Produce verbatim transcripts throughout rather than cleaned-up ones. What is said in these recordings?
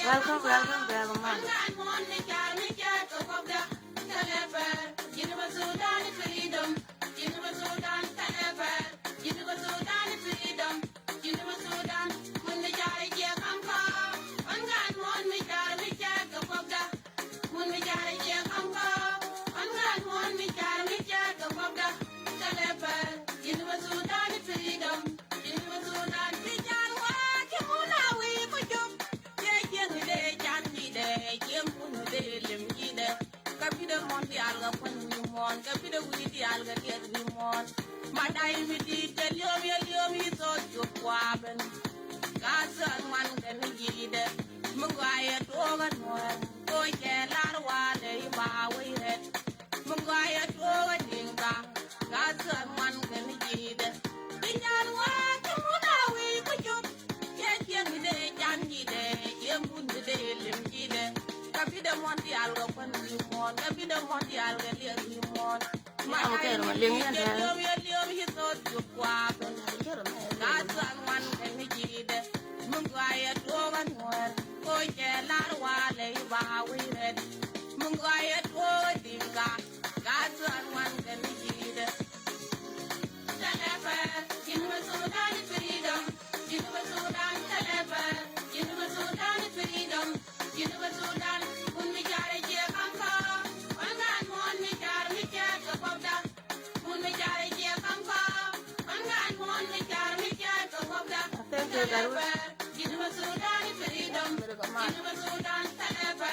Welcome, welcome, welcome. Kä bidɛ mɔn diaal kɛ kuany wi̱i̱ muɔ̱ɔ̱n, kä bidɛ wi̱i̱ diaal kɛ liɛth wi̱i̱ muɔ̱ɔ̱n. Ma day mi di̱i̱t kɛ liom yɛ liom i̱ thoth cup kuaabɛn. Ka thöl ŋuan kɛ ni ji̱i̱dɛ mi gɔaa yɛ tuɔɔk ɛ nuɔ̱ɔ̱r. Koc kɛ lar walɛ i̱ ba wec rɛt mi gɔaa yɛ tuɔɔk ɛ di̱ŋ ka. Ka thöl ŋuan kɛ ni ji̱i̱dɛ. Bi nyan wä kɛ mun a wi̱i̱ ku cup. Yɛ ciɛŋ mi dee can ji̱i̱dɛ, yɛ mun mi dee lim ji̱i̱dɛ. Kä bidɛ mɔn diaal kɛ kuän wi̱i̱ muɔ̱ɔ̱n, kä bidɛ mɔn diaal kɛ liɛth wi̱i̱ muɔ̱ɔ̱n. Ma kɛn ma liŋ yɛn tɛ. Liom yɛ liom i̱ thoth cup kuaabɛn. Ka thöl ŋuan kɛ ni ji̱i̱dɛ. Mi gɔaa yɛ tuɔɔk ɛ nuɔ̱ɔ̱r. Koc kɛ lar walɛ i̱ ba wec rɛt. Mi gɔaa yɛ tuɔɔk ɛ di̱ŋ ka. Ka thöl ŋuan kɛ ni ji̱i̱dɛ. Tɛlɛpɛ, Jinubä Sudan freedom. Jinubä Sudan tɛlɛpɛ. Jinubä Sudan freedom. Jinubä Sudan, kun mi carɛ jiɛ kaŋ kɔ. Wan ŋa̱a̱n muɔ̱ɔ̱n mi car mi cɛɛt kɛ kuɔpda. Kun mi carɛ jiɛ kaŋ kɔ. Wan ŋa̱a̱n muɔ̱ɔ̱n mi car mi cɛɛt kɛ kuɔpda. Thank you, Garut. Tɛlɛpɛ, Jinubä Sudan freedom. Jinubä Sudan tɛlɛpɛ.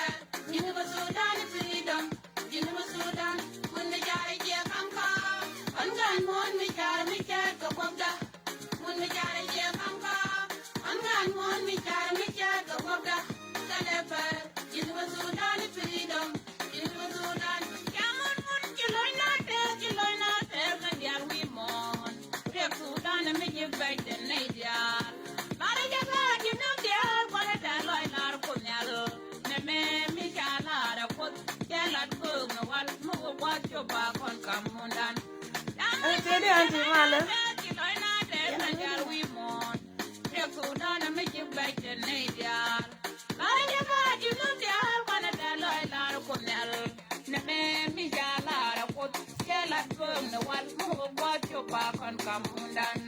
Jinubä Sudan freedom. Jinubä Sudan, mun mi jar jiɛ kaŋ kɔ. Ɔn gan mun mi jar mi cɛɛt kɛ kuɔpda. Mun mi jar jiɛ kaŋ kɔ. Ɔn gan mun mi jar mi cɛɛt kɛ kuɔpda. Kɛlɛ pɛr, Jinubä Sudan freedom. Jinubä Sudan. Ca mun mun ci lo̱c na tɛɛr, ci lo̱c na tɛɛr kɛ diaal wi̱i̱ muɔ̱ɔ̱n. Riɛk Sudan mi ji̱ bɛc tɛ nɛy diaal. Lar jɛ lar ji̱ nöm diaal kualɛ tɛ lɔc lar Kuoth Nhial. Nɛmɛ mi ca lar ɛ Kuoth cɛ lat göök ni wal mi wä gua̱th cop ba kɔn kam mundan. Ɛn tiɛɛdi ɛn ti malä. Ci lɔc na tɛɛr na diaal wi̱i̱ muɔ̱ɔ̱n. Riɛk Sudan mi ji̱ bɛc tɛ nɛy diaal. Lar jɛ lar ji̱ nöm diaal kualɛ tɛ lɔc lar Kuoth Nhial. Nɛmɛ mi ca lar ɛ Kuoth cɛ lat göök ni wal mi wä gua̱th cop ba kɔn kam mundan.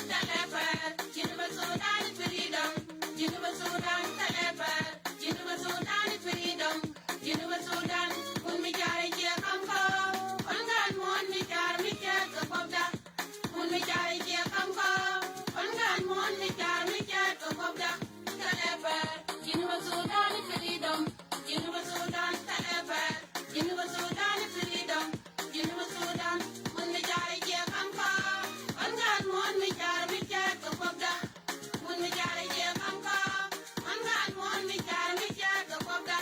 Tɛlɛpɛr, Jinubä Sudan freedom. Jinubä Sudan tɛlɛpɛr. Jinubä Sudan freedom. Jinubä Sudan, mun mi jar jiɛ kaŋ kɔ. Wan ŋa̱a̱n muɔ̱ɔ̱n mi jar mi cɛɛt kɛ kuɔpda. Mun mi jar jiɛ kaŋ kɔ. Wan ŋa̱a̱n muɔ̱ɔ̱n mi jar mi cɛɛt kɛ kuɔpda. Tɛlɛpɛr, Jinubä Sudan freedom. Jinubä Sudan tɛlɛpɛr. Jinubä Sudan freedom. Jinubä Sudan, mun mi jar jiɛ kaŋ kɔ. Wan ŋa̱a̱n muɔ̱ɔ̱n mi jar mi cɛɛt kɛ kuɔpda. Mun mi jar jiɛ kaŋ kɔ. Wan ŋa̱a̱n muɔ̱ɔ̱n mi jar mi cɛɛt kɛ kuɔpda.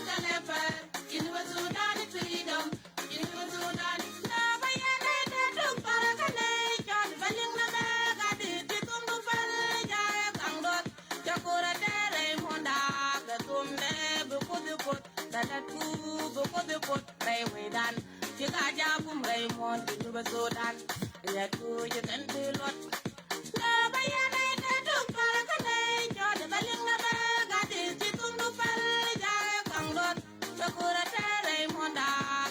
Tɛlɛpɛr, Jinubä Sudan freedom. Jinubä Sudan. Nɛ bä yɛn ɛ tɛ tuk parɛ kä nɛ cɔl bä liŋ nɛ mɛ ka di ti thum du pɛl jaɛ kaŋ duɔth. Cɛ korɛ tɛɛrɛ i̱ muɔ̱nda kɛ thum nɛ bi Kuoth i̱ Kuoth. Kɛ lät ku bi Kuoth i̱ Kuoth rɛy wecdan. Ci ka ja̱ bum rɛy muɔ̱ɔ̱n Jinubä Sudan. Riɛt ku ji̱ kɛn ti luɔt. Nɛ bä yɛn ɛ tɛ tuk parɛ kä nɛ cɔl bä liŋ nɛ mɛ ka di ti thum du pɛl jaɛ kaŋ duɔth. Cɛ korɛ tɛɛrɛ i̱ muɔ̱nda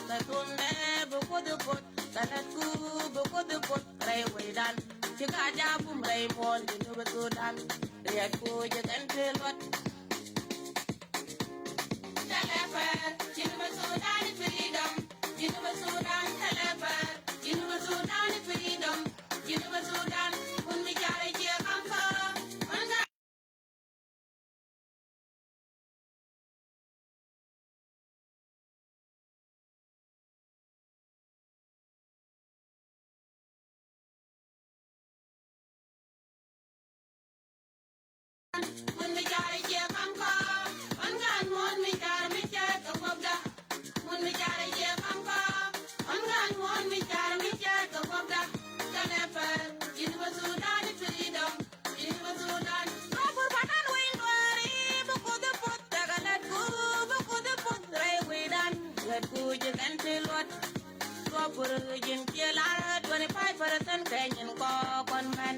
kɛ thum nɛ bi Kuoth i̱ Kuoth. Kɛ lät ku bi Kuoth i̱ Kuoth rɛy wecdan. Ci ka ja̱ bum rɛy muɔ̱ɔ̱n Jinubä Sudan. Riɛt ku ji̱ kɛn ti luɔt. Tɛlɛpɛr, Jinubä Sudan freedom. Jinubä Sudan tɛlɛpɛr. Jinubä Sudan freedom. Jinubä Sudan, mun mi jar jiɛ kaŋ kɔ. Mun ŋa̱a̱n Mun mi jar jiɛ kaŋ kɔ. Wan ŋa̱a̱n muɔ̱ɔ̱n mi jar mi cɛɛt kɛ kuɔpda. Mun mi jar jiɛ kaŋ kɔ. Wan ŋa̱a̱n muɔ̱ɔ̱n mi jar mi cɛɛt kɛ kuɔpda. Tɛlɛpɛr, Jinubä Sudan freedom. Jinubä Sudan. Rɔ pur banan wi̱i̱ nuɔɔri bi Kuoth i̱ Kuoth. Tekɛ lät ku bi Kuoth i̱ Kuoth rɛy wecdan. Lät ku ji̱ kɛn ti luɔt. Rɔ pur ji̱n kiɛ lar twenty five percent kɛ nyin kɔɔk kɔn mɛn.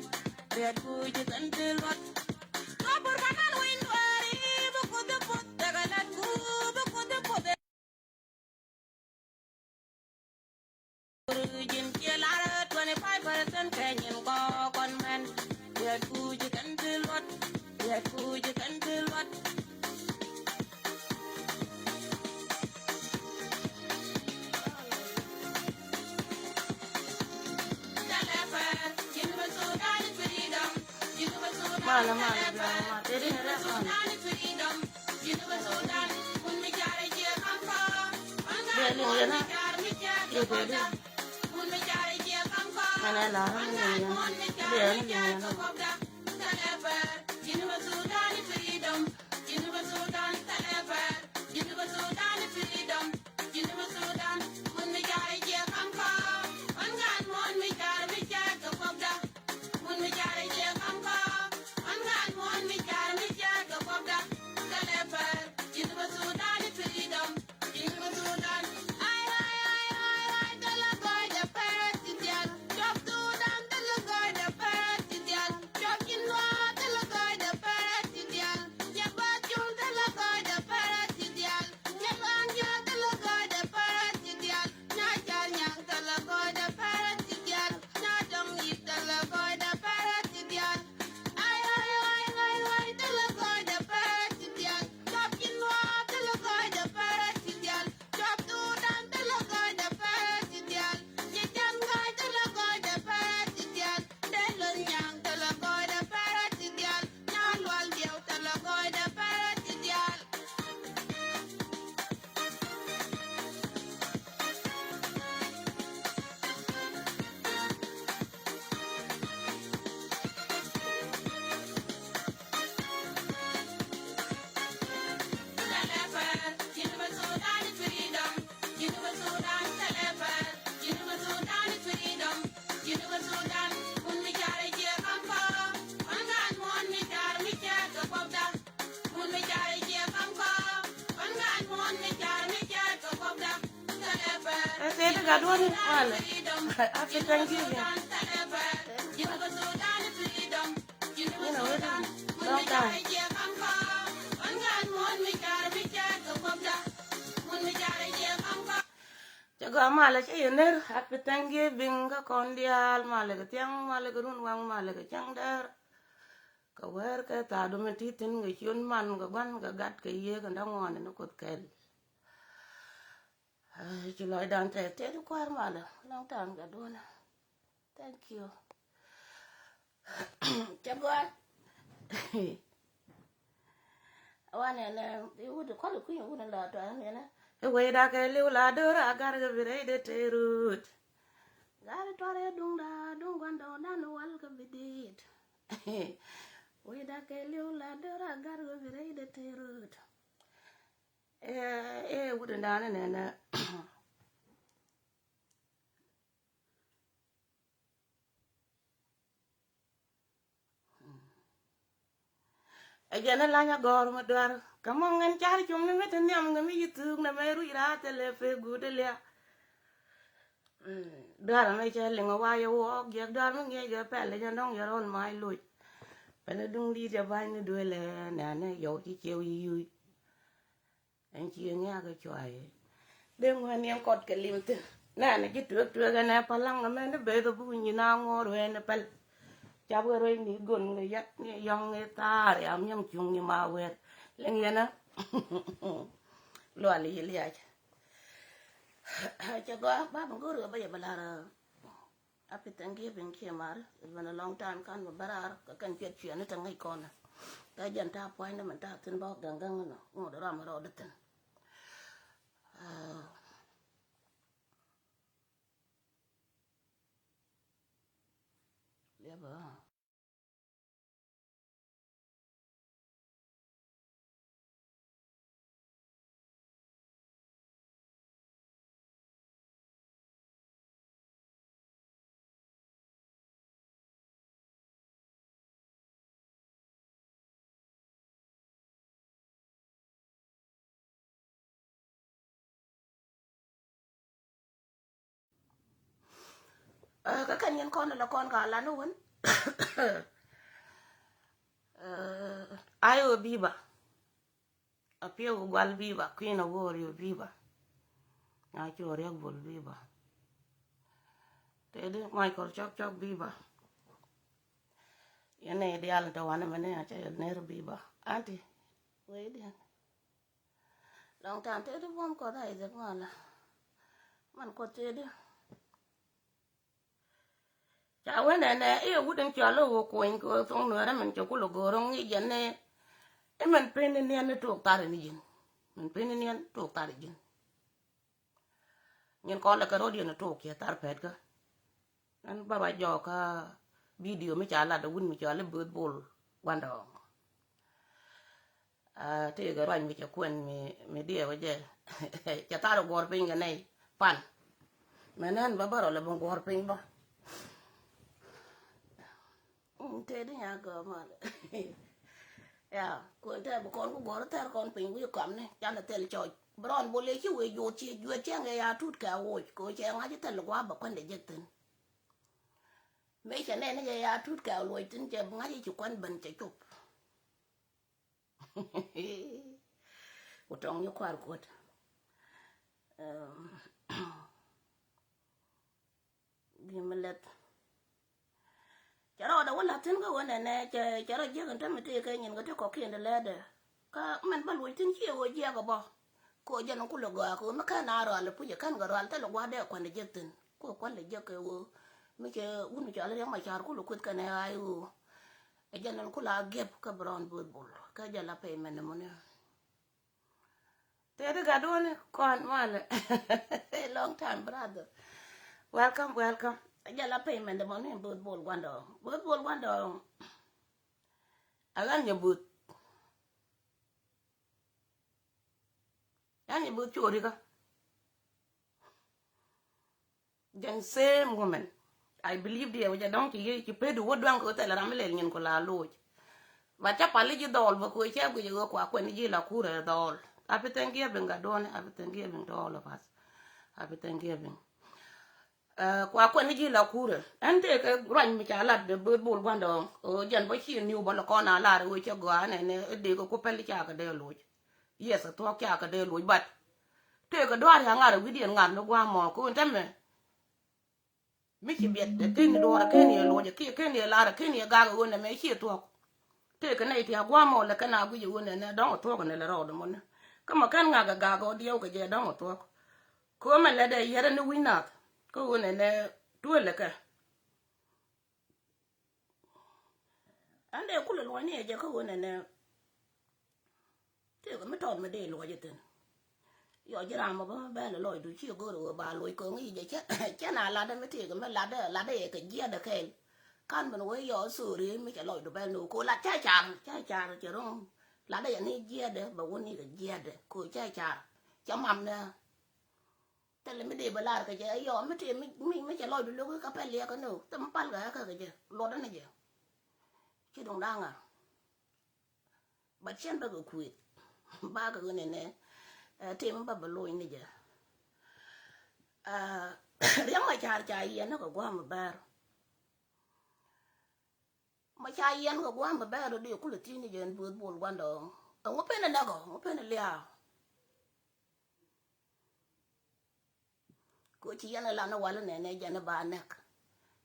Malɛ, malɛ, malɛ, malɛ. Tëë di ni rɛp malɛ. Bia liŋ yɛn a. Tëë di. Mɛn ɛ lar ni liŋ yɛn. Bia ni liŋ yɛn a. Ɛ tëë ti gat duɔ̱n malɛ. Happy Thanksgiving. Inɔ wee ti long time. Cɛ gɔaa malɛ cä yɛ ner. Happy Thanksgiving kä kɔn diaal, malɛ kɛ thiaŋ, malɛ kɛ run waŋ, malɛ kɛ cäŋ däär. Kɛ wäär kɛ thaadu mi ti thi̱n kɛ ciöt man kɛ gua̱n kɛ gat kɛ yiëë kɛ däŋ ŋuan ni Kuoth kɛl. Ci lɔcdan tɛth tëë di kuäär malɛ. Long time gat duɔ̱n. Thank you. Cɛ gɔaa. Wanɛ nɛ iwut kɔl kui̱ wut la tɔa nɛ nɛ. Iwei dakɛ liw la dor a gar kɛ bi rɛy de te rut. Gar tɔrɛ duŋ da duŋ guan dɔw dan wal kɛ bi dit. Wei dakɛ liw la dor a gar kɛ bi rɛy de te rut. Ɛ ɛ wut dan nɛ nɛ. Ɛ jɛn ɛ lany agɔr mi duar kɛ mɔŋ ɛn car cum ni mi ti nhiam kɛ mi yi thuk nɛ mɛ ruc raat thilɛ pek guut ɛ liak. Duar ɛmɛ cɛ liŋ ɛ wa yɛ wɔɔk jiɛk duar mi ŋiɛc kɛ pɛl ɛ jɛn dɔŋ yɛ rɔl mac loc. Pɛl ɛ duŋ di̱i̱t ɛ ba̱ny ni duël ɛ nɛn ɛ yɔw ci ciɛw yi yuc. Ɛn ci ŋiak kɛ cuay. Dee ŋuɛn yɛn kɔt kɛ lim thi̱n. Nɛn ji̱ tuek tuek ɛn ɛ päl laŋ ɛmɛn ni beth ɛ buk nyin a ŋuɔr ween ɛ päl. Cap kɛ ruec ni gon kɛ yat ni yɔŋ ni thaar ya miɛm cuŋ ni ma wɛɛr. Liŋ yɛn ɛ. Lual yi liac. Cɛ gɔaa ba mi go̱r kɛ bä yɛ bä lar. Happy Thanksgiving kiɛ mar. It's been a long time kan mi bä raar kɛ kɛn piɛt cuɛ ni te ŋäc kɔn. Kä jɛn ta̱a̱ pua̱ny ni min ta̱a̱ thi̱n bä gaŋ gaŋ ni ŋot ram rɔɔd thi̱n. Ah. Liɛpɛ. Kä kɛn yɛn kɔn la kɔn ka lan wän. Ɛ, Ayo Biba. Apiɛw Gual Biba, Queen of Warrior Biba. Aco Riɛk Bol Biba. Tëëdi Michael Cɔk Cɔk Biba. Yɛn nɛy diaal tɔ wanɛ mɛnɛ acä yɛl ner Biba. Anti, wee diɛn. Long time tëëdi buɔm Kuɔth a Isaac Mala. Man Kuɔth tëëdi. Ca wee nɛnɛ i̱ wut in cɔal i̱ wä kuɔny kɛ wä thoŋ nuɛɛrä min cɛ kulɛ go̱o̱r ŋi̱i̱c jɛ ni i̱ min pin ni niɛn ni tok thar in ji̱n. Min pin ni niɛn tok thar in ji̱n. Nyin kɔn lɛ kɛ rɔ̱diɛn ni tok kiɛ thar pɛtkä. Ɛn baba jɔɔk kä bidio mi ca lat wut mi cɔal i̱ Bööth Bol Guandɔɔŋ. Aa, tëëkɛ ruac mi cɛ kuɛn mi, mi diɛɛ wä jɛ. Cɛ thar guɔ̱ɔ̱r piny kɛ nɛy pan. Mɛ nɛn bä bä rɔ lɛ bi guɔ̱ɔ̱r piny bä. Mm, tëëdi nya gɔɔ mal. Ya, kuɛn tɛɛ bi kɔn ku guɔ̱ɔ̱r thɛr kɔn piny wi̱i̱ kɔamni. Canɛ thil cɔc. Bi rɔn bol yɛ ci wee juɔth ci juet cɛŋ kɛ ya tut kɛ a woc. Kɛ wee cɛ ŋa̱c thil gua̱a̱ bä kuɛn dɛ jek thi̱n. Mëë cɛ nɛn ni cɛ ya tut kɛ a luɔc thi̱n cɛ ŋa̱c ci kuɛn ben cɛ cop. Ku tɔŋ ni kua̱r kuɔt. Ɛm, bi mi lɛth. Cɛ rɔ dɛ wä la̱th thi̱n kä ɣöö nɛnɛ cɛ, cɛ rɔ jiäk in te mi tëëkɛ nyin kɛ ti kɔ̱kiɛn ti lɛɛtdɛ. Kä mɛn bä luɔc thi̱n ciɛ ɣöö jiɛk ɛ bä. Kɛ ɣöö jɛn in kulɛ gɔaa kɛ ɣöö mi kɛn a rɔal ɛ puc ɛ kɛn kɛ rɔal thilɛ gua̱a̱r dee kuɛn ɛ jiäk thi̱n. Kɛ ɣöö kuɛn lɛ jiäk kɛ ɣöö mi cɛ wun mi cɔal Riɛk Macar kulɛ kueth kɛn ɛ ɣa̱a̱c ɣöö ɛ jɛn in kulɛ a giɛp kä bi rɔɔn Bööth Bol. Kä jɛ la payment muni. Tëëdi gatduɔni kɔn malɛ. Long time brother. Welcome, welcome. Ɛ jɛ la payment muni Bööth Bol Guandɔɔŋ. Bööth Bol Guandɔɔŋ. A ɣän nyɛ buth. Ɣän nyɛ buth cori kä. Jɛn same woman. I believe diɛ wä jɛ dɔ̱ŋ ci yee ci pedi wä duaŋ kɛ wä thɛl ram mi lɛl nyin ku la loc. But ca pali ji̱ dhɔl bä kuɛ cɛ guic ɣä kua kuɛn ji̱ la kurɛ dhɔl. Happy Thanksgiving gatduɔni, happy Thanksgiving to all of us. Happy Thanksgiving. Ɛ, kua kuɛn ji̱ la kurɛ. Ɛn tëëkɛ ruany mi ca lat dee Bööth Bol Guandɔɔŋ. Ɛ, jɛn bä ci niw bä lɛ kɔn a lar ɛ wee cɛ gɔaa nɛnɛ ɛ dee kɛ ku pɛl ca kɛ dee loc. Yes, ɛ thuɔ̱k ca kɛ dee loc, but tëëkɛ duaar ca ŋa̱r ɛ wi̱diɛn ŋa̱r ni gua̱a̱ mɔ kɛ wun tɛmɛ. Mi ci biɛt ɛ ken ni duɔ̱ɔ̱r ɛ ken ni ɛ loc ɛ kiɛ ken ni ɛ lar ɛ ken ni ɛ gak ɛ wun ɛmɛ ci ɛ thuɔ̱k. Tëëkɛ nɛy ti a gua̱a̱ mɔ lɛ kɛn a guic ɛ wun ɛnɛ dɔ̱ŋ ɛ thuɔ̱k ɛnɛ lɛ rɔɔdɛ mɔni. Kä mɔ kɛn ŋak ɛ gak ɛ wä diɛw kɛ jɛ dɔ̱ŋ ɛ thuɔ̱k. Kɛ ɣöö mɛn lɛ dee yɛrɛ ni wi̱c nath kä ɣöö nɛnɛ tuël ɛ kɛ. Ɛn dee kulɛ luɔ̱cni ɛ jɛ kä ɣöö nɛnɛ. Tëëkɛ mi tɔt mi dee luɔ̱c ɛ thi̱n. Yɔ ji̱ ram mɔ bä mi bɛn lɛ lɔcdu ci go̱o̱r ɣöö ba luɔ̱c ko̱ŋ i̱ jɛ cɛ, cɛ na latdä mi tëëkɛ mi latdä, latdä yɛ kɛ jiɛtdɛ kɛɛl. Kan min wee yɔ thori mi cɛ lɔcdu bɛn ni ɣöö ko̱ lat cä car, cä car cɛ ro̱ŋ. Latdä yɛ ni jiɛtdɛ bɛ wä ni kɛ jiɛtdɛ ko̱ cä car. Cɛ mam nɛ. Thilɛ mi dee bä lar kɛ jɛ yɔ mi tëë mi, mi, mi cɛ lɔcdu lo̱k kä pɛl liɛkä ni ɣöö thim pal kɛ kä kɛ jɛ luɔtdä ni jɛ. Ci duŋ da̱ŋ a. But cɛn bä kɛ kuëth. Ba kɛ ɣöö nɛnɛ, ɛ, tim bä bä loc ni jɛ. Ɛ, Riɛk Macar ca yiɛn ni kɛ gua̱a̱m bär. Ma ca yiɛn kɛ gua̱a̱m bär dee kulɛ thi̱n ni jɛ ɛn Bööth Bol Guandɔɔŋ. Ɛŋu pen ɛ näk ɔ, ɛŋu pen ɛ lia̱a̱. Ko ci yɛn a lan a wal nɛnɛ jɛn a ba nɛk.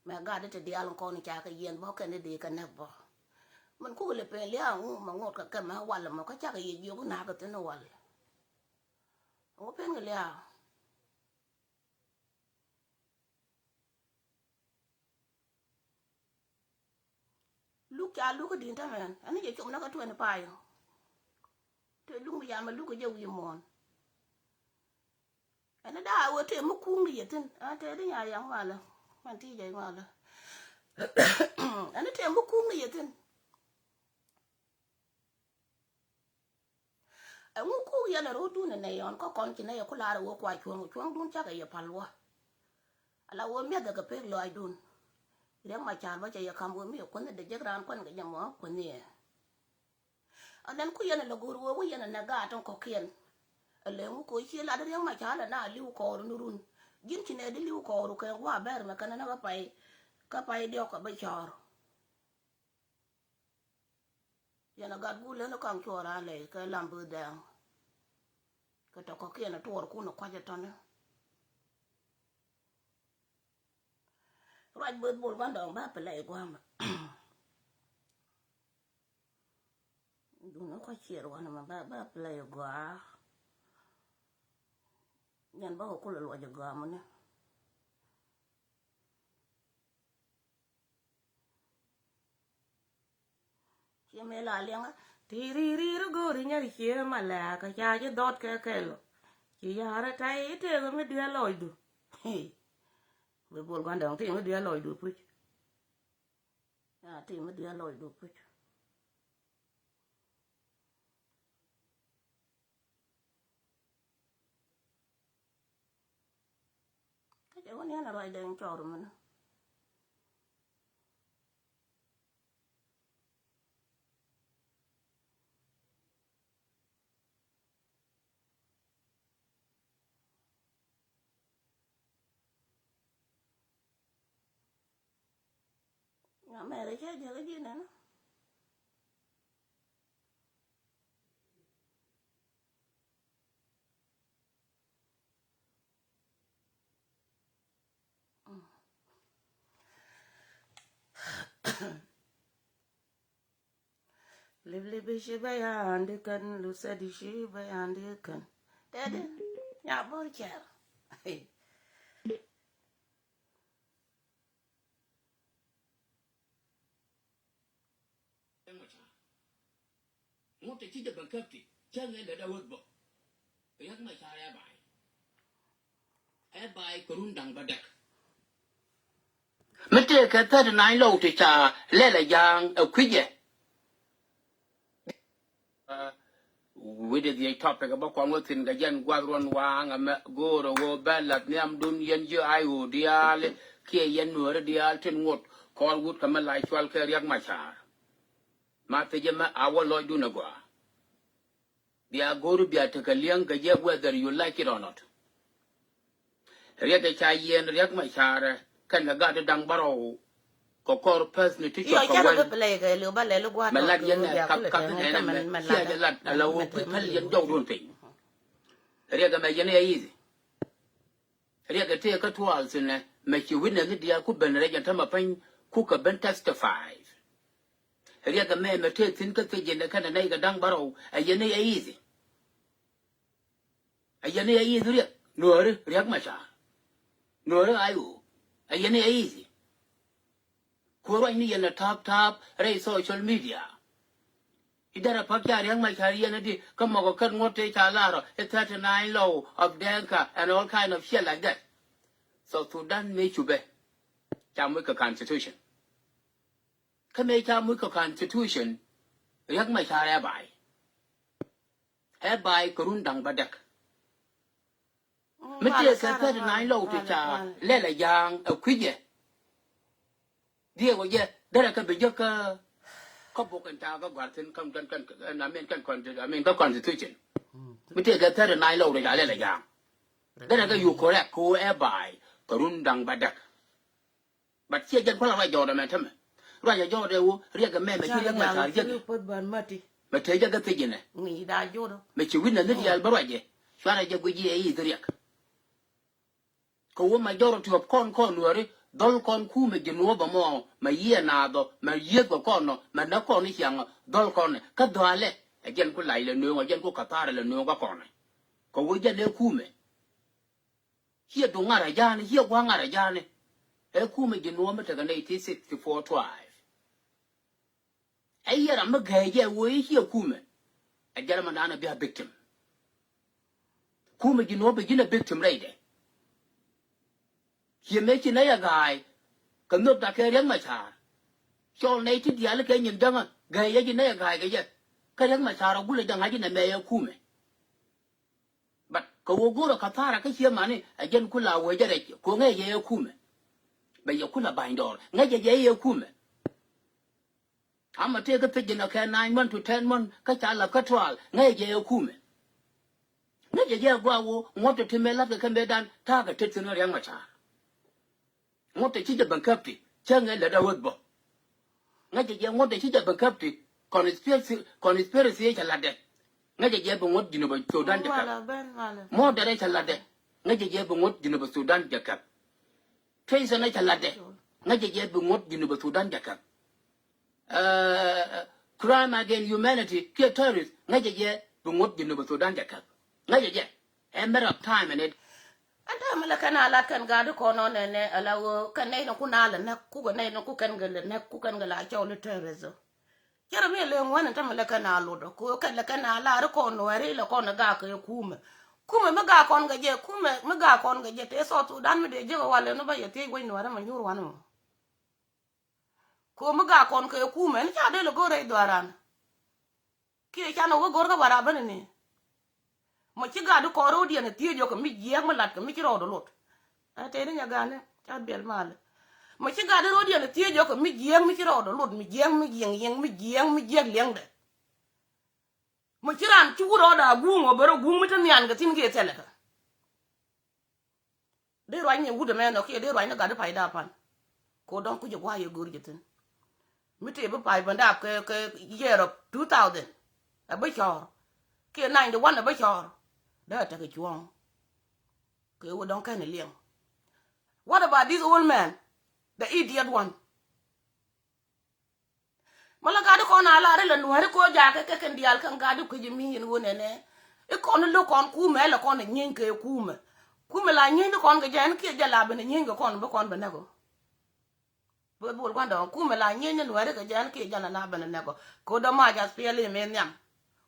Mɛ gat ti diaal kɔn ca kɛ yɛn bɔ kɛn di kɛ nɛk bɔ. Min kuk lɛ pen lia̱a̱ ŋu mɛ ŋot kɛ kɛ mɛ wal mɔ kä cakɛ yɛ jiök nak kɛ thin a wal. Ŋu pen kɛ lia̱a̱. Luk ca luk kä di̱n tämɛn ɛn ni jɛ com nä kä twenty five. Te luk mi yam a luk kä jɛ wi̱i̱ muɔ̱ɔ̱n. Ɛn ni daa wee te mi kuŋ ni yɛ thi̱n. Ɛn te di nya yaŋ malä. Mɛn ti jɛ malä. Ɛn ni te mi kuŋ ni yɛ thi̱n. Ɛŋu kuk yɛn a ro̱o̱dun ɛ nɛy ɣɔn kä kɔn ci nɛy ɛ ku laar ɛ wee kua cuɔ̱ŋ, cuɔ̱ŋdun cakɛ yɛ pal wä. Ala wee miathɛ kɛ pek lɔaacdun. Riɛk Macar bä cɛ yɛ ka̱m wee mi ɛ kuänh dee jek raan kuan kɛ jɛ mɔ kuänh yɛ. Ɛ nɛn ku yɛn ɛ lɛ go̱o̱r wee wä yɛn ɛ nɛ gaat tin kɔ̱kiɛn. Ɛ lɛ ŋu ko̱ cie lat Riɛk Macar ɛ na li̱w kɔɔr ni run. Ji̱n ci nɛ di li̱w kɔɔr kɛ gua̱a̱ bɛr mɛ kɛn ɛ nɛ kä pay, kä pay diɔ̱k kɛ bä cɔɔr. Yɛn a gat gul leni kaŋ cuɔr a lɛy kɛ lam bi dhɛŋ. Kɛ tɔk kɔkiɛn a tuɔɔr kun a kuac a tɔni. Ruac beth bol gua̱n dɔŋ ba play gua̱a̱mɛ. Dun a kuac ciɛɛr wanɛ mɛ ba, ba play gua̱a̱. Yɛn ba kɛ kulɛ luɔc a gua̱a̱mɛ ni. Ciɛ mëë la liɛŋä ti ri ri ri go̱o̱ri nyɛri ciɛ ma lɛ̈ɛ̈kä ca ji̱ dhɔt kɛ kɛl. Ci ya̱rä ta̱y i̱ tëëkɛ mi diaal lɔcdu. Bi bol gua̱n dɔ̱ŋ ti mi diaal lɔcdu puc. Ya ti mi diaal lɔcdu puc. Kä cɛ wä ni ɛn a ruacdɛ in cɔɔr mini. Ŋa mɛrɛ cɛ jɛ kä ji̱ nɛnɛ. Lip lip ishi bayan dikan, lusad ishi bayan dikan. Tedi, nya bor chɛr. Ŋut ti ci jɛ bɛn käp ti cä ŋɛ lɛ da wek bä. Riɛk Macar ɛ ba̱a̱y. Ɛ ba̱a̱y kɛ run da̱ŋ bädäk. Mi tëëkɛ thirty nine lɔw ti ca lɛl ɛ ja̱a̱ŋ ɛ kui̱cɛ. Wi̱cdɛ dhiec topic bä kɔn wä thi̱n kɛ jɛn gua̱th ruɔ̱n waaŋ ɛmɛ go̱o̱rä ɣöö bɛ la̱th nhiamdun yɛn ji̱ ay ɣöö diaal kiɛ yɛn nuääri diaal tin ŋot kɔr wut kɛ mi lac cual kɛ Riɛk Macar. Ma thiecä mɛ a wä lɔcdun ɛ gɔaa. Bia go̱o̱ri bia tekɛ li̱eŋ kɛ jɛ whether you like it or not. Riɛk ɛ ca yiɛn Riɛk Macar kɛn kɛ gat da̱ŋ bärɔw kɛ kɔr päth ni ti cuɔt kɛ wɛl. Mɛ lat yɛn ɛ kap kap ni nɛnɛ mɛ cia jɛ lat ala wä kui̱ päl yɛn jɔwdun piny. Riɛk ɛmɛ yɛn ɛ easy. Riɛk ɛ tëë kä tual thinɛ mɛ ci witness ni diaal ku ben rɛc ɛn tämɛ piny ku kɛ ben testify. Riɛk ɛmɛ mɛ tëë thi̱n kä thiec yɛn ɛ kɛn ɛ nɛy kɛ da̱ŋ bärɔw ɛ yɛn ɛ easy. A yɛn i̱ a yiëth riɛk nuääri Riɛk Macar. Nuääri a i̱ ɣöö a yɛn i̱ a yiëth. Ku ruacni yɛn a ta̱a̱p ta̱a̱p rɛy social media. I̱ derɛ pa̱k ca Riɛk Macar yɛn a di kä mɔkɔ kɛn ŋuɔ̱t tëë ca la̱rɔ i̱ thirty nine law of Denka and all kind of shit like that. South Sudan mëë cupɛ ca muc kɛ constitution. Kä mëë ca muc kɛ constitution Riɛk Macar ɛ ba̱a̱y. Ɛ ba̱a̱y kɛ run da̱ŋ bädäk. Mi tëëkɛ thirty nine lɔw ti ca lɛl ɛ ja̱a̱ŋ ɛ kui̱cɛ. Dhiee wä jɛ derɛ kɛ bi jek kä kä bok in ca kä gua̱r thi̱n kä kɛn kɛn I mean kɛn consti- I mean kä constitution. Mi tëëkɛ thirty nine lɔw ti ca lɛl ɛ ja̱a̱ŋ derɛ kɛ you correct kɛ ɣöö ɛ ba̱a̱y kɛ run da̱ŋ bädäk. But ciɛ jɛn kualɛ ruac jɔɔdɛ mɛ tämɛ. Ruac jɔɔdɛ wo riɛk mɛ mɛ ci riɛk mɛ car jɛk. Mɛ te jɛ kä thiec inɛ. Mɛ ci witness ni diaal bä ruac jɛ. Cuarɛ jɛ guic jiɛ i̱ i̱ riɛk. Kɛ wo majority of kɔn kɔn nuääri dhɔl kɔn kumɛ ji̱ nuɔ̱ɔ̱p ɛmɔ mɛ yiëë naath ɔ mɛ yiëëth kɛ kɔn ɔ mɛ näk kɔn i̱ ciaŋ ɔ dhɔl kɔn ɛ kä dhɔalɛ. Ɛ jɛn ku lac lɛ nööŋ ɛ jɛn ku kathar lɛ nööŋ kä kɔn ɛ. Kɛ wo jɛn ëë kumɛ. Ciɛ duŋ ŋa̱r a ja̱a̱ni ciɛ gua̱a̱ŋ ŋa̱r a ja̱a̱ni. Ɛ kumɛ ji̱ nuɔ̱ɔ̱m mi tekɛ nineteen sixty-four twive. Ɛ yɛ ram mi gɛɛc jɛ wee ciɛ kumɛ. Ɛ jɛn ram mi naan ɛ bia victim. Kumɛ ji̱ nuɔ̱ɔ̱m bi ji̱n ɛ victim rɛydɛ. Ciɛ mëë ci nɛy ɛ ga̱a̱y kɛ nhök dakɛ Riɛk Macar. Cɔl nɛy ti diaal kɛ nyin jäŋä gɛɛc yɛ ci nɛy ɛ ga̱a̱y kɛ jɛ. Kä Riɛk Macar ɛ gulɛ jɛ ŋa̱c inɛ mɛ ɛ kumɛ. But kɛ ɣöö go̱o̱rä kathara kä cië mani ɛ jɛn ku la wee jɛ rɛc ko̱ŋɛ yɛ yɛ kumɛ. Bɛ yɛ ku la ba̱ny dɔɔr ŋäcɛ jɛ yɛ kumɛ. Ama tëë kä thiec ji̱n ɛ kɛ nine month to ten month kä ca lath kä trial ŋäcɛ jɛ yɛ kumɛ. Ŋäcɛ jɛ gɔaa ɣöö ŋuɔ̱t ti mëë lathkɛ kä mëëdan ta̱a̱ kɛ tet thi̱n kä Riɛk Macar. Ŋuɔ̱t ti ci jɛ ben käp ti cä ŋɛ lät a ɣöth bä. Ŋäcɛ jɛ ŋuɔ̱t ti ci jɛ ben käp ti Conspiracy, conspiracy cɛ latdɛ. Ŋäcɛ jɛ bi ŋuɔ̱t Jinubä Sudan jɛ kɛp. Murder cɛ latdɛ. Ŋäcɛ jɛ bi ŋuɔ̱t Jinubä Sudan jɛ kɛp. Treason cɛ latdɛ. Ŋäcɛ jɛ bi ŋuɔ̱t Jinubä Sudan jɛ kɛp. Crime against humanity kiɛ terrorist, ŋäcɛ jɛ bi ŋuɔ̱t Jinubä Sudan jɛ kɛp. Ŋäcɛ jɛ. A matter of time and it. Ɛn täämɛ lɛ kɛn a lat kɛn gaat kɔn ɔ nɛnɛ ala ɣöö kɛn nɛy ni ku na lɛ näk kukɛ nɛy ni ku kɛn kɛ lɛ näk ku kɛn kɛ la cɔl i̱ terrorism. Cɛ rɛ mi lɛ ŋuɛn ɛn täämɛ lɛ kɛn a lot ɔ kɛ ɣöö kɛn lɛ kɛn a lar i̱ kɔn nuɛɛri lɛ kɔn ɛ gak kɛ kumɛ. Kumɛ mi gak kɔn kɛ jɛ kumɛ mi gak kɔn kɛ jɛ tëë South Sudan mi dee jiäk ɛ walɛ ni bä yɛ thiec wec nuɛɛri mɛ nyuur wanɛ mɔ. Kɛ ɣöö mi gak kɔn kɛ kumɛ ni ca dee lɛ go̱r rɛy dhuaaran. Kiɛ canɛ wä go̱r kä wara bäni ni. Mɔ ci gat di kɔn ro̱o̱diɛn thiec jɔkɛ mi jiɛɛk mi lat kɛ mi ci rɔɔdɛ lot. Ɛ tëë ni nya gani ca biɛl malɛ. Mɔ ci gat di ro̱o̱diɛn thiec jɔkɛ mi jiɛɛk mi ci rɔɔdɛ lot mi jiɛɛk mi yiɛŋ yiɛŋ mi jiɛɛk mi jiɛɛk liɛŋdɛ. Mɔ ci ran ci wut rɔɔdɛ a guuŋ ɔ bɛ rɔ guuŋ mi te nhian kɛ thi̱n kiɛ thilɛ kɛ. Dee ruacni wut ɛmɛ nɔ kiɛ dee ruacni gat di payda pan. Ko dɔ̱ŋ kucɛ gua̱a̱c yɛ go̱o̱r jɛ thi̱n. Mi tëë bi pay bändap kɛ kɛ year of two thousand. Ɛ bi cɔɔr kiɛ ninety one ɛ bi cɔɔr. Dee a tekɛ cuɔ̱ɔ̱ŋ. Kɛ wut dɔ̱ŋ kɛn ɛ liɛŋ. What about this old man, the idiot one? Mɛ la gat di kɔn a la ri la nuääri ko jakä kɛ kɛn diaal kɛn gat di kui̱c mi in wun ɛnɛ. I̱ kɔn i̱ lo̱k kɔn kumɛ lɛ kɔn ɛ nyieeny kɛ kumɛ. Kumɛ la nyieeny di kɔn kɛ jɛ ɛn kiɛ jɛ la ben ɛ nyieeny kɛ kɔn bi kɔn bɛ nɛk ɔ. Bol gua̱ndɔɔŋ kumɛ la nyieeny di nuääri kɛ jɛ ɛn kiɛ jɛ la la ben ɛ nɛk ɔ. Kɛ ɣöö dɔ̱ mac a piɛl i̱ mëë nhiam.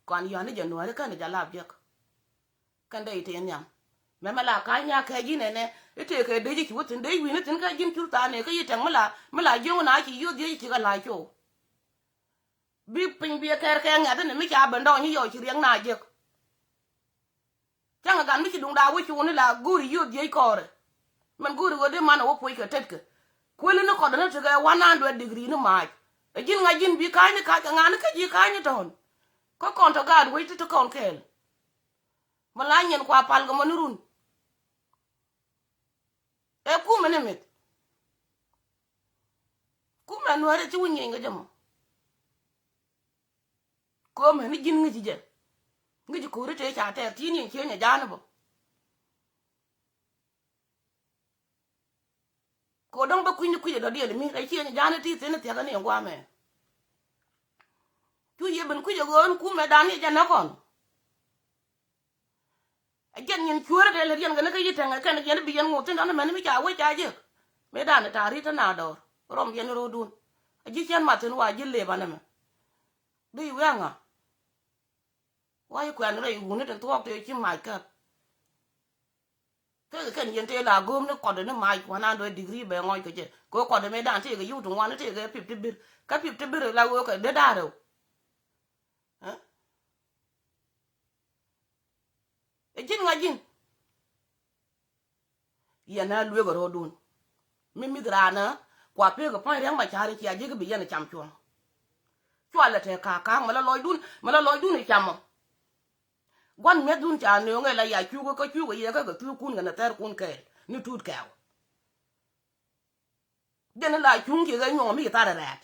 Kɔn yɔ̱a̱n i̱ jɛ nuääri kɛn i̱ jɛ la biɛk. Kɛn dee itëë nhiam. Mɛmɛ la ka̱ny nya kɛ ji̱n ɛnɛ i̱ tëë kɛ dee ji̱ ci wä thi̱n dee wi̱n i̱ thi̱n kä ji̱n cur tha̱a̱n ëë kä yi tɛŋ mi la mi la jiöŋ na ci yio̱th ji̱ ci kɛ la̱c cow. Bi piny bi ɛ kɛɛr kɛ ŋɛ̈th ni mi ca ben dɔɔny i̱ yɔc ci riɛk na jiäk. Cäŋ ɛ gat mi ci duŋda wä cuun i̱ la go̱o̱ri yio̱th jiec kɔɔrɛ. Mɛn go̱o̱ri ɣöö dee man ɛ wä puɔ̱c kɛ tetkɛ. Kuël ni kɔt ni tekɛ one hundred degree ni maac. Ɛ ji̱n ŋa̱c ji̱n bi ka̱a̱cni ka̱a̱c kɛ ŋa̱ni kä ji̱ ka̱a̱cni tɔ̱ɔ̱n. Kä kɔn tɔ gaat wec ti ti kɔn kɛɛl. Mi la nyin kua pal kɛ mɔ ni run. Ɛ kumɛ ni mith. Kumɛ nuɛɛrɛ ci wä nyieny kɛ jɛ mɔ. Ko̱mɛ ni ji̱n ŋi̱ci jɛ. Ŋi̱ci ko̱ri tëë ca tɛɛr ti̱i̱n yɛn ciëny ɛ ja̱a̱n bä. Ko dɔ̱ŋ bä kui̱ny ni kui̱c ɛ dɔ̱diɛl mi rɛy ciëny ɛ ja̱a̱n ti̱i̱ thi̱n thiakä ni ɛ gua̱a̱mɛ. Cu yɛ ben kui̱c ɛ ɣöö ɛn kumɛ dan ni jɛ näk kɔn. A jiɛn nyin cuäärä tɛl riɛn kɛn kä yi tɛŋɛ kɛn jiɛn bi yɛn ŋot thi̱n tɔ̱n mɛn mi ca wec ca jiäk. Mëë dan ta̱a̱ ri̱t tä na dɔɔr rɔm yɛn ro̱o̱dun. A ji̱ cän mat thi̱n wa ji̱ lëëp anɛ mɛ. Di wi̱i̱ aŋa. Wa yi kuɛn rɛy wuni tin thuɔɔk tëë ci mac käp. Kekɛ kɛn yɛn tëë la go̱o̱m ni kɔt ni mac one hundred degree bɛ ŋɔc kɛ jɛ kɛ kɔt mëë dan tëë kɛ yiw ti ŋuan tëë kɛ fifty bir kä fifty bir la wee kɛ dee da̱a̱r rɛw. Ɛ? Ɛ ji̱n ŋa̱c ji̱n. Yɛn a lueek ɛ ro̱o̱dun. Mi mi̱th raan ɛ kua pek ɛ puɔ̱ny riäŋ ma ca̱r in cia ji̱ kä bi yɛn ɛ cam cuɔ̱ŋ. Cua lɛ tɛk ka̱a̱k ka̱a̱k mɛ la lɔcdun mɛ la lɔcdun ɛ cam ɔ. Gua̱n mi̱ethdun ca nööŋɛ la ya cukä kä cukä yɛ kä kɛ thuukkun kɛnɛ thɛrkun kɛɛl ni tuut kɛɛw. Jɛn in la cuŋ ciɛ kɛ nyuɔ̱ŋ mi ci thar ɛ rɛɛt.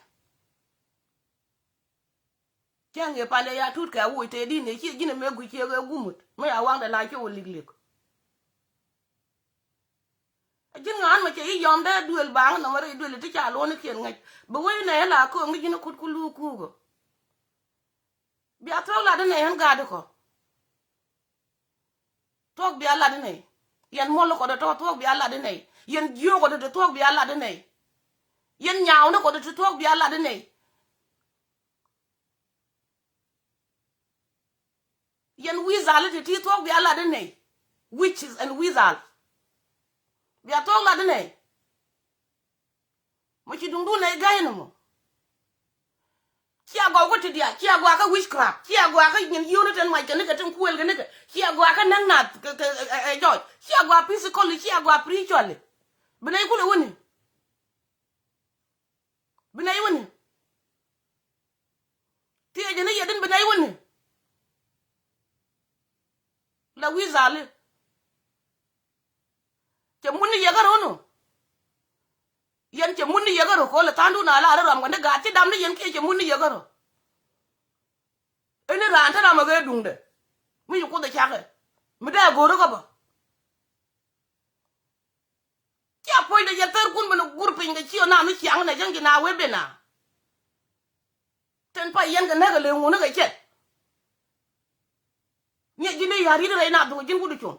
Cäŋ yɛ pal yɛ ya tut kɛ woc tëë di̱n ëë ciɛ ji̱n ɛmɛ guic ciɛ kɛ gumut mi ya waŋdɛ la cuɔ lik lik. A ji̱n ŋa̱a̱n mɛ cɛ yi yɔm dee duël baŋ nɔmɔ rɛy duël ti ca luɔ̱nikiɛn ŋäc bi wec nɛ la kööŋ ni ji̱n kut ku luuk kuukɔ. Bia thuɔ̱k lat inɛ yɛn gaat ikɔ. Thuɔ̱k bia lat inɛ. Yɛn muɔl ikɔ dee tɔ̱ thuɔ̱k bia lat inɛ. Yɛn jiöök kɔ dee thuɔ̱k bia lat inɛ. Yɛn nyaaw ni kɔ dee thuɔ̱k bia lat inɛ. Yɛn wizal ti ti thuɔ̱k bia lat inɛ. Witches and wizal. Bia thuɔ̱k lat inɛ. Mɔ ci duŋdun nɛy gäi ni mɔ. Cia gɔw kä ti diaal cia gɔaa kä witchcraft cia gɔaa kä nyin yio̱o̱ni ten mac kɛ nikɛ tin kuël kɛ nikɛ cia gɔaa kä näk nath kɛ kɛ ɛ jɔc cia gɔaa physically cia gɔaa spiritually. Bi nɛy kulɛ wuni. Bi nɛy wuni. Thiecä ni yɛ din bi nɛy wuni. La wi̱i̱ dhali. Cɛ mun ni yɛ kä ro̱o̱nu. Yɛn cɛ mun ni yɛ kä ro̱o̱ ko̱o̱lɛ tha̱a̱ŋdun a la rɔ rɔm kɛ ni gaat ci dam ni yɛn kiɛ cɛ mun ni yɛ kä ro̱o̱. Ɛn ni raan te ram ɛ ɣee duŋdɛ mi ci Kuoth ɛ cakɛ mi dee a go̱o̱ri kä bä. Cia puɔ̱nydɛ yɛ thärkun ben ɛ gur piny kɛ ci ɔ naath ni ciaŋ nɛ cäŋ ci naath wee ben a. Ten pa yɛn kɛ näk ɛ lëë ŋun ni kɛ cɛt. Ŋi̱eec ji̱n dee ya̱r yi̱t rɛy naath duŋ ji̱n wut ɛ cuɔ̱ŋ.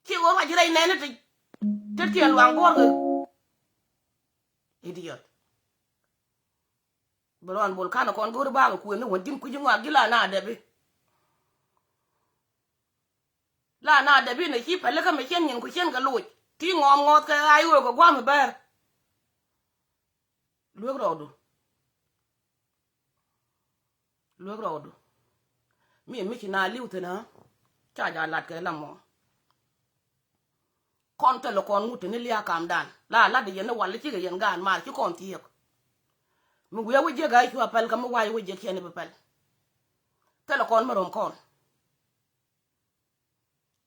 Ci ɣöö ruac ji̱ rɛy nɛɛni ti tetkiɛn luaŋ buɔ̱ɔ̱r kɛ. Idiot. Bi luan bol ka̱n kɔn go̱o̱ri bakɛ kuëë ni wän ji̱n kui̱ci ŋɔak ji̱ la na dɛpi. La na dɛpi ni ci pɛli kä mi cien nyin ku cien kɛ loc ti ŋɔɔm ŋɔɔth kɛ ɣa̱c ɣöö kɛ gua̱a̱m ɛ bɛɛr. Luek rɔɔdu. Luek rɔɔdu. Mi mi ci na li̱w thi̱n ɣä ca ja lat kɛ la mɔ. Kɔn thilɛ kɔn ŋut ti ni lia̱a̱ kamdan la lat di yɛn ni wal cikɛ yɛn gaan maar ci kɔn thiëëk. Mi wiee wä jiäk a cua pɛl kä mi wa̱a̱ wä jiäk ciɛn i̱ bi pɛl. Thilɛ kɔn mi rom kɔn.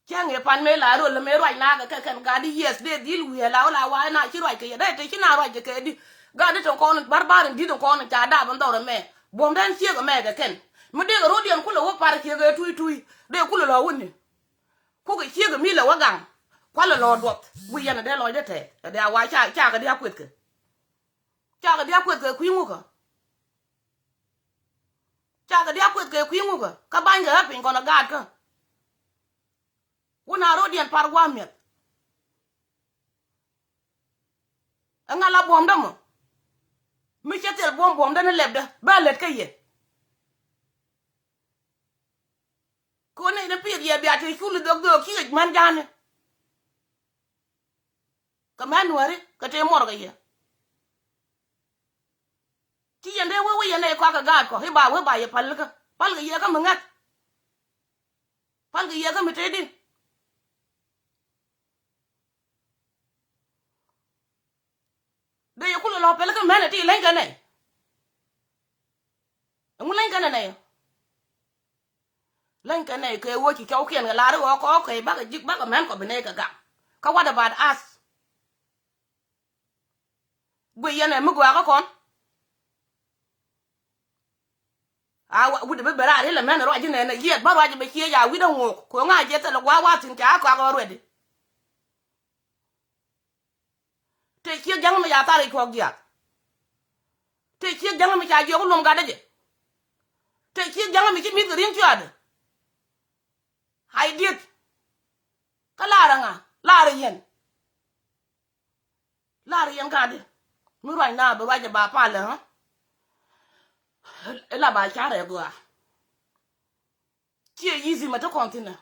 Cäŋ i̱ pan mëë la rol mëë ruac nakä kɛ kɛn gat i̱ yieth dee dhil wi̱i̱ la wä la wa̱a̱ na ci ruac kɛ yɛ dee te ci na ruac kɛ kɛ di. Gat i̱ tin kɔn barbar in di̱t in kɔn in ca dap in dhɔr ɛmɛ buɔ̱m dɛn ciek ɛmɛ kɛ kɛn. Mi dee kɛ ro̱diɛn kulɛ wä par ciek ɛ tui tui dee kulɛ lɔ wuni. Kukɛ ciek ɛ mi lɛ wä gaŋ kualɛ lɔ duɔth wi̱i̱ yɛn ɛ dee lɔcdɛ tɛɛth ɛ dee a wa̱a̱ ca ca kɛ dee a kueth kɛ. Ca kɛ dee a kueth kɛ kui̱ ŋukä. Cakɛ diaal kueth kɛ kui̱ ŋukä kä banykɛ ɣä piny kɔn ɛ gaatkä. Wun a ro̱diɛn par gua̱a̱m mi̱eth. Ɛŋa la buɔ̱mdä mɔ mi cɛ thil buɔ̱m buɔ̱mdä ni lɛpdä bä lät kä yɛ. Kɛ ɣöö nɛy ni piɛth yɛ bia te cul i̱ dhök dhöök ci ɣɛc män ja̱a̱ni. Kɛ män nuääri kɛ te muɔr kɛ yɛ. Ci yɛn dee wee wee yɛn nɛy kɔakɛ gaat kɔ i̱ ba wee ba yɛ päl kä päl kɛ yɛ kä mi ŋäth. Päl kɛ yɛ kä mi tëëdi. Dee yɛ kulɛ lɔ pɛl kä mɛnɛ ti leny kɛ nɛy. Ɛŋu leny kɛ nɛ nɛy? Leny kɛ nɛy kɛ wee ci cɔwkiɛn kɛ la̱r i̱ ɣɔɔ kɔɔk kɛ bakɛ ji̱k bakɛ mɛn kɔ bi nɛy kɛ gak. Kä what about us? Guic yɛn ɛ mi gɔaa kä kɔn. A wi̱cdɛ bi ben raar ilɛ mɛn ruac inɛnɛ yiɛth bä ruac bɛ ciec a wi̱cdɛ ŋo̱o̱k ko̱ŋ a jiɛth thilɛ gua̱a̱k wa̱a̱ thi̱n ca kɔak ɣɔr ruɛdi. Tëë ciek jäŋä mi ca thar i̱ cuɔ̱k jiath. Tëë ciek jäŋä mi ca jiɔk i̱ luɔm gatdä jɛ. Tëë ciek jäŋä mi ci mi̱th kɛ ri̱ŋ cuaadä. Ai dieth. Kä laarä ŋa laarä yɛn. Laarä yɛn gatdä mi ruac na bi ruac ɛ ba palä ɣä. Ila ba carɛ gɔaa. Ciɛ yithi mɛ te kɔn thi̱n ɛ.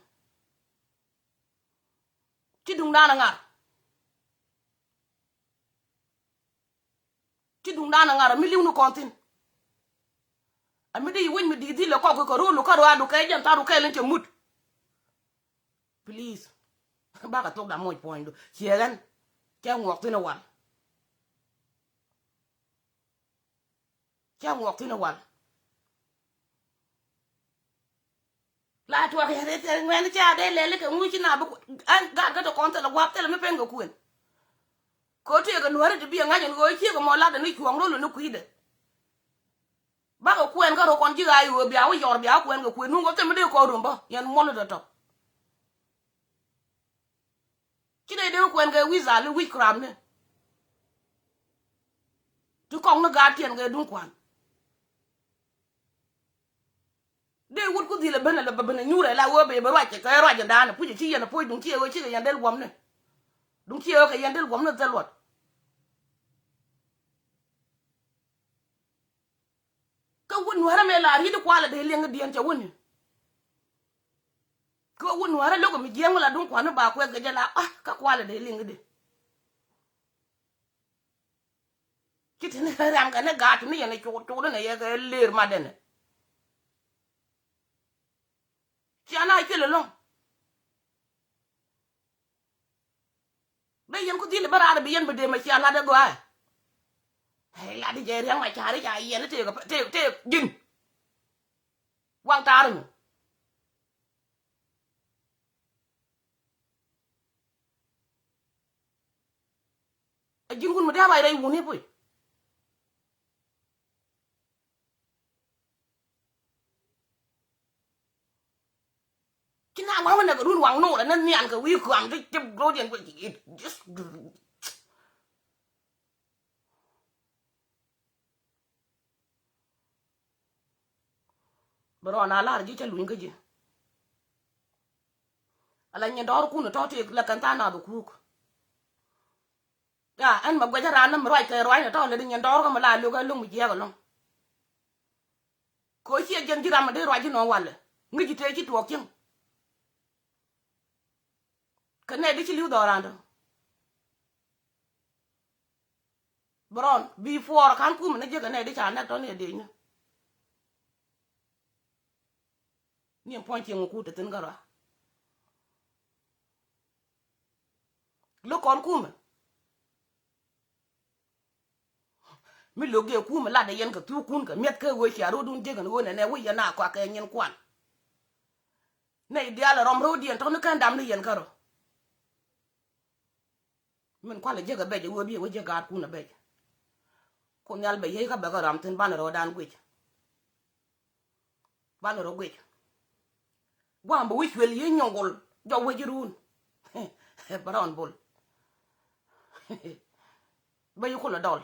Ci duŋdan ɛ ŋa̱r. Ci duŋdan ɛ ŋa̱r ɛ mi li̱w ni kɔn thi̱n. Ɛ mi dee yi wec mi di̱i̱t dhil ɛ kɔk kɛ ro̱o̱lu kä ruaadu kɛ jɛn tharu kɛɛl in cɛ mut. Please. Bakɛ thok da moc puɔ̱nydu ciɛ ɣän. Cɛ ŋuɔk thi̱n ɛ wal. Cä ŋuɔk thi̱n wal. La tuɔk yɛ ri thil ŋuɛn ca dee lɛli kɛ ŋuci na bi gat kä ti kɔn thilɛ gua̱a̱p thilɛ mi pen kɛ kuën. Kɛ ɣöö tëëkɛ nuääri ti bi ɛ ŋa̱c ɛn ɣöö ciek ɛmɔ latdɛ ni cuɔ̱ɔ̱ŋ rol ni kui̱dɛ. Bakɛ kuɛn kä rok kɔn ji̱ ɣaac ɣöö bia wä yɔr bia wä kuɛn kɛ kuën nuŋ kɛ thil mi dee kɔɔr röm bä yɛn muɔl i̱ tɔ̱tɔ̱. Ci dee dee kuɛn kɛ wi̱i̱ dhal i̱ wi̱c kramni. Ti kɔŋ ni gaatkiɛn kɛ duŋ kua̱n. Dee wut ku dhil ɛ ben ɛ lɛ bä ben ɛ nyuur ɛ la wee ben bɛ ruac kɛ ruac in da̱a̱n ɛ puc ɛ ci yɛn ɛ puc duŋ ci ɛ wee ci kɛ yɛn del guɔmni. Duŋ ci ɛ wee kɛ yɛn del guɔmni dhil luɔt. Kä wut nuäärä mëë la ri̱t kualɛ dee liɛŋ i̱ diɛn cɛ wuni. Kä wut nuäärä lo̱k mi jiɛɛŋ mi la duŋ kua̱n mi ba kuɛth kɛ jɛ la ah kä kualɛ dee liɛŋ i̱ di. Ci te ni ram kɛ ni gaat ni yɛn ɛ cuk cuk ni nɛ yɛ kɛ lëër matdɛn ɛ. Cia na cuɛl ɛlɔ̱ŋ. Dee yɛn ku dhil bä raar bi yɛn bi dee mɛ cia lat ɛ gɔaa. Ɛ lat jɛ riaŋ ma ca̱ri ca yɛn tëëk tëëk tëëk ji̱n. Waŋ ta̱a̱r mi. Ɛ ji̱n wun mi dee a ruac rɛy wuni puc. Nurɛ ni nhian kɛ wi̱i̱ kɔaŋ ti cip ro̱o̱diɛn guic. It just Bɛ rɔɔn a lar ji̱ cä luny kä ji̱. Ala nyin dɔɔrkun tɔ̱ ti la kɛn tha̱a̱ŋ nath kuuk. Ya ɛn mɛ guɛcä raan ni mi ruac kɛ ruac ni tɔ̱ lɛ di nyin dɔɔr kä mi la lo̱k ɛ lo̱ŋ mi jiɛɛk ɛlɔ̱ŋ. Kɛ ɣöö ciɛ jiɛn ji̱ ram mi dee ruac ji̱ nɔɔŋ walɛ ŋäc ji̱ tëë ci tuɔɔk cieŋ. Kɛ nɛy di ci li̱w dhɔk raan tɔ. Bɛ rɔɔn before ka̱n kumɛ ni jiäk kɛ nɛy di ca nɛk tɔ ni ɛ dëëcni. Ni ɛn puɔ̱ny cieŋ kut te thi̱n kärɔa. Lo̱k kɔn kumɛ mi lo̱k jɛ kumɛ lat ɛ yɛn kɛ thukun kɛ mi̱eth kɛ ɣöö cia ro̱dun jiäk ɛn ɣöö nɛnɛ wec yɛn a kɔak kɛ nyin kuan. Nɛy diaal ɛ rɔm ro̱diɛn tɔ̱ ni kɛn dam ni yɛn kärɔ. Min kualɛ jiäk ɛ bɛc ɛ ɣöö bi ɛ wä jiäk gaatkun ɛ bɛc. Kun nhial bɛ yiey kä bɛ kɛ ram thi̱n banɛ rɔɔdan guic. Banɛ rɔ guic. Gua̱a̱m bɛ wi̱c cuël yiey nyɔŋ gol jɔk wec ji̱ ruun. Bɛ rɔɔn bol. Bä yi kulɛ dɔl.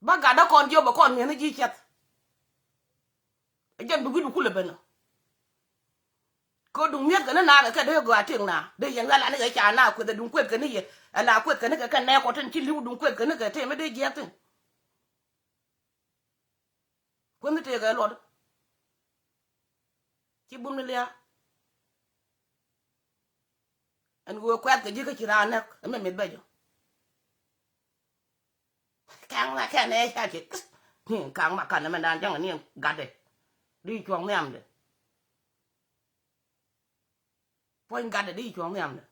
Bä gatdä kɔn jiɔp ɛ kɔn mi̱eth ni ji̱ cɛth. Ɛ jɛn bi wi̱cdu kulɛ ben ɔ. Kɛ duŋ mi̱eth kɛ ni naakɛ kɛ dee gɔaa tëk na dee yɛn wi̱i̱ ala ni kɛ ca na kueth ɛ duŋ kueth kɛ ni yɛ. Ala kueth kɛ ni kɛ kɛ nɛɛk kɔ tin ci li̱w duŋ kueth kɛ ni kɛ tëë mi dee jiɛk thi̱n. Kueth ni tëëkɛ luɔt. Ci bum ni lia̱a̱. Ɛn ɣöö kuɛth kɛ ji̱ kä ci raan näk ɛmɛ mith bɛ jɔ. Ka̱ŋ na kɛn ɛ ca ci ka̱ŋ ma kan ɛmɛ dan cäŋ ni gatdɛ di cuɔ̱ŋ nhiamdɛ. Puɔ̱ny gatdɛ di cuɔ̱ŋ nhiamdɛ.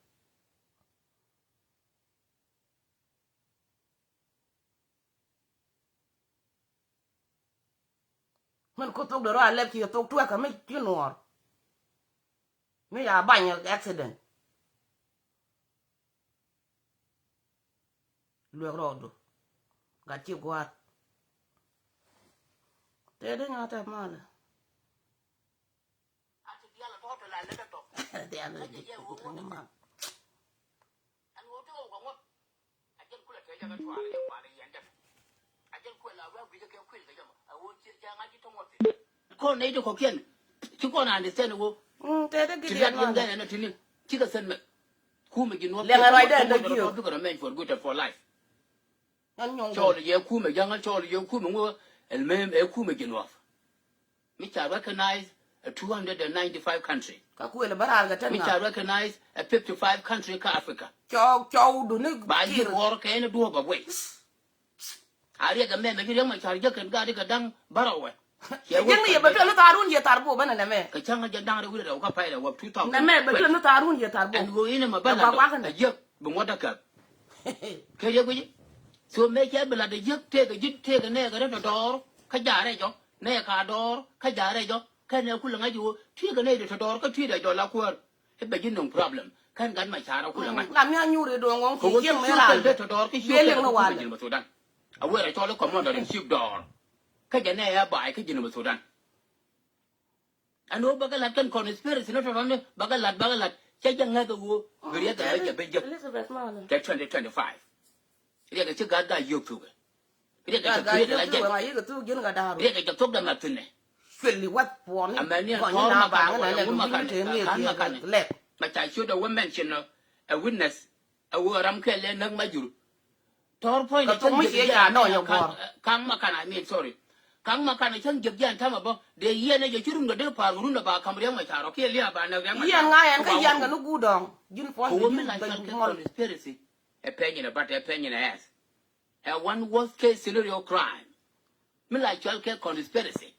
Min ku thok de rɔ a lɛp ci thok tuɛk kɛ mi ci nuɔɔr. Mi ya bany accident. Luek rɔɔdu gat ci gua̱a̱th. Tëë di ŋa̱ tɛp malɛ. Dial. Kɔn nɛy ti kɔ̱kiɛn ci kɔn understand wo. Mm, tëë di ti gidiɛn lat malɛ. Yin gɛn ɛn ɛ tini cikɛ sɛn mɛ. Kumɛ ji̱ nuɔ̱p lɛŋɛ ruacdɛ ɛn dɔ jiök bikɛ rɔ mɛny for good and for life. Ɛn nyɔŋ cɔɔl yɛ kumɛ ja̱ŋä cɔɔl yɛ kumɛ ŋuɔ. Ɛlmem ɛ kumɛ ji̱ nuɔ̱p. Mi ca recognize a two hundred and ninety-five country. Ka kuël bä raar kɛ tɛn mi ca recognize a fifty-five country kä Africa. Cɔw cɔw duni ba yi ruɔr kɛ ni duɔ̱ɔ̱p a wei. A riɛk ɛmɛ mɛ ci riɛk ma car jek kɛn gaat ikɛ da̱ŋ bärɔwɛ. Jiɛn ni yɛ bɛ tuɛn ni thaarun yɛ thar bo bä nɛ nɛmɛ. Kɛ cäŋ a jɛ da̱ŋ rɛ wi̱rɛ rɛw kä pay rɛ wä two thousand. Nɛmɛ bɛ tuɛn ni thaarun yɛ thar bo. Ɛn ɣöö in ɛmɛ bä lat a jiäk bi ŋuɔ̱t a käp. Kɛ riɛk wi̱ci. So mëë cɛ bi lat a jiäk tëëkɛ ji̱ tëëkɛ nɛɛkɛ rɛ tɔ̱tɔ̱ɔ̱r kä jaarɛ jɔ nɛɛkɛ a dɔɔr kä jaarɛ jɔ. Kɛn ɛ kulɛ ŋa̱c i̱ ɣöö tui̱kɛ nɛy ti tɔ̱tɔ̱ɔ̱r kä tui̱dɛ jɔl a kuäär. I̱ bɛ ji̱ nöŋ problem kɛn gat ma ca̱r a kulɛ ŋa̱c. Lam ya nyuur i̱ do̱ŋ ŋɔ̱ŋ ci jiɛk mëë raan dee tɔ̱tɔ̱ɔ̱r kä ciöt kɛ ŋu̱n ɛ walɛ. Jinub Sudan. A wëë rɔ cɔl i̱ commander in chief dɔɔr. Kä jɛ nɛy ɛ baay kä Jinub Sudan. Ɛn ɣöö bä kɛ la̱t kɛn conspiracy ni tɔ̱tɔ̱ni bä kɛ la̱t bä kɛ la̱t cɛ jɛ ŋäth ɛ ɣöö bi riɛk ɛmɛ jɛ ben jek. Elizabeth Marley. Kɛ twenty twenty-five. Riɛk ɛ ci gaat gaa yio̱k thukɛ. Riɛk ɛ jɛ thuk riɛk ɛ la jɛ. Riɛk ɛ jɛ thuk dɛ ma thi̱nɛ. Cuɛli wath puɔni. Amɛni ɛn tɔ̱r ma kanɛ wala ŋu ma kanɛ. Lɛk ma ca ciöt ɛ wä mention ɛ witness ɛ wä ram kɛl ɛ näk ma jur. Tɔ̱r puɔ̱ny kä thok mi cie ja nɔɔny ɛ guɔ̱r. Kaŋ ma kanɛ, I mean, sorry. Kaŋ ma kanɛ cäŋ jiäk jian tamɛ bä dee yiɛn ɛ jɛ ci run kɛ dee pa̱a̱r kɛ run ɛ ba ka̱m riɛk ma ca rɔ kiɛ lia̱a̱ ba näk riɛk ma ca. Yiɛn ŋa̱ ɛn kä yiɛn kɛ ni guut dɔ̱ŋ. Ji̱n puɔ̱ny kɛ wä mi la cɔl kɛ conspiracy. Ɛ pɛny in ɛ bat ɛ pɛny in ɛ ɛth. Ɛ one worst case scenario crime. Mi la cɔl kɛ conspiracy.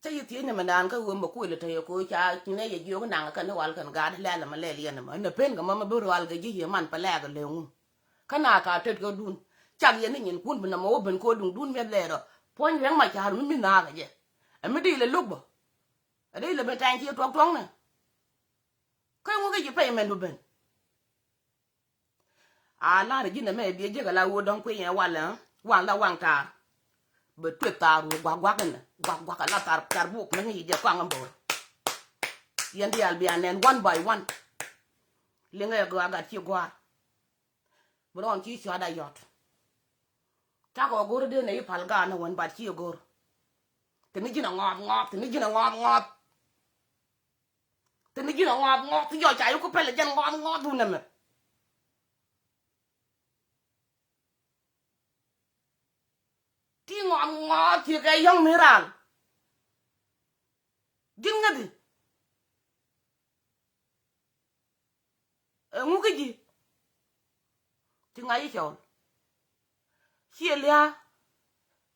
Cä yi thiec ni mɛ naan kä ɣöö mɛ kuël ɛ tɛy ɛ ko̱ ca nɛ yɛ jiök naŋ kɛn ni wal kɛn gaat lɛl ɛmɛ lɛl yɛn ɛmɛ ɛn ɛ pen kɛ mɛ mɛ bi rual kɛ ji̱ yɛ man pɛ lɛɛk ɛ lɛŋun. Kä na ka tet kɛ dun cak yɛn ni nyinkun bi nɔmɔ wä ben ko̱ duŋdun miɛth lɛɛr ɔ. Puɔ̱ny riɛŋ ma ca̱r mi mi naakä jɛ ɛ mi dee ilɛ lo̱k bä. Ɛ dee ilɛ ben tɛny ci tuɔk tuɔ̱ŋnɛ. Kä ŋukä ji̱ pɛy mɛn du ben. A la̱rä ji̱n ɛmɛ biɛ jiäk ala ɣöö dɔ̱ŋ kui̱ yɛn walɛ waŋ la waŋ taar. Bɛ tueth taar ɣöö gua̱k gua̱k ɛnɛ Guak guak ala thar thar buk mi ŋi̱i̱c jɛ kɔaŋ in bo̱o̱r. Yɛn diaal bia nɛn one by one. Liŋɛ gɔaa gat ci gua̱a̱r. Bi rɔɔn ci cuat a yɔt. Cakɔ go̱r dee nɛ i̱ pal gaan ni wän bat ci go̱r. Te ni ji̱n a ŋɔɔth ŋɔɔth, te ni ji̱n a ŋɔɔth ŋɔɔth. Te ni ji̱n a ŋɔɔth ŋɔɔth, ti jɔc ca yi ku pɛl jɛn ŋɔɔth ŋɔɔth wun nɛmɛ. Ti ŋɔɔth ŋɔɔth ti kɛ yɔ̱ŋ mi raal. Ji̱n ŋäthi. Ɛŋu kä ji̱? Ti ŋa̱c i̱ cɔl. Ciɛ lia̱a̱.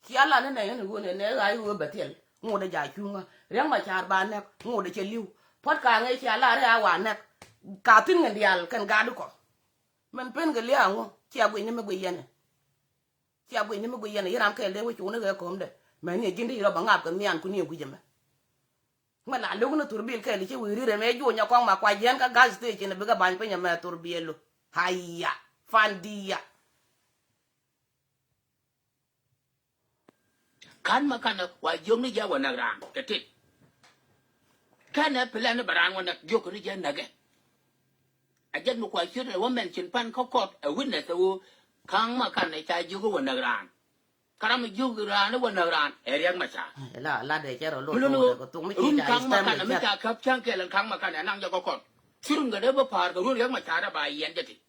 Cia lat ni nɛy ni ɣöö nɛ nɛ ɣa̱c ɣöö bɛ thil ŋot ɛ ja̱ cuŋä. Riɛk Macar ba nɛk ŋot ɛ cɛ li̱w. Puɔ̱t ka̱a̱ŋ ëë cia lat rɛy a wa nɛk. Ka thi̱n ŋän diaal kɛn gat ikɔ. Mɛn pen kɛ lia̱a̱ ŋu cia guic ni mi guic yɛn ɛ. Cia guic ni mi guic yɛn ɛ, yi ram kɛɛl dee wä cuuni ɣɛ ko̱o̱mdɛ. Mɛn ni ji̱n di yi rɔ bɛ ŋaap kɛ nhian ku ni ɛ guic ɛmɛ. Mɛ la lo̱k ni thurbil kɛɛl i̱ ci wi̱i̱ ri rɛmɛ juɔ̱ɔ̱ny a kɔŋ ma kua jiɛn kä gas station bikɛ ba̱ny piny ɛmɛ thurbil lo. Haya. Fandia. Ka̱n ma kanɛ wa jiök ni jɛ wä näk raan kɛ tit. Kɛnɛ plan ni bɛ raan wä näk jiök ni jɛ näkɛ. A jɛn mi kua ciöt ɛ wä mɛn cin pan kä kɔt ɛ witness ɛ ɣöö ka̱n ma kanɛ ca jiök wä näk raan. Kä ram mi jiök raan i̱ wä näk raan ɛ Riɛk Macar. La la dee cɛ rɔ lo̱. Mi luni ɣöö run ka̱n ma kanɛ mi ca käp cäŋ kɛɛl ɛn ka̱n ma kanɛ naŋ jɛ kä kɔt. Ci run kɛ dee bä pa̱a̱r kɛ run Riɛk Macar dee ba yiɛn jɛ ti.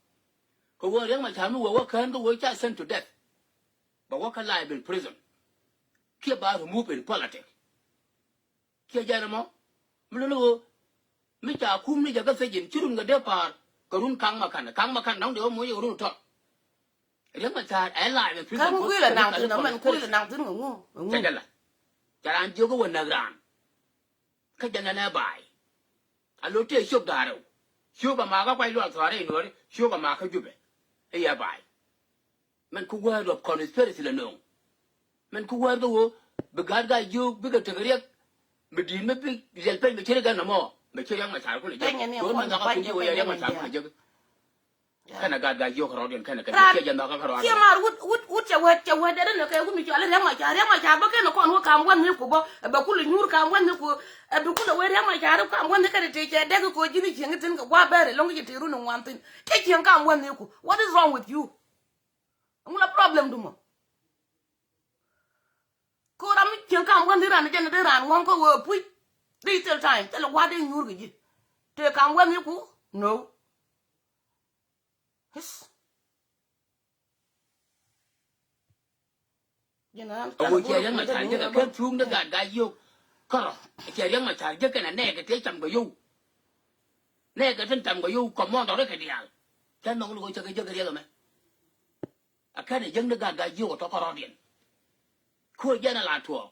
Kɛ ɣöö Riɛk Macar mi wä wä kään kä ɣöö ca sent to death. Bɛ wä kä life in prison. Kiɛ ba remove in politics. Kiɛ jɛn ɛmɔ mi luni ɣöö mi ca kum ni jɛ kä thijin ci run kɛ dee pa̱a̱r kɛ run ka̱ŋ ma ka̱n ka̱ŋ ma ka̱n dɔ̱ŋ dee wä moc kɛ run tɔt. Riɛk Macar ɛ life in prison. Ka̱ŋ kui̱ lɛ naŋ thi̱n ɛ mɛn kui̱ lɛ naŋ thi̱n kɛ ŋu ɛ ŋu. Cɛ jɛ la ca raan jiök wä näk raan. Kä jɛn ɛn ɛ ba̱a̱y. A lo tëë ciök da̱a̱r rɛw. Ciök a makä kuac luaak thua̱a̱r rɛy nuɔ̱ɔ̱ri ciök a makä Jubɛ. I̱ yɛ ba̱a̱y. Mɛn ku wäär rɔp conspiracy lɛ nööŋ. Mɛn ku wäär kä ɣöö bi gaat gaa jiök bikɛ tek riɛk. Mi di̱i̱t mi bi riɛl peny mi ceri gan nɔmɔ mi ceri Riɛk Macar kulɛ jek. Go̱o̱r mɛn nhɔkä piny ci wee Riɛk Macar kulɛ jek. Kɛnɛ gat gat yio̱k kärɔɔdiɛn kɛnɛ kɛ cie jɛ nhɔkä kärɔɔdiɛn. Cie mar wut wut wut cɛ wet cɛ wet dee dee nɛ kɛ wut mi cɔal i̱ Riɛk Macar Riɛk Macar bä kɛn kɔn wä kam wä nhiku bä ɛ bɛ kulɛ nyuur kam wä nhiku. Ɛ bi kulɛ wee Riɛk Macar kam wä nhiku kɛnɛ tëë cɛ dɛk kɛ koc ji̱n i̱ cieŋ i̱ thi̱n kɛ gua̱a̱ bɛɛr ɛlɔ̱ŋ i̱ cɛ tëë run i̱ ŋuan thi̱n cɛ cieŋ kam wä nhiku. What is wrong with you? Ɛŋu la problem du mɔ? Ko ram mi cieŋ kam wä nhiku ran jɛn dee ran ŋɔ̱ŋ kä wee puc. Dee thil time thil wa̱a̱ dee nyuur kɛ ji̱ tëë kam wä nhiku. No. Ɛ ɣöö ciɛ Riɛk Macar jek ɛ kɛn thuuk ni gat gat yio̱k. Kärɔ ɛ ciɛ Riɛk Macar jek kɛn ɛ nɛɛkɛ tëë cam kɛ yio̱w. Nɛɛkɛ tin cam kɛ yio̱w kɔmɔndɔr ikɛ diaal. Cä nhɔk ni ɣöö cä kɛ jek riɛk ɛmɛ. Ɛ kɛn ɛ jek ni gat gat yio̱k ɛ tɔ̱ kärɔɔdiɛn. Kuäär jɛn ɛ la tuɔɔk.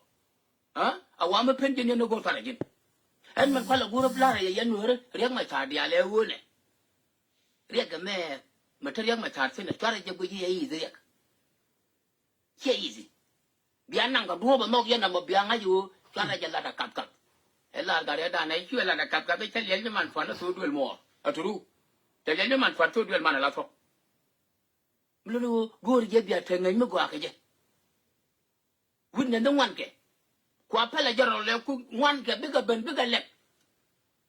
Ɛ a wa mi pen ji̱n yɛn ni go̱o̱r thar ɛ ji̱n. Ɛn min kualɛ go̱o̱r ɛ blar ɛ yɛn nueeri Riɛk Macar diaal ɛ ɣöönɛ. Riɛk ɛmɛ mi te Riɛk Macar thi̱n ɛ cuarɛ jɛ guic i̱ ɛ i̱th riɛk. Ciɛ easy. Bia naŋ kɛ duɔ̱ɔ̱p ɛ nhɔk yɛn ɛmɔ bia ŋa̱c ɣöö cuarɛ jɛ lat ɛ kath kath. Ɛ lar gat rɛɛdan ɛ cuɛ lat ɛ kath kath ɛ cä liɛl ni man pua̱n ɛ thok duël muɔɔr ɛ turu. Cɛ liɛl ni man pua̱n thok duël man ɛ la thuɔ̱k. Mi luni ɣöö go̱o̱ri jɛ bia te ŋäc mi gɔaa kɛ jɛ. Witness ni ŋuankɛ. Kua pɛlɛ jɛ rɔl lɛ ku ŋuankɛ bikɛ ben bikɛ lɛk.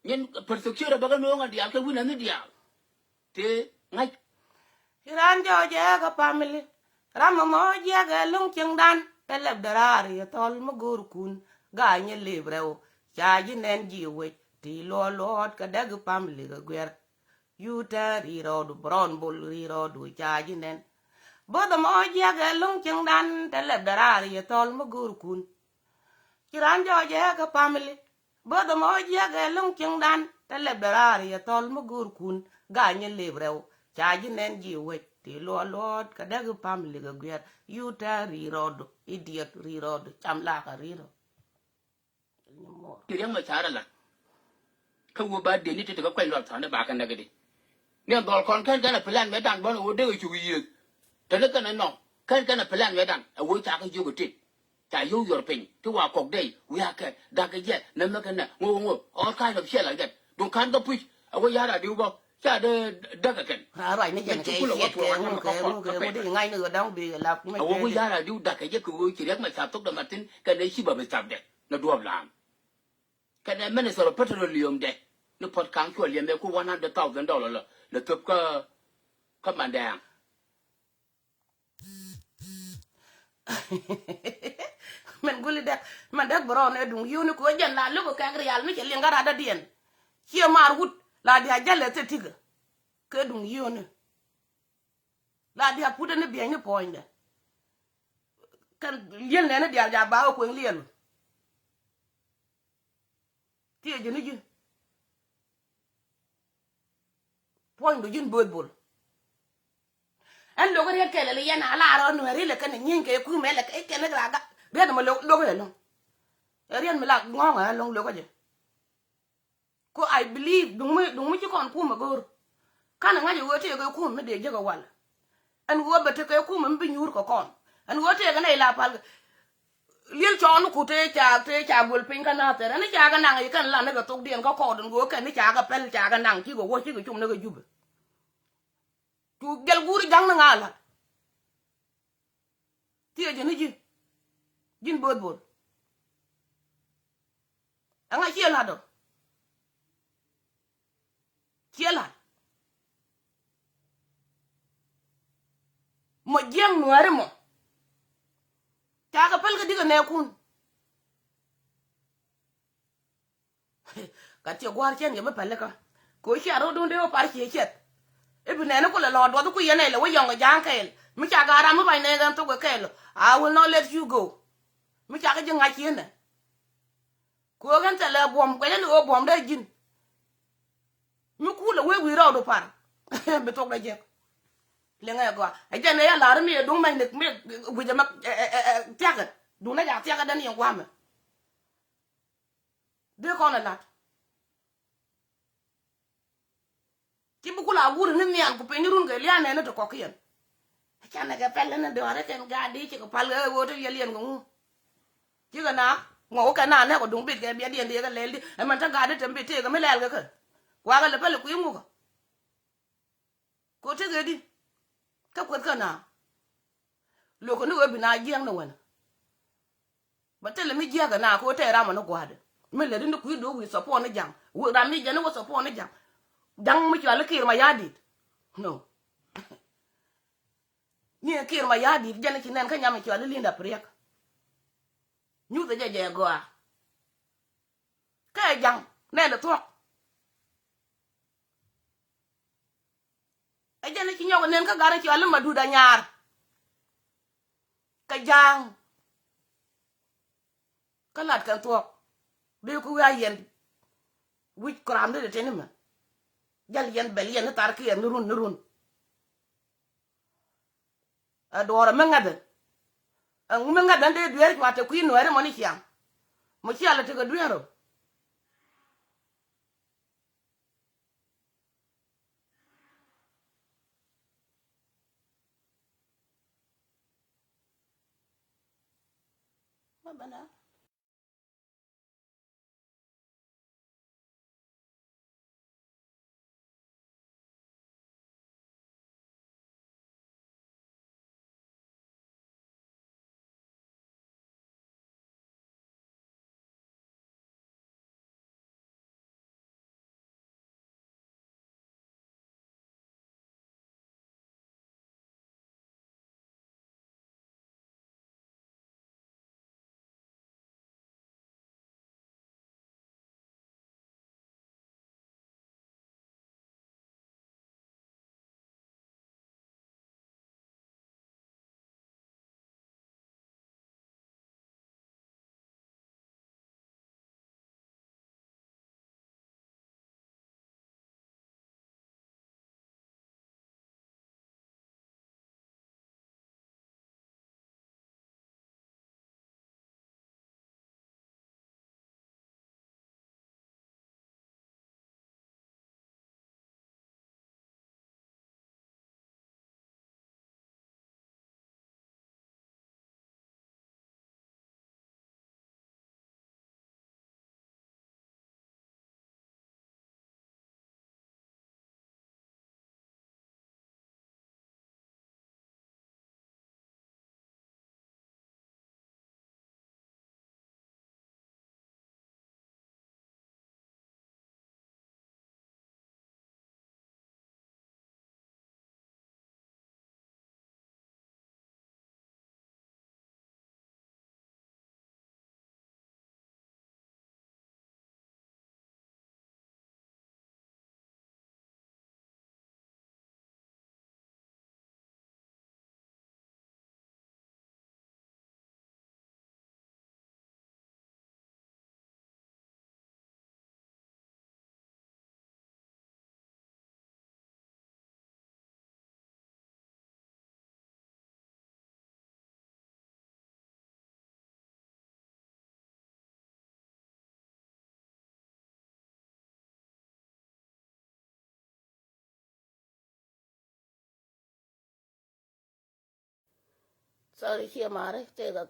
Nyin persecutor bä kä no̱o̱ŋ a diaal kɛ witness ni diaal. Tëë ŋa̱c. Ci raan jɔɔc ɛ kä family. Ram ɛmɔ jiɛk ɛ lo̱ŋ cieŋdan. Tɛ lɛp dɛ raar yɛ thɔl mi go̱o̱rkun. Ga̱a̱c nyɛ lëëp rɛw. Ca ji̱ nɛn ji̱ wec. Ti luɔɔt luɔɔt kɛ däk family kɛ guiɛr. Yutɛn ri rɔɔdu, Brown Bol ri rɔɔdu, ca ji̱ nɛn. Bo̱th ɛmɔ jiɛk ɛ lo̱ŋ cieŋdan, tɛ lɛpdɛ raar yɛ thɔl mi go̱o̱rkun. Ci raan jɔɔc ɛ kä family. Bo̱th ɛmɔ jiɛk ɛ lo̱ŋ cieŋdan, tɛ lɛpdɛ raar yɛ thɔl mi go̱o̱rkun. Ga̱a̱c nyɛ lëëp rɛw, ca ji̱ nɛn ji̱ wec, ti luɔɔt luɔɔt, kɛ däk family kɛ guiɛr. Yutɛn ri rɔɔdu, idiot ri rɔɔdu, cam lakä ri rɔ. Ci Riɛk Macar ala. Kä wä ba deni ti ti kä kuany luɔt tha̱a̱n ni ba kɛ näk di. Ni dhɔl kɔn kɛn kɛn a plan mɛ dan bɔn wä dek a cuk yiëëth. Teni kɛn a nɔ kɛn kɛn a plan mɛ dan a wä ca kä jiök a tit. Ca yio̱w yuɔr piny ti wa kɔk dee wiakɛ da̱k kɛ jɛ nɛ mɛ kɛ nɛ ŋo ŋo all kind of shit like that. Duŋ ka̱n kä puc a wä ya̱r a diw bä. Ca dee däk ɛ kɛn. Raa ruac ni jɛn kɛ ciɛt kɛ ŋu kɛ ŋu kɛ ŋu di ŋa̱c ni ɣöö da̱ŋ bi lap mi. A wä ku ya̱r a diw da̱k kɛ jɛ kɛ ɣöö ci riɛk mɛ ca thok dɛ ma thin kɛn ɛ ci bä bi cap dɛ ni duɔ̱p la̱a̱ŋ. Kɛn ɛ minister of petroleum dɛ ni puɔ̱t ka̱ŋ cuɔ liɛm ɛ ku one hundred thousand dollar lɛ lɛ thöp kä kä mandɛɛŋ. Min guli dɛk, min dɛk bɛ rɔɔn ɛ duŋ yio̱o̱ni kɛ ɣöö jɛn la lo̱k kɛ kɛk rial mi cɛ liŋ kä radädiɛn. Ciɛ maar wut la diaal jälɛ thil tikä kɛ duŋ yio̱o̱ni. La diaal putdɛ ni biɛny ni puɔ̱nydɛ. Kɛn liel nɛni diaal ja̱ ba ɣä kueŋ liɛl. Tiee ji̱n i̱ ji̱n. Puɔ̱nydu ji̱n Bööth Bol. Ɛn lo̱k riet kɛl ɛli yɛn a lar ɔ nuɛɛri lɛ kɛn ɛ nyieeny kɛ kumɛ lɛ kɛn ɛ raga. Riet mɛ lo̱k lo̱k ɛlɔ̱ŋ. Ɛ riet mi la ŋɔ̱ŋ ɛlɔ̱ŋ lo̱k ɛ jɛ. Ko I believe duŋ mi duŋ mi ci kɔn kumɛ go̱o̱r. Kan ɛ ŋa̱c ɛ ɣöö tëëkɛ kumɛ mi dee jek ɛ wal. Ɛn ɣöö bɛ tekɛ kumɛ mi bi nyuur kɛ kɔn. Ɛn ɣöö tëëkɛ nɛy la pal kɛ. Liel cɔɔn ku tëë ca tëë ca guel piny kä Nathɛr. Ɛn ca kɛ naŋ i̱ kɛn lan ni kɛ thokdiɛn kä kɔɔt ɛn ɣöö kɛn ni ca kɛ pɛl ca kɛ naŋ cikɛ wä cikɛ cum ni kɛ Jubɛ. Cu jɛl guur ja̱ŋ ni ŋa̱a̱ la̱t. Tiee ji̱n i̱ ji̱ ji̱n Bööth Bol. Ɛŋa ciɛ la̱t ɔ? Ciɛ la̱t. Mɔ jiɛŋ nuääri mɔ. Cakɛ päl kä di̱kɛ nɛɛkun. Gat ciɛ gua̱a̱r cɛn yɛ mi pälikä. Kɛ ɣöö cia ro̱o̱dun dee wä par cie ciɛth. I̱ bi nɛɛni kulɛ lɔ̱ɔ̱r duɔth ku yɛn ɛ lɛ wä yɔ̱ŋ kɛ ja̱a̱ŋ kɛɛl mi ca gaat ram mi ruac nɛɛk ɛn thok kɛ kɛɛl. I will not let you go. Mi ca kä ji̱ ŋa̱c cieen ɛ. Kɛ ɣöö kɛn thilɛ buɔ̱m guɛcä ni ɣöö buɔ̱m dee ji̱n. Mi kuulɛ wee wi̱i̱ rɔɔdu par bi thok dee jiɛk. Liŋɛ gɔaa ɛ jɛn ɛ ya la̱r mi ɛ duŋ mɛny ni mi wi̱cɛ mɛ thia̱kɛ. Duŋ nɛ ca thia̱kɛ dɛn yɛn gua̱a̱mɛ. Dee kɔn ɛ la̱t. Ci bi kula wur ni nhial ku piny run kɛ lia̱a̱ nɛn ni ti kɔ̱kiɛn. Canɛ kɛ pɛl ni dɔ̱a̱ri kɛn gaat di cikɛ pal kɛ ɣöö ti liɛliɛn kɛ ŋu. Cikɛ na ŋɔk kɛ na nɛk kɛ duŋ bit kɛ biɛtdiɛn ti kɛ lɛl di ɛmɛn te gaat di te bit tëëkɛ mi lɛl kɛ kɛ. Kuakɛ lɛ pɛl kui̱ ŋukä. Ko tekɛ di kä kueth kä na. Lo̱k kɛ ni ɣöö bi na jiɛŋ ni wänä. Bä thilɛ mi jiäkä na ko tɛɛr ramɔ ni gua̱a̱dɛ mi lɛ ri ni kui̱ do̱k wi̱i̱ support ni ja̱ŋ. Wek ram mi jɛn ni wä support ni ja̱ŋ. Ja̱ŋ mi cual i̱ Kiir Mayardit. No. Ni Kiir Mayardit jɛn ci nɛn kä nyam mi cual i̱ Linda Priek. Nyuthɛ jɛ jɛ gɔaa. Kɛ ja̱ŋ nɛn i̱ thuɔ̱k. Ɛ jɛn i̱ ci nyɔk ɛ nɛn kä gat i̱ cual i̱ Madut Anyar. Kɛ ja̱a̱ŋ. Kä lat kɛn thuɔ̱k dee ku wi̱i̱ a yɛn. Wi̱c kɔram dee teni mɛ jäl yɛn bɛl yɛn ni thar kiɛɛr ni run ni run. Ɛ duɔɔrɛ mi ŋäthɛ. Ɛŋu mi ŋäthɛ dee dueer cua te kui̱ nuɛɛri mɔ ni ciaŋ. Mɔ cialɛ tekɛ dueer ɔ. Sorry, ciɛ mari, tëëkɛ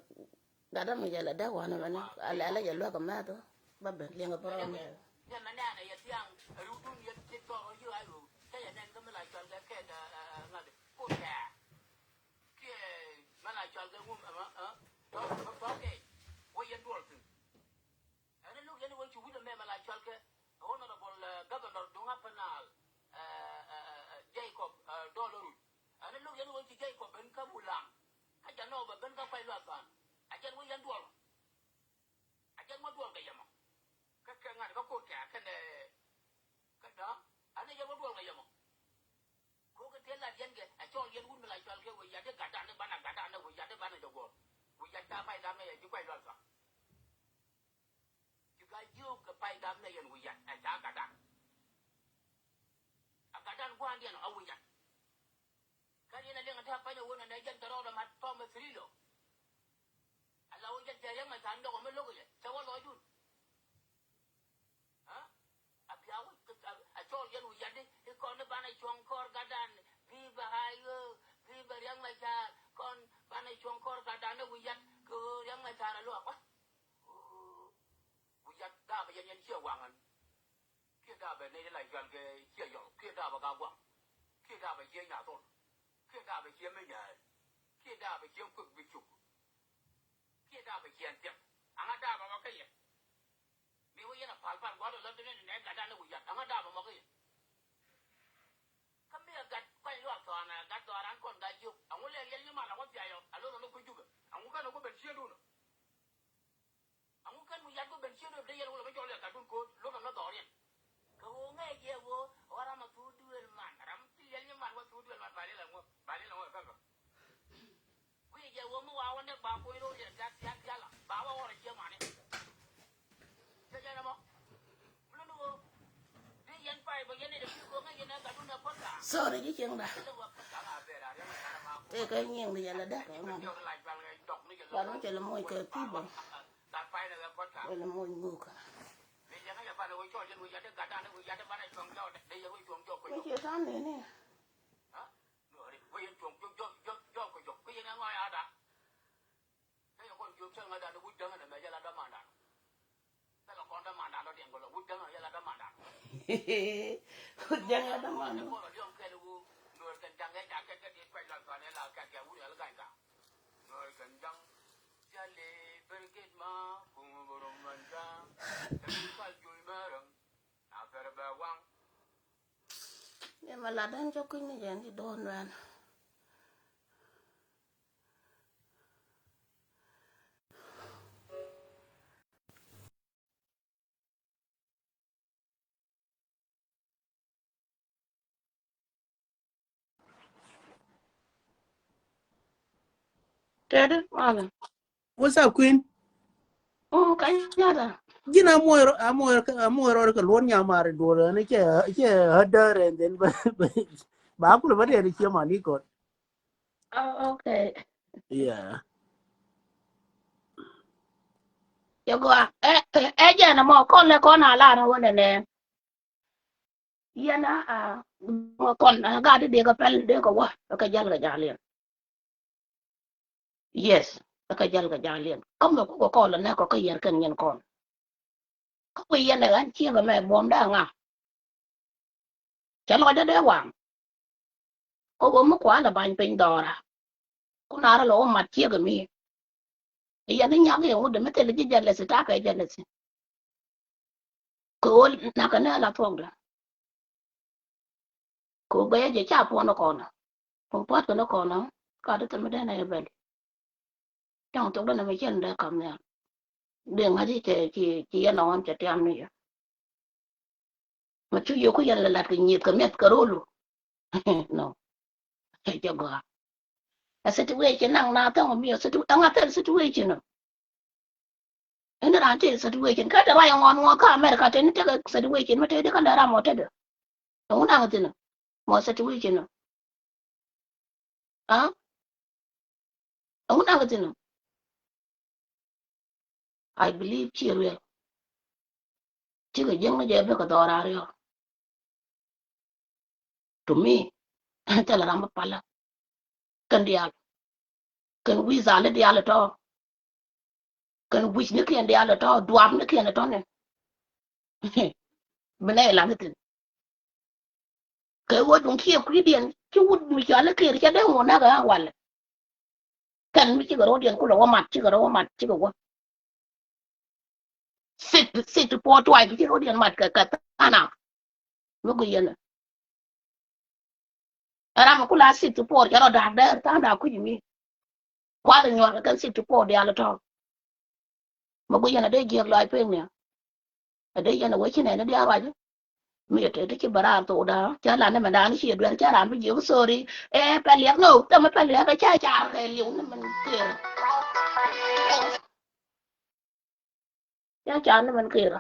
gatdä mi jɛ lɛ däk wanɛ mɛni. A lɛlɛ jɛ luäk ɛ mɛth ba ben liŋ ɛ program. Nyɛ mɛ nɛɛnɛ yɛ thiaŋ, ɛ rut dun yɛ ti tɔrɔ yi ɣa̱c rut. Cä yɛ nɛn kä mi la cɔl kɛ kɛn, ɛ, ɛ, ɛ, ŋa̱th. Kun kɛ. Kiɛ mɛ la cɔl kɛ ŋum, ɛ, ɛ, tɔ̱, tɔ̱, tɔ̱ kɛ. Wä yɛn duɔl thi̱n. Ɛn ni lo̱k yɛn wä ci wut ɛmɛ mɛ la cɔl kɛ Honorable, ɛ, Governor duŋ Upper Nile, ɛ, ɛ, ɛ, ɛ, Jacob, ɛ, Dolorut. Ɛn ni lo̱k yɛn wä ci Jacob ben kä Bulam. Kä jɛ nɔ bɛ ben kä kuay luath than. A jɛn wä yɛn duɔl. A jɛn wä duɔl kɛ yɛ mɔ. Kä kɛ ŋa̱t kä kot kɛ kɛn ɛ kä dä. Ɛn ni yɛn wä duɔl kɛ yɛ mɔ. Kokɛ tëë lat yɛn kɛ, a cɔl yɛn wut mi la cɔal kɛ wä yat di gatdan ni banɛ gatdan ni wä yat di banɛ jɛ guɔ̱ɔ̱r. Wä yat ca pay dam ni yɛ ji̱ kuay lual kɔaŋ. Ci ka jiök kɛ pay dam ni yɛn wä yat, a ca gatdan. A gatdan gua̱a̱ndiɛn a wä yat. Kä yɛn a liɛŋ a te a pany a wä nɛ nɛ jɛn tɛ rɔɔdɛ mat tɔmɛ thri lɔ. A la wä jɛn cɛ riɛk mɛ ca ndɔk ɔ mi lo̱k yɛ, cɛ wä lɔcdun. Aa? A bia wä, a, a cɔl yɛn wä yat di, ikɔn ni banɛ cuɔ̱ŋ kɔr gatdan, bi bɛ a ɣöö, bi bɛ riɛk mɛ ca, kɔn banɛ cuɔ̱ŋ kɔr gatdan ni wä yat, kɛ ɣöö riɛk mɛ ca rɛ luak wä. Wä yat daabɛ yɛn yɛn ciɛ waŋ ɛn. Kiɛ daabɛ nɛy ti la yɔal kɛ ciɛ yɔl, kiɛ daabɛ ka guaŋ. Kiɛ daabɛ ciɛ nyathol. Kiɛ daabɛ ciɛ mi nyääl. Kiɛ daabɛ ciɛ kuek bi cuk. Kiɛ daabɛ ciɛ ɛn thiɛk. Aŋa daabɛ mɔ kä yɛ. Mi wä yɛn a pal pal gua̱l ɛ lɔt ni nɛ gatdan ni wä yat. Aŋa daabɛ mɔ kä yɛ. Kä mi a gat kuany luaak thɔɔn a gat dhɔaaran kɔn gat jiök. Aŋu lɛ yɛl nyi mal a wä thiay ɔ. A lo̱n ɔ ni kui̱ jupɛ. Aŋu kɛn a wä ben ciëndun ɔ. Aŋu kɛn wä yat wä ben ciëndun ɔ dee yɛl wä lɛ bä cɔl yɛ gatdun ko̱o̱t. Lo̱n ɔ ni dhɔriɛn. Kɛ ɣöö ŋäc jɛ ɣöö ɣɔ̱ ram a thuut duëël man, ram ti liɛl nyi man wä thuut duëël man, ba liɛl a ŋuɔ̱k, ba liɛl a ŋuɔ̱k ɛ kɛl kɔ. Wi̱i̱ jɛ ɣöö mi wa wä nɛk ba kuɔ̱ny ro̱o̱l yɛ tiak tiak tiak la, ba wä ɣɔr a ciɛ mani. Cɛ jɛ nɛ mɔ. Mi luni ɣöö di yɛn pay bä yɛn ni dɛ pi̱i̱ kɛ ɣöö ŋäc yɛn ɛ gatdun ɛ podcast. Sorry, ji̱ cieŋda. Tëëkɛ nyiŋ di yɛn lɛ däk kɛ ŋa̱n. Wan mi cɛ lɛ moc kɛ pi̱i̱ bä. Wala moc ŋuk. Wec yɛ ta̱a̱n nini. Wut jäŋä däman. Ni ma lat den cä kui̱ ni jɛn di do̱n wɛn. Tɛt, mother. What's up, Queen? Oh, ka nyada. Ji̱n a muɔr, a muɔr, a muɔr rɔɔd kɛ luɔn nyamar duɔl ni cɛ, cɛ a däär and then ba, ba, ba kul ba dee ni cɛ mani kɔn. Oh, okay. Yeah. Yɛ gɔaa. Ɛ, ɛ, ɛ jɛn ɛmɔ kɔn lɛ kɔn a lar ni wä nɛnɛ. Yɛn a, a, kɔn a gat di dee kɛ pɛl dee kɛ wä kɛ jäl kɛ ja̱a̱liɛn. Yes, kɛ jäl kɛ ja̱a̱liɛn. Kä mɛ kukɛ kɔn lɛ nɛ kɔ kä yɛr kɛn yɛn kɔn. Kä kui̱ yɛn ɛ ɣän ciek ɛmɛ buɔ̱mdä ŋa. Cɛ lɔcdä dee waŋ. Kä ɣöö mi kualɛ ba̱ny piny dhɔra. Kun a rɔ lɛ wä mat ciek ɛmi. Yɛn i̱ nyak i̱ ŋut dee mi thil ji̱ jealousy ta̱a̱ kɛ jealousy. Kɛ ɣöö nakä nɛ la thuɔ̱kdä. Kɛ ɣöö bɛ jɛ ca puɔ̱n ɛ kɔnä. Kun pua̱t kɛ ni kɔnä ka ti thil mi dee nɛ jɛ bɛl. Cäŋ thok dee nɛ mi cɛn dee kam nhial. Dee ŋa̱c i̱ cɛ ci, ci yɛn ɛ ɣɔn cɛ tiam ni jɛ. Ma cu yio̱k ku yɛn lɛ lat kɛ nyieth kɛ mi̱eth kɛ ro̱lu. No. Cɛ gɔaa. A situation naŋ na thäŋ mi a situ-, ɛŋa thil situation ɔ. Ɛn raan tëë situation. Kä te ruac ɛŋɔn ŋɔn kä America tëë ni tekɛ situation mi tëë di kä lɛ ram ɔ tetdä. Ɛŋu naŋ thi̱n ɔ. Mɔ situation ɔ. Aa? Ɛŋu naŋ thi̱n ɔ. I believe ci riɛl. Cikɛ jiäkni jɛ bikɛ dhɔr a riɔ̱k. To me, thilɛ ram mi palä. Kɛn diaal. Kɛn wi̱i̱ dhali diaal ɛ tɔ̱. Kɛn wi̱c ni kiɛn diaal ɛ tɔ̱, duaap ni kiɛn ɛ tɔ̱ ni. Bi nɛy ɛ la̱th ni thi̱n. Kɛ ɣöö duŋ kiɛ kui̱diɛn ci wut mi cɔal i̱ Kiir cɛ dee ŋuɔ̱t näk ɛ walɛ. Kɛn mi cikɛ ro̱diɛn kulɛ wä mat, cikɛ rɔ wä mat, cikɛ wä. Sixty, sixty four tribe ci ro̱diɛn mat kɛ, kɛ tha̱a̱ŋ. Mi guic yɛn ɛ. Ɛ ram mi kula sixty four cɛ rɔ da̱a̱k dee tha̱a̱ŋ da̱a̱k kui̱c mi. Kuath nyuak kɛ kɛn sixty four diaal tɔ̱. Mi guic yɛn a dee jiɛk lɔaac pek ni a. A dee yɛn a wee ci nɛn a diaal ruac. Mi yɛ te ti ci bɛ raar thok da̱a̱. Ca lan ni mɛn da̱a̱n ci yɛ duer ca ran bi jiɛk sorry. Ɛ pɛl yɛk no, thɛmɛ pɛl yɛk a ca car kɛ liw ni mɛn Kiir. Ca car ni mɛn Kiir.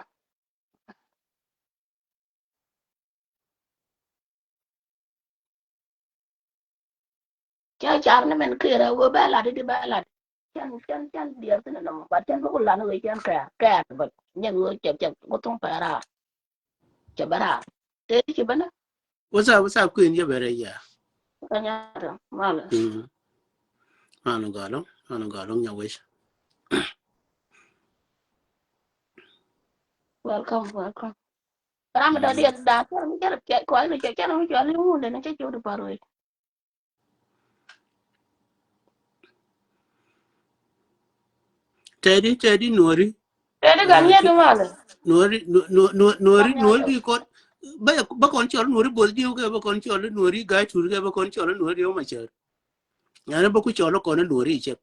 Ca car ni mɛn Kiir a wee bɛ lat di bɛ lat. Cɛn, cɛn, cɛn diɛɛr thin ɛnɔ, but cɛn bä ku lan wee cɛn kɛɛr, kɛɛr, but nyɛ wee cɛ, cɛ ku thuŋ pɛɛr a. Cɛ bä raar. Te ci bä na. What's up, what's up, Queen? Yɛ bɛ rɛ yɛ. Ka nya tɔ, malɛ. Mm. Malɛ gɔlɔ, malɛ gɔlɔ nya wec. Welcome, welcome. Ram dɔ diɛn da, kɛ mi jɛl kɛ kɔy ni cɛ, cɛ ni mi cɔl ni wun de ni cɛ cɛ wut par wec. Tɛdi, tɛdi nuɔri. Tɛdi gan yɛ di malɛ. Nuɔri, nuɔri, nuɔri di kɔn. Bɛ, bɛ kɔn cɔl nuɔri both diw kɛ, bɛ kɔn cɔl nuɔri gai tur kɛ, bɛ kɔn cɔl nuɔri o ma cɛr. Yan bä ku cɔl kɔn luɔri cɛ.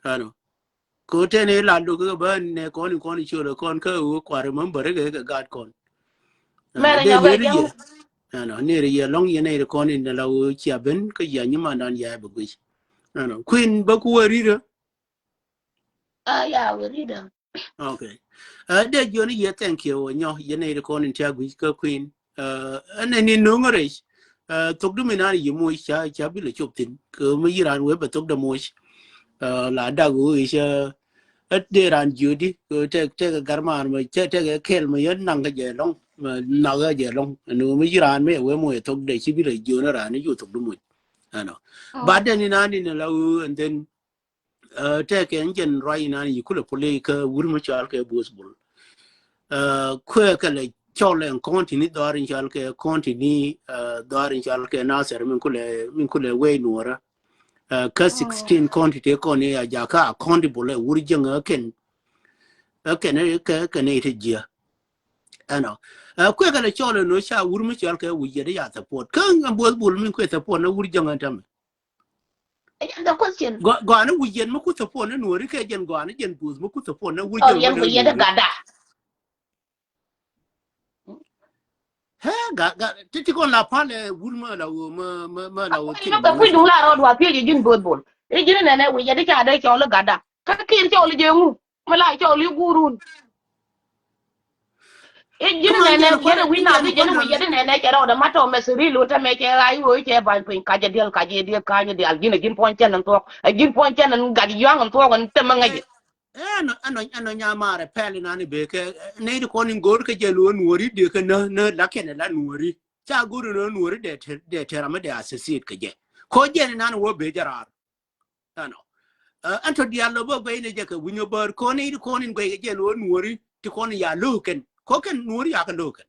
Ano. Ko tɛn ila luk kɛ bä nɛ kɔn in kɔn cɔl kɔn kä wu kuar member kɛ, kɛ gat kɔn. Mɛrɛ nyɔ bɛ jɛŋ. Ano, nɛrɛ yɛ lɔŋ yɛ nɛrɛ kɔn in la wu cia ben kä yɛ nyimandan yɛ bɛ guic. Ano, Queen bä ku wä rirä. Ah, ya, we read them. Okay. Uh, de jioni yɛ thank you nyɔ yɛ nɛy ti kɔn in tia guic kä Queen. Uh, ɛn ɛn in no̱ŋ rɛc. Uh, thok du mi nan yi moc ca, ca bi lɛ cop thin. Kɛ mi yi ran wee bɛ thok dɛ moc. Uh, la dak wee ca. Ɛ de ran jiodi kɛ tɛk, tɛk ɛ gar maar mɛ cɛ tɛk ɛ kɛl mɛ yɛ naŋ kɛ jɛ lɔŋ. Mɛ naŋ kɛ jɛ lɔŋ. Ɛn wee mi yi ran mɛ wee moc ɛ thok dɛ ci bi lɛ jioni ran ni ju thok du moc. Ɛnɔ. Oh. But then in an in la wee and then Uh, tɛkɛ ɛn jɛn ruac inan yi kulɛ pulɛ kä wur mi cɔal kɛ Buɔth Bul. Uh, kuɛ kɛ lɛ cɔl ɛn kɔn tini dhɔr in cɔal kɛ kɔn tini, uh, dhɔr in cɔal kɛ Nasir min kulɛ, min kulɛ wei nuɔrä. Uh, kä sixteen kɔn ti te kɔn ni a jaka a kɔn ti bulɛ wur jɛŋ ɛ kɛn. Ɛ kɛn ɛ kɛ, kɛn ɛ ite jiɛ. Ɛnɔ. Uh, kuɛ kɛ lɛ cɔl ɛn ɔ ca wur mi cɔal kɛ wi̱c yɛ di ya support. Kä ɛn Buɔth Bul min kuɛ support na wur jɛŋ ɛ tämɛ. Gɔani wi̱c yɛn mi kuth thopon ni nuɔri kɛ jɛn gɔani jɛn buth mi kuth thopon ni wi̱c yɛn wi̱c yɛn gada. Hɛ ga ga ti ti kɔn la pal ɛ wur mɛ la wur mɛ mɛ mɛ la wur kin. Kui̱ duŋ la rɔɔd wa piec ji̱n both bol. I̱ ji̱n nɛnɛ wi̱c yɛn ti ca dee cɔl i̱ gada. Kä kiɛn cɔl i̱ jɛ ŋu mi la cɔl i̱ gurun. I̱ ji̱n nɛnɛ kiɛn wi̱c na bi ji̱n wi̱c yɛn nɛnɛ cɛ rɔɔdɛ ma tɔmɛ siri lo tɛmɛ cɛ ɣa̱c ɣöö cɛ ba̱ny piny kacɛ diɛl kacɛ diɛl kacɛ diɛl ji̱n ji̱n puɔ̱ny cɛn in thuɔ̱k ɛ ji̱n puɔ̱ny cɛn in gat yua̱ŋ in thuɔ̱k in tɛmɛ ŋäcɛ. Ɛnɔ ɛnɔ ɛnɔ nyamarɛ pɛl inan i̱ bekɛ nɛy ti kɔn in go̱o̱r kɛ jɛ lo nuɔ̱ri dekɛ nä nä lakiɛn ɛ la nuɔ̱ri ca go̱o̱r in nuɔ̱ri dee tɛr amä dee associate kɛ jɛ. Ko̱ jɛn inan i̱ wä be jɛ raar. Ɛnɔ. Ɛn tɔ diaal lɔ bä guɛy ni jɛ kɛ wi̱ny ɔ bäär kɔn i̱ kɔn in guɛy kɛ jɛn ɔ nuɔri ti kɔn in ya lo̱o̱ kɛn kɔ kɛn nuɔri ya kɛ lo̱o̱ kɛn.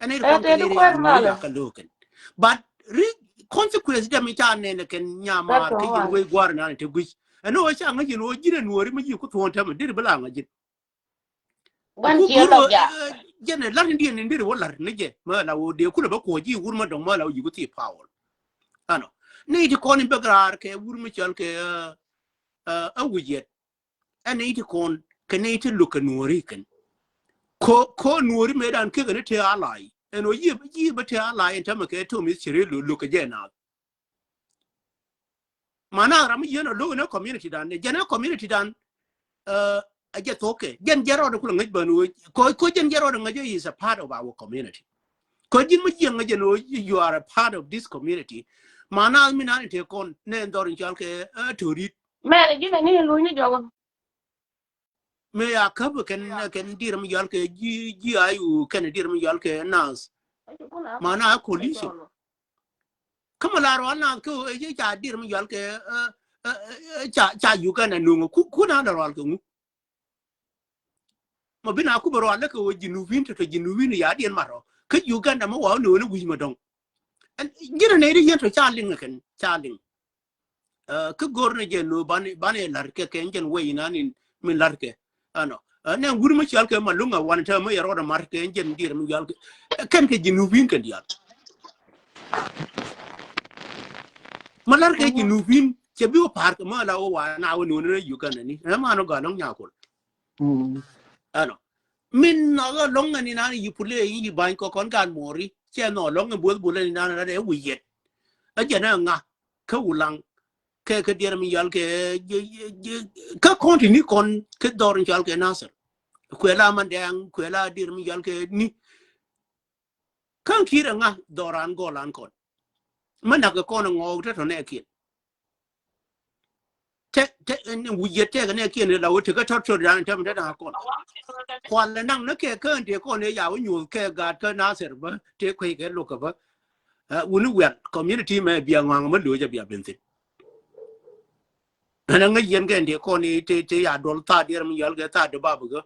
Ɛn i̱ kɔn kɛn i̱ nuɔri ya kɛ lo̱o̱ kɛn. But ri consequence dɛm in ca nɛn kɛn nyamaar kɛ jɛn wei gua̱r nan in te gui̱c ɛn ɔ ca ŋäc in ɔ ji̱n ɛ nuɔri mi ji̱ ku thuɔ̱ɔ̱n tɛmɛ dir bi la ŋäc ji̱n. Guan ciɛ lɔk ja. Jɛn ɛ lar in diɛn in dir wä lar ni jɛ mɛ la wä dee kulɛ bä kuɔ ji̱ wur mɛ dɔŋ mɛ la wä ji̱ ku thii power. Ɛnɔ ni ti kɔn in bɛ graar kɛ wur mɛ cɔl kɛ ɛ wi̱c yɛt. Ɛn ni ti kɔn kɛ ni ti luk kɛ nuɔri kɛn. Ko ko nuɔri mɛ dan kekɛ ni te alay ɛn wä yiëë yiëë bä te alay in tämɛ kɛ tom is ciri luk kɛ jɛ naath. Mana ram yien a lo̱k in a community dan jɛn a community dan. Ɛ jɛ thok kɛ jɛn jɛ rɔɔd kulɛ ŋäc bän wee ko ko jɛn jɛ rɔɔd ŋäc is a part of our community. Ko ji̱n mi jiɛŋ ŋäc jɛn wee you are a part of this community. Mana mi nan in te kɔn ne in dhɔr in cɔal kɛ ɛ torit. Mɛr ji̱n a ni luny ni jɔk. Mëë ya käp kɛn kɛn dier mi yɔal kɛ ji̱ ji̱ ayu kɛn dier mi yɔal kɛ nath. Mana a coalition. Kä mɔ la rual na kä ɛ ca dier mi yual kɛ, ɛ, ɛ, ɛ, ca, ca Uganda nuŋ ku, ku na la rual kɛ ŋu. Ma bi na ku bɛ rual lɛ kɛ wä Jinubin tɔ, tɔ Jinubin ya diɛn ma rɔ. Kä Uganda ma wa ni wä ni wi̱c ma dɔŋ. Ɛn ji̱n ni ri yɛn tɔ ca liŋ kɛn, ca liŋ. Ɛ, kä go̱r ni jɛ no ban, ban ɛ lar kɛ kɛ jɛn wei na ni min lar kɛ. Ɛnɔ. Ɛ, nɛ wur mi cɔal kɛ Malunga wan tɛ mi yɛ rɔɔdɛ mar kɛ jɛn dier mi yual kɛ. Ɛ, kɛn kɛ Jinubin kɛn dial. Ma lar kɛ Jinubin cɛ bi wä par kɛ ma la wä wa na wä ni wä ni Uganda ni. Ɛ, ma nɔ galɔŋ nyakul. Ɛnɔ. Min nɔ lɔŋ ni na ni yi pule yi bany kɔ kɔn gan mori. Cɛ nɔ lɔŋ ni buɔth bule ni na ni na ni wi yet. Ɛ jɛ na ŋa. Kä Wulaŋ. Kɛ, kɛ dier mi yal kɛ, jɛ, jɛ, jɛ, kä kɔn ti ni kɔn, kɛ dhɔr in cɔal kɛ Nasir. Kuɛ la Mandɛŋ, kuɛ la dier mi yal kɛ ni. Kä Kiir ɛ ŋa dhɔran gɔlan kɔn. Mɛ nak kɛ kɔn ŋɔɔk tɛ tɔ nɛ kiɛn. Tɛ, tɛ, ni wi̱c yɛ tɛk nɛ kiɛn la wä tekɛ tɔt tɔt dan tɛm tɛ daŋ kɔn. Kual lɛ naŋ ni kɛ kään tɛ kɔn ɛ ya wä nyuɔth kɛ gaat kä Nasir bä, tɛ kuec kɛ lok kɛ bä. Ɛ, wuni wiat community mɛ bia ŋɔaŋ mɛ lo̱c a bia ben thin. Ɛn a ŋäc yɛn kɛn tɛ kɔn ɛ tɛ, tɛ ya duɔl tha diɛr mi yal kɛ tha de bab kɛ.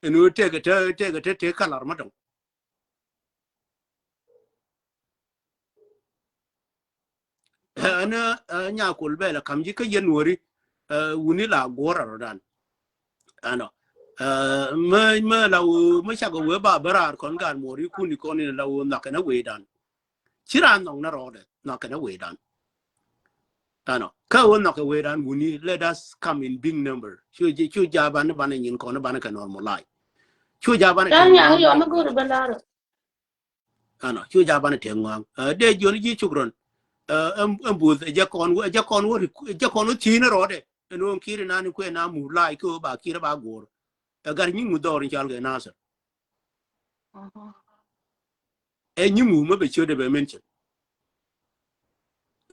Ɛn wä tɛk tɛ, tɛk tɛ, tɛ kalar ma dɔŋ. Ɛn, ɛ, nyakul bɛ la kam ji̱ kä yɛn wä ri, ɛ, wuni la guɔr a rɔ dan. Ɛnɔ. Ɛ, mä, mä la wä, mä cak wä ba bä raar kɔn gan mori kuni kɔn in la wä nhɔk kɛn a wee dan. Ci raan nhɔk na rɔɔdɛ, nhɔk kɛn a wee dan. Ɛnɔ. Kä wä nhɔk kɛ wee dan wuni, let us come in big number. Cu, cu, cu ja ban, ban nyin kɔn, ban kɛ normal life. Cu ja ban. Ɛnɔ, cu ja ban tɛk ŋɔaŋ. Ɛ, dee jiɔn ji̱ cuk rɔn. Ɛ, ɛm, ɛm buth, ɛ jɛ kɔn wä, ɛ jɛ kɔn wä, ɛ jɛ kɔn wä thiec ni rɔɔdɛ. Ɛn ɣöö Kiir inan kuɛ na mur lac kä ɣöö ba Kiir ba go̱o̱r. Ɛ gat nyiŋ mi dhɔr in cɔal kɛ Nasir. Ɛ nyiŋ mi mi bɛ ciötdɛ bɛ mention.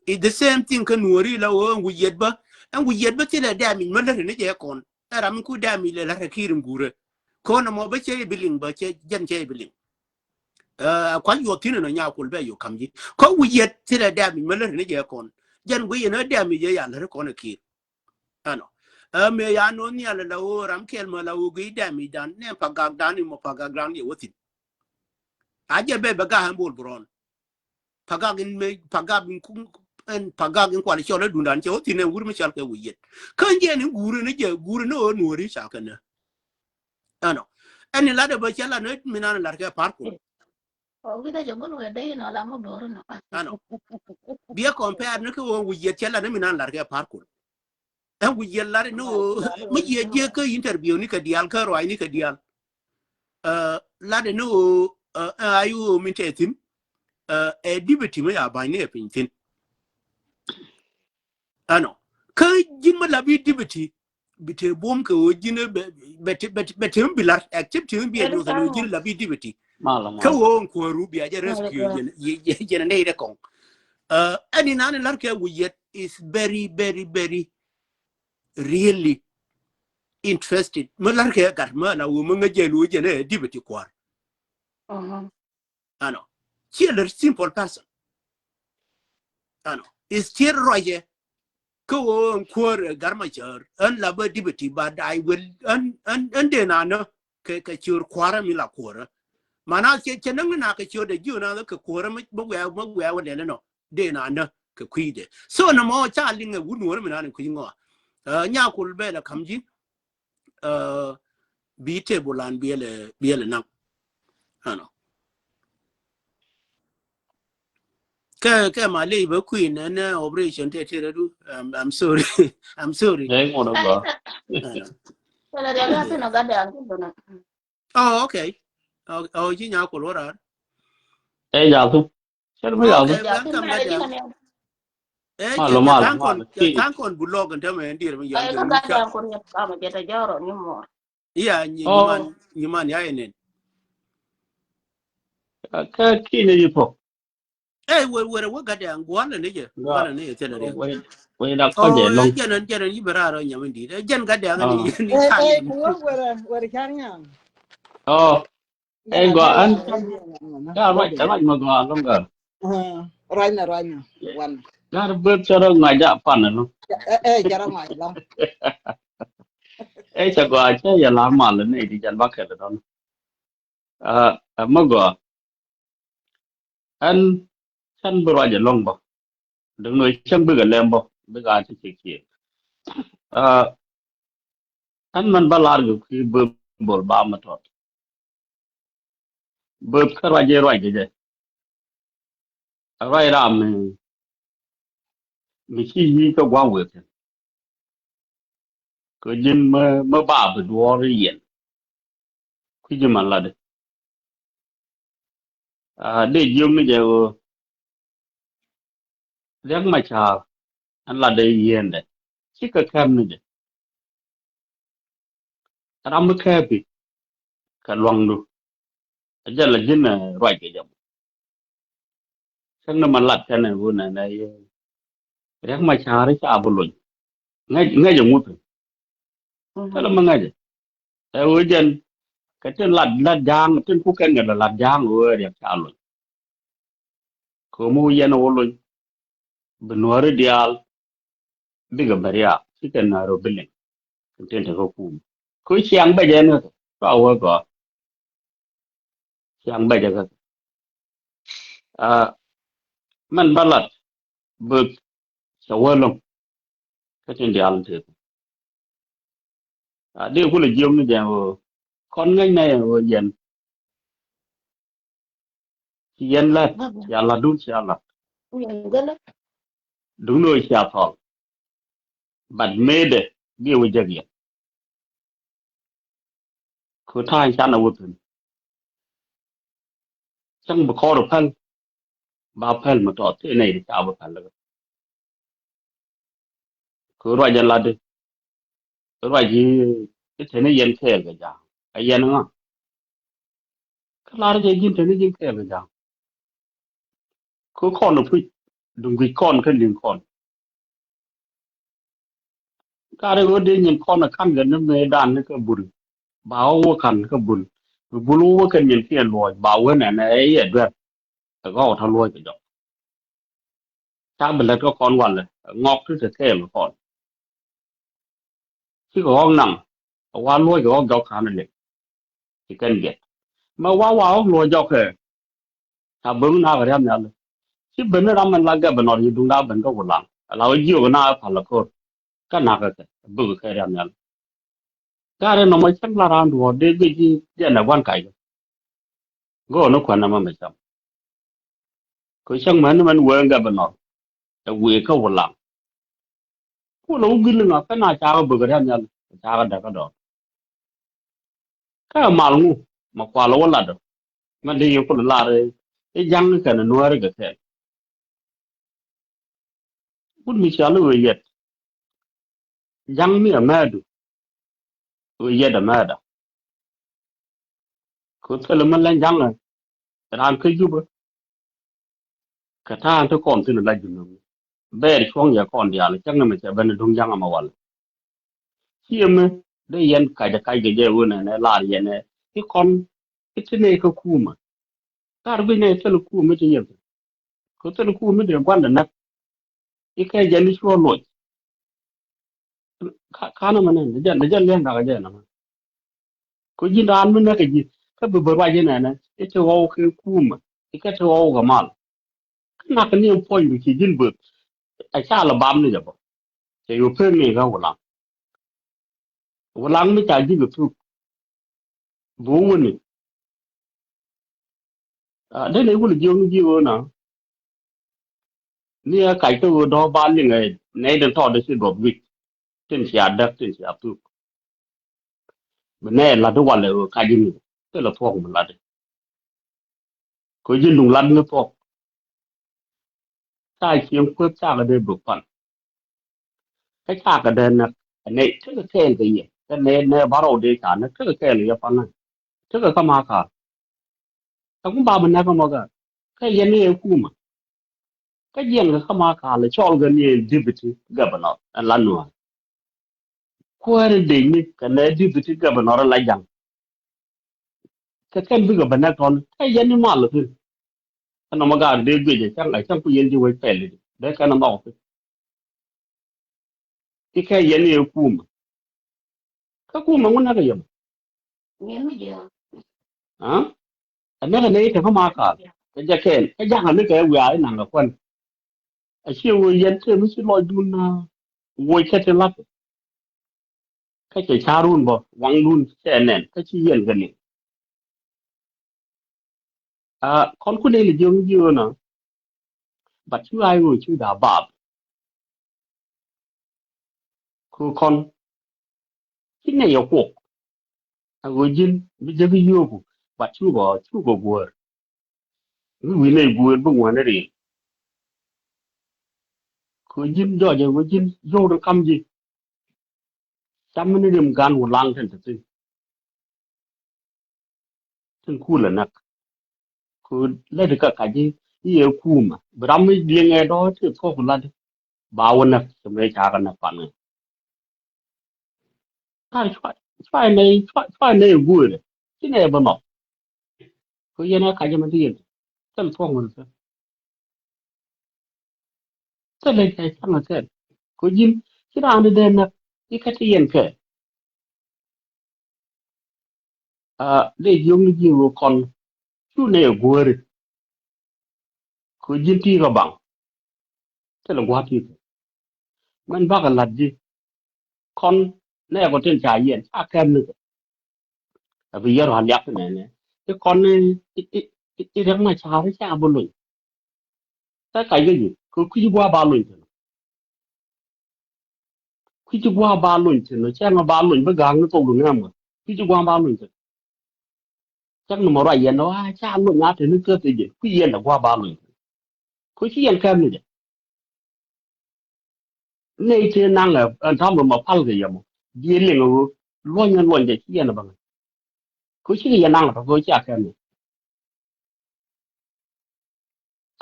It's the same thing kä Nuɔri la ɣöö ɛn wi̱c yɛt bä, ɛn wi̱c yɛt bä thilɛ damage mi lät ni jɛ kɔn. Ɛ ram mi ku damage lɛ la̱t ɛ Kiir in guurɛ. Kɔn ɛmɔ bä cɛ i̱ bi liŋ bä cɛ, jɛn cɛ i̱ bi liŋ. Ɛ, kua̱c yuɔth thi̱n ɛnɔ nyakul bɛ yök ka̱m ji̱. Kä wi̱c yɛt thilɛ damage mi lät ni jɛ kɔn. Jɛn guiy ɛn ɛ damage ɛ ya lät kɔn ɛ Kiir. Ɛnɔ. Ɛ, mëë ya no̱o̱ŋ nhial ɛ la ɣöö ram kɛl mɛ la ɣöö guiy damage dan nɛ pagak dan imɔ pagak dan yɛ wä thi̱n. A jɛ bɛ bɛ gak ɛn bol bi rɔn. Pagak in me, pagak in kum, ɛn pagak in kual cɔl ɛ dundan cɛ wä thi̱n ɛn wur mi cɔl kɛ wi̱c yɛt. Kä jɛ ni guur ni jɛ guur ni ɣöö Nuɔri ca kɛ nä. Ɛnɔ. Ɛn in lat ɛ bä cɛ lat ni mi nan lat kɛ par kul. Ɔ, wi̱cdɛ jɛ gol wɛ dee inɔ la mɔ bo̱o̱r inɔ. Ɛnɔ. Biɛ compare ni kä wä wi̱c yɛt cɛ lat ni mi nan lat kɛ par kul. Ɛn wi̱c yɛt lat ni wä mi yɛ jiɛ kä interview ni kɛ dial kä ruac ni kɛ dial. Ɛ, lat ni wä, ɛ, ɛ, ayi wä min tɛ thin. Ɛ, ɛ, dibiti mi ya ba̱ny ni ɛ piny thin. Ɛnɔ. Kä ji̱n mi la bi dibiti bi te buɔ̱m kɛ ɣöö ji̱n bɛ, bɛ te, bɛ te, bɛ te mi bi lar activity mi bi a nyuɔth ɛn ɣöö ji̱n la bi dibiti. Kä ɣöö ɛn kuääru bia jɛ rescue jɛn, jɛn, jɛn nɛy dɛ kɔŋ. Ɛ, ɛn inan in lar kɛ wi̱c yɛt is very, very, very really interested. Mi lar kɛ gat mi la ɣöö mi ŋäc jɛ ɛn ɣöö jɛn ɛ dibiti kua̱r. Ɛnɔ. Ciɛ lɛ simple person. Ɛnɔ. Is still ruacɛ. Kä ɣöö ɛn kuäär ɛ Gat Macäär. Ɛn la bä dibiti ba da̱a̱c wel. Ɛn, ɛn, ɛn dee na nä kɛ, kɛ ciöör kua̱rä mi la kuäärä. Mana cɛ, cɛ näŋ ni na kɛ ciöör dee jiöör na kɛ kuäärä mi, mi wiaa, mi wiaa wä lɛl ɛnɔ. Dee na nä kɛ kui̱dɛ. So nɔmɔ ca liŋɛ wut nuɔ̱ɔ̱rä mi na ni kui̱ ŋɔa. Ɛ, nyakul bɛ lɛ ka̱m ji̱. Ɛ, bi table an biɛlɛ, biɛlɛ naŋ. Ɛnɔ. Kɛ, kɛ ma ley bä kui̱n ɛn, ɛ, operation tɛ tɛrɛ du. I'm, I'm sorry. I'm sorry. Nɛ ŋun ɛ gɔaa. Ɛnɔ. Kɛlɛ riɛk a thin ɔ gat dɛ an thin bä naŋ. Oh, okay. Oh, oh, ji̱ nyakul wä raar. Ɛ jaku. Cɛ mi jaku. Okay, welcome, Madam. Ɛ, malo, malo, thaŋ kɔn, malo. Thaŋ kɔn bulɔk ɛn tämɛ ɛn dier mi yɔn jɛ gat dɛ an kɔn yɛ kama jɛ tɛ jɔrɔ ni mɔ. Iya, nyi, nyi man, nyi man ya inen. Kä kinyɛ yi pok. Ɛ, wɛ, wɛ, wɛ gat dɛ an guan ni jɛ. Guan ni jɛ tɛlɛ rɛ. Wɛ, wɛ da kɔn jɛ lɔŋ. Jɛn, jɛn yi bɛ raar nyam in dit. Jɛn gat dɛ an ni, ni. Ɛ, ɛ, wɛ, wɛ, wɛ car nyam. Oh. Ɛ gɔaa an. Ka ruac, ruac ma gɔaa lɔŋ gal. Ruacnɛ, ruacnɛ. Wan. Gar beth cɛ rɔ ŋa̱c a pan ɛlɔ. Ɛ, ɛ, cɛ rɔ ŋa̱c ɛlɔ. Ɛ, cɛ gɔaa, cɛ yɛ la mal ni di jɛn ba kɛl dɔn. Ɛ, ɛ, mɛ gɔaa. Ɛn cɛn bi ruac ɛlɔŋ bä. Däŋ nɔ cäŋ bikɛ lɛm bä, bikɛ a ti cik ciek. Ɛ, ɛn mɛn ba lar kɛ kui̱ böth bol ba mɛ tɔt. Böth kä ruac jɛ ruac kɛ jɛ. Ruac ram mi, mi ci yic kä gua̱a̱k wek kɛn. Kɛ ji̱n mä, mä ba bi duɔ̱ɔ̱r yɛn. Kui̱ ji̱ man latdɛ. A, dee jiök ni jɛ ɣöö Riɛk Macar ɛn latdɛ yiëëndɛ. Cikɛ kɛm ni jɛ. Ram mi kɛɛpi kɛ luaŋdu. A jɛ la ji̱n, ɛ, ruac kɛ jɛ. Cäŋ ni ma lat kɛn ɛ ɣöö nɛnɛ yɛ Riɛk Macar ca bi lony. Ŋäc, ŋäc ɛ ŋuth. Thilɛ mi ŋäc ɛ. Ɛ ɣöö jɛn kɛ tin lat, lat ja̱a̱ŋ, tin ku kɛn kɛ lat ja̱a̱ŋ ɣöö Riɛk ca lony. Kɛ ɣöö mi wä yɛn ɛ wä lony. Bi nuääri diaal bikɛ bɛ riaak cikɛ nuääri bi liŋ. Kɛ tin te kä kum. Kɛ ɣöö ciaŋ bɛ jɛ ni kɛ cua wä gɔaa. Ciaŋ bɛ jɛ kä. A, mɛn ba lat böth cɛ wä loŋ. Kä tin diaal in tëë. A, dee kulɛ jiök ni jɛ ɣöö kɔn ŋäc nɛ yɛn ɣöö yɛn. Ci yɛn lät, cia lat duŋ cia lat. Duŋ ni ɣöö cia thɔl. But mëëdɛ bi wä jek yɛn. Kɛ ta̱a̱ in canɛ wä thi̱n. Cäŋ bi kɔr päl. Ba päl mi tɔt tëë nɛy ti ca bi päl. Kɛ ruac in latdi. Ruac i̱, i̱ teni yɛn kɛɛl kɛ ja̱a̱ŋ. Ɛ yɛn ŋa? Kä lar jɛ ji̱n teni ji̱n kɛɛl kɛ ja̱a̱ŋ. Kɛ kɔn ɛ puc. Duŋ guic kɔn kä li̱ŋ kɔn. Kari ɣöö dee nyin kɔn ɛ ka̱n kɛ ni mëëdan ni kä bul. Ba ɣɔw wä ka̱n kä bul. Bi bul wä kɛ nyin kiɛ luɔc ba wä nɛnɛ ɛ yɛ duer. Ɛ gɔw ta luɔc kɛ jɔk. Ca bi lät kä kɔn walɛ ɛ ŋɔk ti te kɛɛl kɛ kɔn. Cikɛ ɣɔk naŋ ɛ wa luɔc kɛ ɣɔk jɔk ka̱n ɛ lek. Ci kɛn jiɛt mɛ wa wa ɣɔk luɔc jɔk kɛ. Ca ben na kɛ riam yal. Ci ben ram mɛn la gɛ ben nɔr yi duŋda ben kä wulaŋ. Ala wä jiök na pal la kor. Kä nak kɛ kɛ bök kɛ riam yal. Gari nɔmɔ cäŋ la ran duɔ de gɛ ji jɛ nɛ wan kay. Gɔ ni kuan na mɛ mɛ cam. Kɛ cäŋ mɛn ni mɛn wee gɛ ben nɔr. Ɛ wee kä wulaŋ. Kulɛ wä gil ŋa kä na cakɛ bök riam yal. Cakɛ däk kä dɔɔr. Kä mal ŋu ma kual wä lat ɔ. Mɛn di yɛ kul lar i̱ ja̱ŋ kɛn nuääri kɛ kɛn. Wut mi cɔal i̱ ɣöö yɛt. Ja̱ŋ mi amäädu. Ɣöö yɛt amääda. Kɛ thilɛ mi lɛn ja̱ŋ ɛ raan kä Jubä. Kɛ ta̱a̱n ti kɔn thin la Junub. Bɛɛr cuɔ̱ŋ yɛ kɔn diaal cäŋ ni mɛ cɛ ben duŋ ja̱ŋ amɛ wal. Ciɛ mi dee yɛn kac kac kɛ jɛ ɣöö nɛnɛ lar yɛn ɛ i̱ kɔn i̱ ti nɛy kä kuumä. Lar guic nɛy thil kuumä ti yɛn. Kɛ thil kuumä dee gua̱ndɛ näk. I̱ kɛ jɛn i̱ cuɔ loc. Ka-, kanɛ mɛ nɛn, ni jɛ, ni jɛ liɛŋ dakɛ jɛ nɛmɛ. Kɛ ji̱n raan mi näk kɛ ji̱, kä bi bä ruac inɛnɛ, i̱ ti ɣɔw kɛ kuumä, i̱ kɛ ti ɣɔw kɛ mal. Kä nak kɛ ni ɛn puɔ̱ny bi ci ji̱n böth, ɛ ca lɛ bam ni jɛ bä. Cɛ yo̱ pek ni kä wulaŋ. Wulaŋ mi ca ji̱ kɛ thuk. Bi wä wä ni. A, dee nɛy wul jiök ni ji̱ ɣöö na. Ni ɛ kac kä ɣöö dɔ̱ɔ̱k ba liŋ ɛ nɛy den tɔɔt dee ci duɔth wi̱c. Tin cia däk, tin cia thuk. Bi nɛy lat i̱ walɛ ɣöö kac ini. Thilɛ thuɔ̱k mi lat i̱. Kɛ ji̱n duŋ lat ni thuɔ̱k. Ca cieŋ kueth cakɛ dee bök pan. Kä cakɛ dee näk. Ɛ nɛy tekɛ kɛɛl kɛ yɛ. Kä nɛy, nɛy barɔw dee ca näk. Tekɛ kɛɛl kɛ yɛ pan näk. Tekɛ kä ma kaal. Kä kum ba bi näk kä mɔ kä. Kä yɛn ni ɛ kumä. Kä jiɛn kɛ kä ma kaal cɔl kɛ ni ɛ deputy governor ɛn la nuɔ̱ɔ̱r. Kuäär in dec ni kɛ nɛ deputy governor in la ja̱ŋ. Kɛ kɛn bikɛ bɛ nɛk tɔn kä yɛn ni mal thin. Ɛn nɔmɔ gaat dee guic ɛ cäŋ ɛ cäŋ ku yɛn ji̱ wec pɛl i̱di dee kɛn ɛ nhɔk thi̱n. Ci kɛ yɛn i̱ ɛ kuumɛ. Kä kuumɛ ŋun näk ɛ yɛm. Ɛ näk ɛ nɛy te kä ma kaal kɛ jɛ kɛɛl kä ja̱ŋ ɛ ni kɛ wiaa i̱ naŋ kɛ kuän. A ciɛ wee yɛn tëë mi ci lɔcdun woc kɛ ti la̱t. Kä cɛ ca̱run bä waŋdun cɛ nɛn kä ci yɛn kɛ liŋ. A kɔn kun in jiöŋ jiöönä. But cu ay wee cu da bap. Ku kɔn ci nɛ yɛ kuɔk. A ɣöö ji̱n bi jek yio̱o̱ku, but cukɔ cukɔ guäär. Mi wi̱i̱ nɛy guäär bi ŋuäni ri̱i̱l. Kɛ ɣöö ji̱n jɔɔcɛ ɣöö ji̱n yio̱w ni kam ji̱. Cam mi ni rim gan wä laŋ tin te thi̱n. Tin kuul ɛ näk. Kɛ ɣöö läti kä kac i̱ i̱ yɛ kuumä bi ram mi liŋɛ dɔ̱ ti thuɔ̱k lat. Ba wä näk cɛ mëë ca kɛ näk pan ŋäc. Tar cua cua nɛy cua cua nɛy guurɛ. Ci nɛy bä nɔk. Kɛ yɛn ɛ kac ɛmɛ ti yɛn. Thil thuɔ̱k ŋun thil. Thil ɛ cɛ caŋ ɛ thil. Kɛ ji̱n ci raan di dee näk i̱ kä ti yɛn kɛ. A dee jiök ni ji̱ ɣöö kɔn cu nɛy ɛ guuri. Kɛ ji̱n ti̱i̱ kɛ baŋ. Thilɛ gua̱a̱th ti̱i̱ kɛ mɛn bakɛ la̱t ji̱. Kɔn nɛɛkɔ tin ca yiɛn ca kɛm ni kɛ. A bi yɛr ɣɔ̱a̱n liak nɛnɛ i̱ kɔn i̱ i̱ i̱ i̱ riɛk ma ca̱a̱r i̱ ca bi luny. Kä kac kä ji̱ kɛ kui̱c gua̱a̱ ba luny thi̱n. Kui̱c gua̱a̱ ba luny thi̱n cɛ ŋa ba luny bi ga̱a̱ŋ ni thok du ŋɛm ŋa kui̱c gua̱a̱ ba luny thi̱n. Cäŋ ni mɔ ruac yɛn ɣɔaa ca luny a te ni thäth i̱ ji̱ kui̱ yɛn ɛ gua̱a̱ ba luny thi̱n. Kui̱c ci yɛn kɛm ni jɛ. Nɛy tëë naŋ ɛ ɛn ta̱mɛ mɔ pal kɛ yɛ mɔ. Biɛ liŋ ɛ ɣöö luɔ̱ny ɛn luɔ̱ny jɛ ci yɛn ɛ bä ŋa̱c. Kɛ cikɛ yɛn naŋ ɛ tɔ kɛ cia kɛn ni.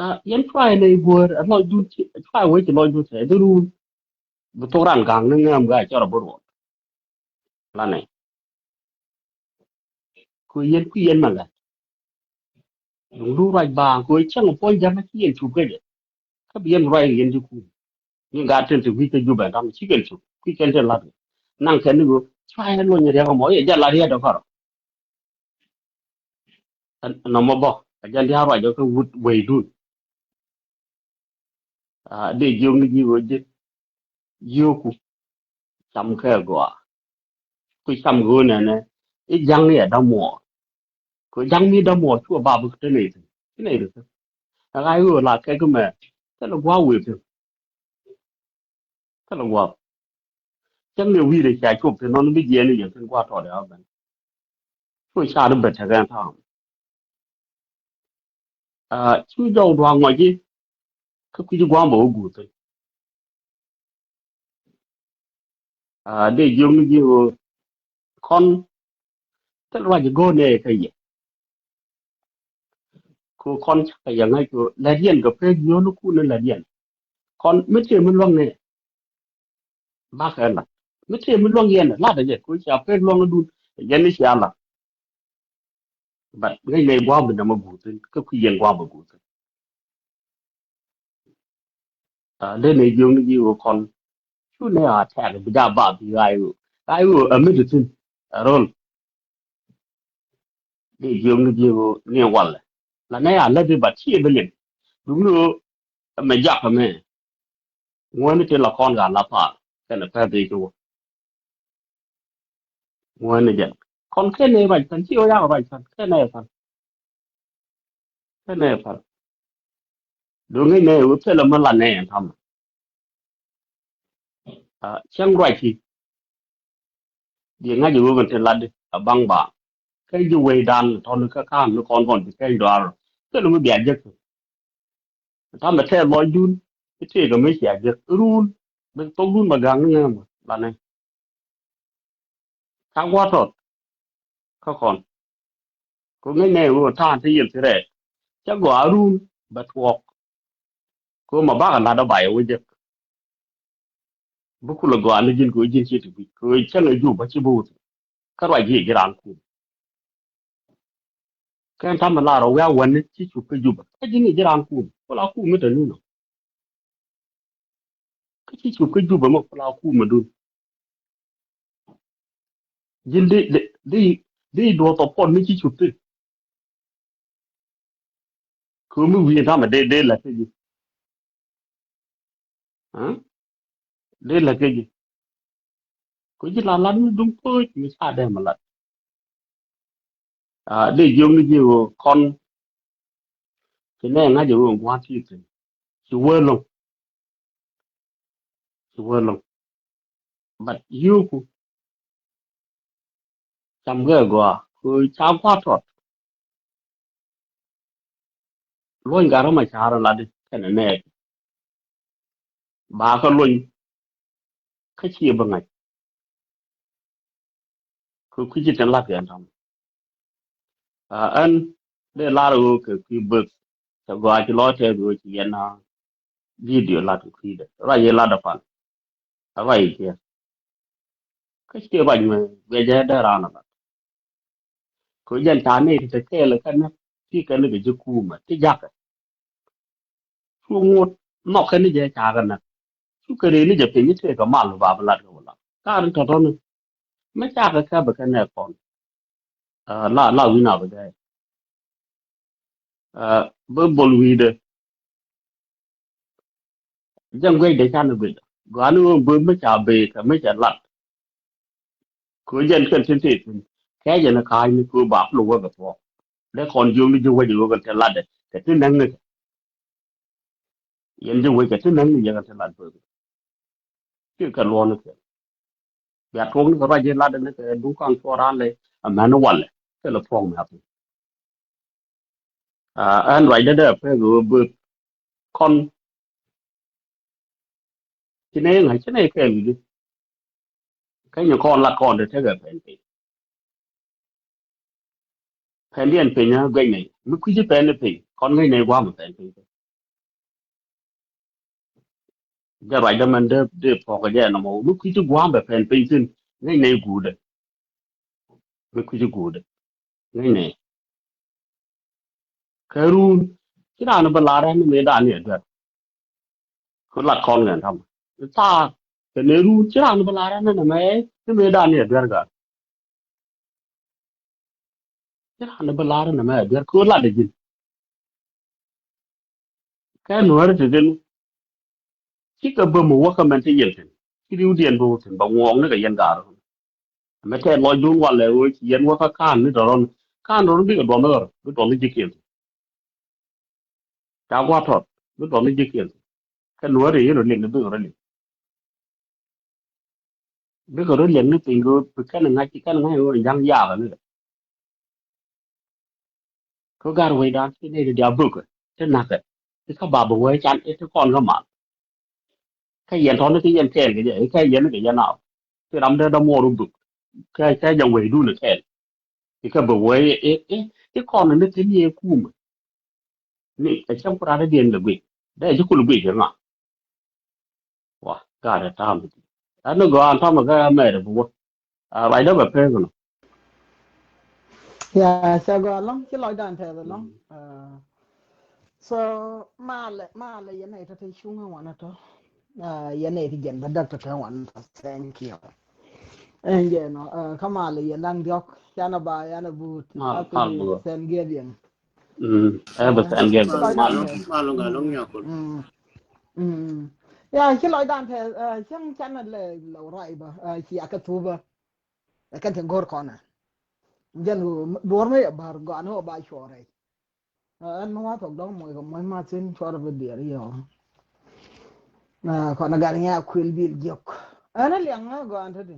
A yɛn cuayɛ nɛy guäär ɛ lɔcdun cuayɛ wec ci lɔcdun tɛ dhi ruun. Bi thok ran ga̱ŋ ni ŋääm gaa cɔr ɛ bi ruɔt. La nɛy. Kɛ yɛn kui̱ yɛn mɛ gat. Duŋdu ruac baaŋ kɛ cäŋ puɔ̱ny ja̱ŋ ci yɛn cup kecɛ. Kä bi yɛn ruac yɛn ji̱ kuum. Ni gat tin ti wi̱c kä Jubɛ ram ci kɛn cup kui̱ kɛn tin lat. Naŋ kɛn ni ɣöö cuayɛ luɔ̱ny riɛk ɛmɔ yɛ jɛ lat riɛt ɛ kɔrɔ. Nɔmɔ bä a jɛn diaal ruac kä wut weydun. A dee jiök ni ji̱ ɣöö ji̱ yio̱o̱ku. Cam kɛ gɔaa. Ku cam ɣöö nɛnɛ i̱ ja̱ŋ ni ɛ da̱muɔɔr. Ku ja̱ŋ mi da̱muɔɔr cu ɛ bap bi te nɛy thi̱n ci nɛy ri thi̱n. Ɛ ɣa̱c ɣöö la kɛ kä mɛ thilɛ gua̱a̱ wëë thi̱n. Thilɛ gua̱a̱. Cäŋ ni wi̱i̱dɛ cia cop thi̱n nɔn bi jiɛɛn i̱ yɛn thi̱n gua̱a̱ tɔɔdɛ ɣä ben. Cu ca̱r i̱ ben tekɛ ɛn ta̱a̱m. Cu jɔw dua̱a̱ŋ ŋɔc i̱ kä kui̱ci gua̱a̱m bɛ wä guur thi̱n. Dee jiök ni ji̱ ɣöö kɔn thil ruac i̱ go̱o̱r nɛy kä yɛ. Kɛ kɔn cakɛ yɛ ŋäc kɛ lät yɛn kɛ pek yio̱o̱nikun ni lät yɛn. Kɔn mi tëë mi luäŋ nɛy bakɛ lat mi tëë mi luäŋ yɛn lat ɛ jɛ kɛ cia pek luäŋ idun. Yɛn ni cia lat. But ŋäc nɛy gua̱a̱m bi nɛmɛ guur thi̱n kä kui̱ yɛn gua̱a̱m bi guur thi̱n. Dee nɛy jiök ni ji̱ ɣöö kɔn cu nɛy a tɛk bi ja̱ ba bi ɣa̱c ɣöö ɣa̱c ɣöö ɛ mi ti thi̱n ɛ ro̱l. Dee jiök ni ji̱ ɣöö ni walɛ la nɛy a lät i̱ ba ci ɛ bi liŋ. Duŋni ɣöö ɛmɛ jak ɛmɛ ŋuäni tin la kɔn ɣa̱ la paal kɛnɛ pɛ̈th i̱ ci wä. Ŋuäni jɛn kɔn kɛnɛ ruac pɛn ci ɣöö yak ruac pɛn kɛnɛ pɛn. Kɛnɛ pɛn. Duŋni nɛy ɣöö thilɛ mi la nɛy ɛn ta̱mɛ. Cäŋ ruac ki. Diɛ ŋa̱c i̱ wee kɛn ti lat a baŋ ba kɛn ji̱ wecdan tɔ̱ni kä ka̱n ni kɔn kɔn ti kɛn dɔaar. Thilɛ mi bia jek. Ta̱mɛ tɛth lɔcdun i̱ tëëkɛ mi cia jek iruun. Bi thokdun bɛ ga̱ŋ ni ŋäämä lanɛ. Ca gua̱a̱r tɔt kä kɔn. Kɛ ŋäc nɛy ɣöö ta̱a̱n te yel ti rɛɛt cä gɔaa run bɛ tuɔɔk. Kɛ ɣöö ma bakɛ la̱t ɔ ba yɛ wä jek. Bi kulɛ gɔaa ni ji̱n kɛ ɣöö ji̱n ci ti guic kɛ ɣöö cäŋ ɛ jup bä ci bi wut. Kä ruac ji̱ ji̱ raan kum. Kɛn tamɛ lar ɔ wiak wäni ci cup kä Jubɛ. Kä ji̱n i̱ ji̱ raan kum. Kula kum mi te ni nɔ. Kä ci cup kä Jubɛ mɛ kula kum mi dun. Ji̱n di di di di duɔth ɔ puɔt mi ci cup ti. Kɛ mi wi̱i̱ tamɛ dee dee lät kä ji̱. Dee lät kä ji̱. Kɛ ji̱ la lat mi duŋ pöc mi ca dee mi lat. Dee jiök ni ji̱ ɣöö kɔn ci nɛ ŋa̱c ɛ ɣöö gua̱a̱th ti thi̱n. Ci wee lo̱ŋ. Ci wee lo̱ŋ. But yio̱o̱ku cam gɛ gɔaa kɛ ɣöö ca gua̱a̱th tɔt. Luɔny gat rɔ ma ca̱r lat kɛnɛ nɛɛk. Ba kä luɔny kä ciɛ bi ŋa̱c. Kɛ kui̱ci tin lat kɛ ɛn tɔ̱ŋ. Ɛn dee lar ɣöö kɛ kui̱ bek cɛ gɔaa ci lɔ tɛth ɣöö ci yɛn a video lat kɛ kui̱dɛ ruac yɛ lat dɛ pan. A ruac yɛ ciɛ kä ciɛ ruac mɛ guiɛcɛ dee raan a lat. Kɛ jɛn ca ni ti te kɛɛl kɛ nä ti kɛ ni kɛ ji̱ kuumɛ ti jakä. Cu ŋot nhɔk kɛ ni jɛ ca kɛ nä. Cu kɛ ree ni jɛ piny i̱ tëëk kɛ mal ba bi lat kɛ wä lat ka rin tɔ̱tɔ̱ni. Mi ca kɛ kɛ bi kɛ nɛ kɔn la la wi̱n a bi gɛɛ. Bi bol wi̱i̱dɛ. Jɛn guic dee can guic gɔaa ni ɣöö bööth mi ca bëë kɛ mi cɛ lat. Kɛ jɛn kɛn tin tëë thi̱n kɛ jɛn ka̱a̱cni kɛ ba pil wek kɛ thuɔ̱k. Dee kɔn jiök ni ji̱ wec ɣöö kɛn te latdɛ kɛ ti näk ni kɛ. Yɛn ji̱ wec kɛ ti näk ni yɛ kɛn te lat bööth. Ci kɛ luɔ̱ɔ̱n ni kɛ bia tuɔɔk ni kɛ ruac ji̱ latdɛ ni kɛ duŋ kaŋ cuɔ raan lɛ. Amäni walɛ kɛ lɛ thuɔ̱k mi a piny. Ɛn ruacdä dee pek ɣöö bööth kɔn. Ci nɛ ŋa̱c ci nɛ kɛɛl wi̱cdä. Kä nyin kɔn lat kɔn te tekɛ pɛn piny. Pɛn diɛn piny a guɛc nɛy mi kui̱ci pɛn ni piny kɔn ŋäc nɛy gua̱a̱m pɛn piny. Jɛ ruacdä mɛn dee dee pɔk jɛ nɔmɔ mi kui̱ci gua̱a̱m bɛ pɛn piny thi̱n ŋäc nɛy guudɛ. Mi kui̱ci guudɛ ŋäc nɛy. Kɛ ruun ci raan bi lar ɛn ni mëë dan ni aduer. Ku lat kɔn ŋɛn tamɛ thaak kɛ ni ruun ci raan bi lar ɛn ni mëë ni mëë dan ni aduer gat. Ci raan bi lar ɛn ni mëë aduer ku lat ɛ ji̱n. Kɛ nuäri ti din cikɛ bäm wä kä mɛn ti yɛn thi̱n ci riwdiɛn bi wä thi̱n ba ŋuɔɔk ni kɛ yɛn gaar. Mɛ tɛt lɔcdun walɛ ɣöö ci yɛn wä kä ka̱n ni tɔrɔn ka̱n tɔrɔn bikɛ duɔm ni ɣɔr bi duɔm ni ji̱kiɛn thi̱n. Ca gua̱a̱th tɔt bi duɔm ni ji̱kiɛn thi̱n. Kɛ nuäri yɛn rɔ liŋ ni bikɛ rɔ liŋ. Bikɛ rɔ liŋ ni piny kɛ ɣöö bi kɛn ŋa̱c ci kɛn ŋa̱c ɣöö ja̱ŋ yaakɛ ni kɛ. Kä gar wecdan ti nɛy ti diaal bökɛ ti na̱kɛ ti kä ba bi wee can ti kɔn kä mal. Kä yɛn tɔ̱ni ti yɛn kɛɛl kɛ jɛ kä yɛn kɛ yɛn a ti ram dee dämuɔɔr wä bök. Kä kä jɛ wecdun kɛɛl ti kä bi wee i i ti kɔn ni ti ni ɛ kumɛ. Ni ɛ cäŋ ku ran diɛn lɛ guic dee ci kul guic kɛ ŋa. Wa gaat ɛ ta̱a̱m ɛ ti ɛn ni gɔaa ɛn ta̱a̱m ɛ kä mɛɛt ɛ bi wä. Ruacdä bɛ pek nɔ. Ya cɛ gɔaa ɛlɔ̱ŋ ci lɔcdan tɛth ɛlɔ̱ŋ. So malɛ malɛ yɛn nɛy tɔ̱tɔ̱ cuŋ ɛ wanɛ tɔ̱. Yɛn nɛy ti jɛn bä däk tɔ̱tɔ̱ wanɛ tɔ̱. Thank you. Ɛn jɛ nɔ kä malɛ yɛn da̱ŋ diɔ̱k canɛ ba yanɛ buut. Mal mal buut. Thanksgiving. Mm, ɛ bɛ tɛn gɛ mal mal gal lɔŋ nyakul. Mm. Mm. Ya ci lɔcdan tɛ cäŋ canɛ lɛ lɛ ruac bä ci akɛ thupä. Ɛ kɛn tin go̱r kɔnɛ jɛn duɔr mi yɛ bär gɔani wä ba cuɔrɛ. Ɛn mi wa thok dɔŋ moc kɛ moc ma thin cuɔrɛ bi diɛr yɛ wä. Kɔnɛ gat ŋɛ a kuil bil jiök ɛn a liɛŋ ŋä gɔan te di.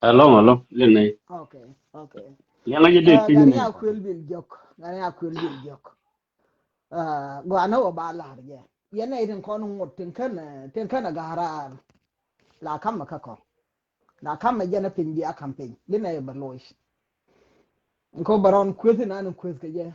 Alɔŋ alɔŋ lin nɛy. Okay, okay. Yɛn a jɛ dee piny nɛy. Gat ŋɛ a kuil bil jiök gat ŋɛ a kuil bil jiök. Gɔanä wä ba la̱r jɛ yɛn nɛy tin kɔn ŋot tin kän tin kän a ga̱raar. La kamɛ kä kɔ la kamɛ jɛn a piny bia kam piny lin nɛy bɛ loc. Ko bɛ rɔn kueth inan in kueth kɛ jɛ.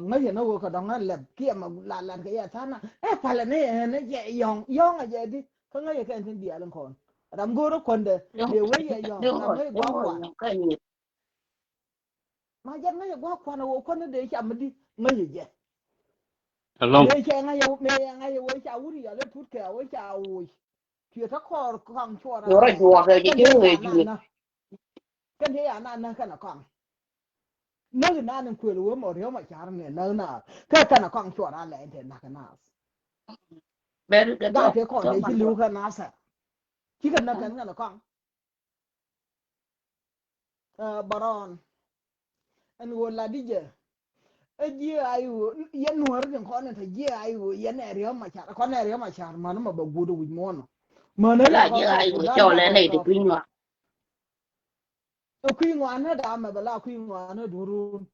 Ŋäcɛ ni ɣöö kɛ dɔ̱ŋ ɣän lɛp kiɛ mɛ la lat kɛ yɛ tha̱a̱ŋ na ɛ palɛ ni ɛ ni jɛ yɔ̱ŋ yɔ̱ŋ a jɛ di kä ŋäcɛ kɛn tin diaal in kɔn ram go̱o̱r ɛ kuändɛ. Liɛ wee yɛ yɔ̱ŋ ram ŋäc gua̱a̱k gua̱a̱k. Ma jɛn ŋäcɛ gua̱a̱k kuan a wä kuan ni dee ca mi di ŋäcɛ jɛ. Along. Mëë cɛ ŋa̱c ɛ, mëë ŋa̱c ɛ wee ca wut yɔl ɛ tut kɛ wee ca woc. Cuɛ tɔ kɔɔr kɔaŋ cuɔr a lɛ. Cuɔr a juɔk kɛ ji̱ ji̱ ŋee juɔk. Kɛn ti ya na näk kɛn a kɔaŋ. Näk inan in kuël wee mɔ riɔm a car ni näk na. Kɛ kɛn a kɔaŋ cuɔr a lɛ in te näk na. Bɛr kɛ tɔ. Gaa te kɔn te ci liw kɛ na sɛ. Ci kɛ näk kɛn kɛn a kɔaŋ. Ɛ, Bärɔn. Ɛn ɣöö lat di jɛ. Ɛ jiɛ ay ɣöö yɛn nuɔ̱ɔ̱ri tin kɔn in te jiɛ ay ɣöö yɛn ɛ riɔ̱m a car kɔn ɛ riɔ̱m a car män ma bɛ guut wi̱c muɔ̱ɔ̱n. Män ɛ la jiɛ ay ɣöö cɔl ɛ nɛy ti kui̱ ŋɔak. Ɛ kui̱ ŋɔak ni da̱a̱m ɛ bɛ la kui̱ ŋɔak ni duun run.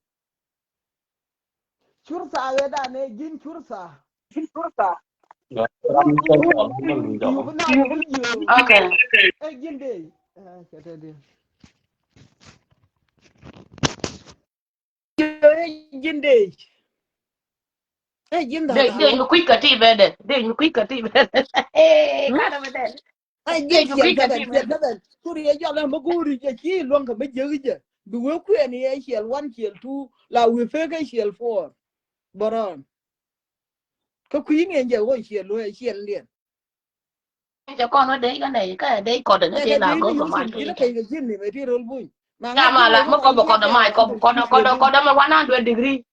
Curtha ɣet anɛ ji̱n curtha. Ji̱n curtha. Okay. Ɛ ji̱n dee. Ɛ, cɛ tɛ dee. Ɛ ji̱n dee. Ɛ ji̱n dee. Dee, dee, mi kui̱ kä ti bɛ dɛ. Dee, mi kui̱ kä ti bɛ dɛ. Ɛ, kanɛ bɛ dɛ. Ai, jiɛn ciɛl kɛ bɛn, ciɛl kɛ bɛn. Kuri yɛ jɔl ɛn bä go̱o̱ri jɛ ci luäŋ kɛ bä jiäk jɛ. Bi wee kuɛn yɛ ciɛl one, ciɛl two, la wee pek kɛ ciɛl four. Bärɔn. Kä kui̱ ni ɛn jɛ wee ciɛl lo̱ ɛ ciɛl liɛn. Jɛ kɔn wä dee kɛ nɛy, kä dee kɔt ɛn ti la go̱o̱r kɛ mac kɛ ji̱n kɛ ji̱n ni mɛ ti rol buny. Nya ma la, mɛ kɔn bä kɔn mac, kɔn, kɔn, kɔn, kɔn mɛ one hundred degree.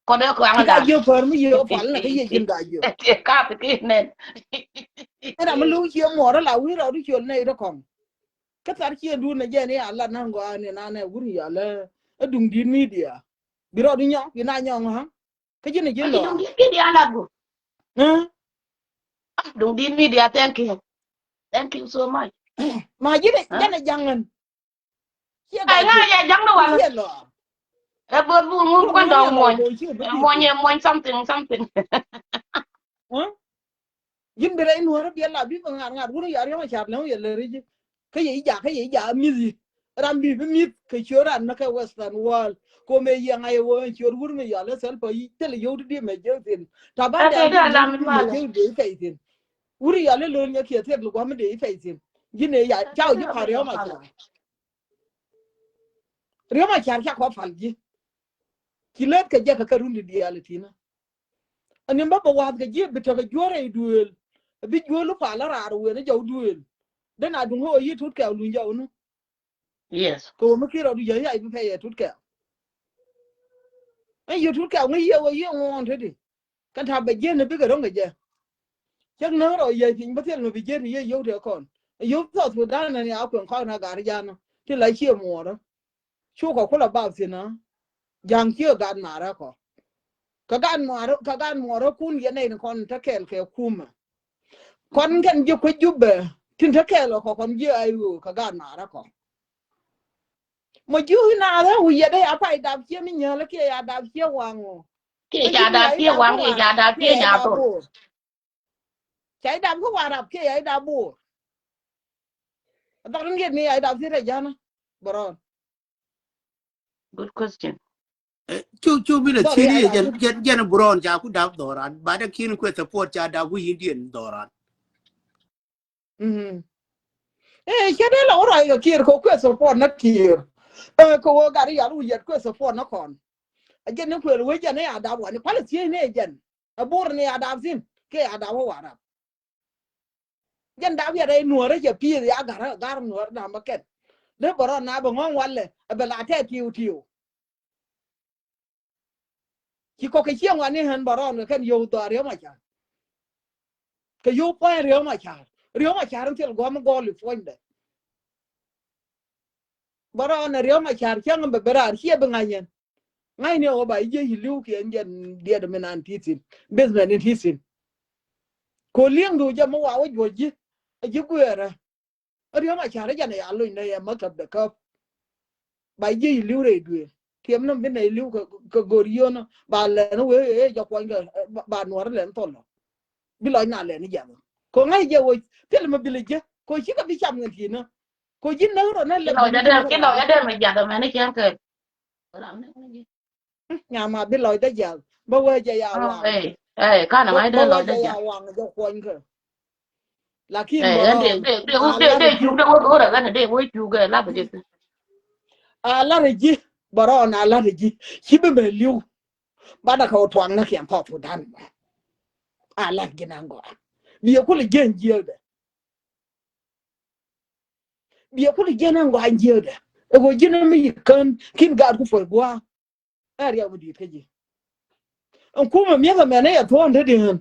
Kɔn dee kɔn ŋa jiök pär mi yio̱k pal na kä yie ji̱n ka jiök. Tiɛ kap ki nɛn. Ɛn ram mi lo̱k ciɛ muɔɔr la wi̱i̱ rɔɔdu ciöl nɛy rɔ kɔŋ. Kä thar ciɛ duun na jɛ ni a lat na ŋɔaa ni na nɛ wur yal ɛ duŋ di̱t media. Bi rɔɔdu nyɔk bi na nyɔk ŋa̱. Kä ji̱n ji̱n lɔ. Duŋ di̱t media lat gu. Duŋ di̱t media, thank you. Thank you so much. Ma ji̱n jɛn ɛ jaŋ ŋän. Ai ŋa yɛ jaŋ ni wal. Ɛ bot bu ŋu bu kɔn dɔŋ muɔny. Ɛ muɔny, ɛ muɔny something, something. Ji̱n bi rɛy nuɔ̱ɔ̱rä biɛ la bi bä ŋa̱r ŋa̱r wun ya riɔ̱ŋ a car lɛŋ yɛ lɛ ri̱c. Kä yɛ i̱ jakä yɛ i̱ jakä mi̱th i̱ ram bi bi mi̱th kɛ ciöt ran ni kɛ western world. Ko mɛ yɛ ŋa̱ yɛ wä ciöt wur mi yɔal ɛ thɛl pä i̱ thil yio̱w ti diɛ mɛ jɛ thin. Ta ban dɛ mɛ jɛ i̱ pɛy thin. Wur yɔal ɛ lo̱l nyɛ kiɛ thil gua̱m dee i̱ pɛy thin. Ji̱n ɛ ya ca wä ji̱ pa riɔ̱ŋ a car. Riɔ̱m a car ca kɔ pal ji̱. Ci lät kɛ jɛ kɛ kɛ run di diaal i̱ ti̱nä. Ani bä bä wa̱a̱th kɛ ji̱ bi tekɛ juɔ̱r rɛy duëël. Bi juëël lu pal la raar wen a jɔw duëël. Den a duŋ ɣöö yi tut kɛw luny jɔw ni. Yes. Kɛ ɣöö mi ki̱n rɔ du jɛ yi a i̱ bi pɛy ɛ tut kɛw. Ɛn yi tut kɛw ŋäc yiëë wä yiëë ŋuɔ̱ɔ̱n te di. Kɛn ta̱a̱ bɛ jiɛn ni bikɛ ro̱ŋ kɛ jɛ. Cäk näk rɔ yɛ piny bä thil mi bi jiɛn ti yɛ yio̱w tëë kɔn. Yio̱w South Sudan ni a kueŋ kɔn a gar ja̱a̱n ti la cië muɔɔrä. Cukɛ kulɛ bap thi̱n a ja̱a̱ŋ cië gat maarä kɔ. Kɛ gat muɔɔrä, kɛ gat muɔɔrä kun yɛn nɛy ni kɔn te kɛɛl kɛ kumɛ. Kɔn kɛn ji̱ kuec Jubɛ tin te kɛɛl kɔ kɔn ji̱ a i̱ ɣöö kɛ gat maarä kɔ. Mɔ ji̱ wi̱n a rɛ wi̱i̱ yɛ dee a pay dap cië mi nyääl kiɛ ya dap cië waŋ ɔ. Kiɛ ca dap cië waŋ kiɛ ca dap cië nya thol. Ca idap kä Warap kiɛ ya idap Bor. Dhɔk ni ŋiet ni ya idap cië rɛ ja̱nä bärɔn. Good question. Cu cu mi na thieni jɛn jɛn jɛn bärɔn ca ku dap dhɔran ba dɛ kiɛn kuɛ support ca dap ku Indian dhɔran. Ee cɛ dee la wä ruac kɛ Kiir kɛ kuɛ support na Kiir. Ee kɛ wä gat yal wä yɛt kuɛ support na kɔn. A jɛn ni kuɛ wä jɛn ni a dap wani kualɛ thiec ni jɛn. A Bor ni a dap thin kɛ a dap wä Warap. Jɛn dap yɛt a nuɔrä cɛ pieth ya gar gar nuɔrä dam bä kɛn. Dee bärɔn na bä ŋɔŋ walɛ a bɛ la tɛ tiw tiw. Ci kɔk kɛ cieŋ wani ɣän bärɔn kɛ kɛn yio̱w dhɔaar Riek Machar. Kɛ yio̱w pua̱ny Riek Machar. Riek Machar in thil gua̱m gɔl i̱ puɔ̱nydɛ. Bärɔn ɛ Riek Machar cäŋ in bɛ ben raar ciɛ bi ŋa̱c yɛn. Ŋa̱cni ɣöö ba i̱ jiec i̱ li̱w kiɛ in jɛn diɛt mi nan ti thi̱n. Basement in ti thi̱n. Ko li̱eŋdu jɛ mi wa wä juɔ̱c ji̱. A ji̱ guiɛɛrä. Riek Machar jɛn ɛ ya lony nɛ yɛ maktab de käp. Ba jiec i̱ li̱w rɛy duëël. Tiɛm ni bi nɛy li̱w kɛ go̱r yio̱n ba lɛn wee ëë jɛ kuɔny kɛ ba nuɔr lɛn thɔl. Bi lɔc na lɛn jiath. Ko ŋa̱c jɛ wee thil mi bi lɛ jiɛ ko cikɛ bi cam ŋɛ ti̱n ni. Ko ji̱ näk rɔ nä lɛ. Ki lɔc adɛ mi jiath mɛn i̱ cɛn kɛ. Nyama bi lɔcdä jiath bä wee jɛ ya waŋ. Bä wee jɛ ya waŋ jɛ kuɔnykɛ. Lakin bä dee dee dee dee cuk dee wä ɣöö rɛ ɣän dee wä cuk ɛ lath jɛ. A lath ji̱ Bärɔn a la̱t ji̱ ci bi mɛ li̱w. Banɛ kɛ wä tuaŋ nä kiɛn South Sudan. A la̱t ji̱ naŋ gɔaa. Biɛ kulɛ jiɛn jiɛkdɛ. Biɛ kulɛ jiɛn naŋ gɔaa jiɛkdɛ. Ɛ ɣöö ji̱n mi yi kän kin gaat ku puɔ̱c gua̱a̱. Ɛ riɛk mi di̱i̱t kä ji̱. Ɛn kumɛ mi̱eth ɛmɛ ni yɛ thuɔ̱ɔ̱n te di̱n.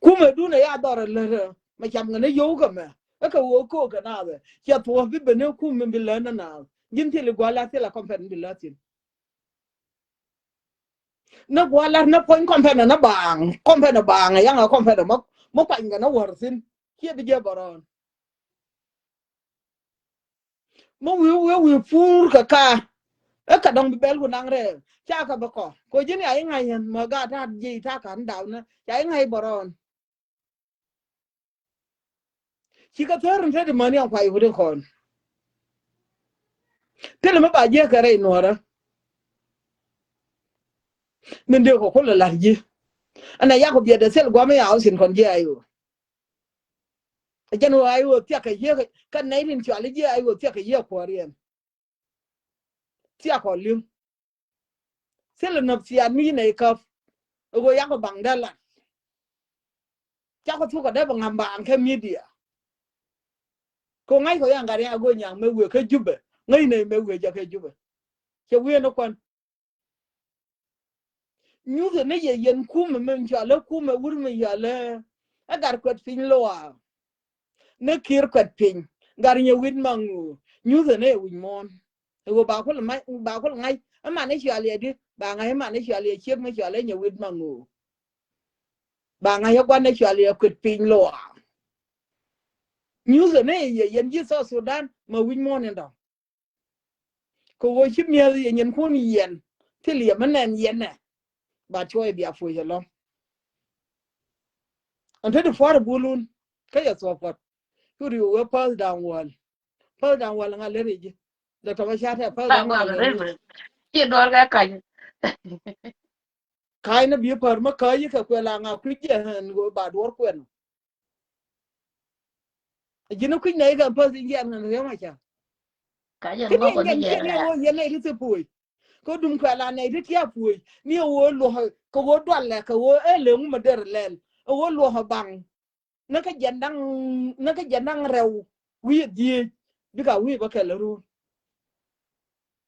Kumɛ dun ɛ ya dhɔr ɛ lät ɛ mɛ cam kɛ ni yio̱w kɛ mɛ. Ɛ kɛ ɣöö ko̱o̱k kɛ naath ɛ cɛ thuɔ̱ɔ̱k bi ben ni kumɛ bi lät ni naath. Ji̱n thil i̱ gua̱a̱r la thil a kɔmpɛn bi lät thi̱n. Ni gua̱a̱r la ni puɔ̱ny kɔmpɛn ɛ ni baaŋ kɔmpɛn ɛ baaŋ ɛ yaŋ ɛ kɔmpɛn ɛ mɔ kuany kɛ ni wäär thi̱n. Ciɛ bi jɛ bärɔn. Mi wi̱i̱ wi̱i̱ wi̱i̱ pur kɛ ka. Ɛ kɛ dɔ̱ŋ bi bɛl ku naŋ rɛɛ ca kɛ bä kɔ kɛ ji̱n ya i̱ ŋa̱c yɛn mɛ gaat ta̱a̱t jiɛc ta̱a̱ ka̱n dawnä ca i̱ ŋa̱c bärɔn. Ci kɛ thäär in te ti mäni an kuay wut in kɔn. Thilɛ mi ba jiɛ kɛ rɛy nuɔrä. Min dee kɔ kulɛ la̱r ji̱. Ɛn a yak kɔ biɛt dee thil gua̱m i̱ ya wä thin kɔn jiɛ ayo. Jɛn ɣöö a i̱ ɣöö thia̱k kɛ yiëë kä nɛy tin cɔal i̱ jiɛ a i̱ ɣöö thia̱k kɛ yiëë kuɔ̱ɔ̱r yɛn. Thia̱k kɔ li̱ŋ. Thilɛ nɔp thia̱a̱t mi nɛy käp. Ɛ ɣöö yak kɔ baŋ dee lat. Cakɔ thuk kɔ dee bɛ ŋa̱m baaŋ kɛ midia. Kɛ ŋa̱c kɔ yan gat yan a go̱o̱r nyaŋ mëë wëë kä Jubɛ ŋäc nɛy mëë wëë jɛ kɛ Jubɛ. Cɛ wëë ni kuan. Nyuthɛ ni yɛ yɛn kumɛ min cɔalɛ kumɛ wur min cɔalɛ. Ɛ gat kuɛt piny loa. Ni ki̱r kuɛt piny gat nyɛ wi̱t maŋ ŋu. Nyuthɛ ni yɛ wi̱c muɔ̱ɔ̱n. Ɛ ɣöö ba kul ŋa̱c ba kul ŋa̱c ɛ man ni cɔalɛ di ba ŋa̱c ɛ man ni cɔalɛ ciek mi cɔalɛ nyɛ wi̱t maŋ ŋu. Ba ŋa̱c ɛ gua̱n ni cɔalɛ kuɛt piny loa. Nyuthɛ ni yɛ yɛn ji̱ South Sudan ma wi̱c muɔ̱ɔ̱n in dɔ̱ŋ. Kɛ ɣöö ci mi̱eth yɛ nyinkun yɛn thil yɛ mi nɛn yɛn ɛ. Ba cuɔy bia puɔ̱c ɛlɔ̱ŋ. Ɛn te di pua̱r ɛ bulun kä yɛ thuɔ̱k puɔ̱t. Cu riw wee pa̱th da̱ŋ wäl. Pa̱th da̱ŋ wäl ŋa lär i̱ ji̱. Dɔktɔr Macar tɛ pa̱th da̱ŋ wäl lär i̱ ji̱. Ci duɔl kɛ kac. Ka̱ny ni bi pär mi käc kɛ kuɛ la ŋa kui̱ jɛ ɣän ɣöö ba duɔ̱ɔ̱r kuɛn. Ji̱n kui̱ nɛy kɛ päth in jiɛn ɣän Riɛk Macar. Kä diɛn jiɛn ciɛ ni ɣöö yɛn nɛy ti thil puɔ̱c. Kä dum kuɛ la nɛy ti tia̱a̱ puɔ̱c ni ɣöö luɔ̱k kɛ ɣöö dualɛ kɛ ɣöö ɛ leŋ mi der lɛl ɛ ɣöö luɔ̱k baŋ. Ni kä jiɛn da̱ŋ ni kä jiɛn da̱ŋ rɛw wi̱i̱ dhieec bika wi̱i̱ bä kɛl run.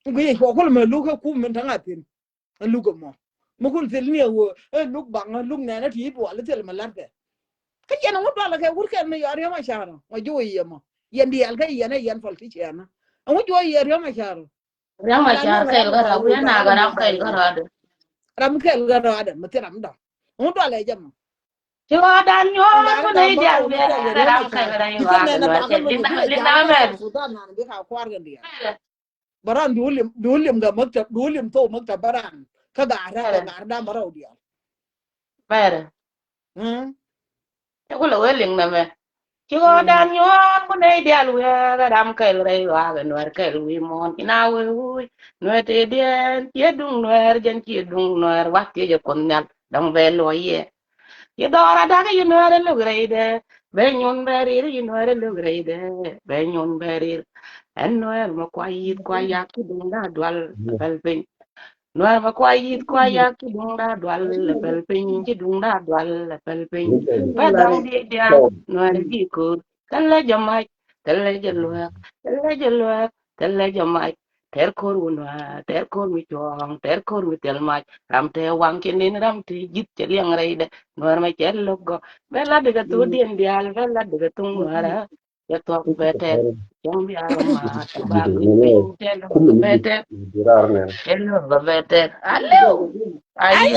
Wi̱i̱ cuɔ kul mɛ luk kä kum min ta̱ŋ a thi̱n. Ɛ luk ɛmɔ mi kun thil ni ɛ ɣöö ɛ luk baŋ ɛ luk nɛn ɛ ti dual ɛ thil mɛ la̱rkɛ. Kä yɛn ɛŋu dual ɛ kɛ wut kɛn mi yɔa Riɛk Macar ɔ mɔ ji̱ wä yiɛ mɔ yɛn diaal kä yɛn ɛ yɛn politician ɔ. Ɛŋu ji̱ wä yiɛ Riɛk Macar ɔ. Riɛk Macar kɛl kä rɔɔdɛ. Ram kɛl kä rɔɔdɛ mi thil ram dɔ̱ŋ. Ɛŋu dual ɛ jɛ mɔ. Ci ɣɔɔdan nyuɔɔn kun ɛ diaal wiɛɛrɛ ram kɛl rɛy ɣɔɔdɛ luɛɛr cɛ liŋ namɛ mɛr. Bä ran duun lim duun lim kɛ maktab duun lim thok maktab bä ran kä ga̱a̱r ran kɛ ga̱a̱r da̱ŋ bä rɛw diaal. Mɛrɛ. Cɛ kulɛ wee liŋ nɛmɛ. Ci ɣɔɔdan nyuɔ̱ɔ̱n ku nɛy diaal wiɛɛk ɛ ram kɛl rɛy ɣɔaak ɛ nuɛr kɛl wi̱i̱ muɔ̱ɔ̱n ci na wee wuuc nuɛr tëëdiɛn ciɛ duŋ nuɛr jɛn ciɛ duŋ nuɛr wath ciɛ jɛ kuoth nhial dɔ̱ŋ bɛ luɔ̱c yɛ. Ci dhɔra da̱k yi nuɛr ɛ luk rɛydɛ. Bɛ nyun bɛ rir yi nuɛr ɛ luk rɛydɛ. Bɛ nyun bɛ rir. Ɛn nuɛr mɛ kua yi̱th kua yak ci duŋda dual pɛl piny. Nuɛr mɛ kua yi̱th kua yak ci duŋda dual pɛl piny ci duŋda dual pɛl piny. Bɛ daŋ diɛ diaŋ nuɛr ji̱ ko̱r. Thilɛ jɛ mac thilɛ jɛ luɛk thilɛ jɛ luɛk thilɛ jɛ mac. Tɛr ko̱r wä nuäär tɛr ko̱r mi cuɔ̱ɔ̱ŋ tɛr ko̱r mi thil mac. Ram tɛ waŋ cɛ nin ram ti ji̱th cɛ liɛŋ rɛydɛ. Nuäär mɛ cɛ lo̱k gɔ̱ bɛ lat dikɛ thok diɛn diaal bɛ lat dikɛ thuŋ nuäärä. Cɛ thuɔ̱k bɛ tɛr cäŋ bia rɔ ma̱a̱t cɛ ba guic piny cɛ lo̱k bɛ tɛr. Cɛ lo̱k bɛ tɛr alɛw. Ayi.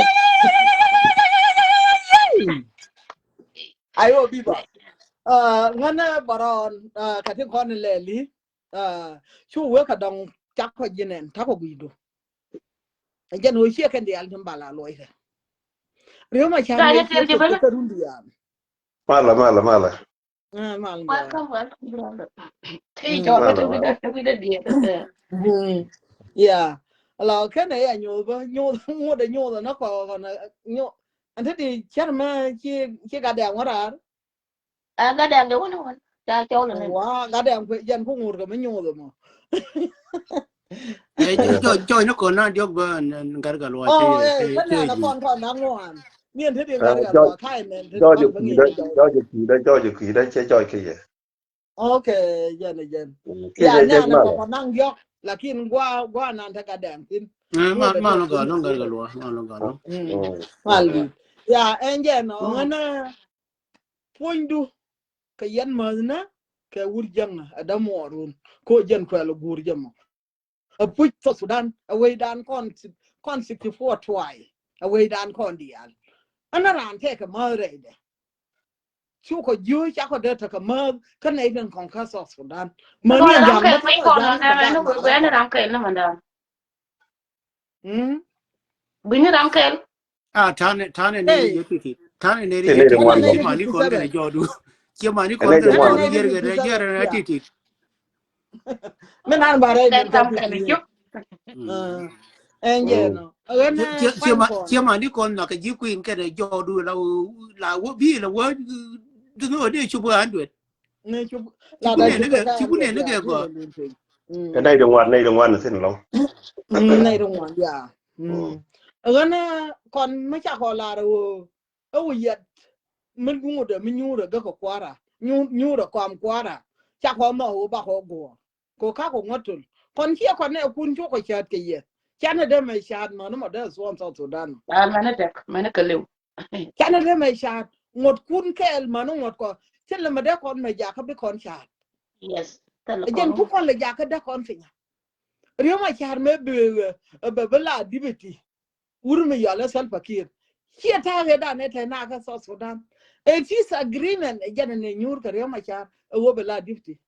Ayo biba. Ŋänɛ bärɔn kɛ ti kɔn lɛli. Cu wek kɛ dɔŋ cak kɔ ji̱ nɛn takɔ gui̱du. Jɛn wä ciɛ kɛn diaal tin bala luɔy kɛ. Riw ma ca ni ciɛ kɛ run diaal. Mala mala mala. Mal. Welcome welcome brother. Ti jɔ ri ti wida wida diɛ. Ya. Ala kɛn ya nyoth bä nyoth ŋot ɛ nyoth na kɔ kɔ na nyoth. Ɛn ti di cɛr mɛ ci ci gat diaal ŋot raar. A gat diaal de wani wani ca cɔl ni. Wa gat diaal kuɛ jɛn ku ŋot kɛ mɛ nyoth mɔ. Jɔc, jɔc ni kɔn na diɔk bä n garga luɔc. Oh, eh, kä nɛ na kɔn kɔn na ŋuan. Ni ɛn te di garga luɔc kai mɛn te. Jɔc kui̱dä, jɔc kui̱dä, jɔc kui̱dä, cɛ jɔc kɛ yɛ. Okay, jɛn jɛn. Ya nɛ na kɔn kɔn na diɔk, lakin gua gua na te ka dɛm tin. Ma ma no ga no garga luɔc, ma no ga no. Mal di. Ya ɛn jɛn no ŋɛn puɔ̱nydu kɛ yɛn mäthnä kɛ wur jäŋä ɛ dämuɔɔrun ko jɛn kuɛl guur jɛ mɔ. A puc South Sudan a wecdan kɔn kɔn sixty four tuay a wecdan kɔn diaal. Ɛn a raan tɛkɛ mäth rɛydɛ. Cukɔ jiö cakɔ dee tekɛ mäth kä nɛy tin kɔn kä South Sudan. Mäni ram kɛl piny kɔn nɛ mɛn wek wɛn ram kɛl ni mɛn dan. Buny ni ram kɛl. Ah, tane tane ne ye titit. Tane ne ye titit. Mani kɔn kɛn jɔdu. Cie mani kɔn kɛn jɔdu yer kɛ dee yer na titit. Min an ba rɛy den kam kɛn jɔk. Ɛn jɛ no. Cie mani kɔn na kɛ ji̱ kuin kɛn jɔdu la la wä bi la wä. Dunu wä dee cubu an duet. Ci ku nɛ ni kɛ gɔaa. Ɛ nɛy di ŋuan, nɛy di ŋuan ni thin lɔŋ. Nɛy di ŋuan ya. Ɣän kɔn mi cakɔ lar ɣöö ɛ wä yɛt mi ŋutdɛ mi nyuurɛ gäkɛ kuara, nyuurɛ kɔam kuara. Cakɔ nhɔk ɣöö bakɔ guɔ̱ɔ̱r kɛ ɣöö kakɔ ŋuɔ̱t töl. Kɔn ciɛ kɔn nɛ kun cukɔ cäät kɛ yɛ. Canɛ dee mɛ cäät män mɔ dee thuɔ̱ɔ̱n South Sudan. Mɛn dɛk mɛn kɛ liw. Canɛ dee mɛ cäät ŋuɔ̱t kun kɛɛl män ŋuɔ̱t kɔ. Thilɛ mɛ dee kɔn mɛ jakä bi kɔn cäät. Jɛn ku kɔn lɛ jakä dee kɔn pinya. Riek Machar mɛ bee bɛ bɛ la dipiti. Wur mi yɔl ɛ Salva Kiir. Ciɛ ta̱a̱ ɣet dan ɛ tɛ nakä South Sudan. Ɛ peace agreement ɛ jɛn ɛ nɛ nyuur kɛ Riek Machar ɛ ɣöö bɛ la dipiti.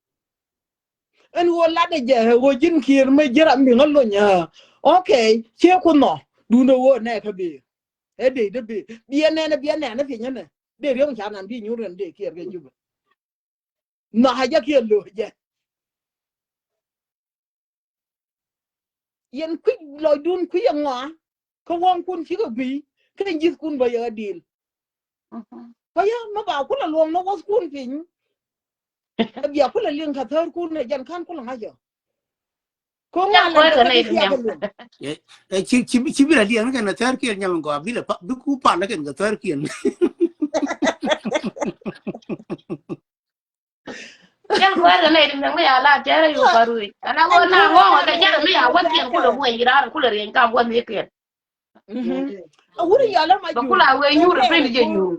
Ɛn ɣöö lat ɛ jɛ ɛ ɣöö ji̱n Kiir mɛ ji̱ ram bi ŋä lony ɛ. Okay, ciɛ ku nhɔ dundɛ ɣöö nɛ kä bee. Ɛ dee dee bee biɛ nɛn biɛ nɛn ɛ pinyä nɛ dee Riek Machar nan bi nyuur ɛn dee Kiir kɛ Jubɛ. Nhɔ a jɛ kiɛ lo̱ jɛ. Yɛn kui̱ lɔcdun kui̱ ɛŋɔa kä wäŋkun cikɛ gui̱i̱ kä ji̱thkun bä yɛ ɣä dil. Kä yɛ mi ba kulɛ luɔ̱ŋ ni wäthkun piny. Ɛ bia kulɛ liŋ kɛ thäärkun ɛ jɛn ka̱n kulɛ ŋa̱cä. Kä ŋuan lɛn kɛ thäärkiɛn nyam. Ci bi la liɛŋ kɛn kɛ thäärkiɛn nyam gɔaa bi la bi ku pal kɛn kɛ thäärkiɛn. Jɛn kuɛɛr kɛ nɛy ti mɛk mi ya la tɛɛrɛ yo̱o̱ pa ruëëc. Ɛn a ɣöö na ŋɔ̱ɔ̱ŋ kɛ jɛn mi ya wäthkiɛn kulɛ buɛny raar kulɛ riɛny kam wäthkiɛn. A wuri yɔl ɛmɛ jur. Bɛ kula wee nyuur ɛ piny jɛ nyuur.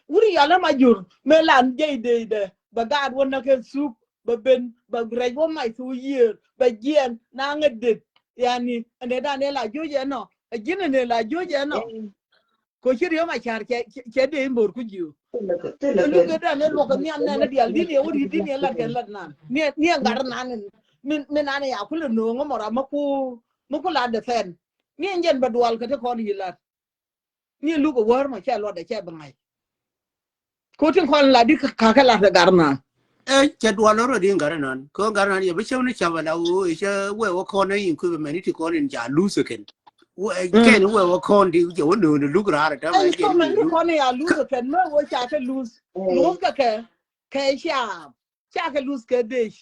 Wuri yɔl ɛmɛ jur mëë lan jɛy deydɛ bɛ gaat wä näk kɛ thuk bɛ ben bɛ rɛc wä mac thuk yiëër bɛ jiɛn na ŋä det. Yani ɛnɛ dan ɛ la joc ɛnɔ ɛ ji̱n ɛnɛ la joc ɛnɔ. Ko ci Riek Machar cɛ cɛ dee in bor ku jiö. Luk kɛ dan ɛ luɔk kɛ nhiam nɛn ɛ dial di̱n yɛ wä ri̱t di̱n yɛ lat kɛ lat nan ni ɛ gat nan. Min nan ɛ ya kulɛ no̱o̱ŋ ɛ mɔra mä ku mä ku la defend. Ni ɛn jɛn bɛ dual kɛ ti kɔn yi lat. Ni luk a wär mɔ cɛ luɔt a cɛ bi ŋa̱c. Ko tin kɔn la di kakɛ lat a gar nan. Ɛ cɛ dual lɔ rɔ di gar nan ko gar nan yɛ bi cɛw ni cap a la wo cɛ wɛ wä kɔn a yin kui̱ bɛ mɛni ti kɔn in ca lus kɛn. Kɛn wɛ wä kɔn di cɛ wä nööni luk raar a tɛm. Ɛ cɛ mɛni kɔn in ya lus kɛn mɛ wä ca kɛ lus. Lus kɛ kɛ kɛ cap. Cakɛ luth kɛ dec.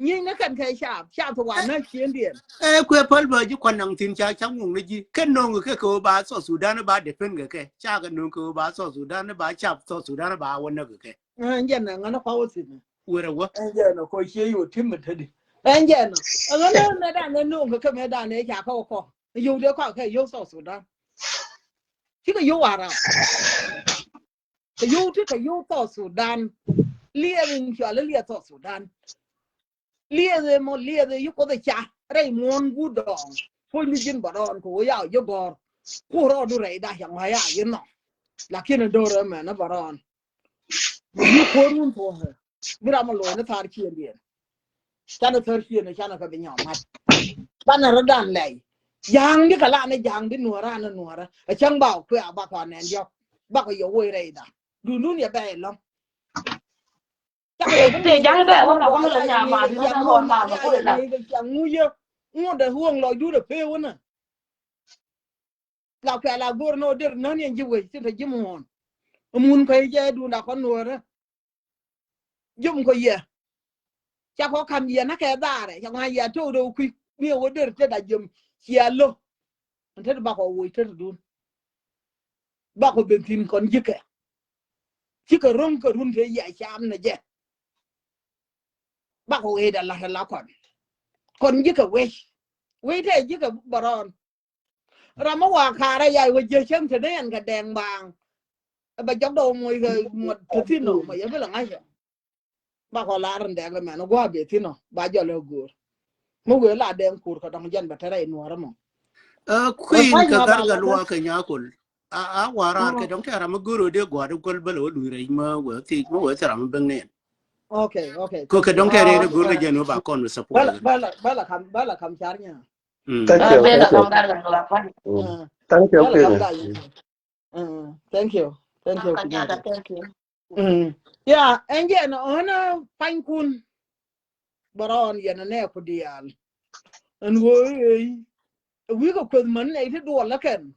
Nyieny ni kɛn kɛ cap cap ti wa na ciëndiɛn. Ɛ kuɛ päl bä ji̱ kuan naŋ thi̱n ca ca ŋuŋ ni ji̱ kɛn no̱o̱ŋ kɛ kɛ ɣöö ba South Sudan ba depend kɛ kɛ cakɛ no̱o̱ŋ kɛ ɣöö ba South Sudan ba cap South Sudan ba wä näk kɛ kɛ. Ɛn jɛn nɛ ŋän kua wä thi̱n. Wër ɛ wä. Ɛn jɛn nɛ kɔ cie yo̱o̱ ti̱m mi tädi. Ɛn jɛn nɛ ɛ ŋän nɛ dan nɛ no̱o̱ŋ kɛ kɛ mɛ dan nɛ ca kɛ wä kɔ. Yio̱w dee kɔ kɛ yio̱w South Sudan. Cikɛ yio̱w Arab. Kɛ yio̱w ti kɛ yio̱w South Sudan. Liɛth in cual liɛth South Sudan. Liɛth in mɔ liɛth in yi Kuoth ica rɛy muɔ̱ɔ̱n guut dɔɔŋ. Puɔ̱ny ni ji̱n bɛ rɔɔn kɛ ɣöö ya ji̱ gɔ̱r. Ku rɔɔdu rɛy da cɛ ŋɔ̱a̱c a yi nhɔk. Lakin in do̱r ɛmɛn ni bɛ rɔɔn. Bi kuäärun thuɔ̱ɔ̱ŋ ɛ bi ram ɛ lo̱c ni thaar ciëndiɛn. Canɛ thär ciënɛ canɛ kɛ bi nyɔk mat. Banɛ rɔ dan lɛy ja̱a̱ŋ di kɛ lan ni ja̱a̱ŋ di nuɔ̱ɔ̱rä ni nuɔ̱ɔ̱rä ɛ cäŋ ba kuɛ a bakɔ nɛn diɔk. Bakɔ yɛ woc rɛy dan dundun yɛ bɛ ɛlɔ̱ŋ. Te ja̱a̱ŋ bɛ wä la waŋ la nyaama di na kɔn maama kulɛ la. Ŋucä ŋuɔ̱t dɛ huɔ̱ŋ lɔcdun ɛ pee wänä. La kuɛ la go̱r ni wä der nän yɛn ji̱ wec tin te ji̱ muɔ̱ɔ̱n. Mun kuɛ jɛ dun a kɔn nuɔ̱ɔ̱rä. Jom kɔ yɛ. Ca kɔ kam yɛn akɛ dhaarɛ, ca ŋuan yɛ tok rɛw kui̱. Mi ɛ wä der tet a jiɛm cia lo̱. Ɛn tet bakɔ woc tet dun. Bakɔ ben thi̱n kɔn ji̱kɛ. Cikɛ ro̱ŋ kɛ run te yɛ cam nɛ jɛ. Bakɔ wec da la̱t ala kɔn. Kɔn ji̱kɛ wec. Wec te ji̱kɛ bärɔn. Ram mi wa ka̱rä yay wä jiɛ cäŋ te ni ɛn kɛ dɛŋ baaŋ. Ɛ bɛ jɔk dɔw moc kɛ mɔ te thi̱n nɔ mɔ yɛ bi lɛ ŋa̱cä. Bakɔ lar in dɛk lɛ mɛn gua̱a̱ bɛ thi̱n ɔ ba jɔl ɛ go̱o̱r. Mi wëë la dɛŋ kur kɛ dɔŋ jɛn bɛ tɛrɛ in nuɔ̱ɔ̱rä mɔ. Ɛ kui̱n kɛ gar kɛ luaak kɛ nyakul. A, a waran kɛ dɔŋ tɛra mi go̱o̱r ɔ dee gua̱a̱ di guäl bäl ɔ luy rɛc mi wëë thiec mi wëë thɛra mi bäŋ nɛn. Okay, okay. Kɛ dɔŋ tɛra in go̱o̱r kɛ jɛn wä ba kɔn wä support. Bala, bala, bala kam, bala kam car nya. Mm. Thank you, thank you. Mm. Thank you, Queen. Mm, thank you. Thank you, Queen. Mm. Yeah, ɛn jɛn ɣän pa̱nykun. Bärɔn yɛn ɛ nɛ ku diaal. Ɛn ɣöö ëë wi̱i̱ kɛ kueth män nɛy ti duɔl lä kɛn.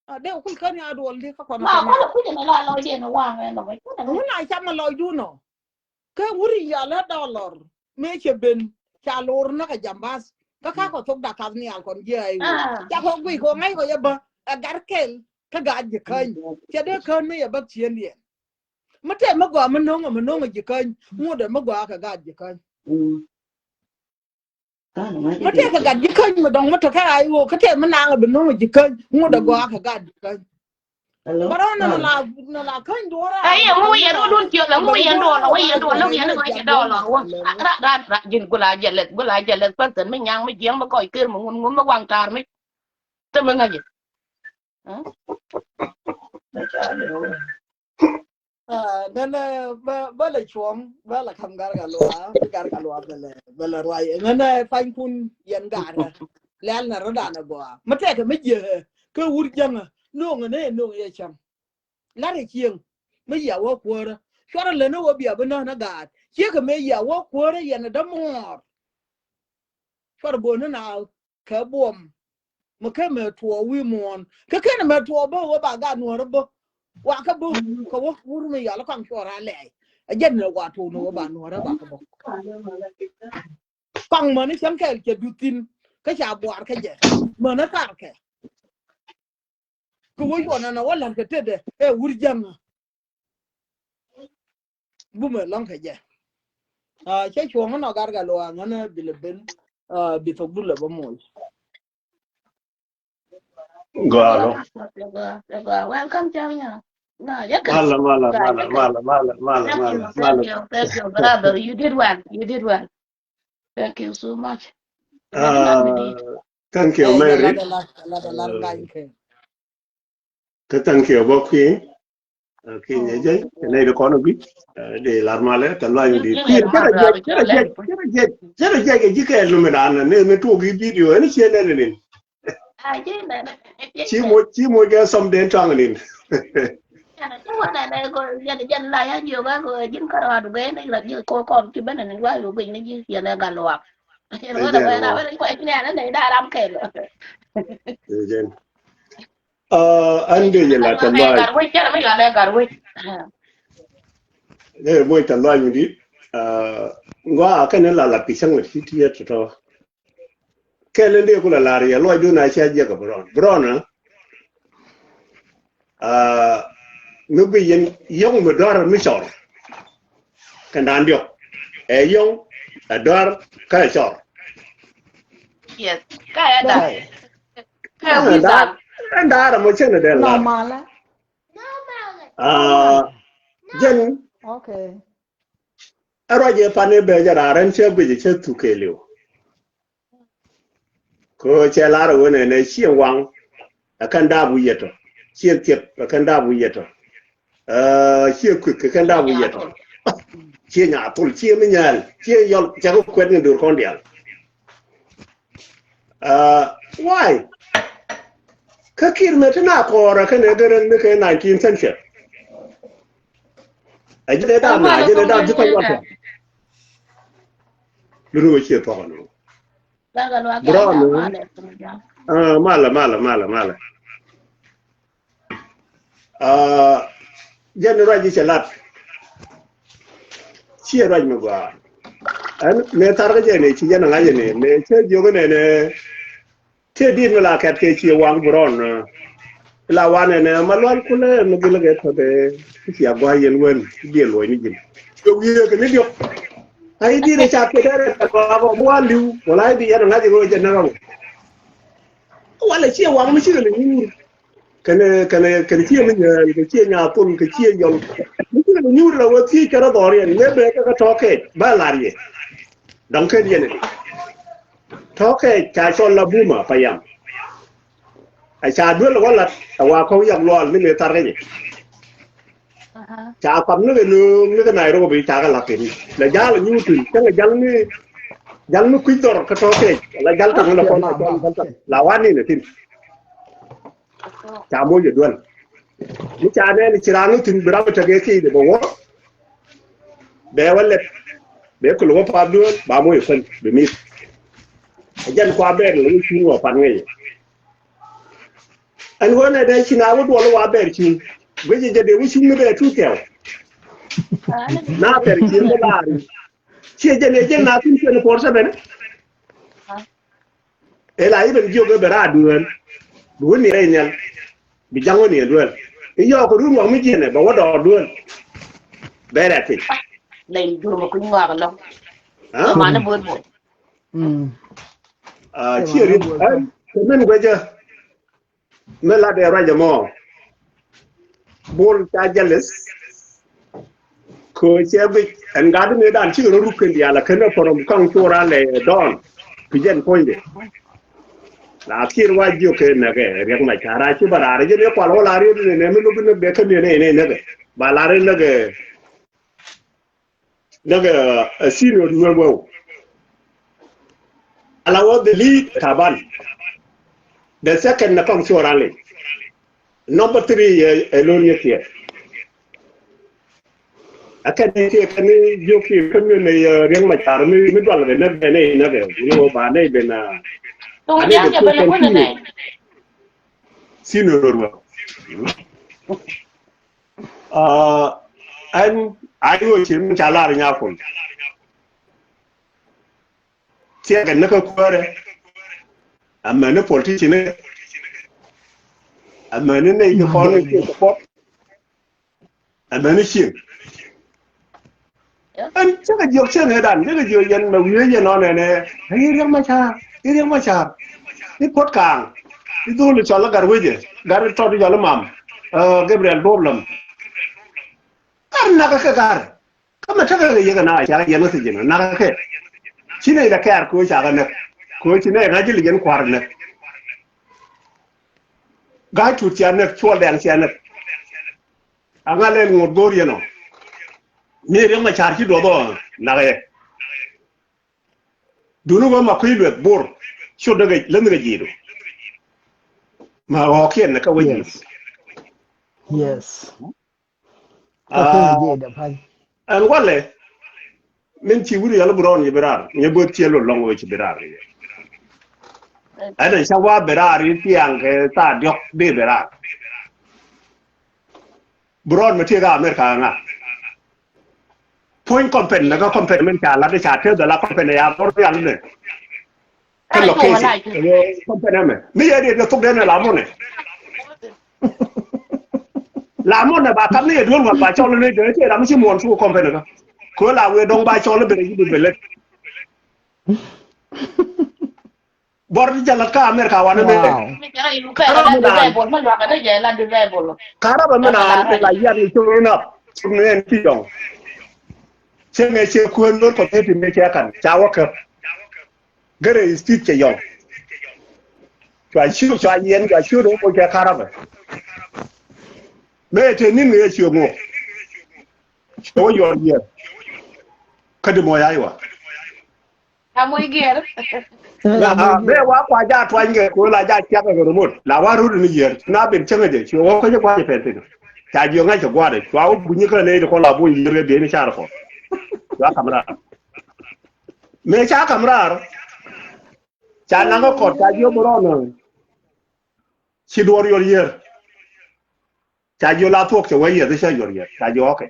A dee kul kän ya duɔl di kä kɔn ma kɔn. Kɔn kui̱ jɛ na la lɔc jɛ na waŋ ɛn lɔc. Ŋun a cam a lɔc dun ɔ. Kä wuri ya lä dɔlɔr mëë cɛ ben ca lor näk a jambas. Kä ka kɔ thok dakat nhial kɔn jiɛ a iwuɔ. Ca kɔ guic kɔ ŋa̱c kɔ yɛ bä ɛ gat kɛl kä gat ji̱ käny. Cɛ dee kän mi yɛ bä ciëndiɛn. Mi tɛm mi gɔaa mi no̱ŋ mi no̱ŋ ji̱ käny ŋut ɛ mi gɔaa kɛ gat ji̱ käny. Mi tɛk kɛ gat ji̱ käny mi dɔ̱ŋ mi tɔ̱ kɛ a iwuɔ kä tɛm mi naŋ bi no̱ŋ ji̱ käny ŋut ɛ gɔaa kɛ gat ji̱ käny. Bärɔn nɔ la nɔ la käny duɔ̱ɔ̱r a. Ɛ yɛ ŋu yɛn wä dun ciöth ɛ ŋu yɛn duɔ̱ɔ̱r ɛ wä yɛn duɔ̱ɔ̱r lä yɛn wä yɛn duɔ̱ɔ̱r wä. Rat rat rat ji̱n gula jɛ lɛth gula jɛ lɛth pärthän mi nyaŋ mi jiɛŋ mi kɔc ker mi ŋun ŋun mi waŋ ta̱a̱r mi. Te mi ŋa̱c jɛ. Nɛnɛ bä lɛ cuɔ̱ŋ bä lɛ ka̱m garga luaak bi garga luaak bɛ lɛ bɛ lɛ ruac nɛnɛ pa̱nykun yɛn garä. Lɛl nɛ rɔ̱dan ɛ gɔaa mi tɛkɛ mi jiɛ kä wur jäŋä no̱o̱ŋ nɛ no̱o̱ŋ yɛ cäŋ. Larɛ cieŋ mi yia wä kuäärä cuarɛ lɛ ni wä bia bi nä nä gaat ciekɛ mi yia wä kuäärä yɛn ɛ dämuɔɔr. Cuarɛ bo̱o̱n ni na kɛ buɔm. Mi kä mɛ tuɔɔk wi̱i̱ muɔ̱ɔ̱n kä ken mɛ tuɔɔk bä wä ba gat nuɔ̱ɔ̱rä bä. Wa kä bä kä wä wur mi yal kɔaŋ cuɔr a lɛɛc. A jɛn ni wa tuɔɔk ni wä ba nuɔ̱ɔ̱rä ba kä bä. Kɔaŋ mäni cäŋ kɛɛl cɛ duth thi̱n kä ca buar kä jɛ mäni karkɛ. Kɛ wä yuɔn ɛn ɛ wä la̱t kɛ tetdɛ ɛ wur jäŋä. Bumɛ lɔ̱ŋ kɛ jɛ. Cɛ cuɔ̱ŋ ɛn ɔ gat kɛ luaak ŋän ɛ bi lɛ ben bi thok dulɛ bä moc. Gɔalo. Welcome, Chanya. Mala, mala, mala, mala, mala, mala, mala, mala. Thank you, brother. You did well. You did well. Thank you so much. Thank you, Mary. Kä thank you bä kui̱. Kinyɛ jɛ kɛ nɛy di kɔn bi di lar malɛ kɛ luany di kui̱. Cɛ rɛ jɛ cɛ rɛ jɛ cɛ rɛ jɛ kɛ ji̱ kɛɛl nu mi dan ni ni tuɔk i̱ video ɛn ciɛ nɛn ni. Ci mo ci mo jɛ sɔm den tɔŋ ni. Jɛn jɛn la ya jiök a ji̱n kärɔa du ben la ji̱ ko kɔm ci ben ni wa yu ben ni ji̱ yɛn ɛ gal luak. Yɛn wä da ben a ben ko ni an ni da ram kɛl. Jɛn. An de yɛ la tɛ luay. Ɛ moc tɛ luay mi dit. Ŋɔa kɛn la la pi cäŋ ti ti yɛ tɔtɔ. Kɛl in dee ku la lar yɛ luɔcdun a cia jiɛk a bi rɔn bi rɔn. Mi gui yɛn yɔŋ mi dɔ̱r mi cɔr. Kɛn da̱a̱n diɔk ɛ yɔŋ ɛ dɔ̱r kä ɛ cɔr. Yes. Kä ɛ da̱a̱n. Kä ɛ wi̱i̱ da̱a̱n. Ɛn da̱a̱n ɛ mɔ cɛn ɛ dee lar. Jɛn. Ɛ ruac ɛ pan ɛ bɛ jɛ raar ɛn cɛ guic ɛ cɛ thuk kɛɛliw. Kɛ ɣöö cɛ lar ɛ ɣöö nɛnɛ ciɛ waŋ ɛ kɛn daap wi̱i̱ yɛtɔ. Ciɛ thiɛp ɛ kɛn daap wi̱i̱ yɛtɔ. Ciɛ kui̱k ɛ kɛn daap wi̱i̱ yɛtɔ. Ciɛ nyathol ciɛ mi nyääl ciɛ yɔl cɛ kɛ kuɛt ni do̱r kɔn diaal. Why? Kä Kiir mɛ ti na kɔɔrɛ kɛnɛ gɛ rɛl ni kɛ nineteen century. Ɛ jɛn ɛ dam na jɛn ɛ dam ti kɔc watɔ. Luni wä ciɛ pɔkɔ ni. Brɔn. Malɛ malɛ malɛ malɛ. Jɛn ruac i̱ cɛ lat. Ciɛ ruac mi gɔaa. Ɛn mëë thar kä jɛ ni ci jɛn ŋa̱c ni mëë cä jiök ni ni. Tëë dit mi la kɛt kɛ ciɛ waŋ bi rɔn. La wanɛ nɛ ma lual kulɛ mi gilɛ kɛ tɔtɛ. Cia gua̱c yɛn wen diɛ luɔ̱c ni ji̱n. Ciɛ wiee kɛ ni diɔk. Ai dit ca kɛ dɛrɛ kɛ luaak ɔ mi wa li̱w wala ai bi yɛn ŋa̱c kɛ jɛ näk ɔ. Walɛ ciɛ waŋ mi cikɛ lɛ nyuur. Kɛnɛ kɛnɛ kɛnɛ ciɛ mi nyɛɛl kɛ ciɛ nyathol kɛ ciɛ yɔl. Mi cikɛ lɛ nyuur la wä thiec kɛ rɔ dhɔriɛn mëë bɛ kɛ kɛ tɔ̱ kɛɛc ba lar yɛ. Dɔ̱ŋ ken yɛn ɛ di tɔ̱ kɛ ca cɔl la buma pa yam. A ca duel wä lat a wa kɔŋ yak lual ni mëë thar kä jɛ. Ca pam ni kɛ nööŋ ni kɛ Nairobi ca kɛ lak kɛ ni la jal a nyuutin cäŋ a jal ni jal ni kui̱c dhɔr kä tɔ̱ kɛ la jal taŋ la kɔn la wan ni ni thin. Ca moc ɛ duel. Mi ca nɛn ci raan ni thin bi ram tekɛ ki̱i̱c de bɛ wä. Bɛ wä lɛt bɛ kul wä pap duel ba moc ɛ kuän bi mit. Ɛ jɛn kua bɛr lɛ wä cuŋ wä pan ŋäc. Ɛn ɣöö nɛ dee ci na wä duɔl wa bɛr cuŋ guic jɛ dee wä cuŋ ni bɛ tu kɛw. Na bɛr cuŋ ni laari ciɛ jɛ nɛ jɛ na thin twenty four seven. Ela iben jiök ɛ bɛ raar duel bi wä ni rɛy nhial. Bi jaŋ wä ni duel i̱ yɔɔk run wak mi jiɛnɛ bɛ wä dɔɔr duel. Bɛ rɛt piny. Dɛn jur bɛ kuny ŋɔak lɔŋ. Mani bot bot. Ciɛ rit kɛ min guecä. Mi lat ɛ ruac ɛmɔ. Bol ca jealous. Kö cɛ guic ɛn gat mëëdan cikɛ rɔ ruk kɛn diaal a kɛn ɛ pɔrɔm kaŋ cor a lɛ dɔɔn. Pi jɛn puɔ̱nydɛ. La kiɛr wa jiök kɛ näkɛ Riɛk Macar a ci ba raar jɛn ɛ kual wä la riet ni nɛ mi lobi näk dɛ kä miɛ nɛ nɛ näkɛ ba la riet näkɛ. Näkɛ a senior Nuer Weu. Ala wä the lead Taban. The second na kɔŋ cuɔ ran ley. Number three ɛ lon yɛ kiɛ. A kɛn ni kiɛ kɛn ni jiök kiɛ kɛn ni ni Riɛk Macar mi mi dual kɛ näk bɛ ni näkɛ ni wä ba ni ben a. Tuŋ ni diaŋ kɛ bɛ lɛ kuɛn ni nɛ. Senior Nuer Weu. Ɛn a i̱ ɣöö ci min ca lar nyakun. Thiɛkɛ ni kä kuäärɛ. Amäni politician ni kɛ amäni nɛy ti kɔn ni ciɛ support. Amäni cieŋ. Ɛn cä kɛ jiök cä ŋetdan cä kɛ jiök yɛn mɛ wiee yɛn nɔnɛ nɛ. I̱ Riɛk Macar i̱ Riɛk Macar. I̱ puɔt kaaŋ i̱ dholi cɔl i̱ gat wecɛ gat i̱ tɔt i̱ cɔl i̱ mam. Gabriel Bob Lam. Gat nakä kɛ gat. Kä mɛ tekɛ kɛ yek ɛn a ca yɛn kä thiec ɛn a nakä kɛ. Ci nɛy lɛ kɛɛr kɛ ɣöö ca kɛ näk kɛ ɣöö ci nɛy ŋa̱c ji̱ lic ɛn kua̱r näk. Ga̱a̱c Tut cia näk, Cuɔl Dɛŋ cia näk. Aŋa lɛl ŋot go̱o̱r yɛn ɔ. Mi Riɛk Macar ci duɔth ɔ nak yɛ. Duni wä ma kui̱ lueth Bor. Ciot däk lä nhikɛ ji̱i̱du. Ma ɣɔ̱ɔ̱kiɛn ni kä wä ji̱i̱du. Yes. Yes. Ɛn walɛ min ci wut yɔl bi rɔɔn ci bi raar nyɛ böth ciɛ lol lɔŋ wee ci bi raar. Ɛn ca wa bi raar i̱ thiaŋ kɛ thaa diɔ̱k dee bi raar. Bi rɔɔn mi tiek a America ŋa. Puɔ̱ny kɔmpen ni kä kɔmpen min ca lat i̱ ca teth ala kɔmpen ya bɔr rial ni. Kä location company ɛmɛ mi yɛ diet kɛ thok den ɛ la mɔnɛ. La mɔnɛ ba kam ni yɛ duel ŋuan ba cɔl ni dee cɛ ram ci muɔn cu company kä. Kö la wee dɔŋ ba cɔl ni ben ɛ ci ben ben lek. Bɔr ti jɛ lat kä America wanɛ mɛ. Karabɛ mi naan la yiat ni cok ni nap cok ni ɛn ti yɔŋ. Cɛ ŋɛ cɛ kuën lor kɔ peti mɛ cɛ kan ca wä käp. Gärɛ i̱ stit cɛ yɔŋ. Cua ciök cua yiɛn cua ciök dee wä moc kɛ karabɛ. Mëë te ni̱n ŋëë ciök ŋok. Cɛ wä yɔl yiɛn. Kä di mɔc aywa. Amoc giɛr. Mëë wa kua ja tuany kɛ ko̱ la ja ciak kɛ rumot la wa rut ni yiɛn na ben cäŋ jɛ ciök wä kä jɛ kua jɛ pɛn thin. Ca jiök ŋa̱c kɛ gua̱dɛ cua wä buny kä ley ti kɔn la buny yiɛn kɛ bieyni car kɔ. Cua kam raar. Mëë ca kam raar. Ca naŋ kä kɔt ca jiök bi rɔɔn. Ci duɔr yɔr yier. Ca jiök la thuɔk cɛ wee yieth ca yɔr yier ca jiök ɔkɛ.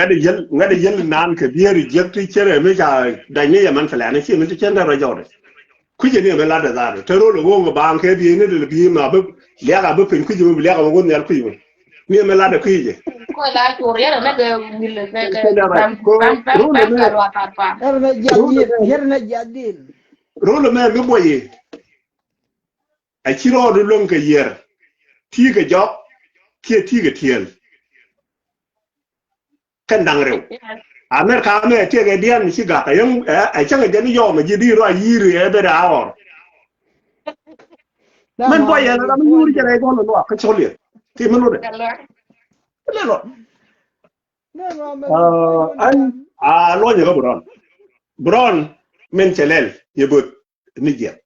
ŋuɛ̈t ɛ yel, ŋuɛ̈t ɛ yel naan kɛ bier jiäk ti cierɛ mi ca dac ni yɛ man thilɛn ci mi ti cien dee rɔ jɔk de. Kui̱cɛ ni ɛmɛ lat ɛ dhaat te rol ɛ ɣöö ŋɛ baaŋ kɛ biey ni dee biey ma bi liak a bi piny kui̱cɛ mi bi liak a bi wä nhial kui̱cɛ mi. Ni ɛmɛ lat ɛ kui̱cɛ. Kɔ la cor yɛrɛ nɛ kɛ wil kɛ kɛ. Kɛ dee right. Kɔ rol ɛmɛ, yɛrɛ nɛ jiath di̱n, yɛrɛ nɛ jiath di̱n. Rol ɛmɛ mi buɔy i̱ a ci rɔɔdu luäŋ kɛ yiër. Ti̱i̱ kɛ jɔk kiɛ ti̱i̱ kɛ ti̱el. Kɛn da̱ŋ rɛw. America mɛ tiɛk ɛ diɛn mi ci gak ɛ yäŋ ɛ cäŋ ɛ jɛn yɔm ɛ ji̱ di rɔ a yi̱i̱r ɛ bɛ dee a ɣɔr. Mɛn buɔy yɛn ram mi nyuur jɛ rɛy bɔl luak kä cɔl yɛ ti mi lotdɛ. Lɛ lɔ. Ɛn a luɔnyɛ kä Brown. Brown min cɛ lɛl yɛ böth ni jiɛk.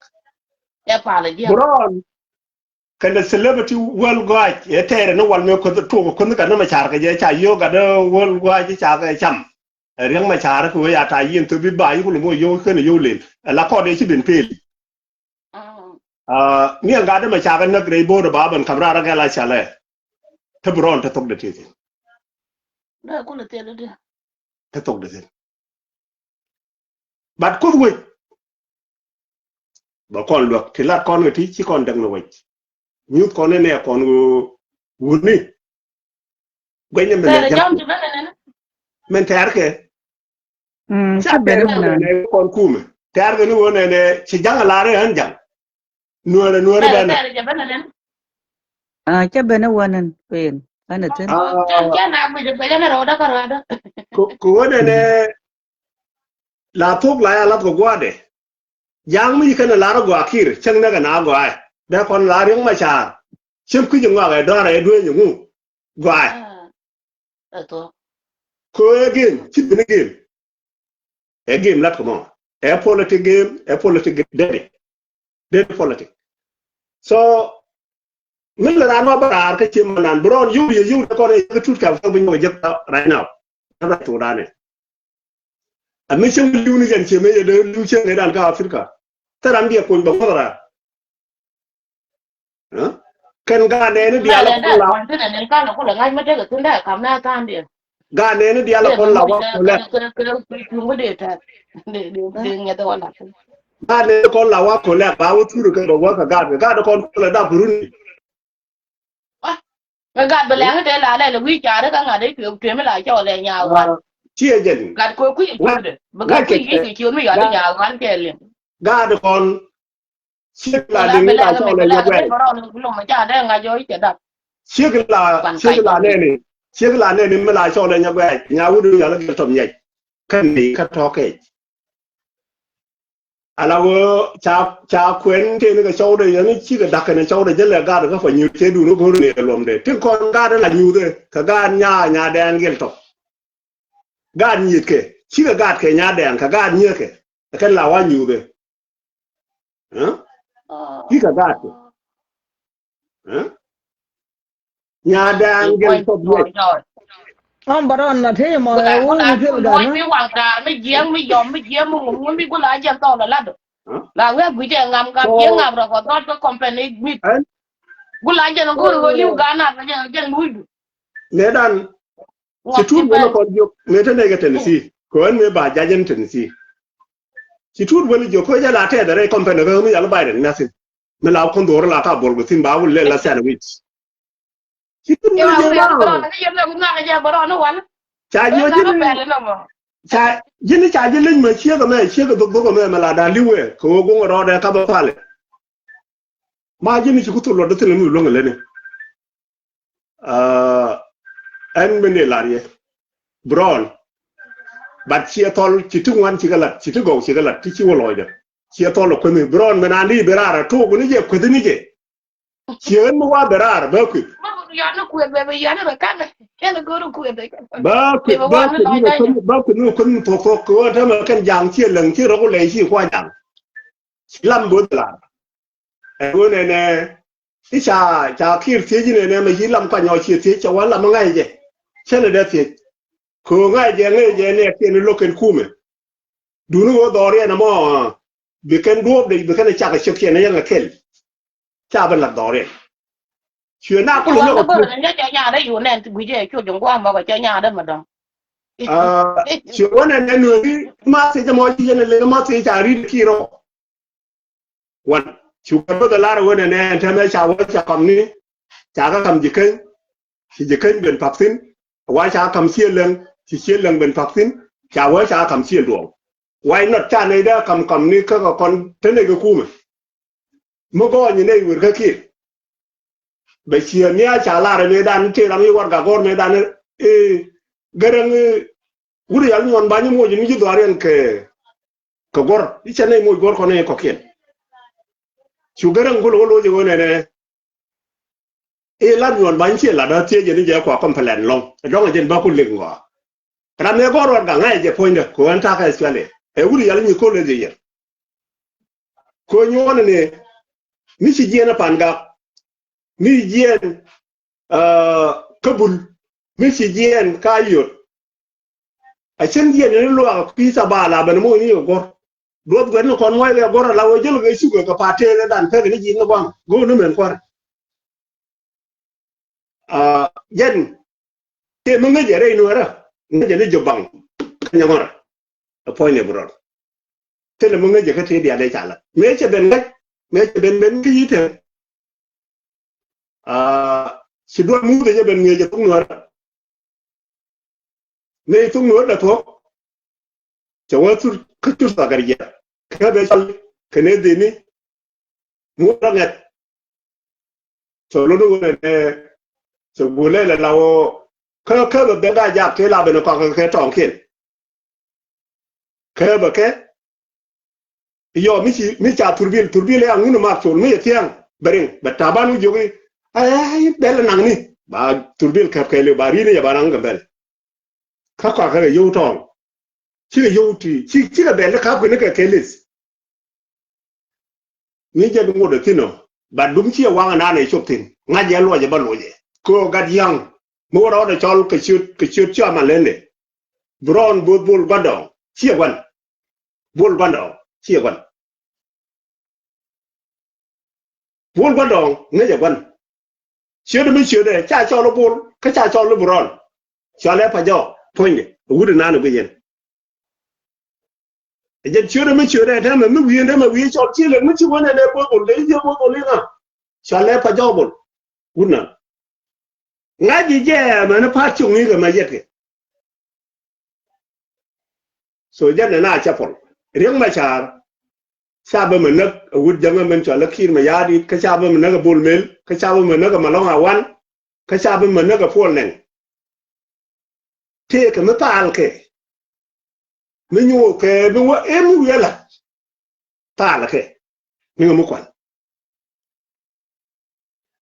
Brown kɛn the celebrity world guy ɛ tɛɛrɛ ni wal mɛ kuth tuɔk kuth kɛ ni mɛ car kɛ jɛ ca yio̱o̱k gat world guy ca kɛ cam. Ɛ riɛŋ mɛ car kɛ wee a ta yin thop bi ba yi kul mɔ yio̱o̱k kɛn yio̱o̱k lel ɛ la kɔt ɛ ci ben pel. Ni ɛn gat mɛ ca kɛ näk rɛy bo̱o̱r ɛ ba ben kam raar ɛ gɛl a calɛ. Te bi rɔɔn te thok de ti thin. Te thok de thin. But kuth wec bɛ kɔn luäk ti lat kɔn kɛ ti ci kɔn däk ni wec. Nyuth kɔn ni nɛ kɔn wuni. Guɛny ni mɛ lɛ jam. Mɛn tɛɛr kɛ. Ca tɛɛr kɛ nɛ kɔn kumɛ tɛɛr kɛ ni wä nɛ nɛ ci jaŋ a lar ɛ ɣän jaŋ. Nuäärä nuäärä bɛ nɛ. Cä ben ɛ wä nɛn pen ɣän ɛ thin. Kɛ wä nɛ nɛ la thok la ya lath kɛ gua̱dɛ. Ja̱a̱ŋ mi ci kɛn ɛ lar ɛ gɔaa kir cäŋ nɛ kɛ na gɔaa ɛ dee kɔn la riäŋ ma ca̱a̱r. Ciem kui̱c ɛ ŋɔak ɛ dɔ̱a̱r ɛ dueeny ɛ ŋu gɔaa ɛ. Kɛ ɣöö ɛ game ci ben ɛ game. Ɛ game lat kɛ mɔ ɛ politic game ɛ politic game dee dee politic. So min lɛ raan ma bä raar kä ciem ma nan bi rɔɔn yio̱w yɛ yio̱w dee kɔn ɛ yɛ kä tut kɛ fɛk bi nyɔk ɛ jek right now. Ɛ right to dan ɛ. A mi cieŋ li̱w ni jɛn cie mëë yɛ dee li̱w cieŋ ëë dan kä Africa. Thil ram diɛ kuny bɛ ŋuɔth raar. Kɛn gaat nɛɛni diaal a kɔn la. Gaat nɛɛni diaal a kɔn la wa kolɛk. Gaat nɛɛni kɔn la wa kolɛk ba wä thur kɛ bɛ wä kɛ gaat kɛ gaat kɔn kolɛ dap run. Kä gat bi lɛŋ te la lɛ lɛ wi̱i̱ ca̱ri kä ŋa̱t i̱ cuɛ cuɛ mi la cɔɔl ɛ nyaa wan. Ci ɛ jɛn. Gat kɛ kui̱ cuɛ dɛ bi gat kui̱ yic kɛ ciöt mi yɔt i̱ nyaa wan kɛ liŋ. Gat kɔn ciek la liŋ mi la cɔɔl ɛ nyɛ guɛɛc. Ciek la ciek la nɛni ciek la nɛni mi la cɔɔl ɛ nyɛ guɛɛc nyaa wut i̱ yɔl i̱ gɛl tɔm nyɛc. Kä ni kä tɔ̱ kɛc. Ala ɣöö ca ca kuɛn tëë ni kɛ cɔwdɛ yɛn cikɛ da̱k kɛnɛ cɔwdɛ jälɛ gaat kä pa nyuuth cɛ duun kä go̱r ni kɛ luɔmdɛ tin kɔn gaat la nyuuthɛ kɛ gaat nyaa nyaa dɛɛn gil tɔk. Gaat nyiethkɛ cikɛ gaat kɛ nyaa dɛɛn kɛ gaat nyiethkɛ kɛn la wa nyuuthɛ. Ɛ? Kikɛ gaat kɛ. Ɛ? Nyaadaŋ jɛn kɔp yɛ. Ɔn bä rɔn na tëë mɔ ɛ wä wä tëë gat. Mi waŋ daar mi jiɛŋ mi jɔm mi jiɛŋ mi ŋum ŋum mi gula jɛn thɔl ɛ lat. Ɛ? La wee guic ɛ ŋam ŋam jiɛŋ ŋam rɔ kɔ dhɔt kä company guic. Ɛ? Gula jɛn ŋur ɣöö liw gaat na jɛn jɛn luucdu. Mëëdan ci tuut wälä kɔn jiök mëë te nɛy kɛ Tennessee kɛ ɣän mëë ba jac ɛn Tennessee. Ci tuut wälä jiök kä jɛ la tɛth rɛy company kä mi yal Biden nɛthin. Mi la kɔn dhuɔr la ka buɔl kɛ thi̱n ba wä lɛl la sandwich. Ci tuut wälä jiök ba. Ca jiök ji̱n ca ji̱n ca ji̱ leny mɛ ciek ɛmɛ ciek ɛ dhok dhok ɛmɛ mɛ la da̱a̱ li̱w ɛ kɛ ɣöö goŋ ɛ rɔɔdɛ ka bä palɛ. Ma ji̱n ci ku thol luɔt däthin ɛmi luäŋ ɛ lätni. Aa, ɛn min dee lar yɛ. Brown. But ciɛ thɔl ci ti ŋuan cikɛ lat, ci ti gɔw cikɛ lat, ti ci wä lɔcdɛ. Ciɛ thɔl ɛ kuäthi. Brown min an di bi raar ɛ tok ni jɛ kuäthi ni jɛ. Ciɛ ɣän mi wa bi raar bä kueth. Bä kueth, bä kueth ni kuäth, bä kueth ni kuäth ni thok thok kɛ ɣän tämɛ kɛn jaŋ ciɛ läŋ ciɛ rɔ ku lɛy ci kua jaŋ. Ci lam both lar. Ɛ ɣöö nɛnɛ i̱ ca ca Kiir thiec i̱ nɛnɛ mɛ ci lam kuany ɔ ciɛ thiec ca wä lam ŋa̱c jɛ. Cänɛ dee thiec kɛ ɣöö ŋa̱c jɛ ŋäc jɛ nɛ kiɛn i̱ lo̱k kɛn kumɛ. Duuni ɣöö dhɔriɛn ɛmɔ bi kɛn duɔ̱ɔ̱p dee bi kɛn cak ɛ ciök kiɛn i̱ yɛn ɛ kɛl. Ca bi la̱t dhɔriɛn. Cuɛ na kulɛ nyɔk ɛ thiec. Aa, cuɛ wä nɛnɛ nueeri ma thiec ɛmɔ ci yɛn ɛ lek ma thiec ca ri̱t Kiir ɔ. Wan, cu kɛ bä dhɛ lar wen ɛnɛ ɛn tɛmɛ ca wä ca kam ni, ca kä kam ji̱ keny, ci ji̱ keny ben pak thi̱n, wa ca kam ciël läŋ, ci ciël läŋ ben pak thi̱n, ca wä ca kam ciël duɔ̱ɔ̱ŋ. Why not ca nɛy dee kam kam ni kä kɛ kɔn te nɛy kɛ kumɛ. Mi gɔɔny nɛy wer kä Kiir. Bɛ ciɛ nia ca lar mëëdan tëë ram i̱ warɛga gɔr mëëdan i̱ Gäräŋ i̱ wut yal nyuɔn bany i̱ moc mi ji̱ dhuariɛn kɛ kɛ gɔr i̱ cɛ nɛy moc gɔr kɔn i̱ kɔkiɛn. Cu Gäräŋ kulɛ wä loc i̱ ɣöö nɛnɛ i̱ lat nyuɔn bany ciɛ lat dä thiec jɛ ni jɛ kua kɔm pɛ lɛn lɔŋ ɛ dɔŋ ɛ jɛn bä ku lek ŋɔa. Ram ëë gɔr warɛga ŋa̱c jɛ puɔ̱nydä kɛ ɣän ta̱a̱ kä Australia ɛ wut yal nyi ko̱l ɛ jɛ yɛr. Kö nyuɔ̱n ni mi ci jiɛn ɛ Pan Gak, mi ci jiɛn kä Bul, mi ci jiɛn kä Ayot. A cän jiɛn ni luaak kui̱ thabal a ben moc ni kɛ guɔ̱r. Duɔth guɛt ni kɔn muɔc kɛ guɔ̱r ala wee jäl kɛ cukɛ kɛ pa̱a̱t tëëk ɛ dan pek ni ji̱n ni gua̱a̱m go̱o̱r ni mɛn kua̱r. Aa, jɛn tëë mi ŋäcɛ rɛy nuɛɛrä ŋäcɛ ni jɛ baŋ kä nyɔŋɔrä. Ɛ puɔ̱ny ni bi rɔt thilɛ mi ŋäcɛ kä tëë diaal ëë ca la̱t mëë cɛ ben ŋäc mëë cɛ ben ben kä yi̱ tëë. Aa, ci duɔ̱n muth ɛ jɛ ben ŋäcɛ thok nuɛɛrä. Mëë thok nuɔ̱ɔ̱r dɛ thuɔ̱k cɛ wä thur kä cur thakar jiɛth kä bɛ cɔl kɛ nɛ dhini muɔ̱ɔ̱r ŋɛth. Cɔ lon wä nɛ cɛ gulɛ lɛ la wä kä kä bɛ bɛ ga jak kɛ la bɛ nɛ kɔk kɛ tɔŋ kiɛn. Kä bɛ kɛ yɔ mi ci mi ca thurbil thurbil ya ŋun mak col mi yɛ thiaŋ bɛ riŋ bɛ taban wi̱c yoki. Ay bɛl naŋ ni ba thurbil kɛp kɛ liw ba ri ni yɛ ba naŋ kɛ bɛl. Kä kɔakɛ kɛ yio̱w tɔɔŋ cikɛ yio̱w ti ci cikɛ bɛl ni kap kɛ ni kɛ kɛ lith. Ni jɛ bi ŋot ɛ thi̱n ɔ ba duŋ ciɛ waŋ ɛnan ɛ cop thi̱n ŋa̱c jɛ luɔcɛ bä luɔcɛ kɛ ɣöö gat ya̱ŋ. Mi wä rɔɔdɛ cɔl kɛ ciöt kɛ ciöt ci amalende. Bi rɔɔn bo̱o̱th bol gua̱ndɔɔŋ ciɛ gua̱n. Bol gua̱ndɔɔŋ ciɛ gua̱n. Bol gua̱ndɔɔŋ ŋäcɛ gua̱n. Ciötdɛ mi ciötdɛ ca cɔl i̱ bol kä ca cɔl i̱ bi rɔɔn. Cɔalɛ pa jɔɔk puɔ̱nydɛ wut inan i̱ guic yɛn. Ɛ jɛn ciötdɛ mi ciötdɛ tɛmɛ mi wi̱i̱ ɛn tɛmɛ wi̱i̱ cɔl ci lek mi ci wänɛ lɛ bo̱o̱th bol dee ji̱ bo̱o̱th bol i̱ ŋa. Cɔalɛ pa jɔɔk bol wut inan. Ŋa̱c ji̱ jɛ mɛn i̱ pa̱a̱t cio̱ŋ i̱ kɛ mɛ yɛtkɛ. So jɛn nɛ na cɛ pɔl Riek Machar. Ca bä mɛ näk ɛ wut jäŋä mɛn cɔal ɛ Kiir Mayardit kä ca bä mɛ näk ɛ Bol Mel kä ca bä mɛ näk ɛ Malɔŋ Awan kä ca bä mɛ näk ɛ Puɔl Nɛŋ. Tëëkɛ mi thaal kɛ mi nyuuth kɛ mi wä ëë mi wi̱i̱ ɛ la̱t. Thaal kɛ mi ŋä mi kual.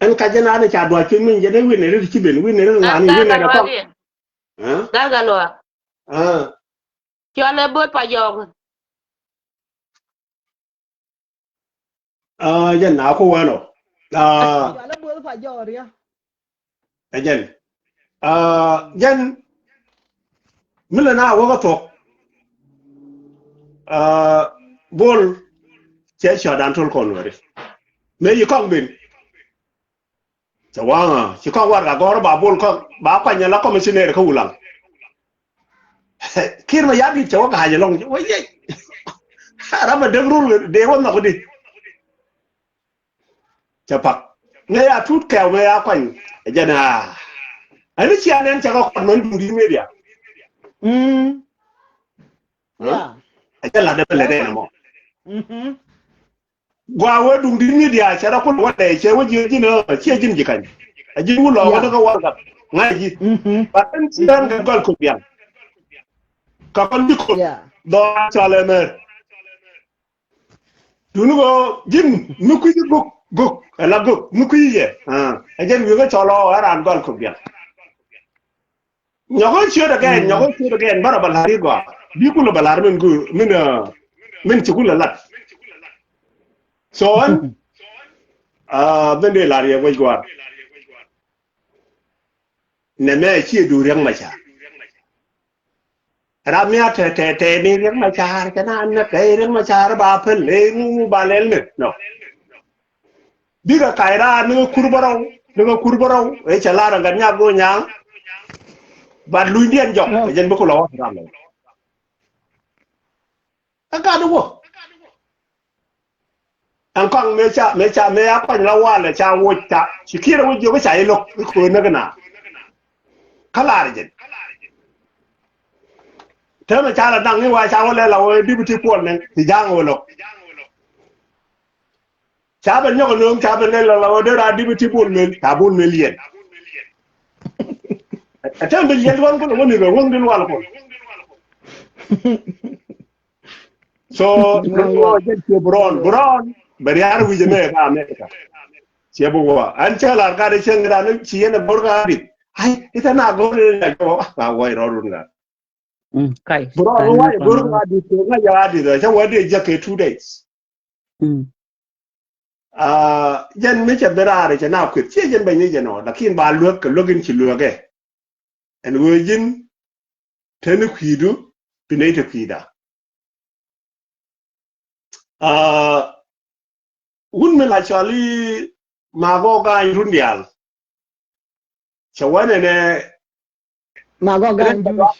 Ɛn ka jɛ naan ca duac cuny min jɛ ni wi̱n ni ri ci ben wi̱n ni ri ŋa̱ni wi̱n ni ri kɔk. Gal gal wa. Cɔl ɛ bo̱o̱t pa jɔɔk. Jɛn a ku wɛn ɔ. Ala buɔth pa jɔɔr ya. Ɛ jɛn. Jɛn mi lɛ na wä kä thuɔk. Bol cɛ cɔt dan tol kɔn wɛri. Mëë yi kɔk bin. Cɛ waŋ ci kɔk warɛga gɔ̱r ba bol kɔk ba kuany ala commissioner kä Wulaŋ. Kiir Mayardit cɛ wä ga̱a̱c ɛlɔ̱ŋ wä yec. Ram a dek rul dee wä nhɔk di. Cɛ pak. Ŋäc a tut kɛw mëë a kuany. Ɛ jɛn a. Ɛn ni cia nɛn cɛ kɛ kɔt mɛn duŋ di media. Ɛ jɛn la dee bɛ lɛ dee nɛ mɔ. Gua wä duŋ di media cɛ rɔ kul wä dee cɛ wä jiɛ ji̱n ɛ ciɛ ji̱n ji̱ kany. A ji̱n wä lɔ wä dee kɛ warɛga ŋa̱c ji̱. Ba ɛn ci daan kɛ gɔl kok biang. Ka kɔn bi kok dhɔ a cɔl ɛ mɛr. Duni kɔ ji̱n mi kui̱ ji̱ gök gök ɛ la gök mi kui̱ yɛ. Ɛ jɛn wi̱i̱ kä cɔl ɔ ɛ raan gɔl kok biang. Nyɔk kä ciöt again, nyɔk kä ciöt again, bärä bä la̱r i̱ gɔaa. Bi kulɛ bä la̱r min ku min min ci kulɛ lat. So ɛn ben dee la̱r yɛ wec gɔaa. Nɛ mɛ ci du Riɛk Macar. Ram mi a tɛ tɛ tɛ ni Riɛk Macar kɛ na nɛ kɛ Riɛk Macar ba päl ɛ ŋu ba lɛl ni nɔ. Bikɛ kac raar ni kä kur bärɔw ni kä kur bärɔw ëë cɛ lar ɛ gat nyak go̱o̱ nyaŋ. But lunydiɛn jɔk ɛ jɛn bi kulɛ wä ram lɛ. Ɛ gat wä. Ɛn kɔaŋ mëë ca mëë ca mëë a kuany la walɛ ca woc ca ci kiɛrɛ wä jiök ca ilo̱k i̱ köö näk na. Kä lar jɛn. Täämɛ ca la daŋ i̱ wa ca wä lɛ la wä deputy Paul Nɛŋ ci ja̱a̱ŋ wä lo̱k. Ca ben nyɔk nööŋ ca ben lɛ la la wä dee ra deputy Bol Mel ca Bol Mel yɛn. Ɛ täämɛ ben yɛn wan kulɛ wä ni kɛ wäŋ din wal kɔ. So ni wä jɛn ciɛ Brown Brown bɛ riaar wi̱cɛ mɛ ka America. Ciɛ bi wä an cɛ lar gat cɛ ŋiran ci yɛn ɛ bor ka dit. Ai itɛ na gor ni na jɔ ka wä rɔrun gat. Kai. Bro, why bro, ŋa di to ŋa ya di da ca wä di jɛ kɛ two days. Jɛn mi cɛ ben raar cɛ na kueth ciɛ jɛn bɛ nyi jɛn ɔ lakin ba luäk kɛ luäk in ci luäkɛ. Ɛn wee ji̱n teni kui̱du bi ney te kui̱da. Wun mi la cɔl i̱ Magɔk Ga̱a̱ny Rundial. Cɛ wä nɛnɛ Magɔk Ga̱a̱ny Juuc.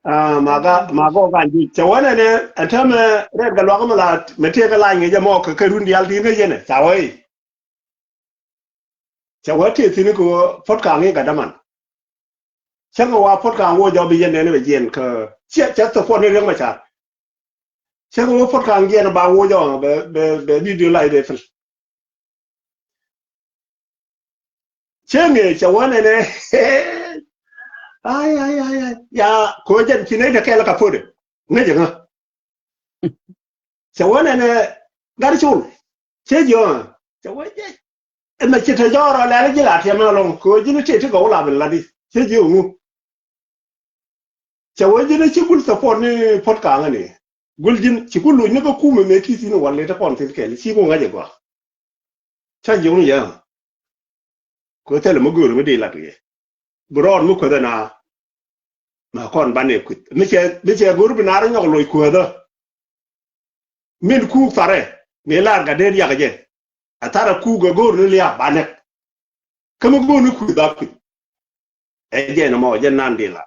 Magɔk Ga̱a̱ny Juuc cɛ wä nɛnɛ ɛn täämɛ rɛɛt kɛ luak mi la mɛ tëëk kɛ la ŋi̱i̱c ɛmɔ kɛ Rundial ti̱i̱n kä yɛnɛ ca wä i̱. Cɛ wä tëë thi̱n kɛ wä puɔ̱t ka̱a̱ŋ i̱ gat däman. Cäŋ kɛ wa puɔ̱t ka̱a̱ŋ wä jɔp i̱ yɛn nɛnɛ bɛ jiɛn kä ciɛ cɛ thok puɔ̱t ni Riɛk Macar. Cä kɛ wä puɔ̱t ka̱a̱ŋ jiɛn ba woc ɔ bɛ bɛ bɛ video live bɛ pil. Cä ŋee cɛ wä nɛnɛ. Ai ai ai ai ya ko̱ jɛn ci nɛy te kɛl ka puɔ̱t ŋäc ŋä. Cɛ wä nɛnɛ gat col. Cä jiɔ̱ɔ̱ŋ cɛ wä jɛ. Ɛmɛ ci te jɔɔr ɔ lɛl ji̱ la tiɛm ɛlɔ̱ŋ kɛ ɣöö ji̱n ti ti gɔw la bin lat i̱ cä ji̱ ŋu. Cɛ wee ji̱n ci gul support ni puɔ̱t ka̱a̱ŋä ni gul ji̱n ci gul loc ni kä kumɛ mëë ti thi̱n wal ni te kɔn thi̱n kɛl ci ku ŋa̱c ɛ gɔaa. Cä ji̱ ŋu yɛ kɛ ɣöö thilɛ mi göörä mi dee lat kɛ yɛ. Bi rɔɔd mi kuäthä na. Ma kɔn banɛ kuith mi cɛ mi cɛ go̱r bi naar nyɔk loc kuäthä. Min kuuk tharɛ mi lar ka dee riak jɛ. A tharɛ kuuk a go̱r ni liak banɛ. Kä mi go̱r ni kuith a kuith. Ɛ jɛ ni mɔ jɛ nan di la.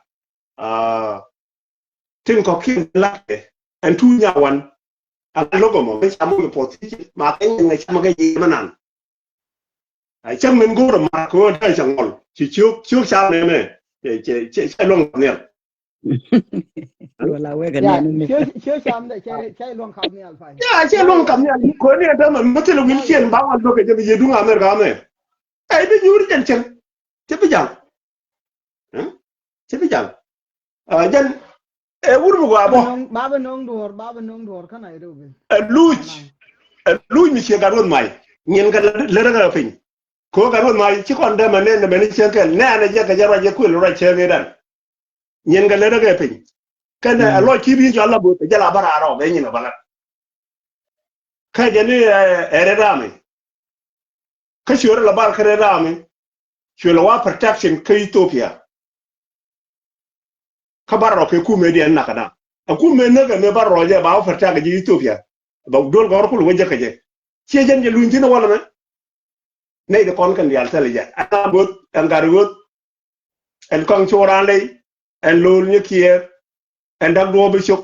Tin kɔk kiɛn lat kɛ ɛn tu nya wan. A lo̱k ɛmɔ kɛ cam kɛ puɔth thiec ma kɛ nyɛn kɛ cam kɛ jiɛ mɛ nan. A cäŋ min go̱o̱r ɛmar kɛ ɣöö da̱a̱ cɛ ŋɔl ci ciök ciök cam nɛmɛ. Cɛ cɛ cɛ luɔ̱ŋ kam nhial. Wala wek a nɛn mi. Ciök ciök cam dɛ cɛ cɛ luɔ̱ŋ kam nhial pay. Ya cɛ luɔ̱ŋ kam nhial kɛ ɣöö ni ɛn täämɛ mi thilɛ wi̱i̱ ciɛn ba wal bäkɛ jɛ bi yɛ duŋ Amerika mɛ. Ɛ bi nyuur jɛn cɛn cɛ bi jaŋ. Cɛ bi jaŋ. Jɛn ɛ wur mi gɔaa bɔ. Ba bi no̱o̱ŋ duɔ̱ɔ̱r ba bi no̱o̱ŋ duɔ̱ɔ̱r kä Nairobi. Ɛ luc ɛ luc mi ciɛ gat weth mac nyin kɛ lät rɛ kɛ piny. Kɛ ɣöö gat weth mac ci kɔn dämɛ nɛn nɛ mɛn cieŋ kɛl nɛɛnɛ jɛ kɛ jɛ ruac jɛ kuël ruac cieŋ idan. Nyin kɛ lät rɛ kɛ piny. Kɛnɛ ɛ lɔc ci bi cɔl la böt ɛ jɛ la bä raar ɔ bɛ nyin ɛ bä lat. Kä jɛ ni ɛ rɛ ram i̱ kä cuɛ rɛ la bar kä rɛ ram i̱ cuɛ la wa protection kä Ethiopia. Kä bar rɔ kɛ kumɛ diɛn nak na ɛ kumɛ näk ɛ mɛ bar rɔ jɛ ba wa protection ji̱ Ethiopia. Ba duel gɔr kul wä jɛ kä jɛ ciɛ jɛn jɛ luny thin wala mɛ. Nɛy di kɔn kɛn diaal thilɛ jɛ ɛn a goth ɛn gat goth. Ɛn kɔŋ cok raan ley ɛn lo̱o̱l nyi kiɛɛr. Ɛn dak duɔɔp bi cok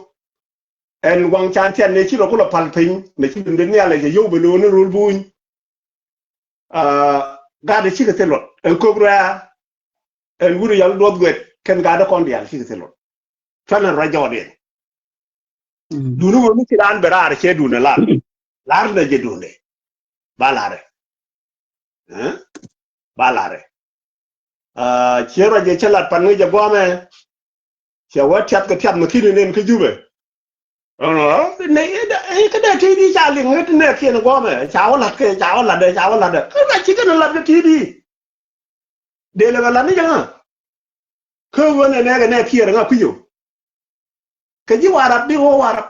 ɛn waŋ can tian nɛ ci rɔ kulɔ pal piny nɛ ci dundɛ nial ɛ jɛ yow bɛ lo̱o̱l ni rul buny. Aa gat di cikɛ thil luɔt ɛn kok rɛɛ. Ɛn wuri yal duɔth guɛt kɛn gat di kɔn diaal cikɛ thil luɔt. Cuanɛ rɔ jɔɔdiɛn. Duni wä mi ci raan bɛ raar cɛ duni lar. Lar nɛ jɛ duni ba larɛ. Ba larɛ. Ciɛ ruac jɛ cä lat pan ŋäc jɛ guamɛ. Cɛ wä tiath kɛ tiath mi kini nen kä Jubɛ. Kä dee ti di ca liŋ ŋäc nɛ kiɛn guamɛ ca wä lat kɛ ca wä lat dɛ ca wä lat dɛ kä ruac ci kɛn lat kɛ ti di. Dee lɛ kɛ lat ni jɛ ŋa. Kä wä nɛ nɛ kɛ nɛ kiɛr ŋa kui̱c o. Kɛ ji̱ Warap bi wä Warap.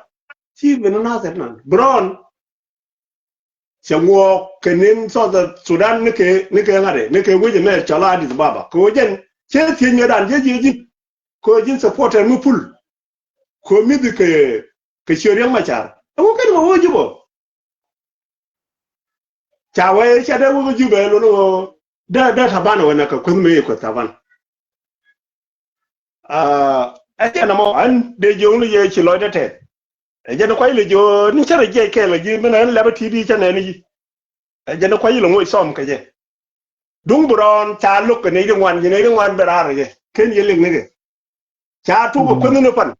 Ci ben na thɛt nan Brown. Cɛ ŋuɔɔk kɛ nin South Sudan ni kɛ ni kɛ ŋa̱t ni kɛ wec mɛ cɔl Addis Ababa kɛ wä jɛn cɛ thiec mɛ dan jɛ jiɛ ji̱. Kɛ wä ji̱n supporter mi pul. Kɛ wä mithi kɛ kɛ ciö riɛŋ ma car. Ɛŋu kɛn ma wä ji̱ bɔ. Ca wee ca dee wee ji̱ bɛ luni wä dee dee taban wee na kɛ kueth mi kueth taban. Aa ɛ jɛn ɛmɔ ɛn dee jiökni yɛ ci lɔcdɛ tɛth. Ɛ jɛn kuac lɛ jiö ni cä rɛ jiɛc kɛɛl kɛ ji̱ min ɛn lɛpä ti̱i̱t i̱ cä nɛn i̱ ji̱. Ɛ jɛn kuac lɛ ŋoc thɔm kɛ jɛ. Duŋ bi rɔɔn ca lo̱k kɛ nɛy ti ŋuan ji̱ nɛy ti ŋuan bɛ raar kɛ jɛ ken yɛ liŋ ni kɛ. Ca tuuk kɛ kueth ni pan.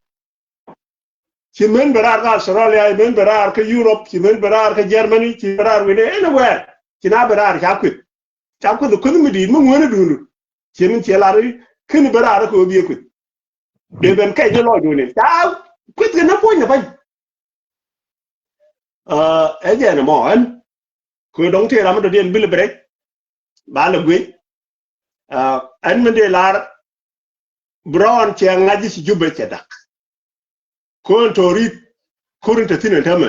Ci men bɛ raar kä Australia, ci men bɛ raar kä Europe, ci men bɛ raar kä Germany, ci bɛ raar wi̱nɛ anywhere. Ci na bɛ raar ca kueth. Ca kueth kueth mi di̱i̱t mi ŋuäni duundu. Ci min ciɛ lar i̱ keni bɛ raar kä wä biɛ kueth. Dee ben kɛc ni lɔc duuni ca kueth kɛ ni puɔ̱ny ni pa̱ny. Ɛ jɛn ɛmɔ ɛn kɛ dɔ̱ŋ tëë ram mi dɔ̱diɛn bi lɛ bi rɛc. Ba lɛ guic. Ɛn min dee lar Brown cɛ ŋa̱c ji̱ ci Jubɛ cɛ dak. Ko̱n to̱ri̱t ko̱rin te thi̱n ɛn täämɛ.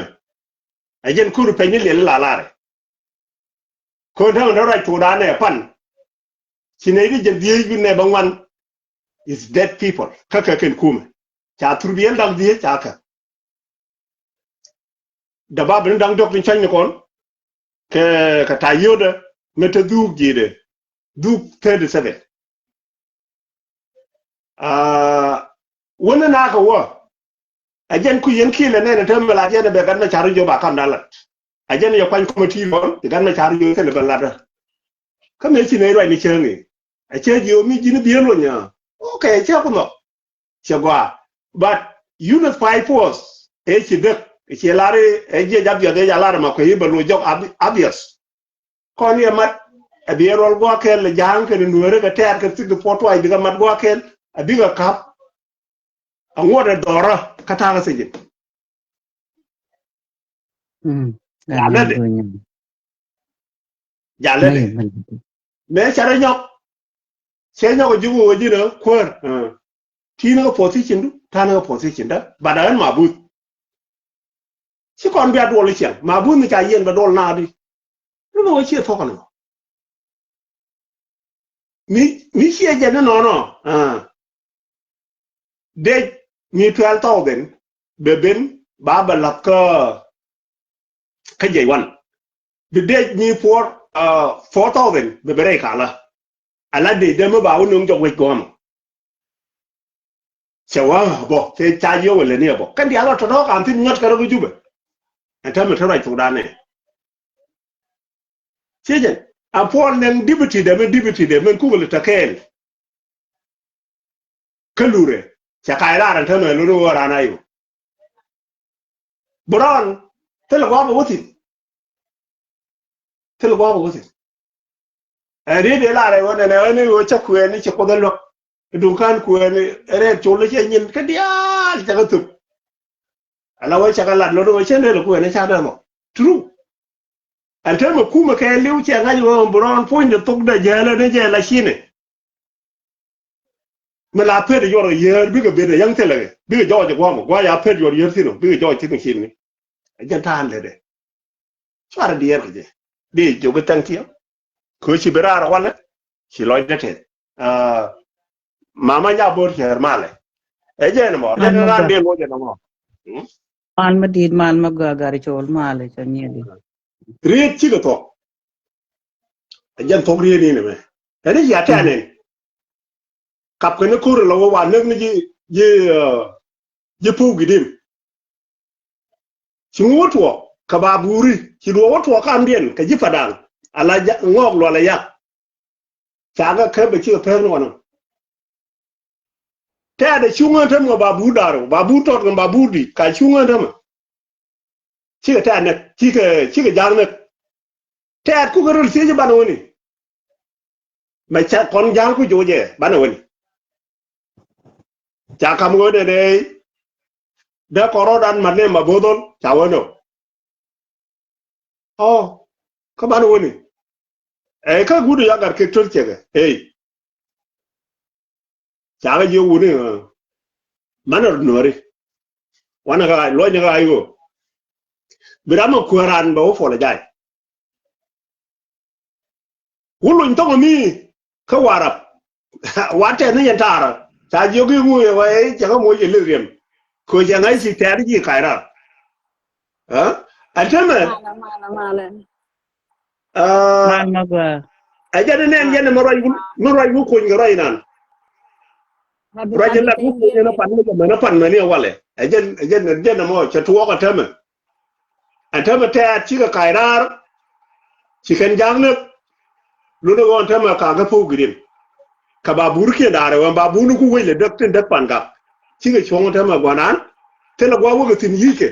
Ɛ jɛn ko̱ri pɛny ni liɛl la larɛ. Ko̱n täämɛ te ruac tuudan ɛ pan. Ci nɛy ti jɛn dhieec bi nɛ bä ŋuan. Is dead people kä kɛ kɛn kumɛ. Ca thurbiɛl dak dhieec ca kɛ. Dabab ni da̱ŋ diɔ̱k tin cäny ni kɔn kɛ kɛ ta̱ yio̱dɛ mi te dhuk ji̱dɛ dhuk thirty seven. Aa wänä na kɛ wä. Ɛ jɛn ku yɛn ki̱i̱lɛ nɛn ɛ te mi la jɛn ɛ bɛ gat mɛ ca̱r jiö ba ka̱n da lat. Ɛ jɛn yɛ kuany kɔmɛ ti̱i̱ kɔn ɛ gat mɛ ca̱r jiö thilɛ bɛ lat. Kä mëë ci nɛy ruac ni cäŋ i̱ ɛ cä jiö mi ji̱n bi̱i̱ luny ɛ. Okay ɛ cä ku nhɔk. Cɛ gɔaa. But unit five force ëë ci däk ëë ci lar ëë jiɛc abiɔth ëë ca lar ma kuec i̱ bɛ loc jɔk abiɔth. Kɔn yɛ mat ɛ bi ɛ ruɔl gua̱a̱kɛl ɛ ja̱a̱ŋ kɛn nueeri kɛ tɛɛr kɛ thik di puɔt tuac bikɛ mat gua̱a̱kɛl ɛ bikɛ ka̱p. Ɛ ŋuɔt ɛ dhɔrä kä ta̱a̱ kä thiec in. Jalä dɛ. Jalä dɛ. Mëë carɛ nyɔk. Cɛ nyɔk ji̱ wee ji̱n ɛ kuäär. Ti̱n kä position du ta̱n kä position dä. But ɛ ɣän Mabuth. Ci kɔn bia duɔl i̱ ciɛŋ Mabuth mi ca yiɛn bɛ duɔl naadi. Ni mɛ wee ciɛ thuɔ̱k ɛn ɣä. Mi mi ciɛ jɛ ni nɔnɔ. Dec mi twelve thousand bɛ ben ba bɛ lath kä kä jɛ wan. Bi dec mi four four thousand bɛ bɛ rɛy kalä. Ala dec dee mi ba wä no̱ŋ jɔk wec gɔmɔ. Cɛ wä bɔ cɛ ca jiö wä lɛ ni ɛ bɔ kɛn diaal ɔ tɔ̱tɔ̱ kan thin nyɔt kɛ rɔ bi Jubɛ. Ɛn täämɛ te ruac thokdan nɛ. Ciecɛ a puɔl nɛn dibiti dɛ mi dibiti dɛ mi kukɛ lɛ tɛ kɛɛl. Kä lurɛ cɛ kac raar ɛn täämɛ lurɛ wä raan a yo. Brown thilɛ gua̱a̱p ɛ wä thi̱n. Thilɛ gua̱a̱p ɛ wä thi̱n. Ɛ riet dee lar ɛ wä nɛnɛ ɣän i̱ ɣöö cä kuɛɛni ci Kuoth ɛ luäk. Duŋ ka̱n kuɛɛni rɛɛt col i̱ cɛ nyin kä diaal cɛ kɛ thöp. Ala wä cɛ kɛ lat lot ɣöö cä nɛl ɛ kuɛɛni ca dee nhɔk. True. Ɛn täämɛ kumɛ kɛ li̱w cɛ ŋa̱c ɣöö bi rɔɔn puɔ̱nydɛ thok dee jääl ɛ ni jɛ la cinɛ. Mi la pet yuɔr kɛ yäär bikɛ ben ɛ yäŋ thilɛ kɛ bikɛ jɔɔc ɛ gua̱a̱mɛ gua̱a̱c a pet yuɔr yäär thi̱n ɔ bikɛ jɔɔc thi̱n kɛ cinɛ. Ɛ jɛn ta̱a̱n lɛ dee. Cuarɛ diɛɛr kɛ jɛ. Di jiök i̱ thank you. Kɛ ɣöö ci bi raar walɛ ci lɔcdä tɛth. Mama Nyabo̱r Cɛɛr malɛ. Ɛ jɛn mɔ jɛn raan dee luɔcɛ nɔmɔ. Mal ma di̱i̱t, mal ma gɔaa, Gat Col malɛ, cɛ nyiɛ di. Riet cikɛ thuɔ̱k. Ɛ jɛn thuɔ̱k riet ni nɛmɛ. Ɛn i̱ cia tɛn ɛn. Kap kɛn i̱ ko̱r ilɔ wä wa näk ni ji̱ ji̱ ji̱ Puk Gidim. Ci ŋuɔ̱t wä kɛ Baburi, ci luɔk wä tuɔɔk kamdiɛn kɛ ji̱ Padaŋ. Ala ŋɔɔk lual ɛ yak. Cakɛ kɛ bɛ cikɛ pek ni wanɔ. Tɛɛt ɛ cuŋ ɛn tämɛ Babur da̱r, Babur tɔt kɛ Babur di̱t, ka cuŋ ɛn tämɛ. Cikɛ tɛɛt nɛk, cikɛ cikɛ ja̱a̱k nɛk. Tɛɛt kukɛ röl thiec banɛ wäni. Mɛ ca kɔn ja̱a̱ŋ ku jo̱o̱cɛ banɛ wäni. Ca kam ɣöö nɛnɛ dee kɔn rɔɔdan mat ni ma bo̱o̱th ɣɔl ca wä nɔ. Ɔ, kä banɛ wäni. Ɛ kä gudu ya gat kek töl cɛkɛ ey. Ca kɛ jiök wuni ɣöö manɛ rɔ nuɔ̱ɔ̱ri. Wanɛ kä luɔ̱nyɛ kä ay ɣöö bi ram ɛ kuäär raan bɛ wä puɔl ɛ jay. Wä lony thɔŋ mi kä Warap. Wa tɛth ni yɛn taarä ca jiök i̱ ŋu yɛ wä i̱ cɛ kä moc yɛ lith riɛm. Kö cɛ ŋa̱c ci tɛɛr ji̱ kac raar. Ɛn täämɛ. Mal ma gɔaa. Ɛ jɛn ni nɛn jɛn ni mi ruac wä kuny kɛ ruac inan. Ruac in lat wä kuny in a pan mi jɛ mɛn a pan mɛn iɛ walɛ. Ɛ jɛn ɛ jɛn ɛ jɛn ni mɔ cɛ tuɔɔk ɛn täämɛ. Ɛn täämɛ tɛɛt cikɛ kac raar. Ci kɛn ja̱a̱k näk. Lundä ɣɔn täämɛ kakä Puk Gidim. Kɛ Babur kiɛn da̱a̱rɛ wɛn Babur ni ku wec lɛ däk tin däk pan gak. Cikɛ cuɔ̱ŋ täämɛ guanan. Thilɛ gua̱a̱k wä kɛ thi̱n yi̱ckɛ.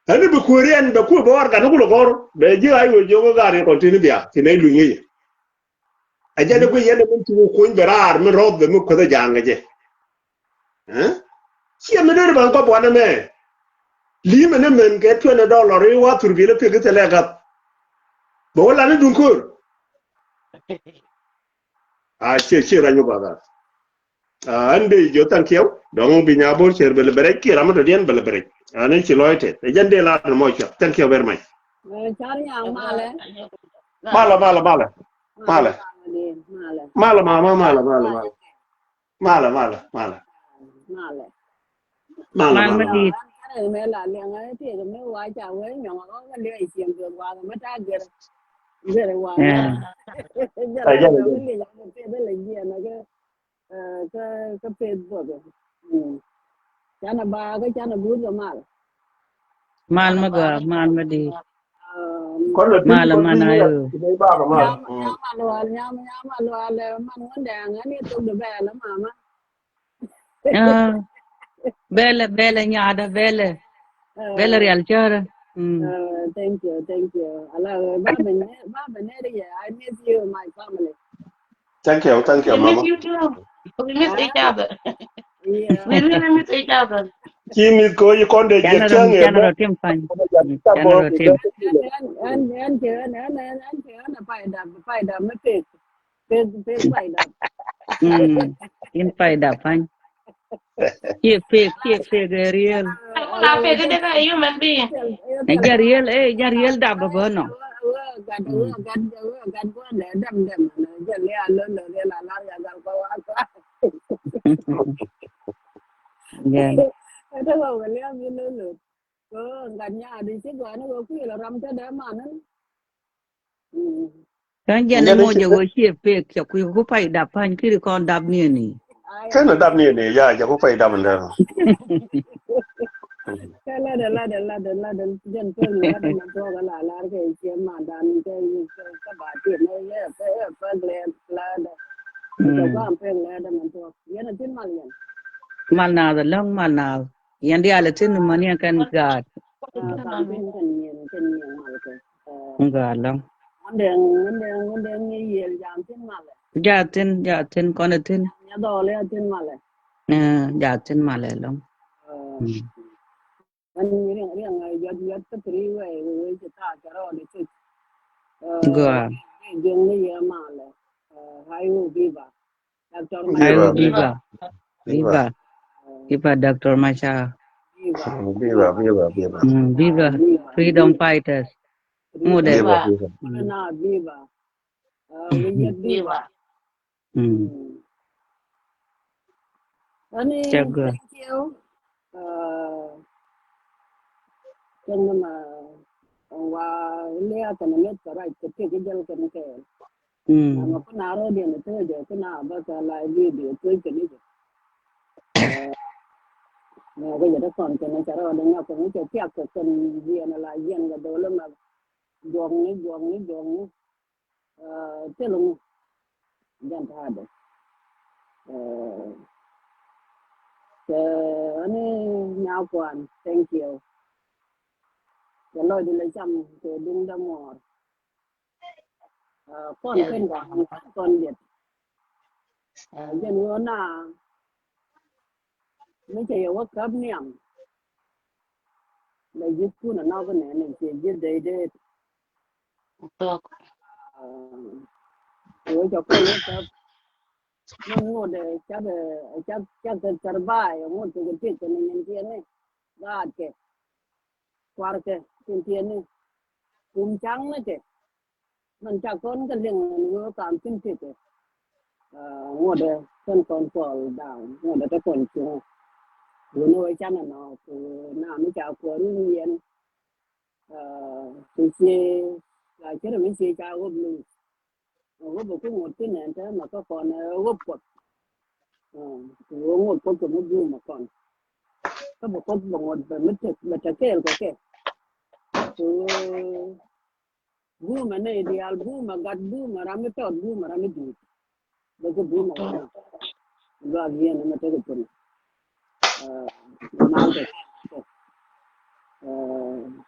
Ɛn ni bi kuääri ɛn bɛ kuäär bɛ war gat ni kulɛ gɔ̱r bɛ ji̱ ay wee jiök kä gaat in kɔn tin bia thi̱n ay luny ŋi̱cɛ. Ɛ jɛn ni guic yɛn ni min ci wä kuny bɛ raar min rɔth bɛ mi kuäth ɛ ja̱a̱ŋ kɛ jɛ. Ciɛ mi deri ban kɔp wanɛ mɛ. Li̱i̱mɛ ni mɛn kɛ twenty dollar i̱ wa thur bilɛ pek i̱ thilɛ gath. Bɛ wä lan i̱ duŋ köör. A ciɛ ciɛ rany wä ba gath. An dee jiö thank you. Dɔŋ bi Nyabo̱r Cɛɛr bɛ lɛ bɛ rɛc kiɛ ram mi dɔ̱diɛn bɛ lɛ bɛ rɛc. An i̱ ci lɔc tɛth ɛ jɛn dee lar ni mɔ cuɛ thank you very much. Malɛ malɛ malɛ. Malɛ. Malɛ mama malɛ malɛ malɛ. Malɛ, malɛ, malɛ. Malɛ. Malɛ, malɛ. Mal ma di̱i̱t. Ɛ jɛn, ɛ jɛn. Kä, kä Facebook. Canɛ ba, kä canɛ guut kɛ mal. Mal ma gɔaa, mal ma di̱i̱t. Mal a man a yo. Nyam, nyam a lual, nyam, nyam a lual, man wundɛ ŋa ni tok de bɛl mama. Bɛlɛ, bɛlɛ nyaadä, bɛlɛ. Bɛlɛ rial cärä. Thank you, thank you. Ala ba ben, ba ben ne riɛ. I miss you, my family. Thank you, thank you, mama. We miss you too. We miss each other. Yeah. We really miss each other. Ci miss ko yi kɔn de jɛ tiang ye. Canɛ rɔ tim pany. Canɛ rɔ tim. An, an, an, an, an, an, an, an, pay dap, pay dap, mi pek. Pek, pek pay dap. In pay dap pany. Kiɛ pek, kiɛ pek ɛ riel. Wala pek ɛ dek a human being. Ɛ jɛ riel, ɛ jɛ riel dap bä bä nɔ. Gat, gat, gat, gat, gat, dam, dam, jɛ lial lon lon riel a lar ya gal kɔ wa kɔ. Jɛ. Ɛ tɛ wä wä lial mi lon lon. Kɛ gat nyaat i̱ ci gɔaa ni wä kui̱ lɔ ram te dee man ni. Kä jɛn ni moc jɛ wä ciɛ pek cɛ kui̱ ku pay dap pa̱ny ki̱ri kɔn dap ni ni. Kɛn dap ni ni ya jɛ ku pay dap ni dee. Kɛ ladɛ ladɛ ladɛ ladɛ jɛn pek ni ladɛ na tuɔk ala lar kɛ ciɛ man dan kɛ kɛ ba ti ni yɛ kɛ yɛ pek lɛ ladɛ. Kɛ ba pek ladɛ na tuɔk yɛn a tin mal yɛn. Mal naath alɔ̱ŋ mal naath. Yɛn diaal ɛ tin mäni ɛn kɛn gaat. Gaat lɔ̱ŋ. Ja tin, ja tin kɔn ɛ tin. Ja tin malɛ lɔ̱ŋ. Gɔaa. Ayo, viva. Viva. Viva. Viva Doctor Machar. Viva, viva, viva. Viva freedom fighters. Ŋut ɛ. Viva, viva. Kulɛ na viva. Ɛ, wi̱i̱ yɛ viva. Mm. Ani, thank you. Ɛ, kɛn ni ma, wa, lia kɛn ni mɛt kɛ ruac kɛ tëk jäl kɛn kɛ. Mm. Ama kun a rɔ diɛn tuɔcɛ kun a bä kɛ la video tuɔc kɛ ni jɛ. Ɛ, mɛ kɛ jɛ dee kɔn kɛn cɛ rɔ dee nyɔk kɛn cɛ tiak kɛ kɛn jiɛn la jiɛn kɛ dee wä lɛ ma juɔkni, juɔkni, juɔkni. Ɛ, thilɛ ŋu. Jɛn ta̱a̱dɛ. Ɛ, kɛ ani nyakuan, thank you. Kɛ lɔcdɛ lɛ cam kɛ duŋdɛ muɔɔr. Ɛ, kɔn kɛn kɔn kɔn diɛt. Ɛ, jɛn ɣöö na mi cɛ yɛ wä käp niam. Lɛ ji̱thkun anɔk nɛn in ciɛ ji̱th dee dee. Thok. Ɛ, wee cɛ kuɔn wä käp. Min ŋot ɛ cak ɛ cak cak kɛ tɛr baay ɛ ŋot kɛ kɛ tiek kɛ ni nyin tiɛni. Gaatkɛ. Kuarkɛ tin tiɛni. Kum caŋnikɛ. Min cak kɔn kɛ liŋ ni wee kam tin tiekɛ. Ɛ, ŋot ɛ kɛn kɔn fall down. Ŋot ɛ te kɔn cuŋ. Wuni wee canɛ nɔ ku na mi ca kuɔri wiɛn. Ɛ, ti cie la cɛ rɛ mi cie ca wop lu. Wop ku ŋot ti nɛn te ma kä kɔn, ɛ, wop kuɔth. Ɛ, wop ŋot kuɔth kɛ mi guum a kɔn. Kä bɛ kuɔth bɛ ŋot bɛ mi tek bɛ tek kɛɛl kɛ kɛ. Ku guum a nɛy diaal, guum a gat, guum a ram mi tɔt, guum a ram mi duut. Bɛ kɛ guum a ram. Luak yien ma tek kɛ pun. Ɛ, mal kɛ. Ɛ,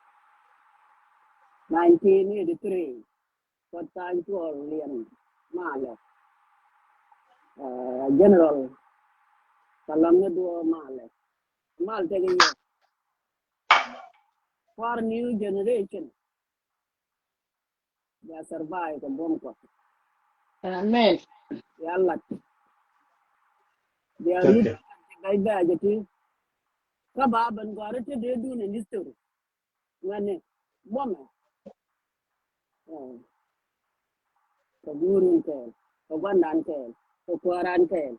nineteen eighty-three. Kuɔth Ka̱ny Cuɔl Liɛn Malɛ. Ɛ, General Kalam ni duɔ Malɛ. Mal tekɛ yɛ. For new generation. They are survive kɛ buɔ̱m kuɔth. Amen. They are lat. They are lut. Gai bɛ jɛ ti. Kä ba ben gɔri ti dee dun in history. Ŋuɛni buɔmɛ. Ɛ, kɛ guurun kɛɛl, kɛ gua̱ndan kɛɛl, kɛ kuääran kɛɛl,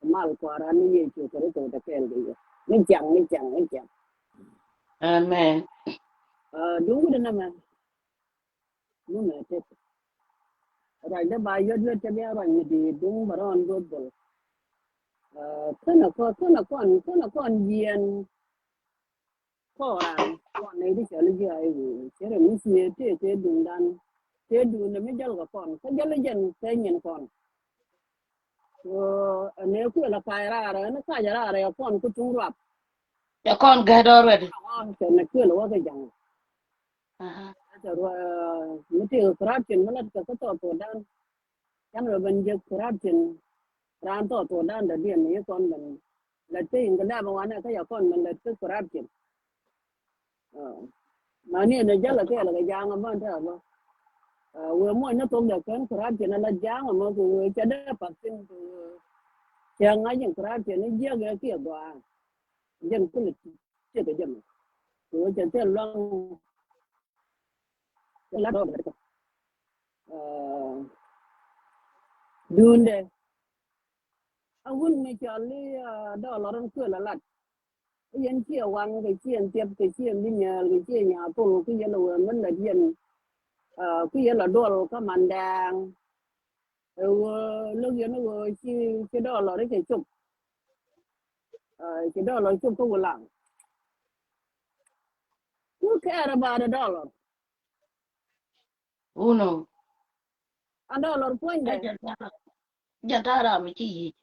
kɛ mal kuääran ni Yecu Kritho te kɛɛl kɛ yɛ. Ni ciaŋ, ni ciaŋ, ni ciaŋ. Amen. Ɛ, duŋ wut nɛmɛ. Ni mɛ tek. Ruacdä ba yɔt yɔt cɛ bia ruac mi di̱i̱t duŋ bɛ rɔɔn go̱o̱th bäl. Ɛ, känɛ kɔn, känɛ kɔn, känɛ kɔn yiɛn. Kɔran kɔn nɛy ti cɔl i̱ ji̱ a i̱ wee cɛ rɛ mi ciëë tëë tëë duŋdan. Tëë duŋdɛ mi jäl kɛ kɔn kä jäl i̱ jɛn kɛ nyin kɔn. Ɛ nɛ kuël a kac raarɛ ɛn kac raarɛ ɛ kɔn ku tuŋ ruap. Cɛ kɔn gɛt already. Kɛ nɛ kuël a wä kɛ jaŋ. Aha. Cɛ ruap mi tëë kɛ corruption mi lat kɛ kä thɔɔk thɔɔkdan. Cäŋ rɔ ben jek corruption. Raan thɔɔk thɔɔkdan dɔ̱diɛn ni kɔn ben lät kä in kɛ dap wanɛ kä ya kɔn ben lät kä corruption. Ɛ, mani ɛn ɛ jäl ɛ kɛɛl kɛ ja̱a̱ŋ ɛ bän tɛ ɛ bä. Ɛ, wee muɔc ni thok dɛ kɛn corruption ɛ la ja̱a̱ŋ ɛ mɔ kɛ wee cɛ dee path thi̱n kɛ wee cɛ ŋa̱c in corruption ni jiäk ɛ kiɛ gɔaa. Jɛn kulɛ tiek kɛ jɛ mɔ kɛ wee cɛ thil luaŋ. Ɛ, duundɛ a wun mi cɔl i̱, ɛ, dɔɔlɔr in kuël a lat. I̱ yɛn ciɛ waŋ kɛ ciɛ thiɛp kɛ ciɛ mi nyääl kɛ ciɛ nyathol kä yɛl a wee mi lät yɛn. Ɛ, kä yɛl a duɔl kä mandɛɛŋ. Ɛ wee lo̱k yɛn a wee ci, ci dɔɔlɔr i̱ cɛ cop. Ɛ, ci dɔɔlɔr cop kä wulaŋ. Who care about the dollar? Who know? A dɔlɔr puɔ̱nydɛ. Jɛn ta̱a̱ ram mi ci yic.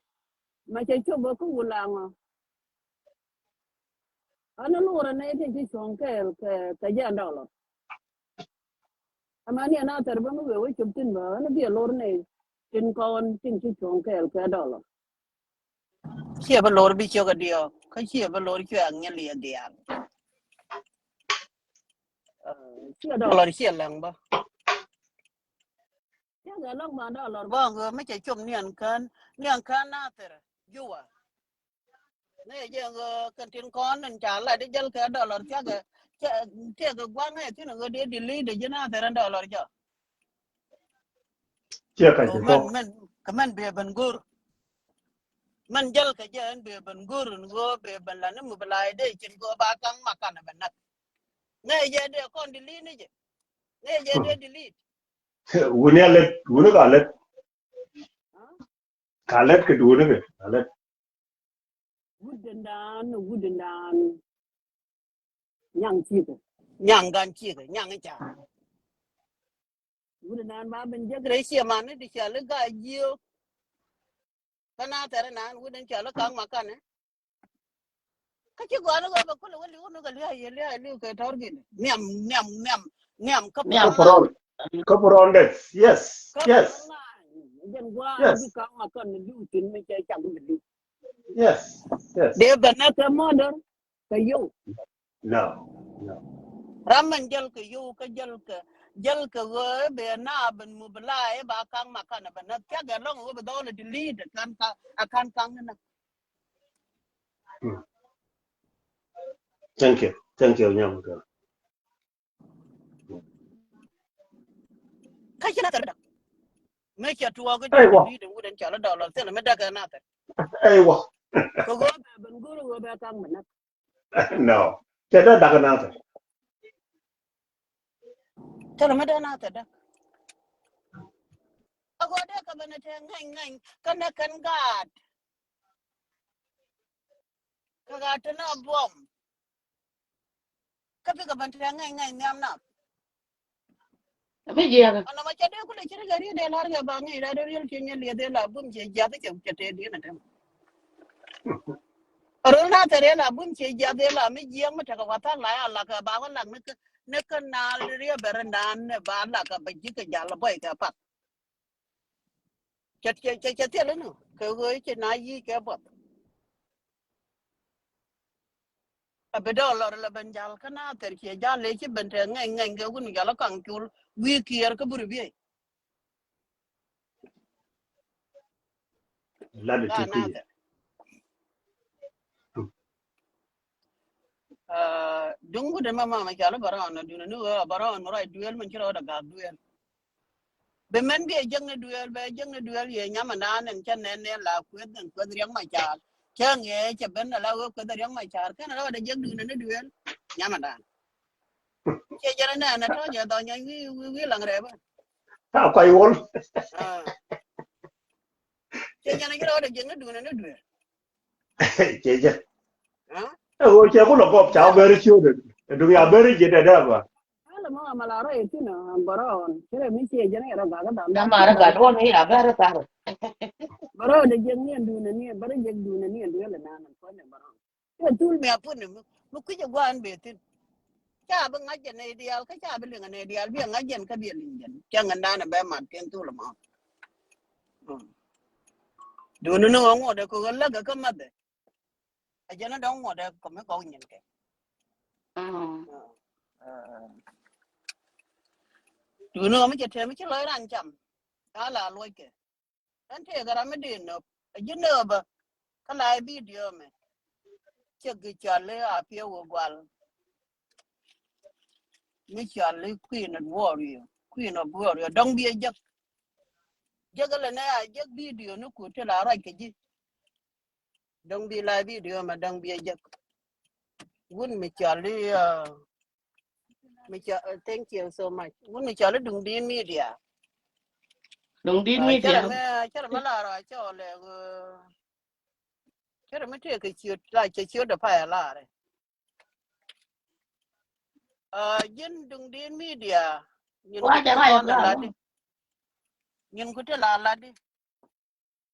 Ma cɛ cop bä kä wulaŋɔ. An a lurɛ nɛy tin ci cuɔ̱ŋ kɛɛl kɛ, kɛ jɛ a dɔlɔr. Ama ni an a thɛr bä mi wee wä cop tin bä an a bi a lor nɛy tin kɔn tin ci cuɔ̱ŋ kɛɛl kɛ dɔlɔr. Ciɛ bä lor bi ciök a diɔ̱ɔ̱k kä ciɛ bä lor cuɛ a ŋiɛl yɛ diaal. Ɛ, ciɛ dɔlɔr ciɛ läŋ bä. Ciɛ kɛ läŋ bä dɔlɔr bä ŋö mi cɛ cop niɛn kään, niɛn kään Nathir Juwa. Ni jɛ ŋö kɛn tin kɔn in ca lat i̱ jäl kɛ dɔlɔr ciɛ kɛ, Cɛ tëëkɛ gua̱a̱ŋ ɛ thi̱n ɣöö dee delete ji̱ Nathɛr ɛn dɔɔlɔr jɔ. Ciɛ ka ci mɛn tɔk. Mɛn kɛ mɛn bee ben go̱r. Mɛn jäl kɛ jɛ ɛn bee ben go̱r ɛn ɣöö bee ben la ni mobilize dee cin ɣöö ba kaŋ makanɛ ben näk. Ŋäcɛ jɛ dee kɔn delete ni jɛ. Ŋäcɛ jɛ dee delete. Wuni a lät, wuni ka lät. Ka lät kɛ duuni kɛ, ka lät. Wut dendan, wut dendan. Nyaŋ cikɛ. Nyaŋ gan cikɛ, nyaŋ i̱ ca. Wut dendan ba ben jek rɛy ciɛ man ni di cɔal i̱ Gaa Jiök. Kä Nathɛr inan wut den cɔal i̱ Kaŋ Makanɛ. Kä ci gɔaa ni ɣöö bɛ kulɛ wä li̱w ni kɛ lia̱a̱ yɛ lia̱a̱ li̱w kɛ tɔr gin. Nhiam, nhiam, nhiam, nhiam kä nhiam. Kä pron. Kä pron dɛ. Yes, yes. Jɛn gua̱a̱ ni bi Kaŋ Makanɛ li̱w tin mi cɛ cak mi li̱w. Yes, yes. Dee bɛ nɛ kɛ murder kɛ yio̱w. No, no. Ram mɛn jäl kɛ yio̱w kä jäl kɛ, jäl kɛ ɣöö bɛ na ben mobilize ba Kaŋ Makanɛ bɛ na thiak ɛlɔŋ ɣöö bɛ dhɔl delete a ka̱n ka, a ka̱n Kaŋ ni na. Hmm. Thank you. Thank you, Nyam. Kä ci Nathɛr dak. Mëë cɛ tuɔɔk kä jɛ di di wut ɛn cɔl i̱ dɔlɔ thilɛ mi dak ɛ Nathɛr. Aiwa. Kɛ ɣöö bɛ ben go̱r ɣöö bɛ kaŋ mi näk. No. Cɛ dee dak ɛ Nathɛr. Thilɛ mi dee Nathɛr dak. A ɣöö dee kɛ ben ɛ tɛ ŋɛny ŋɛny kä nɛ kɛn gaat. Kä gaat te na buɔm. Kä pikɛ ben tɛ ŋɛny ŋɛny nhiam na. Bi jiɛk. Ɔnɔ ma cɛ dee kulɛ ci ri kɛ ri dee lar kɛ ba ŋi̱i̱c rat dee riel ci nyɛ lieth dee la bum ci jiath cɛ cɛ tɛ diɛn a tem. Rol na tɛ riel a bum ci jiath dee la mi jiɛk mi tekɛ wathak la ya lak kɛ ba wä lak ni kä, ni kä na riɛ bɛ ri naan ni ba lak kɛ ba ji̱ kɛ jal bɔy kɛ path. Cɛ, cɛ, cɛ, cɛ thil inɔ kɛ ɣöö cɛ na yic kɛ buɔth. A bi dɔɔlɔr lɛ ben jal kä Nathɛr ciɛ jal lɛ ci ben te ŋɛny ŋɛny kɛ wun jal kaŋ col wi̱i̱ kiɛɛr kä buri biey. Lat ti kui̱. Nathɛr. Aa, duŋ wut ɛmɛ mama cɔal i̱ Baraun, a duŋ ni ɣöö a Baraun mi ruac duëël min ci rɔɔdɛ ga̱a̱k duëël. Bi mɛn bi ɛ jek ni duëël, bɛ jek ni duëël yɛ nyam ɛnan ɛn cä nɛn nɛn la kueth ɛn kueth Riɛk Macar. Cä ŋiɛ cɛ ben ala ɣöö kueth Riɛk Macar kɛn rɔɔdɛ jek duŋdɛ ni duëël nyam ɛnan. Ciɛ jɛn ɛnɛn ɛ tɔ̱ jɛ dhɔny wi̱i̱ wi̱i̱ wi̱i̱ laŋ rɛɛp. A kuay wol. Aa. Ciɛ jɛn ɛ ci rɔɔdɛ jek ni duŋdɛ ni duëël. Ciɛ jɛ. Ɛ ɣöö cɛ kulɛ gɔp ca bɛri ciötdɛ. Ɛ duŋ ya bɛri ji̱ dɛ dɛ ba. Ala mɔ amala rɔ ɛ tin a Baraun. Cɛ rɛ mi ciɛ jɛn ɛ rɔ gak dam. Dam a rɔ gak duɔn ni a bɛri tar. Baraun dɛ jek ni ɛn duun ni ɛ bɛri jek duun ni ɛn duun lɛ nan kɔn ɛ Baraun. Ɛ thul mi a pun ni mi kui̱c ɛ guan bɛ thin. Ca bi ŋa̱c jɛ nɛy diaal kä ca bi liŋ ɛ nɛy diaal bi ɛ ŋa̱c jɛn kä bi ɛ liŋ jɛn. Cɛ ŋɛ nan ɛ bɛ mat kɛn thul mɔ. Duun ni ŋɔ ŋuɔt ɛ kɛ ɣöö läk ɛ kä mathɛ. A jɛn a dɔ̱ŋ ŋuɔ̱t ɛ kɔmi kɔk nyin kɛ. Duuni ɣɔmi cɛ tɛm ci lɔc ran cam. A la luɔc kɛ. Ɛn tëëkɛ ram mi dee nöp a ji̱ nöpä. Kä la ɛ bidio mɛ. Cɛ gi cɔl i̱ a piɛ wä gual. Mi cɔl i̱ Queen of Warrior, Queen of Warrior dɔ̱ŋ bi ɛ jek. Jek ilɛ nɛ a jek bidio ni kut ti la ruac kɛ ji̱. Dɔ̱ŋ bi la bidio mɛ dɔ̱ŋ bi a jek. Wun mi cɔal i̱, uh, mi cɔal, uh, thank you so much. Wun mi cɔal i̱ Duŋdi̱n Media. Duŋdi̱n Media. Cärɛ mɛ, cärɛ mɛ la rɔ cɔɔl ɛ, uh, cärɛ mɛ tëëkɛ ciöt la cɛ ciöt dɛ pay a larɛ. Uh, ji̱n Duŋdi̱n Media. Nyin ku ti la ladi. Nyin ku ti la ladi.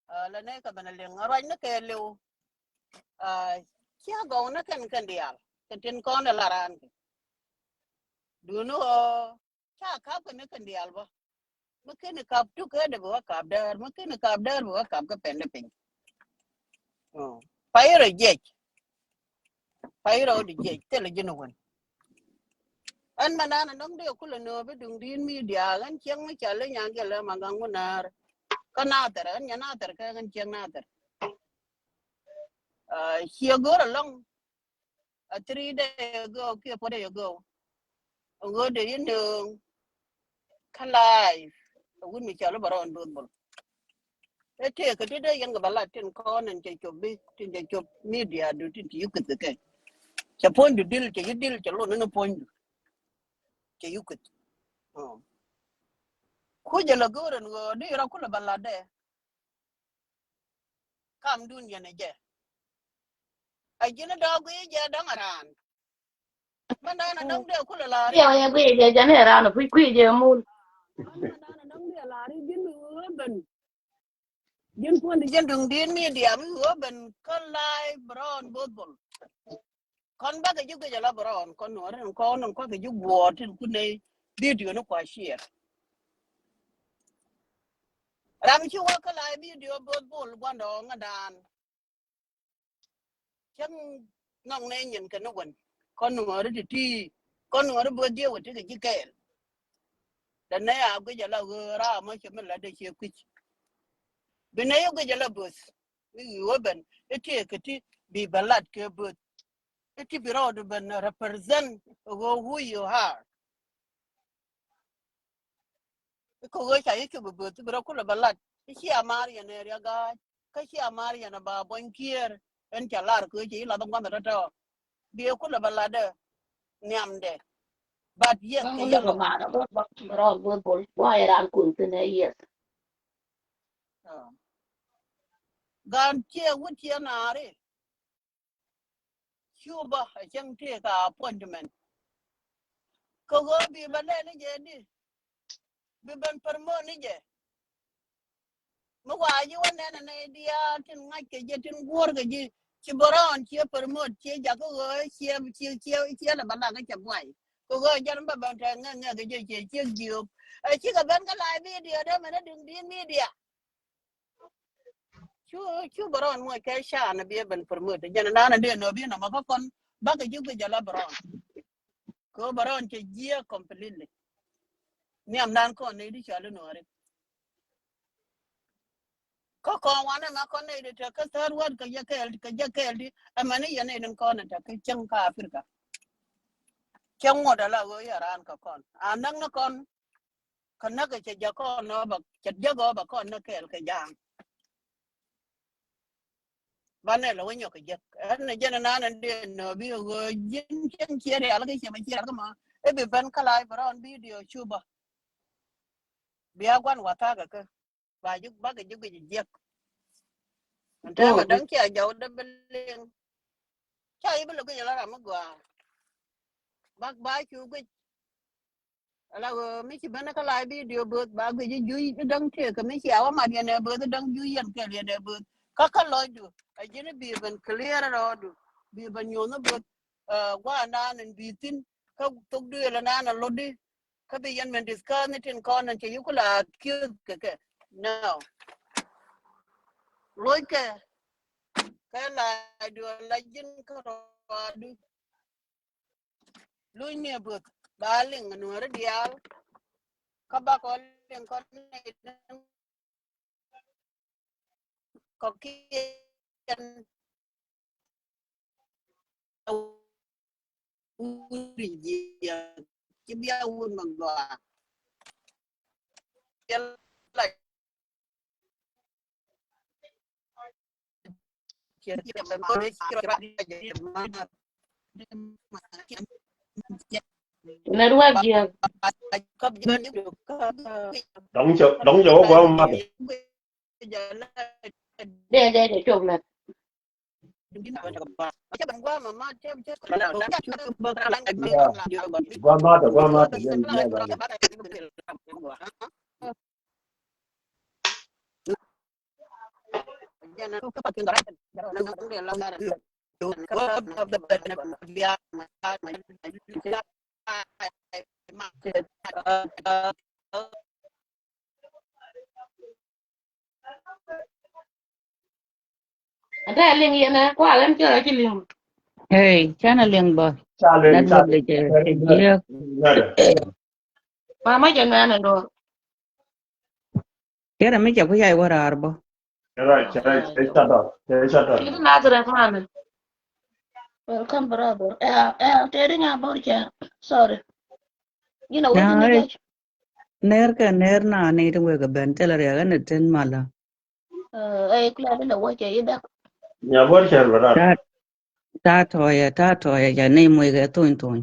Aa, lɛ nɛy kɛ ben a liŋ a ruac ni kɛ liw. Aa, cia gɔw ni kɛn kɛn diaal kɛ tin kɔn ɛ la raan kɛ. Duuni ɣɔɔ ca kap kɛ ni kɛn diaal bä. Mi kɛn kap tuk kɛ dee bi wä kap däär, mi kɛn kap däär bi wä kap kɛ pɛn dee piny. Pay rɔ jiɛc. Pay rɔ di jiɛc thilɛ ji̱n wän. Ɛn mɛ nan anɔŋ dee kulɛ nöö bi Duŋdi̱n Media ɣän cieŋ mi cɔal i̱ Nyaŋ Gɛl ɛ ma gaŋ wä naar. Kä Nathɛr ɣän nya Nathɛr kɛ ɣän cieŋ Nathɛr. Aa, ciɛ go̱r ɛlɔŋ. a three day ago kiɛ four day ago. Ŋot dee yɛn nööŋ kä live. A wut mi cɔl i̱ Bärɔn Bo̱th Bol. Ɛ tëëk kä ti dee yɛn kɛ bä lat tin kɔn ɛn cɛ cop bi tin cɛ cop media du tin ci yukith kɛ. Cɛ puɔ̱nydu dil, cɛ yi dil, cɛ lon ni puɔ̱nydu. Cɛ yukith. Kucɛ lɛ go̱o̱r ɛn ɣöö di rɔ kulɛ bä lat dɛ. Kamdun yɛn ɛ jɛ. A ji̱n dɔ̱k guiy jɛ dɔ̱ŋ a raan. Mɛn dan a dɔ̱ŋ dee kulɛ la̱r. Yɛ wä yɛ guiy jɛ jɛn ɛ raan a puc kuiy jɛ mul. Mɛn dan a dɔ̱ŋ dee la̱r ji̱n mi wee ben. Ji̱n puɔ̱n di ji̱n duŋ di̱i̱t media mi wee ben kä live Bärɔn Bo̱th Bol. Kɔn bakɛ ji̱ guic ala Bärɔn kɔn nuɔ̱ɔ̱ri kɔn nɔŋ kɔn kɛ ji̱ guɔ̱ɔ̱r tin kun nɛy video ni kua share. Ram ci wä kä live video Bo̱th Bol gua̱ndɔɔŋädan. Cäŋ nɔŋ nɛ nyin kɛ ni wän. Kɔn nuɔ̱ɔ̱ri ti ti kɔn nuɔ̱ɔ̱ri Bo̱th diɛ wä ti kɛ ji̱ kɛɛl. Dɛ nɛ a guic ala ɣöö ram mɔ cɛ mi la dee ciɛ kui̱c. Bi nɛ yɛ guic ala Bo̱th. Mi wi̱i̱ wä ben i̱ ti kɛ ti bi bɛ lat kɛ Bo̱th. I̱ ti bi rɔɔdu ben represent ɣöö who you are. I̱ kɛ ɣöö ca yɛ cop i̱ Bo̱th i̱ bi rɔ kulɛ bɛ lat i̱ cia mar yɛn ɛ riak ga̱a̱c kä cia mar yɛn ɛ ba buɔ̱ny kiɛɛr. Ɛn ca lar kɛ ɣöö ci i̱ lath ɛ gua̱nh ɛ tɔ̱tɔ̱. Bi ɛ kulɛ bɛ lat ɛ nhiamdɛ. But yes, cɛ yɛ lɔ. Rɔɔk Bo̱th Bol wä ɛ raan kun thin ɛ yes. Gan ciɛ wut ciɛ naari. Cuba a cäŋ tëëk a appointment. Kä ɣöö bi bä lɛl ni jɛ di bi ben promote ni jɛ. Mi wa ji̱ wä nɛn anɛ diaal tin ŋa̱c kɛ ji̱ tin guɔ̱ɔ̱r kɛ ji̱ ci Bärɔn ciɛ promote ciɛ jakä ɣöö ciɛ ciɛ ciɛ ciɛ lɛ bä lak kä cɛ buay. Kɛ ɣöö jɛn bä ben tɛk ŋɛk ŋɛk kɛ ji̱ ciɛ ciek jiöök. Ɛ cikɛ ben kä live video dee mɛn ɛ duŋ di̱i̱t media. Cu cu Bärɔn muɔc kɛ can a bi ɛ ben promote jɛn a nan a dee nɔ bi nɔ ma kä kɔn bakɛ ji̱ guic ala Bärɔn. Kɛ ɣöö Bärɔn cɛ jiɛ completely. Nhiam nan kɔn ni di cɔl i̱ nuɔri. Kä kɔn wanɛ ma kɔn ni di te kä third world kɛ jɛ kɛɛl kɛ jɛ kɛɛl di. Ɛmɛn i̱ yɛn ni kɔn in te kä cäŋ kä Africa. Cäŋ ŋuɔt ala ɣöö yɛ raan kɛ kɔn a näk ni kɔn. Kä näk kɛ cɛ jɛ kɔn nɔ bä cɛ jɛ gɔɔ bä kɔn ni kɛɛl kɛ ja̱a̱ŋ. Banɛ lɛ wä nyɔk kɛ jek ɛn ɛ jɛn ɛnan ɛn dee nɔ bi ɣöö ji̱n cieŋ ciɛ rial kä ciɛ mɛ ciɛ rial kä ma. Ɛ bi ben kä live Bärɔn video cuba. Bia gua̱n wathakɛ kä ba ji̱ bakɛ ji̱ guic jiɛk. Ɛn täämɛ däŋ ciɛ jɔw dee bi liŋ. Ca i̱ bi lɛ guic ala ram mi gɔaa. Bak ba cu guic. Ala ɣöö mi ci ben kä live video Bo̱th ba guic i̱ juc i̱ däŋ tëëk kɛ mi cia wä mat yɛn ɛ Bo̱th i̱ däŋ juc yɛn kɛl yɛn ɛ Bo̱th. Kä kä lɔcdu a ji̱n i̱ bi ben clear rɔɔdu bi ben nyoth ni Bo̱th. Gua̱a̱r naan in bi thi̱n kä thok duëël naan a lotdi. Kä bi yɛn ben discuss ni tin kɔn in cɛ yi kula kieth kɛ kɛ. No. Lockɛ kɛ live du ala ji̱n kä rɔɔdu. Luny ni Bo̱th ba liŋ nuɔri diaal. Kä ba kɔ liŋ kɔ ni kɔ kiɛn. Wuri jiɛ ci bia wun ma gɔaa. Network jiɛ. Dɔŋ cɛ dɔŋ cɛ wä guam mat. Dee dee dee cop mɛt. Guam mat guam mat. Ata liŋ yɛn ɛ kuak ɛn cɛ rɔ ci liŋ. Hey, canɛ liŋ bä. Ca liŋ, ca liŋ. Jiäk. Mama jɛ ŋuɛn ɛn dɔɔr. Kɛrɛ mi cɛ ku yay wä raar bä. Kɛrɛ cɛ cɛ ca dɔr cɛ ca dɔr. Ci di Nazareth man. Welcome, brother. Eh, eh, teri nya bor cha. Sorry. Yina wajin ni jach. Ner kɛ ner na ni ti wek ben tɛl riak ni tin mala. Eh, eh, kula ni wajin yi dak. Nya bor cha bra. Ta ta tɔyɛ ta tɔyɛ ja ni mwe kɛ tuny tuny.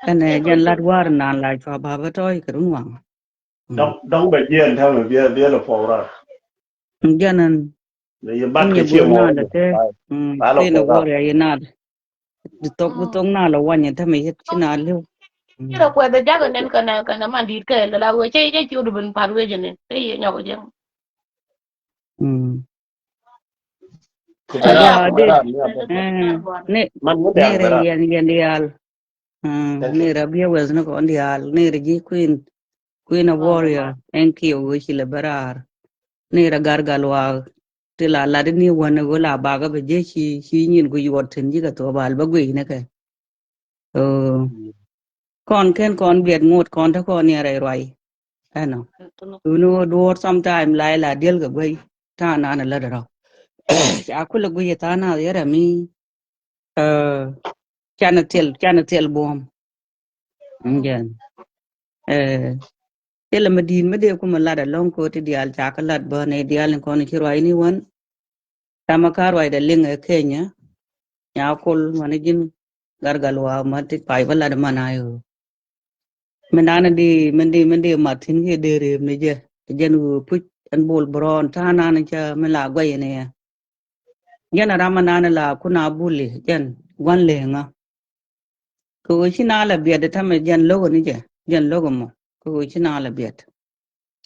Kɛnɛ jɛn lat war nan la chwa baba tɔy kɛ run waŋ. Dɔŋ dɔŋ bɛ jiɛn tɛmɛ biɛ biɛ lɛ pɔw rar. Jɛn ɛn. Ni yɛ bat kɛ ciɛ mɔ. Kɛ kɛ kɛ ni wor ya yi nat. Di thok bi thok na lɛ wanyɛ tɛmɛ yet ci na liw. Ci rɛ kuɛth jakɛ nen kɛnɛ kɛnɛ man dit kɛ lɛ la wee cɛ cɛ ci wut bin pat wee jɛ nen tɛ yɛ nyɔk jɛ. Ni ni rɛ yɛn yɛn dial. Ni rɛ biɛ weth ni kɔn dial ni rɛ ji̱ kuin kuin a warrior. Thank you wee ci lɛ bɛ raar. Ni rɛ gar gal waak ti la lat ni wän ni wee la bakä bɛ ji̱ ci ci nyin ku yuɔt tin ji̱ kɛ thok bal bä guiy ni kɛ. Kɔn ken kɔn biɛt ŋot kɔn te kɔn ni rɛ ruay. Ɛnɔ. Duni wä duɔr sometime la ila diel kɛ guiy. Ta̱a̱ nan a lät rɔ. Ca kulɛ guiy ta̱a̱ na yɛrɛ mi. Canɛ thil canɛ thil buɔm. Jɛn. Thilɛ mi di̱i̱t mi dee kumɛ lat alɔŋ ko̱ ti diaal ca kä lat bä ni diaal ni kɔn ci ruac ni wän. Tamɛ ka ruacdɛ liŋ ɛ Kenya. Nya kol mani ji̱n gargal wa ma ti pay bä lat man a yo. Min dan di min di min di mat thin ki dee rep ni jɛ. Jɛn wu puc ɛn bol bron ta nan ca min la guay ni ya. Jɛn a ram nan la kuna buli jɛn guan leŋa. Kɛ ɣöö ci na la biɛt tamɛ jɛn lo̱k ni jɛ jɛn lo̱k mɔ kɛ ɣöö ci na la biɛt.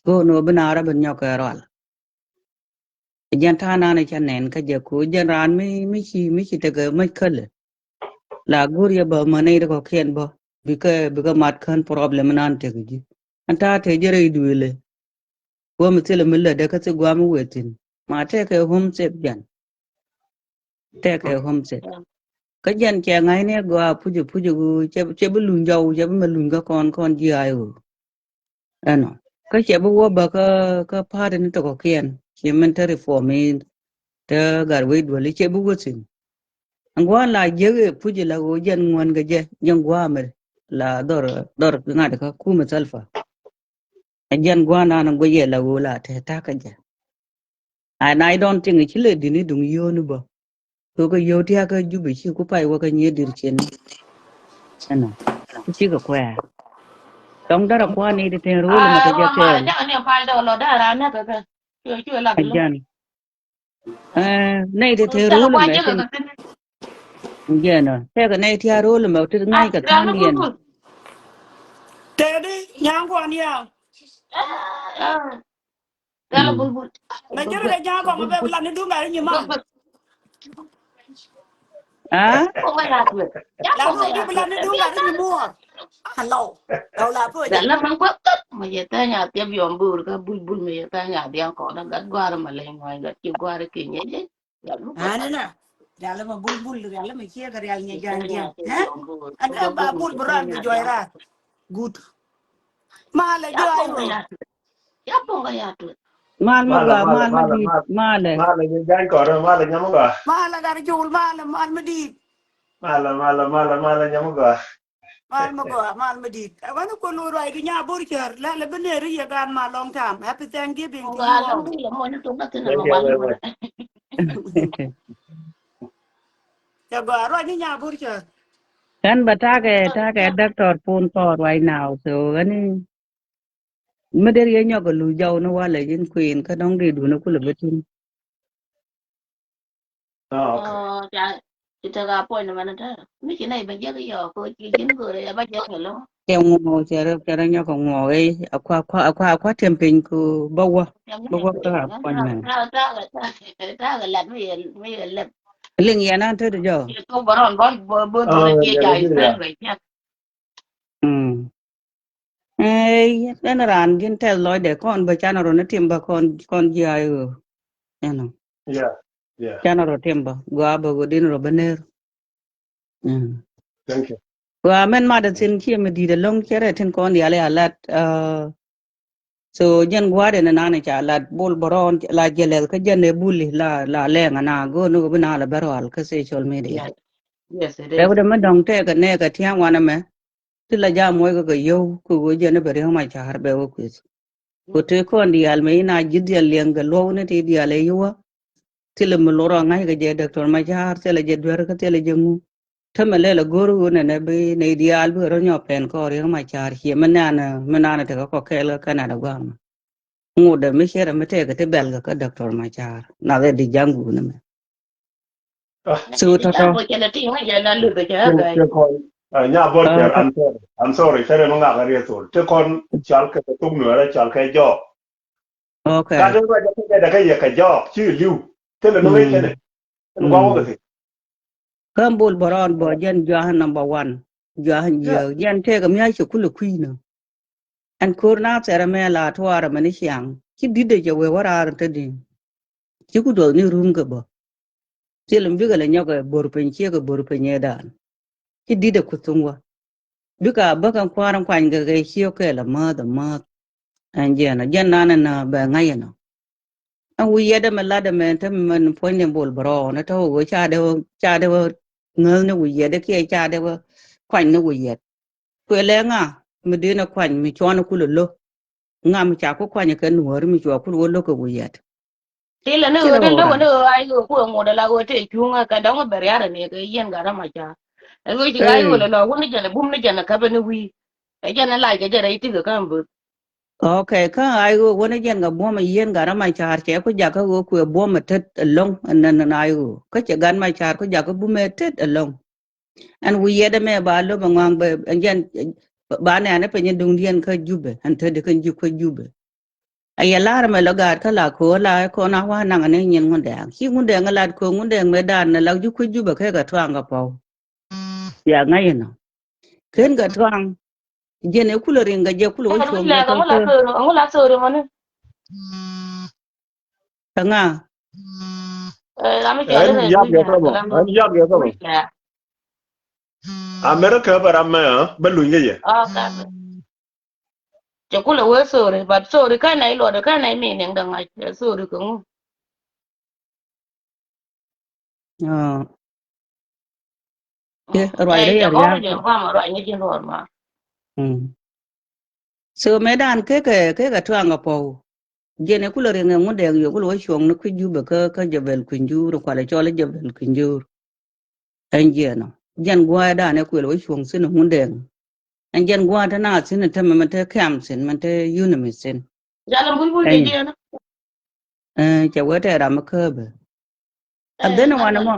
Kɛ ɣöö ni ɣöö bi na rɔ bi nyɔk kɛ rual. Jɛn ta̱a̱ nan ca nɛn kä jɛ kɛ ɣöö jɛn raan mi mi ci mi ci tekɛ mäc käl. La go̱r yɛ bä män nɛy ti kɔ̱kiɛn bä bikɛ bikɛ mat kän problem nan tek ji̱. Ɛn ta̱a̱ te jɛ rɛy duëël. Guam thilɛ mi lätdɛ kä thi guam wethin ma tekɛ hom thep jan. Tekɛ hom thep. Kä jɛn cɛ ŋa̱cni gɔaa pucä pucä ɣöö cɛ bi luny jɔw cɛ bi mɛ luny kä kɔn kɔn ji̱ ay ɣöö. Ɛnɔ kä cɛ bi wä bä kä kä pa̱a̱t ni tɔkɔ kiɛn ci min te reform in te gat wec duɔli cɛ bi wä thi̱n. Ɛn gua̱a̱n la jiäk ɛ puc ila ɣöö jɛn ŋuän kɛ jɛ jɛn gua̱a̱ mɛ la dhɔr dhɔr ŋa̱t kä kumɛ thälpa. Ɛ jɛn gua̱a̱n an guec yɛ la ɣöö la te ta̱kä jɛ. And I don't think ci lɛ dini duŋ yio̱o̱ni bä. Kɛ kɛ yio̱o̱ tiakä jupi ci ku pay wä kä nyier dir cin. Ɛnɔ ci kɛ kuɛɛr. Tɔŋ dara kuan ni ti ten rul ma kɛ jɛ kɛ. Ɛ jɛn. Ɛ nɛy ti te rul mɛ tin. Jɛn ɔ tɛkɛ nɛy ti a rul mɛ ti ŋa̱c kɛ tha̱a̱ŋ diɛn. Tɛdi nyaŋ kuan ya. Gala bulbul. Mɛ jɛn rɛ ja̱a̱ kɔŋ bɛ bi la ni duŋ gari nyi ma. Ah? Kɔŋ bɛ la tuɛ. La kɔŋ bɛ bi la ni duŋ gari nyi muɔr. Hello. Lɔ la tuɛ. Gala ma guɛ kap ma yɛ tanya tiɛ biɔm bur ka bulbul ma yɛ tanya diaŋ kɔŋ da gat guar ma lɛ ŋuay gat ci guar ki nyɛ jɛ. Ani na. Rial ma bulbul rial ma cie ka rial nyɛ ja̱a̱ diaŋ. An ka ba bul buran bi jɔy ra. Good. Ma la jɔy. Ya pɔŋ ka ya tuet. Mal ma gɔaa, mal ma di̱i̱t, mal ɛ. Mal ɛ jany kɔrɛ, mal ɛ nyam gɔaa. Mal ɛ gat jol, mal ɛ mal ma di̱i̱t. Mal ɛ, mal ɛ, mal ɛ, mal ɛ nyam gɔaa. Mal ma gɔaa, mal ma di̱i̱t. Ɛ wani ko lo ruac di nya bor cär la la bi ne ri ye gan ma long time. Happy Thanksgiving to you all. Thank you very much. Cɛ gɔaa ruac di nya bor cär. Kɛn ba takɛ takɛ doctor phone call right now so ani. Mi der yɛ nyɔk a lu jaw ni walɛ jin kuin kä dɔŋ di duni kulɛ bi tin. Oh, okay. Oh, ca ci tek a puɔ̱ny ni mɛn tä mi ci nɛy bɛ jek yɔ ko ci jin go̱o̱rɛ ya ba jek ni lo. Cɛ ŋuɔ cɛ rɛ cɛ rɛ nyɔk a ŋuɔ ɛ a kua kua a kua a kua tiɛm piny ko ba wä ba wä kä a puɔ̱ny mɛn. Ta ta ta ta lat mi yɛ mi yɛ lɛp. Liŋ yɛn an te di jɔ. Ci tok bä rɔn bä bä bä duni ci ca ispɛn bɛ cɛk. Mm. Ey, ɛn raan ji̱n tɛth lɔcdɛ kɔn bä canɛ rɔ ni tim bä kɔn kɔn ji̱ ay ɣöö. Ɛnɔ. Yeah, yeah. Canɛ rɔ tim bä gɔaa bä ɣöö din rɔ bä ner. Mm. Thank you. Gɔaa mɛn mat a thin ciɛ mi di̱i̱t a lo̱ŋ cɛ rɛ tin kɔn diaal ya lat. Uh, so jɛn gua̱a̱dɛ ni nan ca lat bol bä rɔɔn la jɛ lɛth kä jɛn ɛ buli la la lɛŋ a na go̱o̱n ni ɣöö bi na la bä rɔal kä social media. Yeah. Yes, it is. Bɛ wä dɛ mi dɔ̱ŋ tɛɛkɛ nɛɛkɛ tia̱a̱ŋ wanɛ mɛ. Ti la jam muɔc kɛ kɛ yio̱w kɛ ɣöö jɛn i̱ bɛ riäŋ ma ca̱a̱r bɛ wä kui̱th. Ku ti kɔn diaal mɛ in a ji̱ dhiɛl liɛŋ kɛ luɔ̱k ni ti diaal ɛ yio̱wä. Thilɛ mi lor a ŋa̱c kɛ jɛ Doctor Machar, thilɛ jɛ duer kä thilɛ jɛ ŋu. Tämɛ lɛl a go̱r ɣöö nɛnɛ bi nɛy diaal bikɛ rɔ nyɔk pɛn kɔɔr Riek Machar, ciɛ mi nan, mi nan tekɛ kɔ kɛɛl kä Canada gua̱a̱mɛ. Ŋut dɛ mi cierɛ mi tɛkɛ ti bɛl kɛ kä Doctor Machar nath ɛ di ja̱ŋ guun ɛmɛ. So tɔtɔ. Nya bol kɛ, I'm sorry, I'm sorry, cɛ rɛ mi ŋak a riɛ thol ti kɔn. Cal kɛ thok nuɛrɛ cal kɛ jɔɔk. Okay. Gat in ruac a kɛ dɛ kɛ yɛ kɛ jɔɔk ci liu. Thilɛ ni wec kɛnɛ. Thilɛ gua̱a̱k wä kɛ thil. Kä Bol Bärɔn bä jɛn jua̱a̱n number one. Jua̱a̱n jiääk jɛn tëëkɛ mia̱a̱c cɛ kulɛ kui̱nä. Ɛn ko̱r na thɛrɛ mɛ la tuaarɛ mɛ ni ciaŋ ci di̱t dee cɛ wee wä raar in te di̱i̱n. Ci ku duɔth ni rum kɛ bä. Thil in bikɛ lɛ nyɔk ɛ bo̱r piny ciek ɛ bo̱r piny ëëdan. Ci di̱t ɛ ku thuŋ wä. Bikɛ a bäk ɛn kua̱r in kuany kɛ kɛ ciök kɛ lɛ määth ɛ määth. Ɛn jiɛn ɔ jiɛn nan ɛn bɛ ŋa̱c ɛnɔ. Ɛn wi̱i̱ yɛt ɛmɛ lat ɛmɛ te mɛn puɔ̱ny ni Bol Bärɔn ɛ tɔ̱ ɣöö ca dee wä ca dee wä ŋäth ni wi̱i̱ yɛt ɛ kiɛ ca dee wä kuany ni wi̱i̱ yɛt. Kuël ɛ ŋa mi dee ni kuany mi cuɔn kulɛ lo̱. Ŋa mi ca ku kuany kɛ nuɔ̱ɔ̱ri mi cua kulɛ wä lo̱ kɛ wi̱i̱ yɛt. Thilɛ ni ɣöö dee lo̱k ni ɣöö ay ɣöö kuɛ ŋot ala ɣöö tëë cuŋä kɛ dɔ̱ŋ bɛ ria̱r ni kɛ yieen gat ama ca. Ɛ ɣöö ci ɣa̱c ɣöö lɛ lɔ wun ni jɛn ɛ bum ni jɛn ɛ käpɛ ni wi̱i̱. Ɛ jɛn ɛ lac kɛ jɛ rɛy tikɛ kä mböth. Okay, kä ay ɣöö wun ni jɛn kɛ buɔ̱m ɛ yieen gat ama ca̱a̱r cɛ ku jakä ɣöö kuɛ buɔ̱m ɛ tet ɛlɔ̱ŋ ɛn nɛn ay ɣöö kä cɛ gat ma ca̱a̱r ku jakä bum ɛ tet ɛlɔ̱ŋ. Ɛn wi̱i̱ yɛt ɛmɛ ba lo̱p ɛŋɔaŋ bɛ ɛn jɛn ba nɛɛni piny duŋdiɛn kä Jubɛ ɛn te di kɛn ji̱ kuec Jubɛ. Ɛ yɛ la̱r ɛmɛ lɔ gaat kä la köö la kɔn a wa naŋ ni nyin Ŋundɛɛŋ ci Ŋundɛɛŋ ɛ lat köö Ŋundɛɛŋ mëë daat ni la ji̱ kuec Jubɛ kɛ kɛ tuaŋ kɛ pɔw. Ya ŋa̱c ɛnɔ ken kɛ tuaŋ. Jɛn ɛ kulɛ riŋ kɛ jɛ kulɛ wä cuɔ̱ŋ kɛ ŋu la thori mani. Kä ŋa? Ɛn yap yɛ kɛ bä ɛn yap yɛ kɛ bä. America bä ram mɛ bä luny kɛ yɛ. Cɛ kulɛ wee sorry but sorry kä nɛy luɔt kä nɛy mi niŋ dɛ ŋa̱c sorry kɛ ŋu. Ruac rɛ yɛ ria̱a̱k. So mëë dan kekɛ kekɛ tuaŋ kɛ pɔw. Jiɛn ɛ kulɛ riŋ ɛ Ŋundɛɛŋ yɛ kulɛ wä cuɔ̱ŋ ni kui̱ Jubɛ kä kä Jebel Kui̱njur kualɛ cɔl i̱ Jebel Kui̱njur. Ɛn jiɛn ɔ jiɛn gua̱a̱dan ɛ kuël wä cuɔ̱ŋ thi̱n ɛ Ŋundɛɛŋ. Ɛn jiɛn gua̱a̱ te naath thi̱n ɛ tämɛ mɛn te kɛm thi̱n mɛn te unimith thi̱n. Jalɛ buibui kɛ jiɛn ɔ. Cɛ wee tɛ ram mi kääpɛ. Ɛ dhen wanɛ mɔ.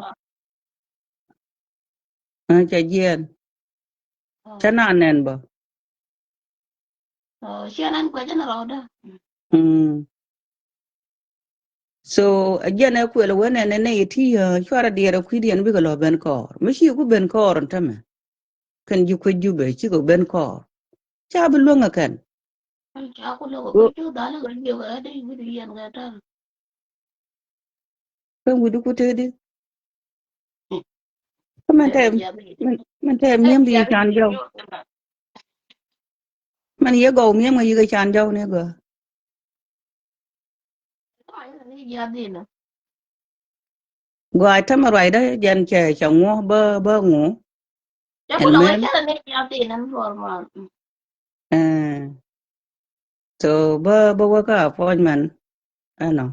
Cɛ jiɛɛn. Cɛ na nɛn bä. Ciɛ nɛn kuɛ jɛn rɔɔdä. So a jiɛn ɛ kuɛl wee nɛn nɛ nɛ yɛ ti cuarɛ diɛɛr ɛ kui̱diɛn bikɛ lɔ ben kɔɔr mi ci ku ben kɔɔr ɛn tämɛ. Kɛn ji̱ kuec Jubɛ cikɛ ben kɔɔr. Ca bi luäŋ ɛ kɛn. Kä wi̱cdu ku tëëdi. Kä mɛn tɛ mɛn tɛ mi̱em di can jɔw. Mɛn yɛ gɔw mi̱em ŋa yikɛ can jɔw ni gɔaa. Gɔaa tämɛ ruacdä jɛn cɛ cɛ ŋuɔ bä bä ŋu. Ɛn mɛn. So bä bä wä kä appointment ɛnɔ.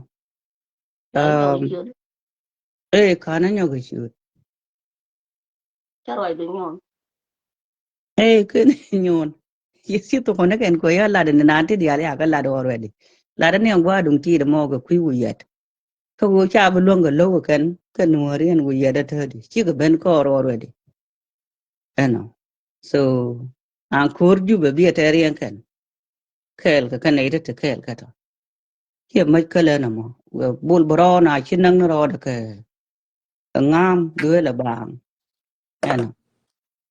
Ëë ka̱n anyɔk kɛ ciöt. Ëë ken nyuɔn. Yɛ thieth kɔn ni kɛn kɔ ya lat ni naan ti diaal ya kɛ lat already. Lat ni ɛn gua̱a̱ duŋ tiit mɔ kɛ kui̱ wi̱i̱ yɛt. Kä ɣöö ca bi luäŋ kɛ lo̱k kɛ kɛn kɛ nuɔ̱ɔ̱ri ɛn wi̱i̱ yɛt ɛ tätdi cikɛ ben kɔɔr already. Ɛnɔ. So an ko̱r Jubɛ bi ɛ tɛɛr yɛn kɛn. Kɛɛl kɛ kɛn nɛy ti ti kɛɛl kɛ tɔ. Ciɛ mäc kälɛ nɔmɔ wɛ Bol Bärɔn a ci näk ni rɔɔdɛ kɛ ŋa̱a̱m duëël ɛ baaŋ. Ɛnɔ.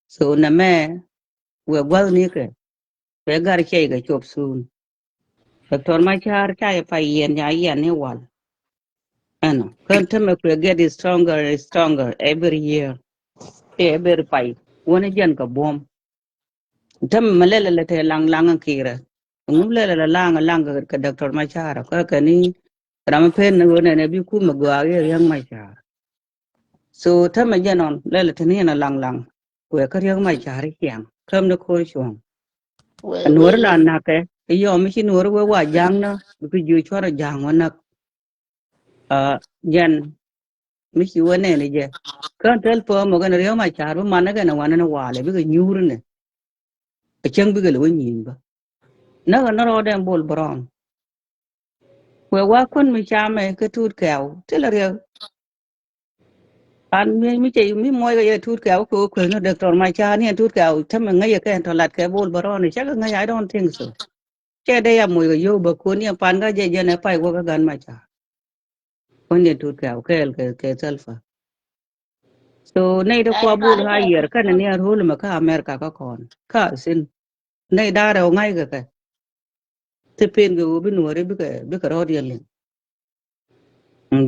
So nɛmɛ wɛ gua̱thnikɛ bɛ gar cɛy kɛ cop soon. Doctor Machar ca yɛ pay yɛn ca yɛn ni wal. Ɛnɔ kän tämɛ kuɛ get stronger and stronger every year. Every pay wä ni jɛn kɛ buɔ̱m. Tämɛ mɛ lɛlɛ lɛ te laŋ laŋ kirɛ. Ŋum lɛlɛ lɛ laŋ laŋ kɛ Doctor Machar kɛ kɛ ni ram pen ni wä nɛnɛ bi kumɛ gɔaa yɛ Riek Machar. So tämɛ jɛn ɔn lɛl te ni ɛn a laŋ laŋ. Kuɛ kä riäk ma ca̱r i̱ ciaŋ käm ni ko̱r cuɔ̱ŋ. Ɛ nuɔ̱ri la na̱kɛ i̱ yɔm i̱ ci nuɔ̱ri wee wa ja̱ŋ na bikɛ jiö cuarɛ ja̱ŋ wä näk. Jɛn mi ci wä nɛn i̱ jɛ kän tel pä mɔ kɛn riäk ma ca̱r bi man ni kɛn ɛ wanɛ ni walɛ bikɛ nyuuri ni. Ɛ cäŋ bikɛ lɛ wä nyi̱i̱n bä. Näk ɛ ni rɔɔdɛ Bol Brown. Wee wa kuän mi camɛ kä Tuut Kɛɛw ti lɛ riɛk. An mi mi cɛ mi muɔc kɛ yɛ Tuut Kɛɛw kɛ wä kuäth ni Doctor Machar ni ɛn Tuut Kɛɛw tämɛ ŋäc yɛ kɛ ɛn tɔ lat kɛ Bol Brown cɛ kɛ ŋäc, I don't think so. Cɛ dee ya muɔc kɛ yio̱w bä kuɔn ni ɛn pan kä jɛ jɛn ɛ pay wä kä gan Machar. Kuän ni ɛn Tuut Kɛɛw kɛɛl kɛ kɛ Salva. So nɛy ti kua Bol ha yiɛr kɛn ni a rol mɛ kä America kä kɔn kä a thin. Nɛy da̱rɛ wä ŋa̱ckɛ kɛ. Ti pen kɛ wä bi nuɔri bikɛ bikɛ rɔɔd yɛ liŋ.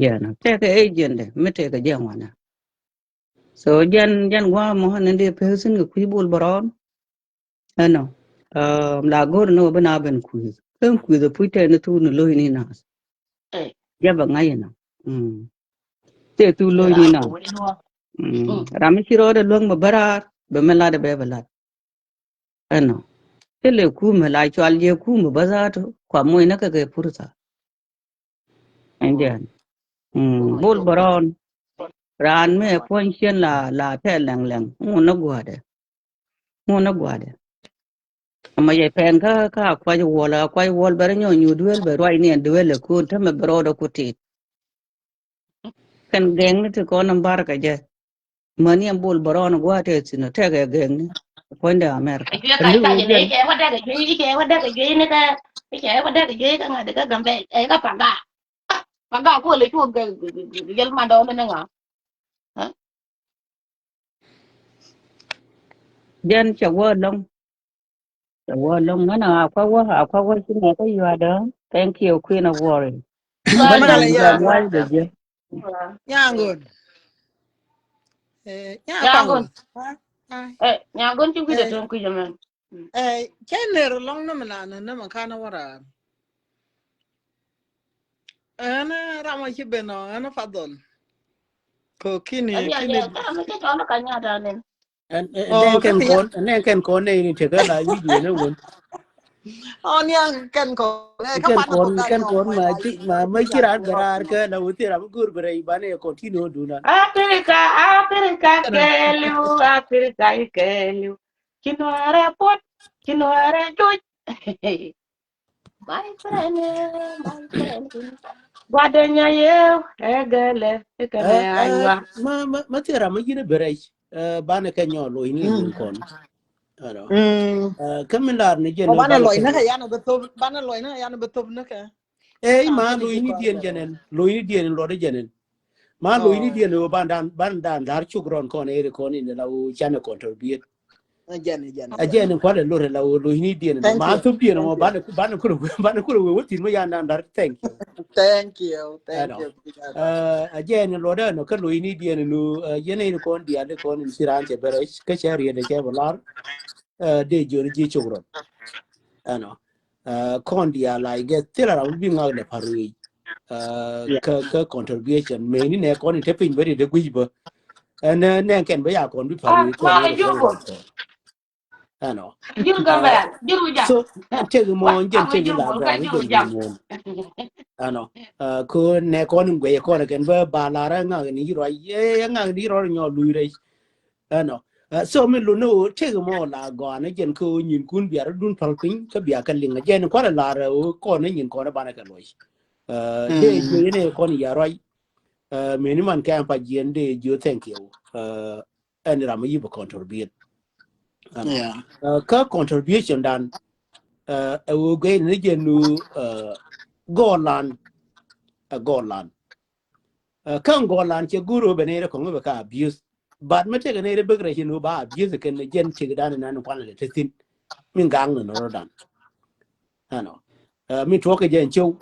Jɛn tɛkɛ agent dɛ mi tɛkɛ jɛn wanɛ. So jɛn jɛn gua̱a̱ mɔ ni dee pek thin kɛ kui̱ Bol Brown. Ɛnɔ la go̱r ni wä bi na ben kui̱ ken kui̱ dɛ puc tɛn ni thuk ni lo̱c ni nath. Jɛ bɛ ŋa̱c inɔ. Tɛ thuk lo̱c ni nath. Ram mi ci rɔɔdɛ luäŋ bɛ bä raar bɛ mi lat bɛ bɛ lat. Ɛnɔ ti lɛ kumɛ la cual jɛ kumɛ bä zaatu kua moc näkɛ kɛ purtha. Ɛn jɛn Bol Brown raan mi ɛ puɔ̱ny cien la la tɛ lɛŋ lɛŋ ŋun ni gua̱dɛ. Ŋun ni gua̱dɛ. Ama yɛ pɛn kä kä a kuac wuɔl a kuac wuɔl bɛ rɛ nyɔ nyu duel bɛ ruac ni ɛn duel ɛ kun tämɛ bɛ rɔɔdɛ ku tit. Kɛn gɛŋni ti kɔn in barkɛ jɛ. Mäni ɛn Bol Brown gua̱a̱ tɛ thin ɔ tɛkɛ gɛŋni. Puɔ̱nydɛ America. Ikä kac kac ni ikä wä däk ikä wä däk ikä ni kä ikä wä däk ikä ŋa̱t ikä Gambɛ ikä Paga. Paga kuɔ lɛ cuɔ gɛ yɛl mandɔ ni ni ŋa̱. Jɛn cɛ wä lɔŋ. Cɛ wä lɔŋ ŋän a kua wä a kua wä ci ŋɛ kä yua̱dä. Thank you, Queen of Warrior. Nyaŋun. Nyaŋun. Nyaŋun ci wi̱dɛ tuɔ̱ŋ kui̱c ɛmɛn. Cɛ ner lɔŋ ni mi na ni mi kan wä raar. Ɛn ram a ci ben ɔ ɛn fadhol. Ko kini kini. Ɛn ɛn kɛn kɔn ɛn kɛn kɔn nɛ ni tekɛ la video nɛ wun. Ɔ ni an kɛn kɔn nɛ kɛn kɔn kɛn kɔn ma ci ma ma ci ran bɛ rar kɛ la wun ti ram gur bɛ rɛ iban ɛ continue duna. Africa, Africa kɛliw, Africa kɛliw. Ci nuɔrɛ puɔt, ci nuɔrɛ juc. My friend, my friend. Guadɛ nya yew ɛ gɛlɛ ɛ kɛ mɛ a nyuak. Ma ma ma thiera ma yine berɛc. Banɛ kɛ nyɔ loc ni nin kɔn. Kä min lar ni jɛn banɛ loc ni kɛ yan bɛ thop banɛ loc ni kɛ yan bɛ thop ni kɛ. Ey ma loc ni diɛn jɛnɛn loc ni diɛn luɔt jɛnɛn. Ma loc ni diɛn ɣöö ban dan ban dan dar cuk rɔn kɔn eri kɔn in la ɣöö canɛ contribute. A jɛn in kualɛ lorɛ la ɣöö loc ni diɛn in ma thop diɛn in ɣöö banɛ kulɛ wee wä thi̱n mi yan dan dar. Thank you. Thank you. Thank you. A jɛn in luɔt ɛn ɔ kä loc ni diɛn in ɣöö yɛn in kɔn diaal in kɔn in ci raan cɛ bɛ rɛc kä cɛ riet cɛ bɛ lar. Dee jiön ji̱ cuk rɔn ɛnɔ. Kɔn diaal la I guess thilɛ ram bi ŋak lɛ pa̱r wec. Kä kä contribution meni nɛ kɔn in te piny bä ri de guic bä. Ɛn nɛ kɛn bä ya kɔn bi pa̱r wec kɔn. Ɛnɔ. So tëk mɔ jɛn tëk la gɔn jɛn mɔ. Ɛnɔ. Ko nɛ kɔn in guɛy kɔn kɛn bä ba la rɛ ŋak ni ruac ɛ ŋak ni rɔr nyɔ lui rɛc. Ɛnɔ. So mi luni ɣöö tëk mɔ la gɔanɛ jɛn kä ɣöö nyinkun bia rɔ dun päl piny kä bia kɛ liŋ jɛn kualɛ lar ɣöö kɔn ni nyin kɔn banɛ kɛ luɔc. Dee jiö yɛn ɛ kɔn ya ruac. Meni man kɛ ɛn pa jiɛn dee jiö thank you. Ɛn ram mi yi bɛ contribute. Kä contribution dan ɛ ɣöö guey ni jɛn nu gɔɔlan. Ɛ gɔɔlan. Kä gɔɔlan cɛ go̱o̱r ɣöö bɛ nɛy rɛ kɔŋ bɛ ka abuse. But mi tekɛ nɛy rɛ bek rɛ cin ɣöö ba abuse kɛn jɛn cik dan inan kuan lɛ te thi̱n. Min gaŋ ni nɔrɔ dan. Ɛnɔ. Min tuɔk kɛ jɛn cio̱w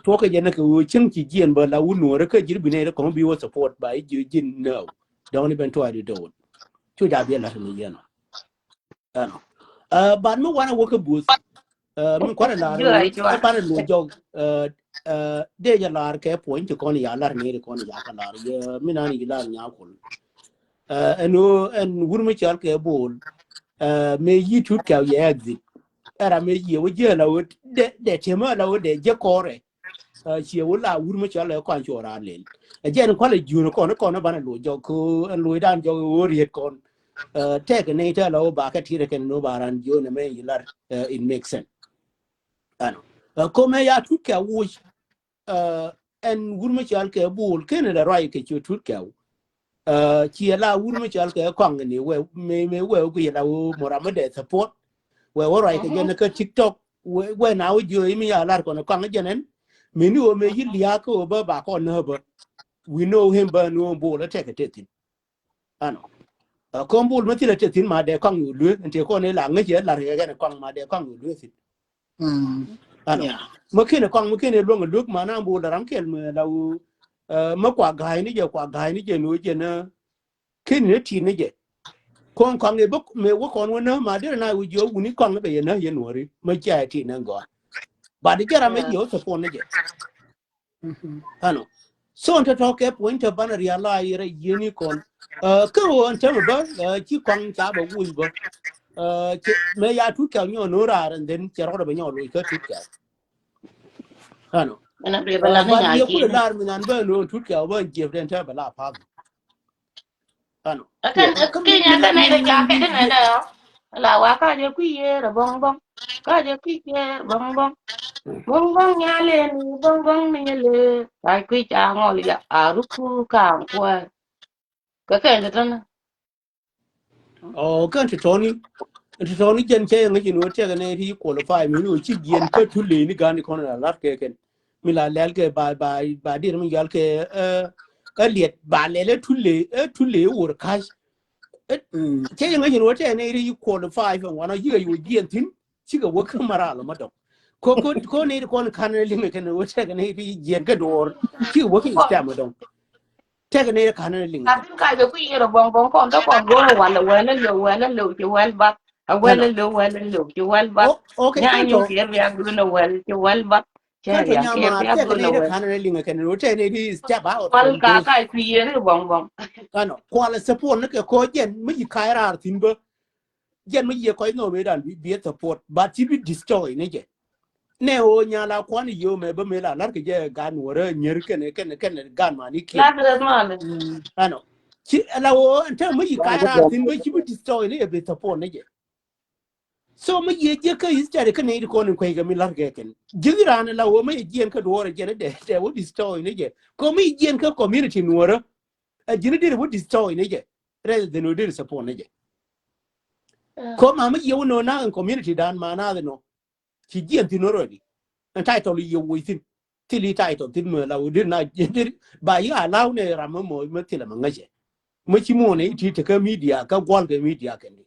tuɔk kɛ jɛn kɛ ɣöö cieŋ ci jiɛn bä la wun nuɔrɛ kä ji̱n bi nɛy rɛ kɔŋ bi wä support ba i̱ ji̱ ji̱n nääw. Dɔŋ ni ben tuɔɔk di do̱wut. Cu ja biɛ la̱t ni yɛn ɔ. Ɛnɔ. But mi wanɛ wä kä buth. Min kuanɛ lar ɛ banɛ luɔc jɔk. Dee jɛ lar kɛ puɔ̱ny ti kɔn ya lar ŋeri kɔn ya kɛ lar yɛ mi nan yi lar nya kul. Ɛn ɣöö ɛn wur mi cɔal kɛ Bol. Mëë yi Tut Kɛw yɛ exit. Ɛra mëë yi wä jiɛ la wä dɛ dɛ tiɛmɛ la wä dɛ jɛ kɔrɛ. Ciɛ wä la wur mi cɔal kɛ kɔn cuɔ rar lel. Ɛ jɛn kualɛ jiun kɔn kɔn banɛ loc jɔk kɛ ɛn loc dan jɔk wä riet kɔn. Tɛk ni tɛ la wä ba kɛ tirɛ kɛn ni wä ba ran jiun mɛ yi lar. It makes sense. Ɛnɔ. Komɛ ya Tut Kɛw wuc. Ɛn wur mi cɔal kɛ Bol kɛn lɛ ruac kɛ ciö Tut Kɛw. Ciɛ la wur mi cɔal kɛ kɔŋ ni wɛ mi mi wɛ ku yɛ la wä mora mi dɛ support. Wɛ wä ruac kɛ jɛn kä TikTok wɛ wɛ na wä jiö mi ya lar kɔn kɔŋ jɛn ɛn. Mi ni wä mi yi liak kɛ wä bä ba kɔn nä bä. We know him bä ni wä Bol a tɛk a tɛk thin. Ɛnɔ. Kɔn Bol mi thilɛ tɛk thin ma dɛ kɔŋ yu lueth ɛn tɛ kɔn ila ŋäc yɛ lar kɛ kɛn kɔŋ ma dɛ kɔŋ yu lueth thin. Ɛnɔ. Mɛ kɛn kɔŋ mɛ kɛn luäŋ luek ma na Bol ram kɛl mɛ la wu. Mɛ kua ga̱a̱y ni jɛ kua ga̱a̱y ni jɛ ni wä jɛ na. Kɛn ni ti ni jɛ. Kɔn kɔŋ ɛ bä mɛ wä kɔn wä na ma derɛ na wä jiɔ wuni kɔŋ bɛ yɛ na yɛ nuɔri mɛ cia ɛ ti ni gɔaa. Ba di jɛ ram mɛ jiɔ wä support ni jɛ. Ɛnɔ. So ɛn tɔ̱tɔ̱ kɛ puɔ̱ny tɛ banɛ realize rɛ yieni kɔn. Kä ɣöö ɛn tɛmɛ bä ci kɔŋ ca bɛ wuc bä. Mëë ya Tut Kɛw nyɔ no̱o̱ŋ raar and then cɛ rɔɔdɛ bɛ nyɔ loc kä Tut Kɛw. Ɛnɔ. But yɛ kulɛ lar mi nan bä no̱o̱ŋ Tut Kɛw bä jiɛp den tɛ bɛ la path. Ɛnɔ. Akan kinya kan ɛ ca kɛ di nɛ dɛ. La wa ka jɛ kui̱ yɛɛr ɛ bɔŋ bɔŋ. Ka jɛ kui̱ yɛɛr bɔŋ bɔŋ. Bɔŋ bɔŋ nyalɛ ni bɔŋ bɔŋ ni nyalɛ. Ka kui̱ ca ŋɔl ya a ruku ka kuɛ. Kɛ kɛ ni tɔni. Ɔ kɛn ti tɔni. Ti tɔni jɛn cɛ yɛn ŋäc in wä tɛk ni ti qualify mi ni wä ci jiɛn kä Tut ley ni gan ni kɔn la lat kɛ kɛn. Mi la lɛl kɛ ba ba ba dir mi yal kɛ ɛ liɛt ba lɛl ɛ Tut ley ɛ Tut ley wor ka̱c. Cɛ yɛ ŋäc in wä tɛ nɛ ri qualify fɛ ŋuan ɔ yikɛ yo̱ jiɛn thin cikɛ wä kä mara lɔ ma dɔŋ. Ko ko ko nɛ ri kɔn kan nɛ liŋ kɛ nɛ wä tɛ nɛ ri jiɛn kɛ duɔr cikɛ wä kä stam ma dɔŋ. Tɛ nɛ ri kan nɛ liŋ. Lakin ka jɛ ku yɛr bɔŋ bɔŋ kɔn kä kɔn go̱r wal wal lɛ wal lɛ ci wal ba. A wal lɛ wal lɛ ci wal ba. Okay, nya nyɔ kɛ ri a gun wal ci wal ba. Kɛn tɔ nyama tɛk ni de kan ni liŋ kɛn ni tɛk ni di step out. Kual ka ka ku yeri bɔŋ bɔŋ. Kano kual support ni kɛ kɔ jɛn mi yi kai rar thin bä. Jɛn mi yi kɔc nɔ mi dan bi support but ci bi destroy ni jɛ. Nɛ o nya la kuan yi o mɛ bä mi la lar kɛ jɛ gan wärä nyer kɛn kɛn kɛn gan ma ni kiɛ. Kano ci la o ɛn tɛ mi yi kai rar thin bä ci bi destroy ni jɛ bi support ni jɛ. So mi yiëë jiäk kä history kä nɛy ti kɔn in kueckɛ mi la̱rkɛ kɛn ji̱k raan la wä mi yɛ jiɛn kä duɔɔr jɛn dɛ dɛ wä destroy ni jɛ kɔ mi yɛ jiɛn kä community nuɔrä. Ɛ ji̱n diri wä destroy ni jɛ rather than wä diri support ni jɛ. Kɔ ma mi yiëë wä nɔ nath in community dan ma nath inɔ. Ci jiɛn thin already. Ɛn title yiëë woc thin. Thil i̱ title thil mi la wä dir na dir ba yi allow ni ram mi mɔ mi thil mi ŋäcɛ. Mi ci muɔ̱ɔ̱n i̱ ti tekä media kä gua̱l kɛ media kɛn di.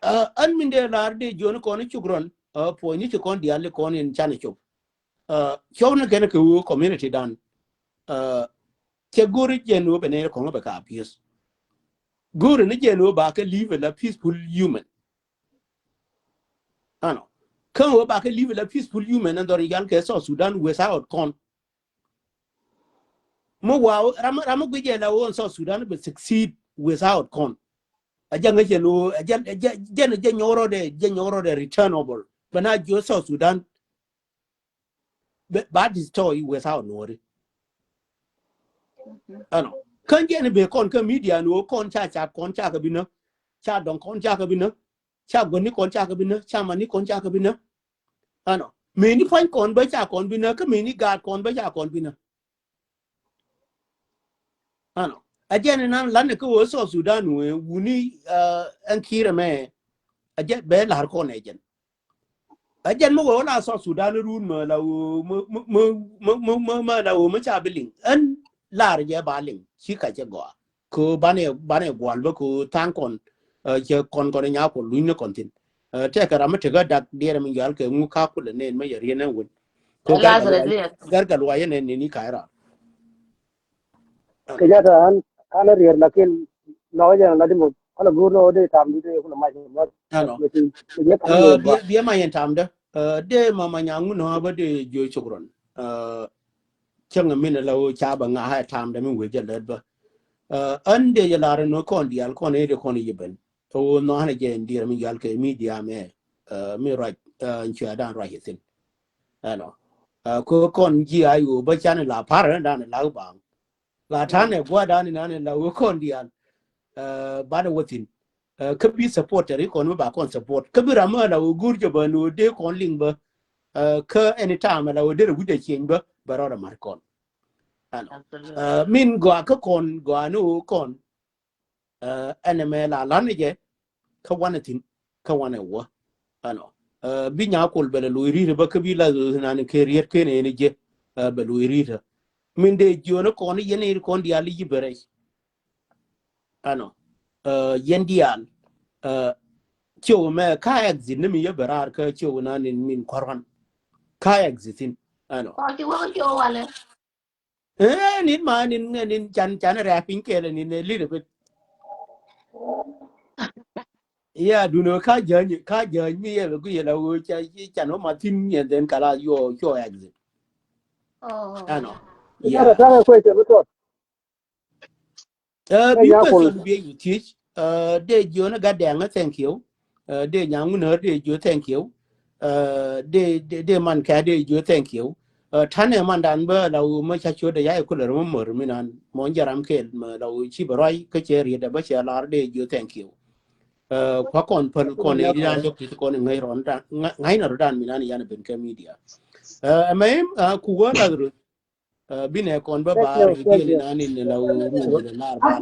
Ɛn min dee lar dee jiɔni kɔn i̱ cuk rɔn puɔ̱ny ni ci kɔn diaal i̱ kɔn in canɛ cop. Cop ni kɛn kɛ wä community dan. Cɛ go̱ri jɛn wä bɛ nɛy kɔŋ bɛ ka abuse. Go̱ri ni jɛn wä ba kɛ live la peaceful human. Ano. Kä wä ba kɛ live la peaceful human ɛn dhɔr yal kɛ South Sudan without kɔn. Mi wa ram ram guijɛ la wä South Sudan bɛ succeed without kɔn. A jɛ ŋäcɛ lo a jɛ jɛ jɛ nyɔrɔ dɛ jɛ nyɔrɔ dɛ returnable. Bɛ na jiɔ South Sudan. Ba destroy without nuɔri. Ano. Kä jɛ ni bɛ kɔn kä media ni wä kɔn ca ca kɔn ca kɛ bi nä. Ca dɔŋ kɔn ca kɛ bi nä. Ca guäni kɔn ca kɛ bi nä ca mani kɔn ca kɛ bi nä. Ano meni pua̱ny kɔn bä ca kɔn bi nä kä meni gaat kɔn bä ca kɔn bi nä. Ano a jɛn inan lan ni kä wä South Sudan wä wuni ɛn ki̱i̱rɛ mɛ. A jɛn bɛ la̱r kɔn ɛ jɛn. A jɛn mɛ wä wä la South Sudan run mɛ la wä mɛ mɛ mɛ mɛ mɛ la wä mɛ ca bi liŋ ɛn la̱r jɛ ba liŋ ci ka cɛ gɔaa. Kɛ banɛ banɛ gual bä kɛ thaŋ kɔn. Cɛ kɔn kɔn nya kɔn luny ni kɔn thin. Tɛkɛ ram mi tekɛ dak diɛrɛ mi yal kɛ ŋu ka kulɛ nɛn mi yɛ riɛn ɛn wun. Kɛ gargal wa yɛ nɛn nini ka ira. Kɛ jata an an riɛr lakin nɔ jɛ na ladi mo kɔn gur nɔ de tam di de kulɛ ma jɛ mo. Ano. Biɛ ma yɛn tam de. Dee mama nyaŋun hɔ bä dee jiö cuk rɔn. Cäŋ min la wä ca bä ŋa ha tam dɛ min wee jɛ lät bä. Än dee jɛ lar ni kɔn dial kɔn ɛ dee kɔn yi ben. Ɛ wä nɔ hanɛ jɛ in dier min yal kɛ mi diam ɛ mi ruac in cuɛ dan ruac ithin. Ɛnɔ. Ko kɔn ji a yu bä can la par dan la baŋ. La tanɛ gua̱dan in an la wä kɔn dial. Banɛ wä thin. Kä bi support tɛri kɔn mi ba kɔn support kä bi ram mi la wä gur jɛ bä ni wä dee kɔn liŋ bä. Kä anytime la wä derɛ wi̱cdɛ cieny bä bɛ rɔɔdɛ mar kɔn. Ɛnɔ. Min gɔaa kä kɔn gɔaa ni wä kɔn. Ɛnɛ mɛ la lan ni jɛ kä wanɛ thin kä wanɛ wä. Ɛnɔ. Bi nya kol bɛ lɛ lo̱c ri̱t bä kä bi la nan kɛ riet kɛn ɛn jɛ bɛ lo̱c ri̱t. Min dee jiön kɔn yɛn in kɔn dial yi bɛ rɛc. Ɛnɔ. Yɛn dial. Ciow mɛ ka exit ni mi yɛ bɛ raar kä ciow nan in min kɔrɔn. Ka exit in. Ɛnɔ. Kɔn ti wä ciow walɛ. Nin ma nin nin can can rɛ piny kɛlɛ nin a little bit. Yeah, duno ka jany ka jany mi yɛ bɛ guyɛ la wä ca can wä ma thin yɛn then kala yɔ yɔ exit. Ɛnɔ. Yeah. Bi question bi yɛ thiec. Dee jiö ni gat dɛŋ thank you. Dee nyaŋun hör dee jiö thank you. Dee dee man kɛ dee jiö thank you. Tanɛ mandan bä la wä ma ca ciöt dee ya ikulɛ rɛ ma mör mi nan mɔ jaram kɛl ma la wä ci bɛ ruac kä cɛ riet dɛ bä cɛ lar dee jiö thank you. Kua kɔn päl kɔn idan jɔk ti kɔn ŋäc rɔn dan ŋa̱c na rɔ dan mi nan yan ben kɛ media. Ɛmɛ im ku wä la rut. Binɛ kɔn bä baar idiɛn inan in la wä ruun jɛ lar baar.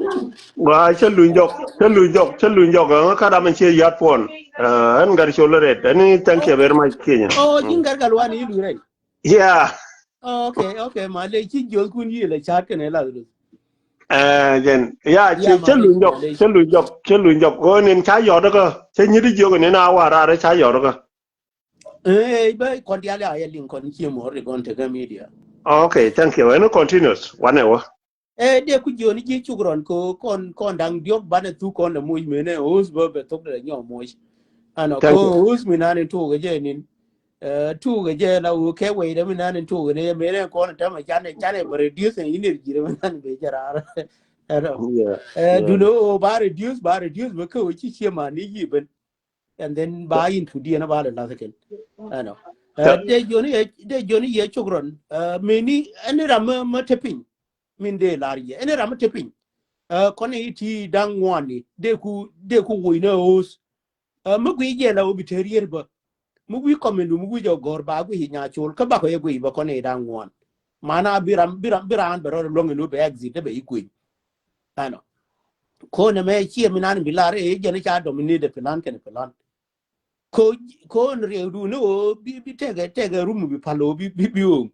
Wa cä luny jɔk cä luny jɔk cä luny jɔk ŋä kä dam in ciɛ yat puɔn. Ɛn gat col ret ɛn thank you very much Kenya. Oh, ji̱n gat gal wan i̱ luy rɛy. Yeah. Okay, okay, ma le ci jiöth kun yi la cat kɛnɛ la. Jɛn ya cä luny jɔk cä luny jɔk cä luny jɔk ɣöö nin ca yɔt kä cä nyit jiök nin a wa raar ca yɔt kä. Ëë bä kɔn dial ya yɛ liŋ kɔn cie mor ri gɔn tekɛ media. Okay, thank you. Ɛn continuous wanɛ wä. Ëë dee ku jioni ji̱ cuk rɔn ko kɔn kɔn daŋ diɔk banɛ thuk kɔn dɛ moc menɛ host bä bɛ thok dɛ nyɔ moc. Ɛnɔ ko host mi nan in tuk kɛ jɛ nin. Tuk kɛ jɛ la wä kɛ wei dɛ mi nan in tuk kɛ ni menɛ kɔn tɛmɛ canɛ canɛ bɛ reduce ɛn energy dɛ mi nan bɛ jɛ rar. Ɛnɔ. Ëë duno o ba reduce ba reduce bä kɛ wä ci cie man ni yi ben. And then ba yin tu diɛn ba lɛ lath kɛn. Ɛnɔ. Dee jioni yɛ dee jioni yɛ cuk rɔn. Meni ɛni ram mä te piny. Min dee lar yɛ ɛni ram mä te piny. Kɔn i̱ ti da̱ŋ ŋuani dee ku dee ku woc ni host. Mi gui jɛ la wä bi te riet bä. Mi gui kɔmin du mi gui jɛ gɔr ba gui nya col kä bakɔ yɛ gui bä kɔn i̱ da̱ŋ ŋuan. Mana bi ram bi ram bi ran bɛ rɔ luɔŋ in wä bɛ exit dee bɛ i̱ gui. Ɛnɔ. Ko nɛ mɛ ciɛ mi nan bi lar ëë jɛn ca dominate plan kɛnɛ plan. Ko ko ni riɛw du ni ɣöö bi bi tɛkɛ tɛkɛ rum bi pal ɣöö bi bi bi ɣöö.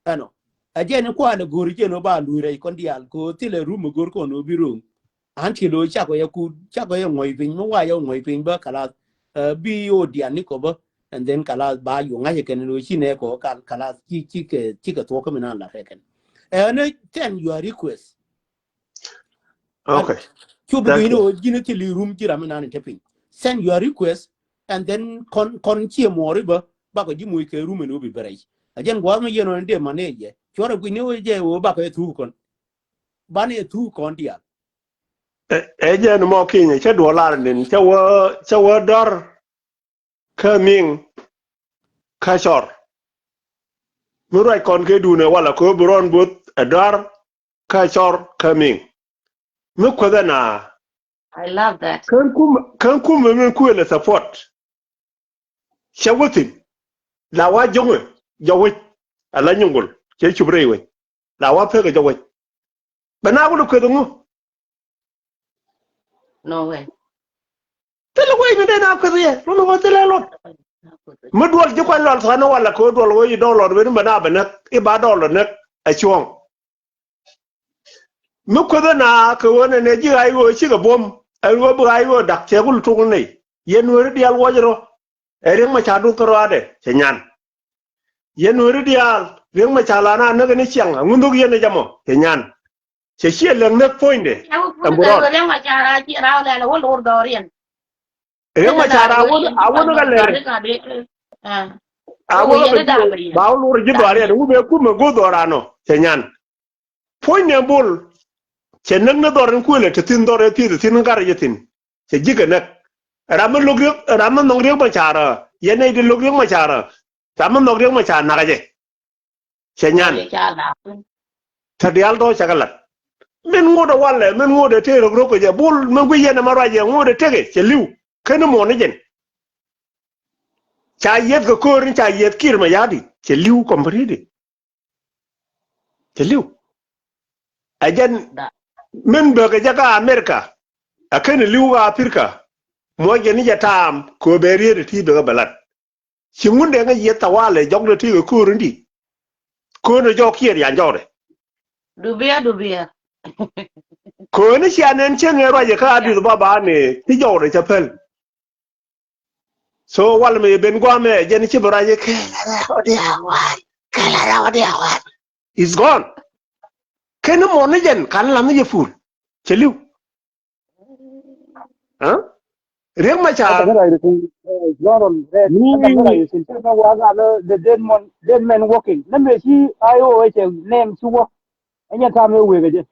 Ɛnɔ. A jɛn ni kualɛ go̱r jɛn ɣöö ba luc rɛy kɔn diaal ko thilɛ rum go̱r kɔn ɣöö bi ro̱o̱ŋ. An ti lo̱o̱ cakɔ yɛ ku cakɔ yɛ ŋuɔ̱c piny mi wa yɛ ŋuɔ̱c piny bä kalath. Bi ɣöö diaal ni kɔ bä. And then kalath ba yuɔ̱ŋ ŋa̱cɛ kɛn ɣöö ci nɛ kɔ kal kalath ci ci kɛ ci kɛ thuɔ̱k kä mi nan la rɛ kɛn. Ɛn thank you a request. Okay. Cu bi gui̱ni ɣöö ji̱n thil i̱ rum ji̱ ram inan in te piny. Send your request and then kɔn kɔn cie muɔɔri bä bakɔ ji̱ muc kɛ rum in wä bi bɛ rɛc. A jɛn gua̱a̱th mi yɛn ɣän dee manage jɛ cuɔrɛ gui̱ni ɣöö jɛ ɣöö bakɔ jɛ thuk kɔn. Banɛ jɛ thuk kɔn diaal. Ɛ jɛn mɔ kinyɛ cä duɔl lar nin cä wä cä wä dɔr. Kä miŋ kä cɔr. Mi ruac kɔn kɛ duunɛ wala kɛ bi rɔn both ɛ dɔar kä cɔr kä miŋ. Mi kuäthɛ na. I love that. Kän kum kän kum mi kuël ɛ support. Cɛ wä thin la wa joŋɛ jɔ wec. Ala nyuŋul cɛ cup rɛy wec la wa pekɛ jɔ wec. Bɛ na wul kueth ŋu. No way. Thil wec mi den a kueth yɛ lun wä thil ɛ luɔt. Mi duɔl ji̱ kuany lual thuan wala kɛ wä duɔl wä yi dɔl lɔt wen bɛ na bɛ näk i̱ ba dɔl lɔ näk ɛ cuɔ̱ŋ. Mi kueth ɛ na kɛ wä nɛ nɛ ji̱ ɣa̱c wä cikɛ buɔ̱m ɛn wä bi ɣa̱c wä dak cɛ kul tuk ni. Yɛn wä ri dial wuɔc rɔ. Ɛ riɛk mɛ ca duŋ kärɔaadɛ cɛ nyan. Yɛn wä ri diaal riɛk mɛ ca la na näk ni ciaŋ a ŋun nhök yɛn ni jamɔ cɛ nyan. Cɛ ciɛ lɛŋ näk puɔ̱nydɛ. Ɛmburɔn. Riɛk mɛ ca ra wä a wä ni kɛ lɛr. Ah. A wä bɛ ji̱ ba wä lor ji̱ dhɔaar yɛn wä bɛ kumɛ go̱o̱r dhɔaar anɔ cɛ nyan. Puɔ̱ny nɛ Bol cɛ näk ni dhɔr in kuëlɛ te thi̱n dhɔr ɛ thieth thi̱n ŋa̱r jɛ thi̱n. Cɛ ji̱ kɛ näk. Ram mi lo̱k Riek, ram mi nhɔk Riek Macar, yɛn nɛy di lo̱k Riek Macar. Ram mi nhɔk Riek Macar nakä jɛ. Cɛ nyan. Te diaal tɔ cakɛ lat. Min ŋot ɛ walɛ, min ŋot ɛ tëë rok rok kɛ jɛ Bol, min guic yɛn ɛmɛ ruac yɛ ŋot ɛ tekɛ cɛ li̱w. Ken muɔ̱n ni jɛn. Ca yieth kɛ köör ni ca yieth Kiir Mayardit cɛ li̱w completely. Cɛ li̱w. Ɛ jɛn min bäkɛ jɛ kä America. Ɛ ken li̱w kä Africa. Muɔc jɛ ni jɛ taam kɛ ɣöö bɛ riet ɛ ti bɛ kɛ bɛ lat. Ci Ŋundɛŋ ɛ yieth tawalɛ jɔkdɛ ti kɛ köör in di. Köör ni jɔk kiɛ rian jɔkdɛ. Dubia, dubia. Köör ni cia nɛn cieŋ ɛ ruacɛ kä Addis Ababa ni ci jɔkdɛ cɛ päl. So wal mi ben guamɛ jɛn ci bi ruacɛ kɛ la rɛ wä dia wan. Kɛ la rɛ wä dia wan. Is gone. Ken muɔ̱n ni jɛn kan lam ni jɛ pur. Cɛ li̱w. Huh? Riek Macar. Ni. Dead man walking. Nɛ mɛ ci I O H name ci wä. Ɛnyɛ tam ɛ wek ɛ jɛ.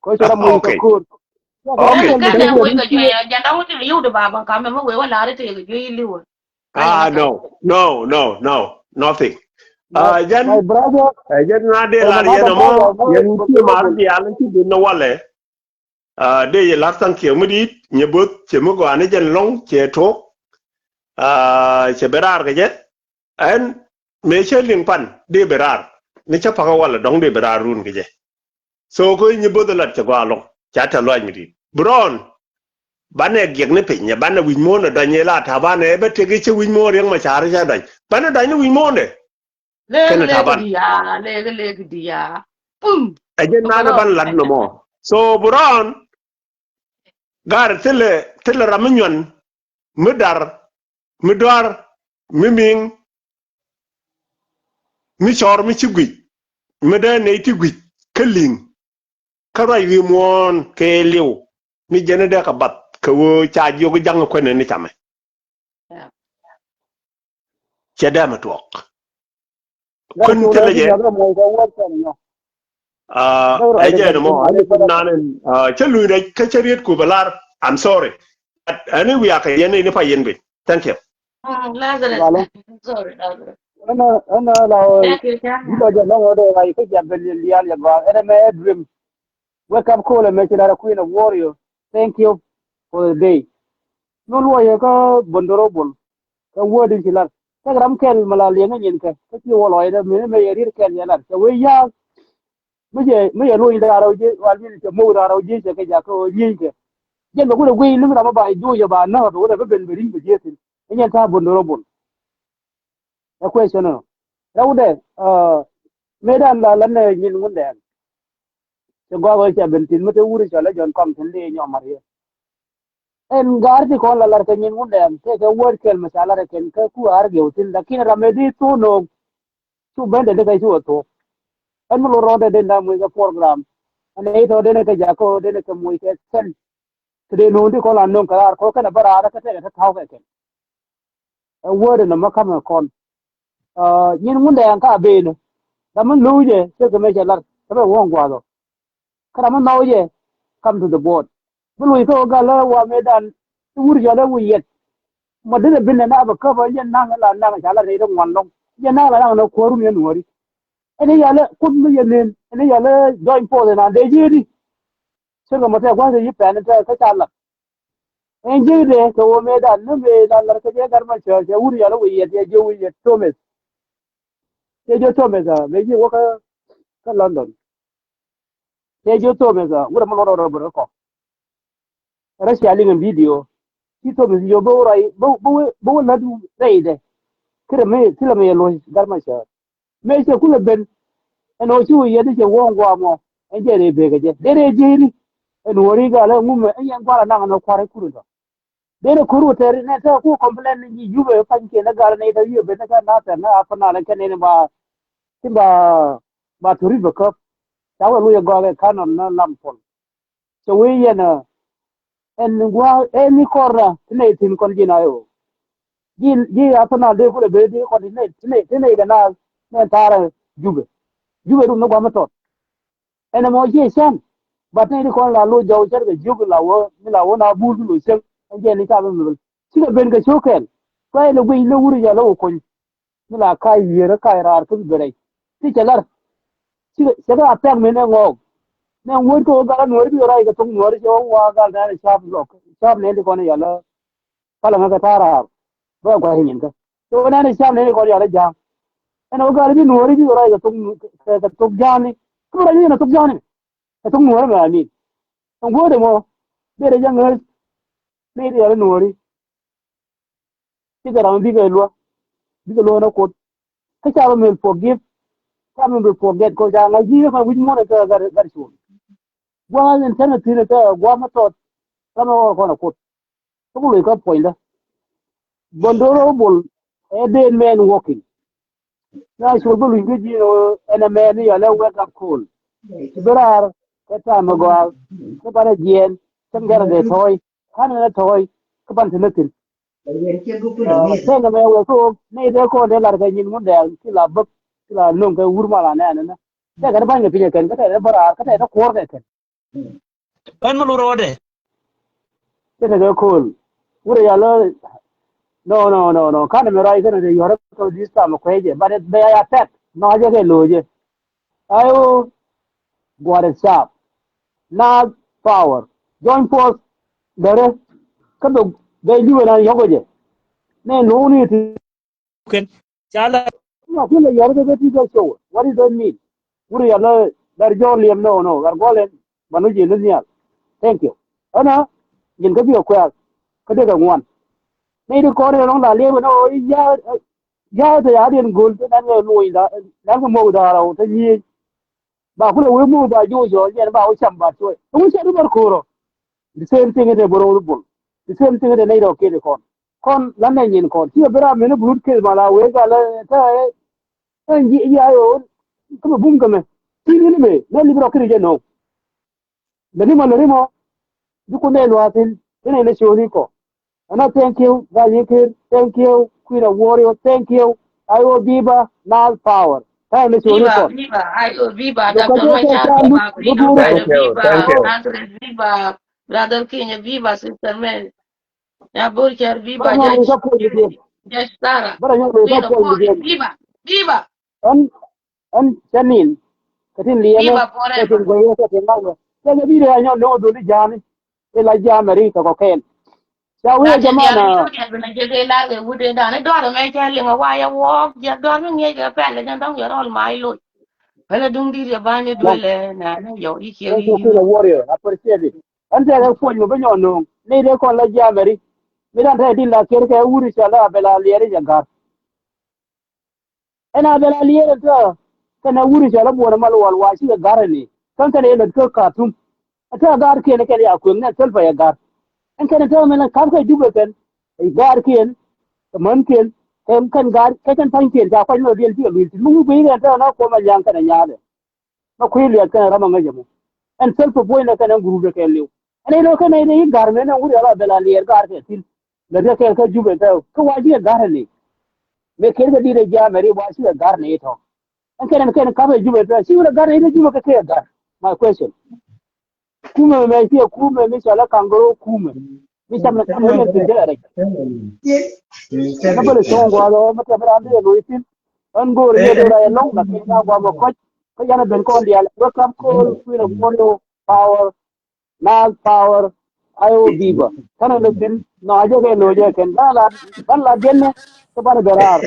Kɔ cɛ ram wek kɛ ko̱r. Okay. Janda wut in yewde baba kamɛ mɛ wek wä lar ite kɛ juey liwä. Ah, no, no, no, no, nothing. Ah, jɛn, my brother, eh, jɛn na dee lar yɛn ɛmɔ, yɛn ci mar diaal ci bin na walɛ. Ah, dee yɛ lar thank you mi dit, nyɛ both, cɛ mi gɔaa ni jɛn lɔŋ, cɛ tok. Ah, cɛ ben raar kɛ jɛ. Ɛn mëë cä liŋ pan dee bi raar ni cä pakä walɛ dɔ̱ŋ dee bi raar run kɛ jɛ. So kä nyi both lat cɛ gɔaa lɔŋ ca tɛ luac mi di̱i̱t bi rɔɔn. Banɛ giɛk ni piny ɛ banɛ wi̱c muɔ̱ɔ̱n ɛ dɔny ɛ la ta̱a̱ banɛ ɛ bä tëk i̱ cä wi̱c muɔ̱ɔ̱n Riek Macar cä dɔny banɛ dɔny ni wi̱c muɔ̱ɔ̱n dɛ. Kɛnɛ ta̱a̱ ban. Ɛ jɛn nanɛ ban lat nɔmɔ. So bi rɔɔn Gar thilɛ, thilɛ ram mi nyuan, mi dar, mi duar, mi miŋ, mi cɔr mi ci guic, mi dee nɛy ti guic kä li̱ŋ. Kä ruac wi̱i̱ muɔ̱ɔ̱n kɛ liw mi jɛn dee kɛ bath kɛ ɣöö ca jiök ja̱ŋ kuɛnɛ ni camɛ. Cɛ dee mɛ tuɔɔk. Kön thilɛ jɛ. Ɛ jɛ ni mɔ ani kun nan in cä luny rɛc kä cä riet ku bɛ lar. I'm sorry. Ani wiak kɛ yɛn ni pa yɛn bi. Thank you. Lazarus. Sorry, Lazarus. Ɛnɛ ɛnɛ la. Thank you, Chang. Jɛ lɔŋ ɔ dee ray kä jɛ ben lial yɛ gɔaa ɛnɛ mɛ dream. Wake up call ɛmɛ ci lar a queen of warrior. Thank you for the day. Nun luɔyɛ kä bondorobol. Kä word in ci lar kä ram kɛl mi la liɛŋ nyin kɛ kä ci wä lɔcdä mi ni mɛ yɛ riet kɛl yɛ lar cɛ wee ya̱a̱k. Mi cɛ mi cɛ luny da̱a̱r rɛw ji̱ wal mi cɛ mo̱k da̱a̱r rɛw ji̱ cɛ kɛ jakä ɣöö nyieny kɛ. Jɛn bɛ kun ɛ guiy ni mi ram mi ba juuc ɛ ba näk bɛ wut ɛ bi ben bɛ ri̱ŋ bɛ ji̱ thi̱n. Ɛ nyɛn ta̱a̱ bondorobol. Ɛ question ɛnɔ rɛwdɛ. Mëëdan la la nɛ nyin Ŋundɛŋ. Cɛ gɔaa ɣöö cɛ ben thi̱n mi te wuri cɔl ɛ Jɔ̱ɔ̱n Kɔm thi̱n dee nyɔmar yɛ. Ɛn gaar ti kɔn la lar kɛ nyin Ŋundɛŋ tëëkɛ word kɛl mi ca lar ɛ kɛn kä ku ar giɛw thi̱n lakin ram ɛ di thuɔ̱k no̱o̱ŋ. Cu ben dee ni kɛ cu ɛ thuɔ̱k. Ɛn mi lo̱r rɔɔdɛ den da̱a̱ muc kɛ program. Ɛn ɛ itɔ den kɛ jakä den kɛ muc kɛ kɛn. Kɛ dee no̱o̱ŋ ti kɔn la no̱o̱ŋ kɛ raar kɔ kɛn ɛ bä raar kä tɛkɛ te tha̱a̱k kɛ kɛn. Ɛ word ɛn ɛmɔ kamɛ kɔn. Nyin Ŋundɛŋ ka ben ɛ ram mi lo̱o̱cɛ cɛ kɛ mɛ cɛ lar kɛ bɛ wäŋ gua̱a̱th ɔ. Kä ram mi nhɔw jɛ come to the board. Bi lo̱c kä ɣöö gal ɛ wa mëëdan ti wur jɔl ɛ wi̱i̱ yɛt. Ma dee bin ɛ na bɛ käp ɛ jɛ naŋ ɛ la naŋ ca lat nɛy ti ŋuan lɔ̱ŋ. Jɛ naŋ la naŋ nɛ kuäärun yɛ nuɔ̱ɔ̱ri. Ɛn i̱ yal ɛ kuth mi yɛ nën ɛn i̱ yal ɛ jɔny poth ɛ na dee ji̱ di. Cä kɛ mɔ tɛk gua̱th i̱ pɛn tɛk kä ca lat. Ɛn ji̱ dee kɛ wä mëëdan ni mëë la lar kä jɛ gat ma cɛ cɛ wur yal ɛ wi̱i̱ yɛt yɛ ji̱ wi̱i̱ yɛt Thomas. Cɛ ji̱ Thomas a mëë ji̱ wä kä London. Cɛ ji̱ Thomas a wur ɛ mi luɔt rɔ rɔ bɛ rɔ kɔ. Rɛ cia liŋ in video. Ci Thomas jiök bä wä rɔy bä wä bä wä lät rɛydɛ. Kärɛ mi thilɛ mi yɛ lo̱c gat ma cɛ. Mëë cɛ kulɛ ben. Ɛn ɣöö ci wä yɛt cɛ wä ŋuam ɔ ɛn jɛ rëë bekɛ jɛ dee rëë jieyni. Ɛn ɣöö ri gal ɛ ŋumɛ ɛn yɛn gua̱r anaŋ ɛn ɣöö kua̱r ɛ kur in tɔ. Dee rɛ ko̱r wä tɛr nɛ tɛ ku complain ni ji̱ yupɛ pa̱nykiɛn ɛ gal ɛ nɛy tɔ yiëë ben ɛ kɛ nathɛr ni a pä nal ɛ kɛn ɛn ba ti ba ba to̱ri bɛ käp. Ca wä loc ɛ gɔak ɛ ka̱n ɔn ni lam pɔl. Cɛ wee yɛn ɛ ɛn gua̱a̱ ɛn ni kɔr ɛ ti nɛy thi̱n kɔn ji̱n a ɣöö. Ji̱ ji̱ Arsenal dee kulɛ ben dee kɔn ti nɛy ti nɛy ti nɛy kɛ naath nɛn ta̱a̱rɛ Jubɛ. Jubɛ rum ni gua̱a̱th mi tɔt. Ɛn ɛmɔ jiɛ cän. But nɛy ti kɔn la loc jɔw cärkɛ jiök la wä mi la wä na buur ki loc cäŋ. Ɛn jɛ ni ca bi mɛl cikɛ ben kɛ cio̱k kɛl. Kuɛ ni guic ni wur jɛ lä wä kuny. Mi la ka̱c wi̱i̱rä ka̱c raar kä bi ben rɛy ti cɛ lar. Cikɛ cɛ kɛ a pɛk min ɛ ŋɔɔk. Nɛ ŋuɔ̱t kɛ wä gal a nuɔ̱ɔ̱ri bi rɔy kɛ thok nuɔ̱ɔ̱ri cɛ wä wa gal nɛn ɛ ca̱p lɔk ca̱p nɛn ti kɔn ɛ yɔl ɛ. Palä ŋä kɛ ta̱a̱ raar bä gua̱c nyin kä. Cɛ wä nɛn ɛ ca̱p nɛn ti kɔn ɛ yɔl ɛ ja̱a̱ŋ. Ɛn ɛ wä gal bi nuɔ̱ɔ̱ri bi rɔy kɛ thok kɛ thok ja̱a̱ŋni kä bi rɔy ni kɛ thok ja̱a̱ŋni. Kɛ thok nuɔ̱ɔ̱ri mɛ amin. Ɛn guɔ̱ɔ̱dɛ mɔ bi rɛ jɛ ŋäc. Nɛy ti yɔl ɛ nuɔ̱ɔ̱ri. Cikɛ ram bikɛ luä bikɛ luä nä Kuoth. Kä ca bä mil forgive. Ca bä mil forget kɔ ca ŋa̱c ji̱ kɔn wi̱c muɔ̱n kä gat gat cuɔ̱ɔ̱ŋ. Gua̱a̱th in tɛn a thi̱n kä gua̱a̱th mä tɔt. Kä mä ɣɔr kɔn a Kuoth. Kä bä loc kä puɔ̱nydä. Bondoro bol ɛ den mɛn walking. Na cuɔl bä luny kä ji̱ ɛn a mɛn ni yɔl ɛ wake up call. Ci bä raar kä tam a gɔaa kä banɛ jiɛɛn cäŋ gɛrɛ dee tɔ̱ɔ̱c. Ka̱n ɛn a tɔ̱ɔ̱c kä ban te näk thi̱n. Tɛn ɛmɛ wee kä ɣöö nɛy dee kɔn dee lar kɛ nyin ŋun dɛɛl ki la bäk ki la no̱ŋ kɛ wur mal anɛ ɛn ɛnɛ. Tɛkɛ ni ba̱ny kɛ piny ɛ kɛn kä tɛkɛ ni bä raar kä tɛkɛ ni kuɔ̱r kɛ kɛn. Ɣän mi lur ɣöö dee. Tɛkɛ kɛ ko̱o̱l wur ɛ yal ɣä. No no no no ka̱n ɛmɛ ruac kɛn ɛ dee yɔ̱r ɛ kɛ this time ɛ kuecɛ but bɛ ya ya tɛk nɔac ɛ kɛ lo̱o̱cɛ. Ayo gua̱a̱r ɛ cap. Naath power. Join force. Därä kä bɛ bɛ Jubɛ na yɔ̱kɔ jɛ. Nɛ nuuni ti. Kɛn ca la. Ma kulɛ yɔr kɛ kɛ ti kɛ show. What is that mean? Wuri yɔr la lar jɔr liɛm no no lar gɔlɛn. Manu ji̱ ni nhial. Thank you. Ɛna ji̱n kä bikɛ kuɛɛk kä dee kɛ ŋuan. Nɛy ti kɔn in rɔ̱ŋ la liɛm ni ɣöö i̱ ya̱a̱ ya̱a̱ te ya̱a̱ diɛn go̱l te nan kɛ luɔ̱ny da̱a̱ nan kɛ mo̱o̱k da̱a̱r ɔ te nyiëëc. Ba kulɛ wee mo̱o̱k ba jo̱o̱c ɔ jɛn ba wä cam ba tuɔɔc ɛ wä cɛ ri bär ko̱o̱r ɔ. The same thing ite bä ro̱o̱l bol. The same thing ite nɛy rɔ kiɛt kɔn kɔn la nɛy nyin kɔn ci kɛ bi ram min bi rut kiɛt ma la wee gal ɛ te ɛ ji̱ ji̱ a yo̱o̱n. Kä mi bum kɛ mɛ ci ni ni mɛ nɛ lip rɔ kiɛt jɛ no̱o̱ŋ. Lɛ ni mɔ lɛ ni mɔ. Bi kun nɛy lua̱a̱ thi̱n ti nɛy nɛ ciööni kɔ. Ɛnɔ thank you Gatnyikir, thank you Queen of Warrior, thank you. Ayo biba Nile Power. Thank you. Biba, biba, ayo biba Doctor Machar, biba Freedom Fighter, biba Congress, biba Brother Kenya, biba Sister Mary. Ya Burchar, biba Judge Sarah, Queen of Warrior, biba, biba. Ɛn ɛn cɛ nin kɛ tin liɛmɛ kɛ tin guɛyɛ kɛ tin ŋa̱wɛ kɛ kɛ bi rɛ anyɔl ni wä doli ja̱a̱ni. Ila ja̱a̱mɛ ri kɛ kɔ kɛɛl. Ca wee jamana. Jɛ kɛ lar kɛ wut in dan dɔr mɛ cɛ liŋ a wayɛ wɔɔk jɛ dɔr mi ŋiɛc kɛ pɛl jɛ dɔŋ yɛ rɔl ma iloc. Pɛlɛ duŋ dit yɛ bani duelɛ na ni yɔ ikiɛ ikiɛ. Warrior, appreciate it. Ɛn tɛkɛ kuɔny mɛ bi nyɔ no̱o̱ŋ ni dee kɔn la ja̱a̱mɛ ri. Mi dan tɛkɛ din la kiɛr kɛ wuri cɛ la bɛ la liɛri jɛ ga̱r. Ɛn a bɛ la liɛɛr ɛ tɔ̱ kɛn a wuri cɔl a buɔ̱n a mal wal wa cikɛ ga̱r ɛn i̱ kɛn kɛn ɛ lät kä Khartoum. Ɛ tɔ̱ ga̱rkiɛn ɛ kɛn ya kuëŋ nɛ Salva ɛ ga̱r. Ɛn kɛn ɛ tɔ̱ mɛn ka̱p kɛ Jubɛ kɛn ɛ ga̱rkiɛn kɛ mänkiɛn kɛ kɛn ga̱r kɛ kɛn pa̱nykiɛn ca kuac mɛ diɛl cikɛ luil ti mi wi̱i̱ guiy kɛn tɔ̱ na kuɔm a nyaŋ kɛn ɛ nyaadɛ. Ma kui̱ liath kɛn ram aŋäc ɛmɔ. Ɛn Salva Boy nɛ kɛn ɛn group de kɛn liw. Ɛn ɛn ɔ kɛn ɛn i̱ ga̱r mɛn ɛn wuri ala bɛ la liɛɛr ga̱r kɛ thi̱n. Lɛ riɛk kɛn kä Jubɛ tɛ kä wa ji̱ kɛ ga̱r ɛn i̱. Mëë kɛn kɛ di̱t ɛ jiaam ɛ ri wa ci kɛ ga̱r ni i̱ tɔ̱. Ɛn kɛn ɛn kɛn ka̱p ɛ Jubɛ tɛ ci wurɛ ga̱r ni i̱ Jubɛ kɛ kɛ ga̱r. My question. Kumɛ mɛ ci ɛ kumɛ mi cɔl ɛ kaŋgoro kumɛ. Mi cam na cam wurɛ ti jɛ rɛc. Kä bä lɛ cɔŋ gua̱a̱th ɔ mi tɛm ram bi ɛ lo̱c thi̱n. Ɛn go̱o̱r yɛ do̱r a yɛ lɔŋ lakin na gua̱a̱th mɛ kɔc. Kä yan ɛ ben kɔn diaal wake up call kui̱n ɛ guɔ̱n ɔ power. Nile Power, ayo biba. Kɛnɛ ni thin nɔ a jɛ kɛ lo̱c ɛ kɛn ban la ban la diɛn ni kä ban bɛ raar.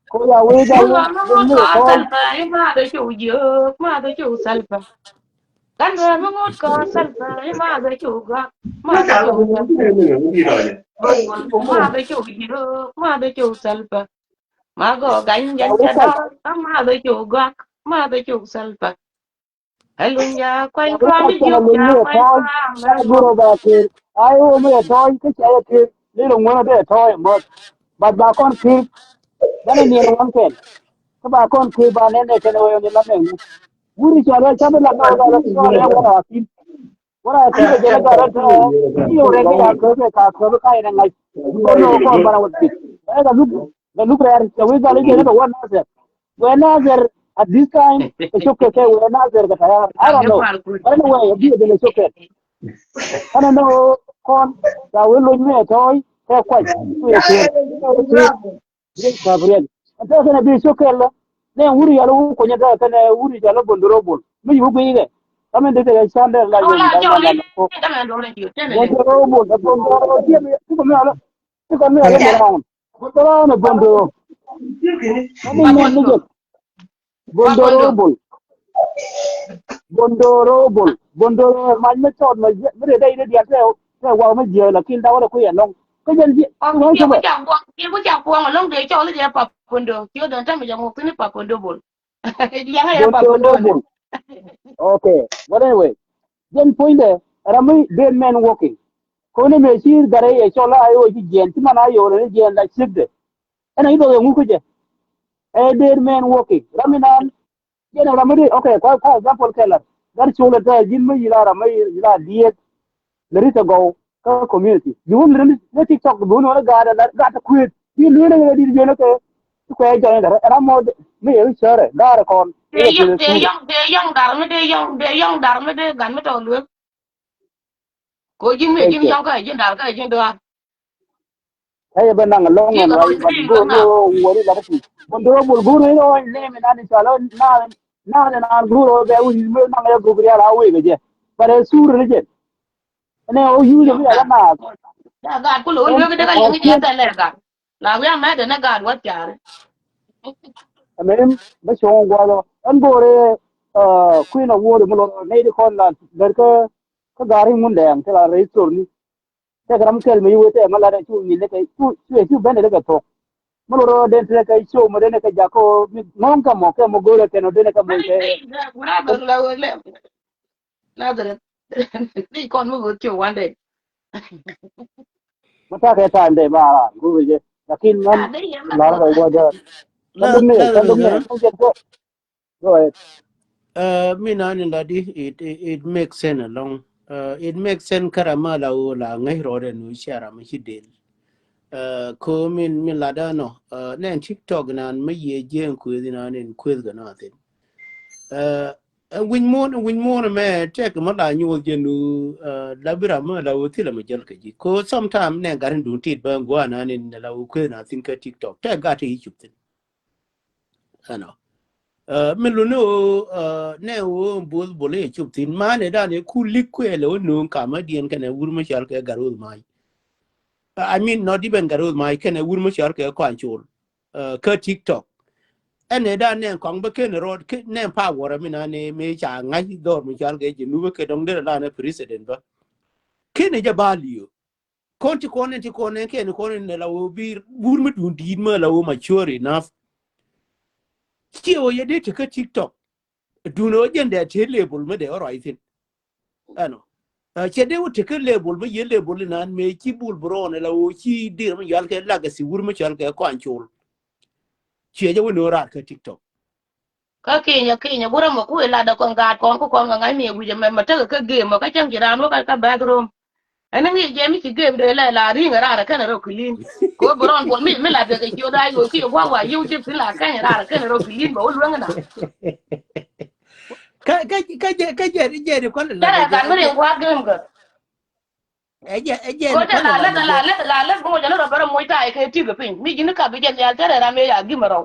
Ko ya wee jal ni ni ni kɔn. Salva ima dɔ cu jiök ma dɔ cu Salva. Kan bɛ mi ŋut kɔ Salva ima dɔ cu gak ma dɔ cu gak. Ma dɔ cu jiök ma dɔ cu Salva. Ma gɔ gany jɛn cɛ dɔr ma dɔ cu gak ma dɔ cu Salva. Ɛ luny ja kuany kua̱m mi jiök ja kuany kua̱m ɛ luɔk. Guro ba kir. Ai wä mi ɛ tɔɔny kä ca yɛ kir. Lil ŋuɔ̱n ɛ dee tɔɔny ɛ mɔth. Bat ba kɔn kir. Banɛ niɛn ɛ waŋ kɛn. Kä ba kɔn kir ba nɛn ɛ kɛn ɛ wee ni la nɛŋ ni. Wuri cɔal wee ca mi la nɔɔk la la cɔal ɛ wä ra kim. Wä ra kim ɛ jɛ ni gat rɛ tɔɔ. Ni yɛ wä rɛ kɛ ya köök ɛ ka köök ka yɛn ɛ ŋa̱c. Kɔn ni wä kɔn banɛ wä kim. Ɛ ka luk, ka luk rɛɛr, ka wek gal ijen kɛ wä Nasir. Wee Nasir at this time, kɛ cok kɛ kɛ wee Nasir kɛ tayar. I don't know. But anyway, a bi a ben a cok kɛ. Ɛn a nɔ kɔn, ka wee lony mi a tɔɔy, kɛ kuany. Ku yɛ kuany. Gabriel. Ɛn tɛ kɛn a bi cok kɛ lɛ. Nɛ wuri yal wä kuany a tɛ kɛn a wuri yal wä Bondorobol. Mi yu wä guiy kɛ. Kamin dee kɛ can dee la yom, la yom, la yom. Bondorobol, Bondorobol, ti kɔ mi ala. Ti kɔ mi ala. Bondoro ni Bondoro. Mami mɛ ni jɛ. Bondoro bol. Bondoro bol. Bondoro ma ni tɔt ma jɛ. Mi rɛ dɛ inɛ dial tɛ tɛ wa ma jɛ la kin da wala ku yɛ lɔŋ. Kä jɛn ji an lɔŋ sɛ bɛ. Kiɛ ku ca buɔŋ lɔŋ dee cɔl jɛ pap Bondo. Kiɛ dɔn tɛ mi jɛ ŋuk tini pap Bondo bol. Liaŋä yɛ pap Bondo bol. Okay. But anyway, jɛn puɔ̱nydɛ ram mi dead man walking. Koni mëë ci Gari yɛ cɔl a iwä ci jiɛn ci man a yo̱o̱r ni jiɛn la ciekdɛ. Ɛn a i̱ dhɔk yɛ ŋuk kä jɛ. Ɛ dead man walking. Ram mi naan jɛn ram mi di, okay, kua kua example kɛ lat. Gat col ɛ tɛ ji̱n mi yila ram mi yila diet. Lɛ ri tɛ gɔw kä community. Ji̱ wä lɛ ri ni TikTok bi wä ni wä ni gaat ɛ lat gaat ɛ kuet. Bi lueelɛ kɛ dit jiɛn kɛ. Ti kuɛ jɔny dɛ ram mɔ mi yɛ cɔrɛ gaat ɛ kɔn. Tëë yɔŋ, tëë yɔŋ, tëë yɔŋ dar mi, tëë yɔŋ, tëë yɔŋ dar mi, tëë gat mi tɔk luek. Ko ji̱n mi ji̱n yɔŋ kä ji̱n dar kä ji̱n duaar. Ɛ yɛ bɛ naŋ lɔŋ ɛn wa but go̱o̱r ni wä wä ni lat ti. Bondoro bol go̱o̱r ni wä lɛ mi nan i̱ cɔal na na ni nan go̱o̱r wä bɛ wä ni mi naŋ yɛ go̱o̱r yal a wee kɛ jɛ. But ɛ sur ni jɛ. Ɛn ɛ wä yuuth mi yɛ kɛ naath. Ya gaat kulɛ wä luek dee kä liŋ jɛ tɛ lɛ gaat. La wi̱i̱ amɛ dee ni gaat wä caari. Ɛmɛ bä cuɔ̱ŋ gua̱a̱th ɔ ɛn go̱o̱r ɛ kui̱n a wuɔ̱ɔ̱r mi lɔ nɛy di kɔn la gɛr kä kä gaari ŋun dɛɛŋ ti la rɛy thorni. Tɛk ram kɛl mi ci wee tɛk mi lat ɛ cu nyin ni kɛ cu cu ben ni kɛ thok. Mi lɔ rɔ den tɛk kɛ show mi den kɛ jak kɛ mi ŋɔŋ kɛ mɔ kɛ mɔ go̱o̱rɛ kɛn ɔ den kɛ mɔ kɛ. Nazareth. Ni kɔn mi wee tio one day. Mi takɛ time dɛ ba ran go̱o̱rɛ jɛ. Lakin ŋän lar kɛ wä jɛ. Kɛ dum ni kɛ dum ni kɛ jɛ kɛ. Go ahead. Uh, mi na ni la di it, it, it makes sense along. Uh, it makes sense kara ma la o la ngai ro de nu shara ma shi del. Uh, ko min min la da no. Uh, nen TikTok nan ma ye jen ku di nan in ku ga na tin. Uh, win mon win mon me tek ma la nyu je nu uh, la bira ma la o ti la ma jel ka ji. Ko sometime ne garin dun tit ba ngwa nan in la o ku na tin ka TikTok. Tek ga te yi chup tin. Ɛnɔ. Ɛ, mi luni ɣöö, ɛ, nɛ ɣöö bo̱o̱th bol i̱ cop thi̱n. Manɛ dan ɛ ku lik kuɛɛl ɛ wä nööŋ kamä diɛn kɛnɛ wur mä cɔal kɛ Gatwec Mac. I mean, not even Gatwec Mac, kɛnɛ wur mä cɔal kɛ Kuancol. Ɛ, kä TikTok. Ɛnɛ dan nɛ kɔŋ bä ken rɔɔd, nɛ power mi nanɛ mëë ca ŋa̱c dhɔr mi cɔal kɛ Jinub kɛ dɔ̱ŋ derɛ lanɛ president bä. Kenɛ jɛ value. Kɔn ti kɔn in ti kɔn in kɛn kɔn in la wä bi wur mi dun di̱i̱t mä la wä mature enough. Ciɛ wä yɛ dee tekä TikTok. Dun wä jɛn dee te level mä dee wä ruac thin. Ɛnɔ. Ɛ, cɛ dee wä tekä level mä yɛ level inan mëë ci bul bi rɔɔn la wä ci dir mä yual kɛ legacy wur mä cɔal kɛ Kuancol. Ciɛ jɛ wä ni wä raar kä TikTok. Kä Kenya, Kenya, gurɛ mɔ kuɛ lat dɛ kɔn gaat kɔn ku kɔn ŋa̱ ŋa̱c mi wi̱c ɛmɛ mɛ tekɛ kä game mɔ kä cäŋ ci raan wä kä bathroom. Ɛn ŋi̱i̱c jɛ mi ci game dee lɛ la ri̱ŋ raar kɛn rɔ clean. Ko bi rɔn bol mi mi lat kɛ ciö da̱a̱c wä kiɛ gua̱ wa yiw cip thin la kɛn raar kɛn rɔ clean bɛ wä luäŋ na. Kä kä kä jɛ kä jɛ jɛ di kɔn la. Tɛrɛ gat mi riŋ gua̱ game kä. Ɛ jɛ ɛ jɛ. Ko jɛ la lɛ la lɛ la lɛ bi ŋɔ jɛ ni rɔ bɛrɛ moc ta̱a̱ kɛ tik piny mi ji̱n ka bi jɛ nhial tɛrɛ ram yɛ ya gim rɔw.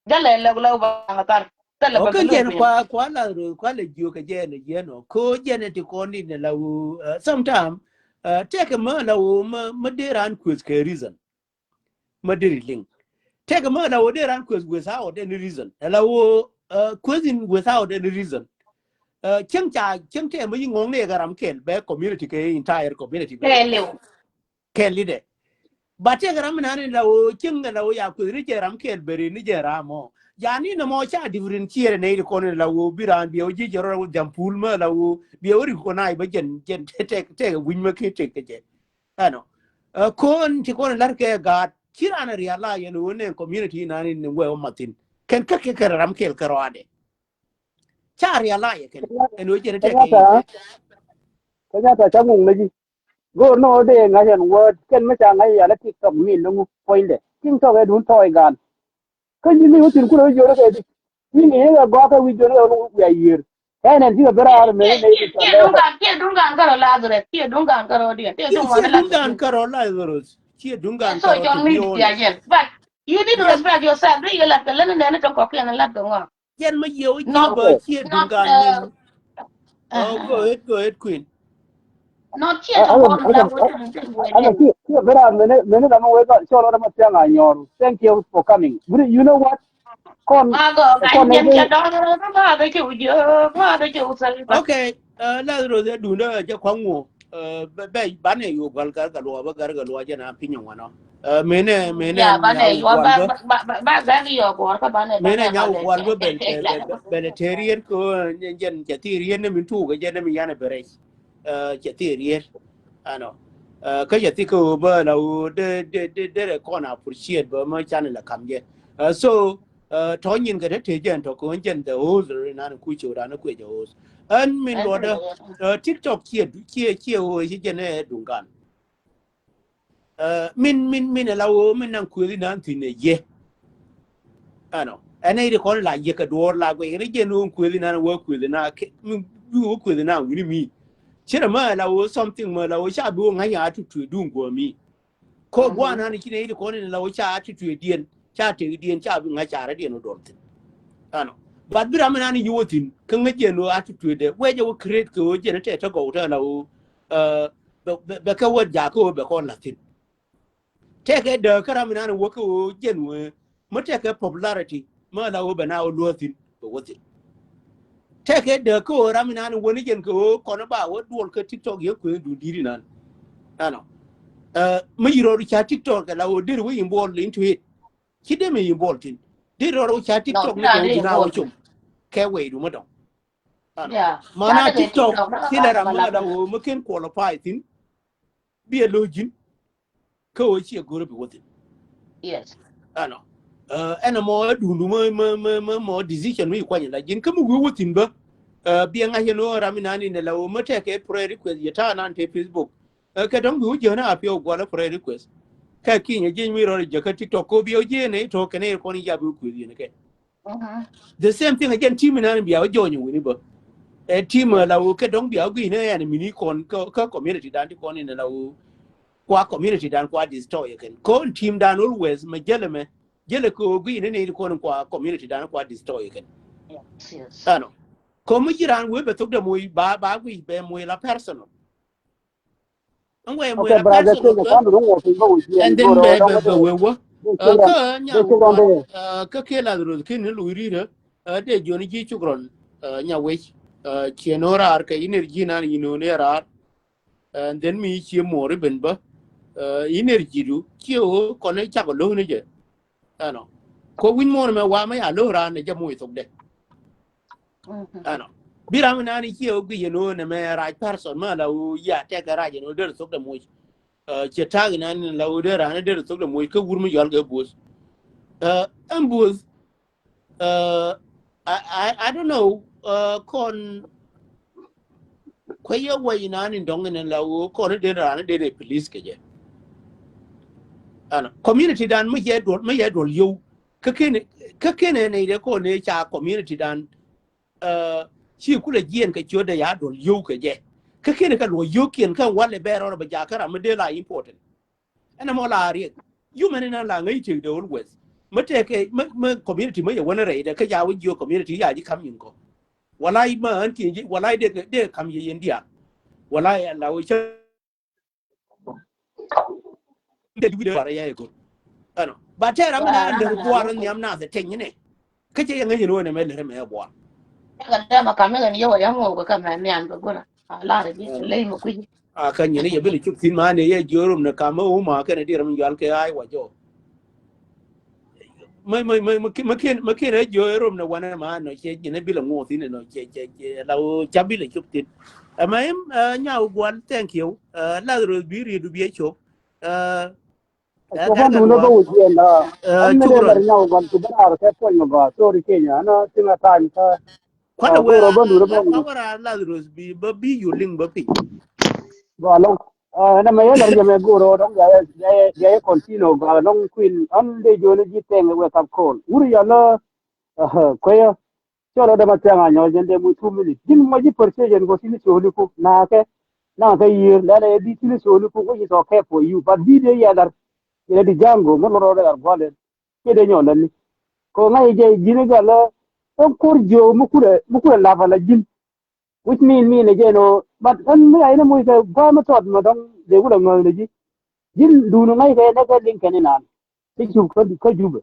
Jalɛ lɛ lɛ ba ŋa thar. Jalɛ ba. Okay, jɛn kua kua la ro kua lɛ jiök kɛ jɛn jiɛn ɔ. Ko jɛn ti kɔn ni ne la wu, uh, sometime, uh, tɛk mɛ la wu mɛ mɛ dee ran kueth kɛ reason. Mɛ dee ri liŋ. Tɛk mɛ la wu dee ran kueth without any reason. La wu, uh, kueth in without any reason. Uh, cieŋ ca cieŋ tɛ mɛ yi ŋɔŋ ne kɛ ram kɛl bɛ community kɛ entire community bɛ. Kɛl liw. Kɛn lidɛ. Ba tɛk ram mi nani la wo cieŋ la wo ya kuth ni jɛ ram kɛl beri ni jɛ ram mɔ. Yani na mɔ ca different ciɛrɛ nɛ iri kɔn la wo bi ran biɛ wo ji̱ jɛ rɔ wo jam pul mɛ la wo biɛ wo ri kɔn ai ba jɛn jɛn tɛk tɛk wi̱ny mɛ kɛ tɛk kɛ jɛ. Ɛnɔ. Ɛ, kɔn ti kɔn lar kɛ gaat ci ran a rial la yɛn wo nɛ community nani ni wɛ wo mathin. Kɛn kä kɛ kɛ ram kɛl kɛ rɔadɛ. Ca rial la yɛ kɛn. Ɛn wo jɛn tɛk kɛ. Kenyatta ca ŋuŋ nɛ ji̱. Go̱o̱r ni ɣöö dee ŋa̱c ɛn word kɛn mi ca ŋa̱c yal ɛ TikTok mi lo̱ŋ puɔ̱nydɛ. Tin tɔk ɛ dun tɔɔy gan. Kä nyi ni wä tin kulɛ wä jiök rɛ kɛ di. Ni ni yɛ gɔaa kɛ wi̱c jiök rɛ wi̱c a yiër. Kɛ nɛn ti kɛ bi raar mɛ ni nɛ ti tɔɔy. Ciɛ duŋ gan, ciɛ duŋ gan kärɔ Lazarus, ciɛ duŋ gan kärɔ diɛn. Ciɛ duŋ gan kärɔ Lazarus. Ciɛ duŋ gan kärɔ, to be honest. But you need to respect yourself. Ni yɛ lat kɛ lɛn nɛn ni tɔŋ kɔkiɛn lat kɛ ŋɔak. Jɛn ma yɛ wä ji̱ bä ciɛ duŋ gan nɛn. Oh, go ahead, go ahead, Queen. Not here to go to that. Ana ti ti bera mene mene na mo wega so lo ma tiang a nyor. Thank you for coming. But you know what? Kon kon ne. Okay, uh, Lazarus, dunda ja kwango. Uh, bɛ bɛ bane yu gal gal gal wa ba gal gal wa jana pinyo wano. Uh, mene mene ya bane yu ba ba ba ba gal yu gor ka bane. Mene nya gal ba bel bel bel terier ko nyen jen ja terier ne min tu ga jana mi yana beresh. Cɛ thil riet. Ɛnɔ. Kä cɛ thil kä ɣöö bä la ɣöö dee dee dee dee kɔn appreciate bä mä canɛ la kam jɛ. So tɔ nyin kɛ te te jɛn tɔ kɛ ɣöö jɛn the host ri nan kuc cɛ ran kuec jɛ host. Ɛn min luɔtdä TikTok ciɛ ciɛ ciɛ ɣöö ci jɛn ɛ duŋ gan. Min min min ɛ la ɣöö min naŋ kueth inan thi̱n ɛ yɛ. Ɛnɔ ɛn nɛy ti kɔn la yɛ kɛ duɔ̱ɔ̱r la guic kɛn jɛn ɣöö kueth inan wä kueth inan kɛ mi bi wä kueth inan wi̱ni mi. Ci rɛ mä ɛ la ɣöö something mä ɛ la ɣöö ca bi wä ŋa̱c a tutuɛ duŋ guɔ mi. Kɔ guanan ci nɛy ti kɔn in la ɣöö ca a tutuɛ diɛn ca tek diɛn ca bi ŋa̱c ca rɛ diɛn wä duɔl thi̱n. Ɛnɔ but bi ram inan i̱ yi wä thi̱n kä ŋäc jɛn ɣöö a tutuɛ dɛ wec ɛ wä create kɛ ɣöö jɛn ɛ tɛt tä gɔw tä la ɣöö bɛ kɛ wä jakä wä bɛ kɔn la̱thi̱n. Tɛkɛ dääk kä ram inan wä kä wä jɛn wä mä tɛkɛ popularity mä la wä bɛ na wä luäthi̱n bɛ wä thi̱n. Tɛkɛ dääk kä wä ram inan wä ni jɛn kɛ wä kɔn ba wä duɔl kä TikTok yɛ kuëë dun di̱t inan. Ɛnɔ mä yi rɔɔd ca TikTok kɛ la wä deri wä involved into it. Ci dee mi involved thi̱n deri rɔɔd wä ca TikTok ni kɛ wä dun a wä com kɛ wɛy du mä dɔŋ. Mana TikTok thilɛ ram mi ŋa̱t a ɣöö mi ken qualify thi̱n. Bi ɛ lo̱c ji̱n kä ɣöö ciɛ go̱r bi wä thi̱n. Ɛnɔ ɛn ɛmɔ ɛ duundu mi mi mi mɔ decision mi kuany la ji̱n kä mi wi̱i̱ wä thi̱n bä. Bi ɛ ŋa̱c ɛn ɣöö ram inan inɛ la ɣöö mi tɛkɛ prayer request yɛ ta̱a̱ nan te Facebook. Kɛ dɔ̱ŋ bi wä jiäk ni a piɛw guɔlä prayer request. Kɛ kinyɛ ji̱n mi rɔɔd jɛ kä TikTok ko bi ɛ jiɛn ɛ itɔ kɛn ɛ kɔn i̱ jap i̱ kueth yɛn kɛ. The same thing again, team inan bia wä join wini bä. Ɛ team la wä kɛ dɔŋ bia wä gui̱n ni ɛn mini kɔn kä community dan ti kɔn in la wä kua community dan kua destroy kɛn kɔn team dan always mɛ jɛlɛ mɛ jɛlɛ kɛ wä gui̱n ni ni kɔn kua community dan kua destroy kɛn. Ɛnɔ kɔn mi jiran wee bɛ thok dɛ moc ba ba gui̱ bɛ moc la personal. And then bɛ bɛ bɛ wee wä kä nya wä kä kɛ Lazarus kin ni luy rirä. Dee jiɔni ji̱ cuk rɔn nya wec. Ciɛ no̱o̱ raar kɛ energy nan yi no̱o̱ ni raar. And then mi ciɛ mo̱o̱ri ben bä energy du ciɛ wä kɔn cak lo̱o̱ni jɛ. Ɛnɔ ko wi̱ny muɔ̱ɔ̱n mɛ wa mɛ ya lo̱o̱ raan ni jɛ moc thok dɛ. Ɛnɔ bi ram inan i̱ ciɛ wä guic yɛn ɣöö nɛ mɛ rac person mɛ la wä ya tɛkɛ rac yɛn ɣöö der thok dɛ moc. Ciɛ ta̱a̱k inan la wä der raan der thok dɛ moc kä wur mi yɔal kɛ buɔth. Ɛn buɔth I, I, I don't know kɔn kuɛ yɛ wä inan in dɔŋ in la wä kɔn den raan den ɛ police kɛ jɛ. Ɛnɔ community dan mi yɛ duɔl mi yɛ duɔl yio̱w. Kä kene kä kene nɛ idɛ kɔn ne ca community dan. Ci kulɛ jiɛn kɛ ciötdɛ ya duɔl yio̱w kɛ jɛ. Kä kene kɛ luɔ yio̱w kiɛn kä walɛ bɛ rɔr bɛ jakä ram mi dee la important. Ɛn ɛmɔ la riɛk yumɛn inɛ la ŋäc tëkdɛ always. Mi tɛkɛ mi community mi yɛ wänä rɛydɛ kä ca wä jiök community ya ji̱ kam nyin kɔ. Walay ma ɣän kiɛn ji̱ walay dee kam yɛ yɛn diaal. Walay la wä cä. Dee wi̱dɛ bara ya ikun. Ɛnɔ ba tɛɛr ram na lɛr buar nhiam nath tɛny ni. Kä cɛ yɛ ŋäc ni wä nɛ mɛ lɛr mɛ buar. Kä dee ma kam ni ɣän yɛ wä ya ŋo̱o̱k kä mɛ nian kɛ gura. A lar ji̱ ley mɛ kui̱. A kä nyini yɛ bi ni cuk thin ma ni yɛ jiö rum ni kam mɛ wuma kɛn di ram jual kɛ ay wa jɔ. Mä mä mä mä kiɛn mä kiɛn ɛ jiö ɛ rom nɛ wanɛ ma nɔ cɛ ji̱n ɛ bilɛ ŋuɔth in nɔ cɛ cɛ cɛ la wä ca bilɛ cop thin. Ɛmɛ im nya wä gual, thank you. Lazarus bi riet du bi ɛ cop. Ɛ cop an dun lä bä wä jiɛn la. Ɛn mi lɛ lar nya wä gual ku bä rar kɛ puɔny mɛ gɔaa, sorry Kenya an a thing a time kä. Kuan wä rar Lazarus bi bä bi yu liŋ bä piny. Gɔaa lɔŋ. Ɛ, nɛ mɛ yɛ lɛr jɛ mɛ go̱o̱r ɔ dɔ̱ŋ jɛ jɛ jɛ continue gɔaa dɔ̱ŋ kui̱n ɣän dee jiɔni ji̱ tɛŋ wɛ kap kɔɔl. Wur yɛ lä, ɛ, kueyä. Cɔl ɔ dee ma tɛŋ a nyɔɔc jɛn dee muc two minutes. Ji̱n mɔ ji̱ purchase jɛn kɔ tini cɔɔli ku. Naakɛ. Naakɛ yiër. Lɛn ɛ di tini cɔɔli ku. Which is okay for you. But bi dee yɛ lɛr. Yɛn ɛ di ja̱a̱ŋ go̱o̱r. Mɛ lɔr ɔ dee lɛr gua̱l ɛn. Kiɛ dee nyɔɔl ɛn ni. Kɛ ɣöö ŋa̱c jɛ ji̱n i̱ gɛl ɛ, ɛn kuɔr jiök mi kulɛ, mi kulɛ lap ala ji̱n. Which mean, mean ɛ jɛ ɛn ɣöö, but ɛn mi a in ɛ moc kɛ gua̱a̱th mi tɔt mi dɔ̱ŋ dee kulɛ ŋäth ni ji̱. Ji̱n duun ŋa̱c kɛ nɛ kɛ liŋ kɛn inan. Ti cup kä, kä Jubɛ.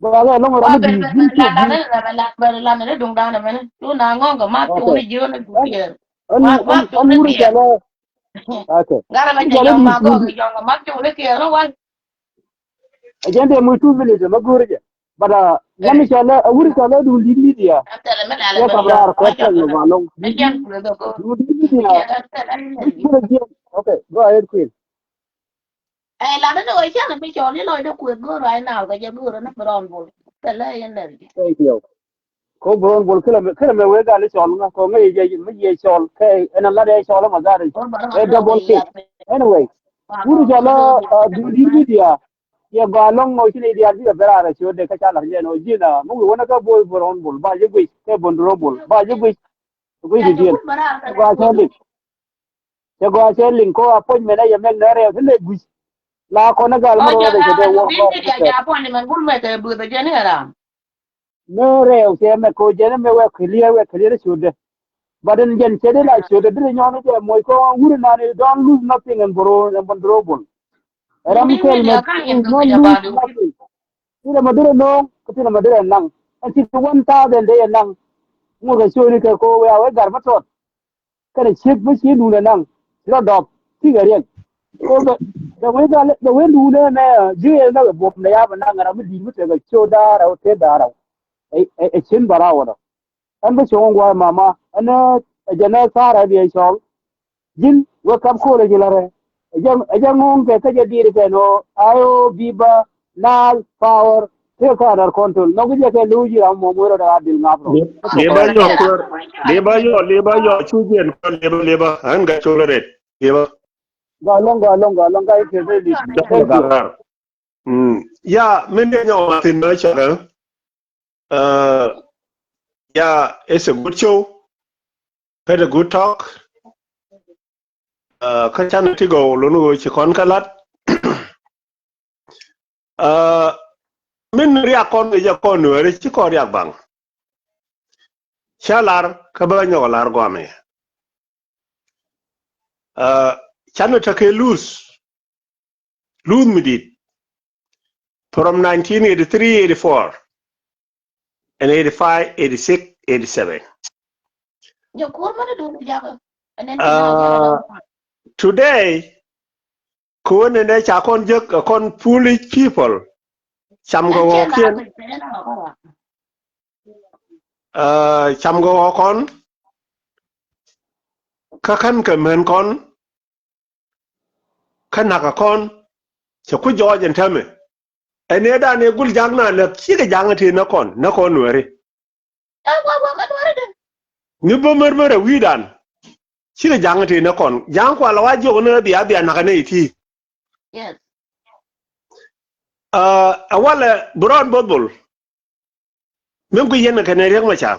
Gɔaa kɛ ɛlɔ̱ŋ ram mi di̱i̱t ji̱n cup ji̱n. Lat, lat, lat, lat, lat, lat, duŋdan ɛmɛn. Duŋdan ŋɔ̱ŋ kɛ math cuuni ji̱ ɣän ɛ duŋ kiɛɛr. Ɛn, ɛn, ɛn wuri cɛ lɛ. Okay. Ŋa̱t ɛmɛ cɛ yɔ̱ŋ ma gɔk, yɔ̱ŋ kɛ math cuuni kiɛɛr ɣän wal. Ɛ jɛn dee muc two minutes mɛ go̱o̱r jɛ. But, uh, ŋämi cɔl ɛ, a wuri cɔl ɛ duun di̱t media. Yɛ kap raar kɔc kɛl ni ba loŋ. Duun di̱t media. Okay, go ahead, Queen. Ɛ, lat ni wä cɛn mi cɔl ni lɔcdä kueth go̱o̱r right now kɛ jɛ go̱o̱r ni Brown Bol. Thank you. Ko Brown Bol kila mɛ, kila mɛ wee gal cɔl ŋa, ko ŋa yɛ, mi yɛ cɔl kɛ ɛn a lat yɛ cɔl ma gari. Ɛ double kick. Anyway, wuri cɔl a, uh, duun di̱t media. Yɛ gɔaa lɔŋ ŋɔ ci ni diaal bi kɛ ben raar ɛ ciötdɛ kä ca la̱r jɛn ɔ ji̱n a mi wi̱i̱ wänä kä boy Brown Bol ba ji̱ guic kɛ Bondro Bol ba ji̱ guic. Guic di diɛn. Yɛ gɔaa cɛ liŋ. Yɛ gɔaa cɛ liŋ ko appointment ɛ yɛ mɛk nɛ rɛw ti lɛ guic. La kɔn ɛ gal mi rɔ rɔ cɛ dee wä gɔaa. Ni rɛw cɛ mɛ ko jɛn mɛ wɛ clear, wɛ clear ciötdɛ. But in jɛn cɛ dee la ciötdɛ dee nyɔn jɛ moc ko wuri nani don't lose nothing in bro, in Bondro Bol. Ram kɛl mɛ no lose nothing. Ti na ma dee naŋ, ti na ma dee naŋ. Ɛn ti one thousand dee naŋ. Ŋut kɛ ciötni kɛ ko wɛ a wɛ gar ma tɔt. Kɛnɛ ciek bä ci duundɛ naŋ ci rɔ dɔp ti kɛ riɛk. So bɛ bɛ wee gal bɛ wee duundɛ nɛ ji̱ yɛ nɛ bɛ buɔ̱m nɛ ya bɛ naŋ ram mi di̱i̱t mi tekɛ ciö da̱a̱ rɛw tëë da̱a̱ rɛw. Ɛ ɛ cin bɛ raw wä dɔ. Ɛn bä cuɔ̱ŋ gua̱a̱ mama ɛn ɛ jɛ nɛ tha̱a̱r ɛ biɛ cɔl. Ji̱n wek kap ko̱o̱l ɛ ji̱ la̱rɛ. Ɛ jɛ ŋo̱o̱ŋ kɛ kä jɛ di̱i̱r kɛ nɔ a ɣöö bi̱i̱ bä naath power tëë kä under control. Nhɔk jɛ kɛ lo̱o̱ ji̱ ram mɔmɔ rɔ dee a dil ŋa̱p rɔ. Liba yɔ kuer. Liba yɔ, liba yɔ cu jiɛn kuer liba, liba. Ɣän gɛ col ret. Liba. Gɔaa lɔŋ, gɔaa lɔŋ, gɔaa lɔŋ, gɔaa lɔŋ, gɔaa lɔŋ. Thank you. Mm. Ya, min dee nyɔk ma thin ma cɔrɛ. Uh, yeah, it's a good show. Had a good talk. Uh, kä canɛ ti gɔw lun ɣöö ci kɔn kä lat. Uh, min riak kɔn kɛ jɛ kɔn nuɛɛri ci kɔn riak baŋ. Ca lar kä bä nyɔk lar guamɛ. Uh, canɛ tekɛ luth. Luth mi dit. From nineteen eighty-three, eighty-four, and eighty-five, eighty-six, eighty-seven. Jɛ kuɔr mani duun jakä. Uh, today, kuɔn ni ne ca kɔn jek, uh, kɔn foolish people. Cam kɛ wä kiɛn. Uh, cam kɛ wä kɔn. Kä kän kɛ män kɔn. Kä nakä kɔn cɛ ku jɔɔc ɛn täämɛ. Ɛn ëëdan ëë gul ja̱a̱k na lɛ cikɛ ja̱a̱ŋ ti nä kɔn, nä kɔn nuɛri. Ni bä mär mär ɛ wi̱i̱dan cikɛ ja̱a̱ŋ ti nä kɔn ja̱a̱ŋ kualɛ wa jiök ni bia bia nakä ni iti. Ɛ walɛ bi rɔɔd both bol. Min gui yɛn kɛnɛ Riek Machar.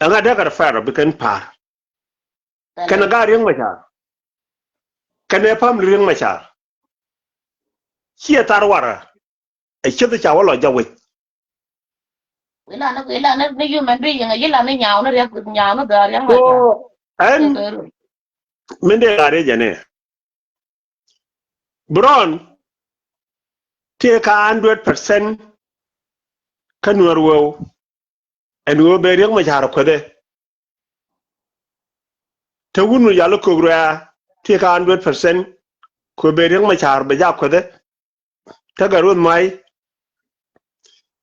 Ɛŋa dee kɛ rɛ fɛr bi kɛn pa̱a̱r. Kɛnɛ gaat Riek Machar. Kɛnɛ family Riek Machar. Ciɛ thar warɛ. Ɛ cieth ca wä lɔ jɛ wec. Ilan ni ilan ni human being, ilan ni nyaaw ni Riek, nyaaw ni gaat Riek Machar. So ɛn min dee gaat Riek jɛ ni. Brown tëë ka hundred percent kä Nuɛr wëëw. Ɛn ɣöö ben Riek Machar kuäthɛ. Te wun mi yal kök ruɛ̈ɛ̈ tëë ka hundred percent kö ben Riek Machar bɛ jak kuäthɛ. Te gɛ rueth mac.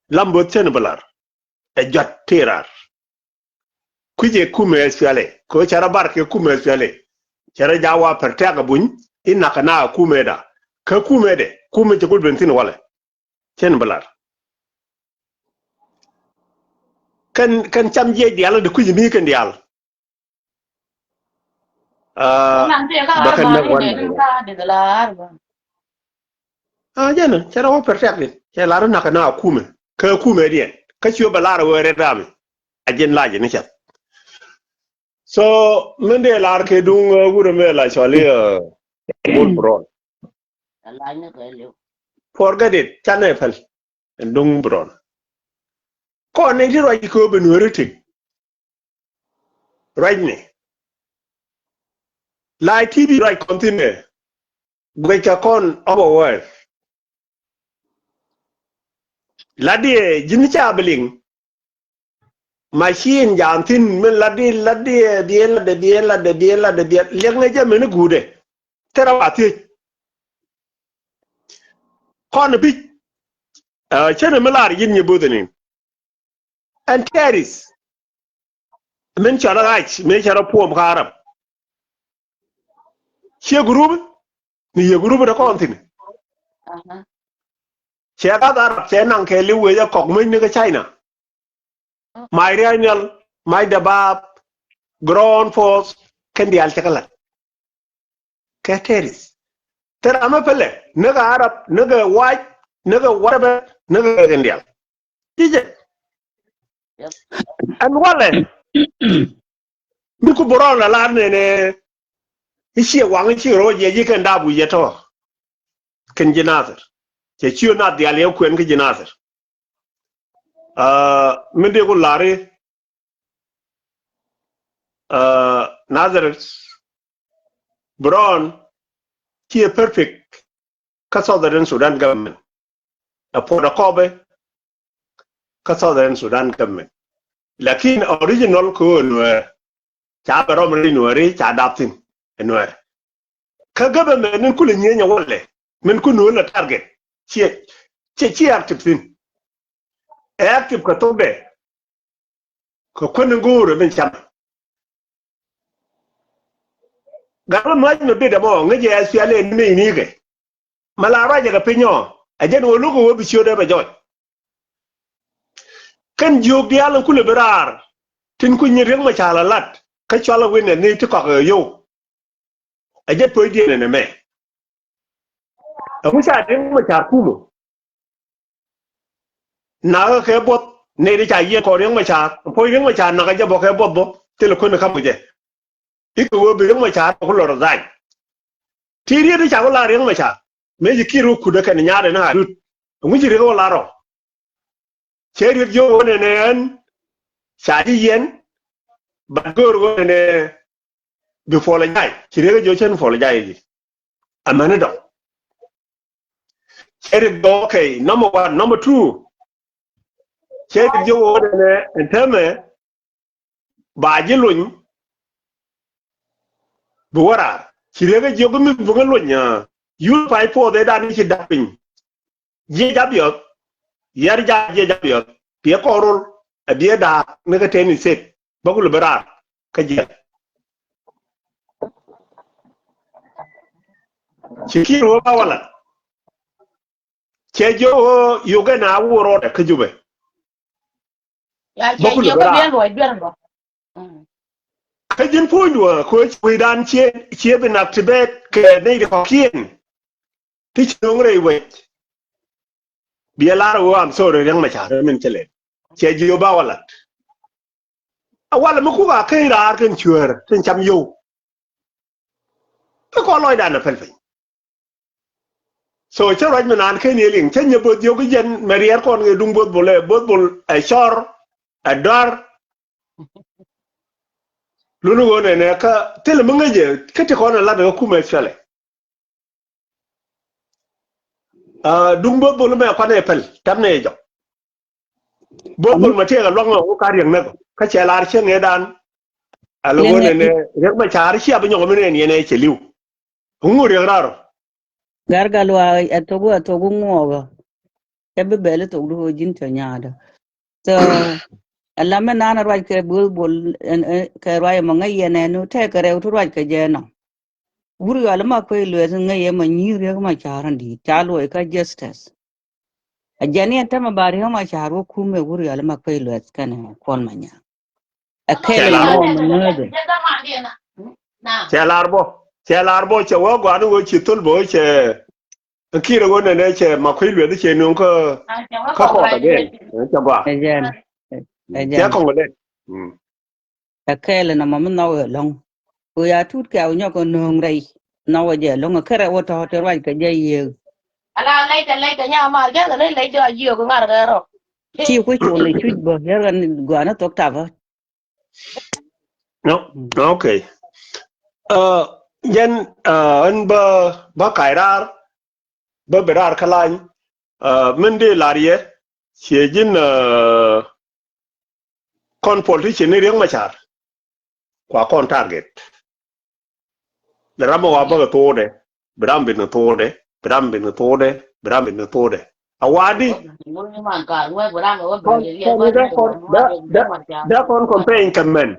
Lam both cän bä lar. Ɛ jɔt tëë raar. Kui̱c ɛ kumɛ S P L A kɛ ɣöö cɛ rɔ bar kɛ kumɛ S P L A. Cɛ rɔ jak wa protect ɛ buny i̱ nakä na ɛ kumɛ da. Kä kumɛ dɛ kumɛ cɛ gul ben thi̱n walɛ. Cän bä lar. Kɛn, kɛn cam jiɛc diaal di kui̱c mi kɛn diaal. Ah, bä kɛn näk wan. Ah, jɛn cɛ rɔ wä protect it. Cɛ lar nak na kumɛ. Kä kumɛ diɛn. Kä ciö bɛ lar wä red army. A jɛn la jɛn cɛ. So min dee lar kɛ duŋ, uh, wurɛ mɛ la cɔli, uh, Bol Brol. Forget it. Canɛ pɛl. Ɛn duŋ Brol. Kɔn ni ti ruac kɛ ben weri tik. Ruacni. La T V ruac kɔn thin ɛ. Guɛc kɛ kɔn ɔbɔ wɛr. La diɛ ji̱n ca biliŋ. Machine jam thin min la di, la di, biɛ la de, biɛ la de, biɛ la de, biɛ liɛk ŋɛ jɛ min guudɛ. Thera wa thiec. Kɔn bic. Cɛn mi lar yin nyɛ both ni. Ɛn terrorist. Min cɔl ɣac mi cɔl puɔm ka Arab. Ciɛ group ni yɛ group de kɔn thin. Cɛ ka Arab cɛ naŋ kɛ liw wecɛ kɔk mec ni kä China. Mac ria̱c nhial, mac däbaab, ground force, kɛn diaal cɛ kä la̱t. Kɛ terrorist. Thil ram mi pälɛ, ni kɛ Arab, ni kɛ wac, ni kɛ whatever, ni kɛ kɛn diaal. Ji̱ jɛ. Ɛn walɛ. Mi ku Brown la lar nɛnɛ. I̱ ciɛ waŋ i̱ ciɛ ro̱o̱ jɛ ji̱ kɛn dap wi̱c jɛ tɔ̱. Kɛn ji̱ Nathir. Cɛ ciö nath diaal yɛ kuɛn kä ji̱ Nathir. Ah, min dee ku lar i̱, ah, Nathir Brown ciɛ perfect kä Southern Sudan government. Ɛ puɔt ɛ kɔpɛ kä Southern Sudan government. Lakin original kɛ ɣöö Nuɛɛr. Ca bɛ rɔm ri Nuɛɛri ca dap thin ɛ Nuɛɛr. Kä government in kulɛ nyieny ɛ walɛ min ku Nuɛɛr lɛ target. Ciɛ, ciɛ, ciɛ active thin. Ɛ active kɛ thokdɛ. Kɛ kuän in go̱o̱rɛ min cam. Gat wä nuac mi bit ɛmɔ ŋäc yɛ S P L A ni mi inikɛ. Ma la ruacɛ kɛ piny ɔ. Ɛ jɛn wä lo̱k kɛ wä bi ciötdɛ bɛ jɔc. Kɛn jiök diaal in kulɛ bi raar. Tin ku nyin Riek Machar a lat kä cual a witness ni ti kɔk ɛ yio̱w. Ɛ jɛn puɔ̱cdiɛn ɛn ɛmɛ. Ɛŋu ca Riek Machar kumä. Nakä kɛ buɔth nɛy ti ca yiɛn kɔn Riek Machar. Puɔ̱c Riek Machar nakä jɛ bä kɛ buɔth bä thilɛ kuäär ni ka̱m kɛ jɛ. I̱ kɛ ɣöö bi Riek Machar ku lɔ resign. Ti riet ti ca ku la Riek Machar mëë ci Kiir wä kutdä kɛn nyaatdɛ ni Adut. Ɛŋu ci Riek wä la rɔ. Cɛ Riek jiök ɣöö nɛnɛ ɛn ca ji̱ yiɛn. But göör ɣöö nɛnɛ bi puɔl ɛ jay ci Riek jiök cɛn puɔl ɛ jay ji̱. Amäni dɔ̱ŋ. Cɛ Riek jiök, okay, number one, number two. Cɛ Riek jiök ɣöö nɛnɛ ɛn täämɛ ba ji̱ lony. Bi wä raar ci Riek jiök mi bi ŋä lony. Yul pay puɔth ëëdan ci dak piny. Jiɛc Abiɔth, yɛr ja jiɛc Abiɔth, piɛ kɔn rol, ɛ biɛ daak ni kä tɛn isek bä ku lɛ bi raar kä jiɛc. Ci Kiir wä ba wä lat. Cɛ jiök ɣöö Uganda a wä rɔɔdɛ kä Jubɛ. Bä ku lɛ bi raar. Kä ji̱n puɔ̱nydu ɛ kɛ ɣöö ci wecdan ciɛ, ciɛ bi nak ti bɛɛt kɛ nɛy ti kɔ̱kiɛn. Ti ci nöŋ rɛy wec. Biɛ lar ɣöö, I'm sorry, Riek Machar min cä lɛl. Cɛ jiök ba wä lat. A walɛ mi kuk a keny raar kɛn cuäär tin cam yio̱w. Kä kɔn lɔcdan a päl piny. So cä ruac mi naan ken yɛ liŋ cä nyɛ bo̱th jiök i̱ jɛn mɛ riɛɛr kɔn kɛ duŋ bo̱th bol ɛ bo̱th bol ɛ cɔr ɛ dɔar. Luni ɣöö nɛnɛ kä thilɛ mi ŋäcɛ kä ti kɔn ɛ lat ɛ kä kumɛ cɔlɛ. Duŋ bo̱th bol mɛ kuanɛ päl tɛmnɛ jɔk. Bo̱th bol mɛ tiɛɛk ɛ luaŋ ɛ wä ka Riek näk kä cɛ lar cieŋ ëëdan. Ɛ lɛ ɣöö nɛnɛ Riek Machar cia bi nyɔk mi nɛn yɛn ɛ cɛ li̱w. Ŋu Riek raar ɔ. Gar gal wa ɛ thok ɛ thok ŋuɔɔk ɔ. Cɛ bi bɛl ɛ thok du ɣöö ji̱n cɛ nyaadä. So ɛ la mi naan ɛ ruac kɛ bo̱th bol kɛ ruac ɛmɔ ŋäc yɛn ɛn tɛk kɛ rɛw ti ruac kɛ jɛ nɔ. Wur yɔal ma kuec luɛth ŋäc yɛ ma nyi̱i̱r Riek Machar in di̱i̱t ca luɔc kä justice. A jɛn yɛn tämɛ ba Riek Machar wä kumɛ wur yɔal ma kuec luɛth kɛnɛ Kuɔl Manyaŋ. Ɛ kɛl in wä ma nuääth. Cɛ lar bɔ. Cɛ lar bɔ cɛ wä gɔaa ni wä ci thol bɔ cɛ. Kir wä nɛnɛ cɛ ma kui̱ lueth cɛ nuŋ kä kä kɔɔt again. Cɛ gɔaa. Cɛ kɔŋ lɛ. Ɛ kɛɛl ɛn ɛmɔ mi nhɔk ɛ lɔ̱ŋ. Ku ya tut kɛ a wä nyɔk ɛ nööŋ rɛy. Nhɔk ɛ jɛ lɔ̱ŋ ɛ kärɛ wä tɔ̱ ti ruac kɛ jɛ yiëëk. Ala lɛc kɛ lɛc kɛ nya mar jɛ kɛ lɛc lɛc jɔ a jiök ŋar kɛ rɔ. Ci kui̱ col i̱ cuc bä yär kɛ gua̱a̱n ɛ thok tapä. No, okay. Jɛn ɛn bä bä ka̱c raar bä bi raar kä lany. Min di lar yɛ ciɛ ji̱n kɔn politician ni Riek Machar kua kɔn target. Bi ram mi wa bäkɛ thokdɛ, bi ram bi ni thokdɛ, bi ram bi ni thokdɛ, bi ram bi ni thokdɛ. A wadi. Kɔn kɔn dɛ kɔn dɛ kɔn campaign kɛ mɛn.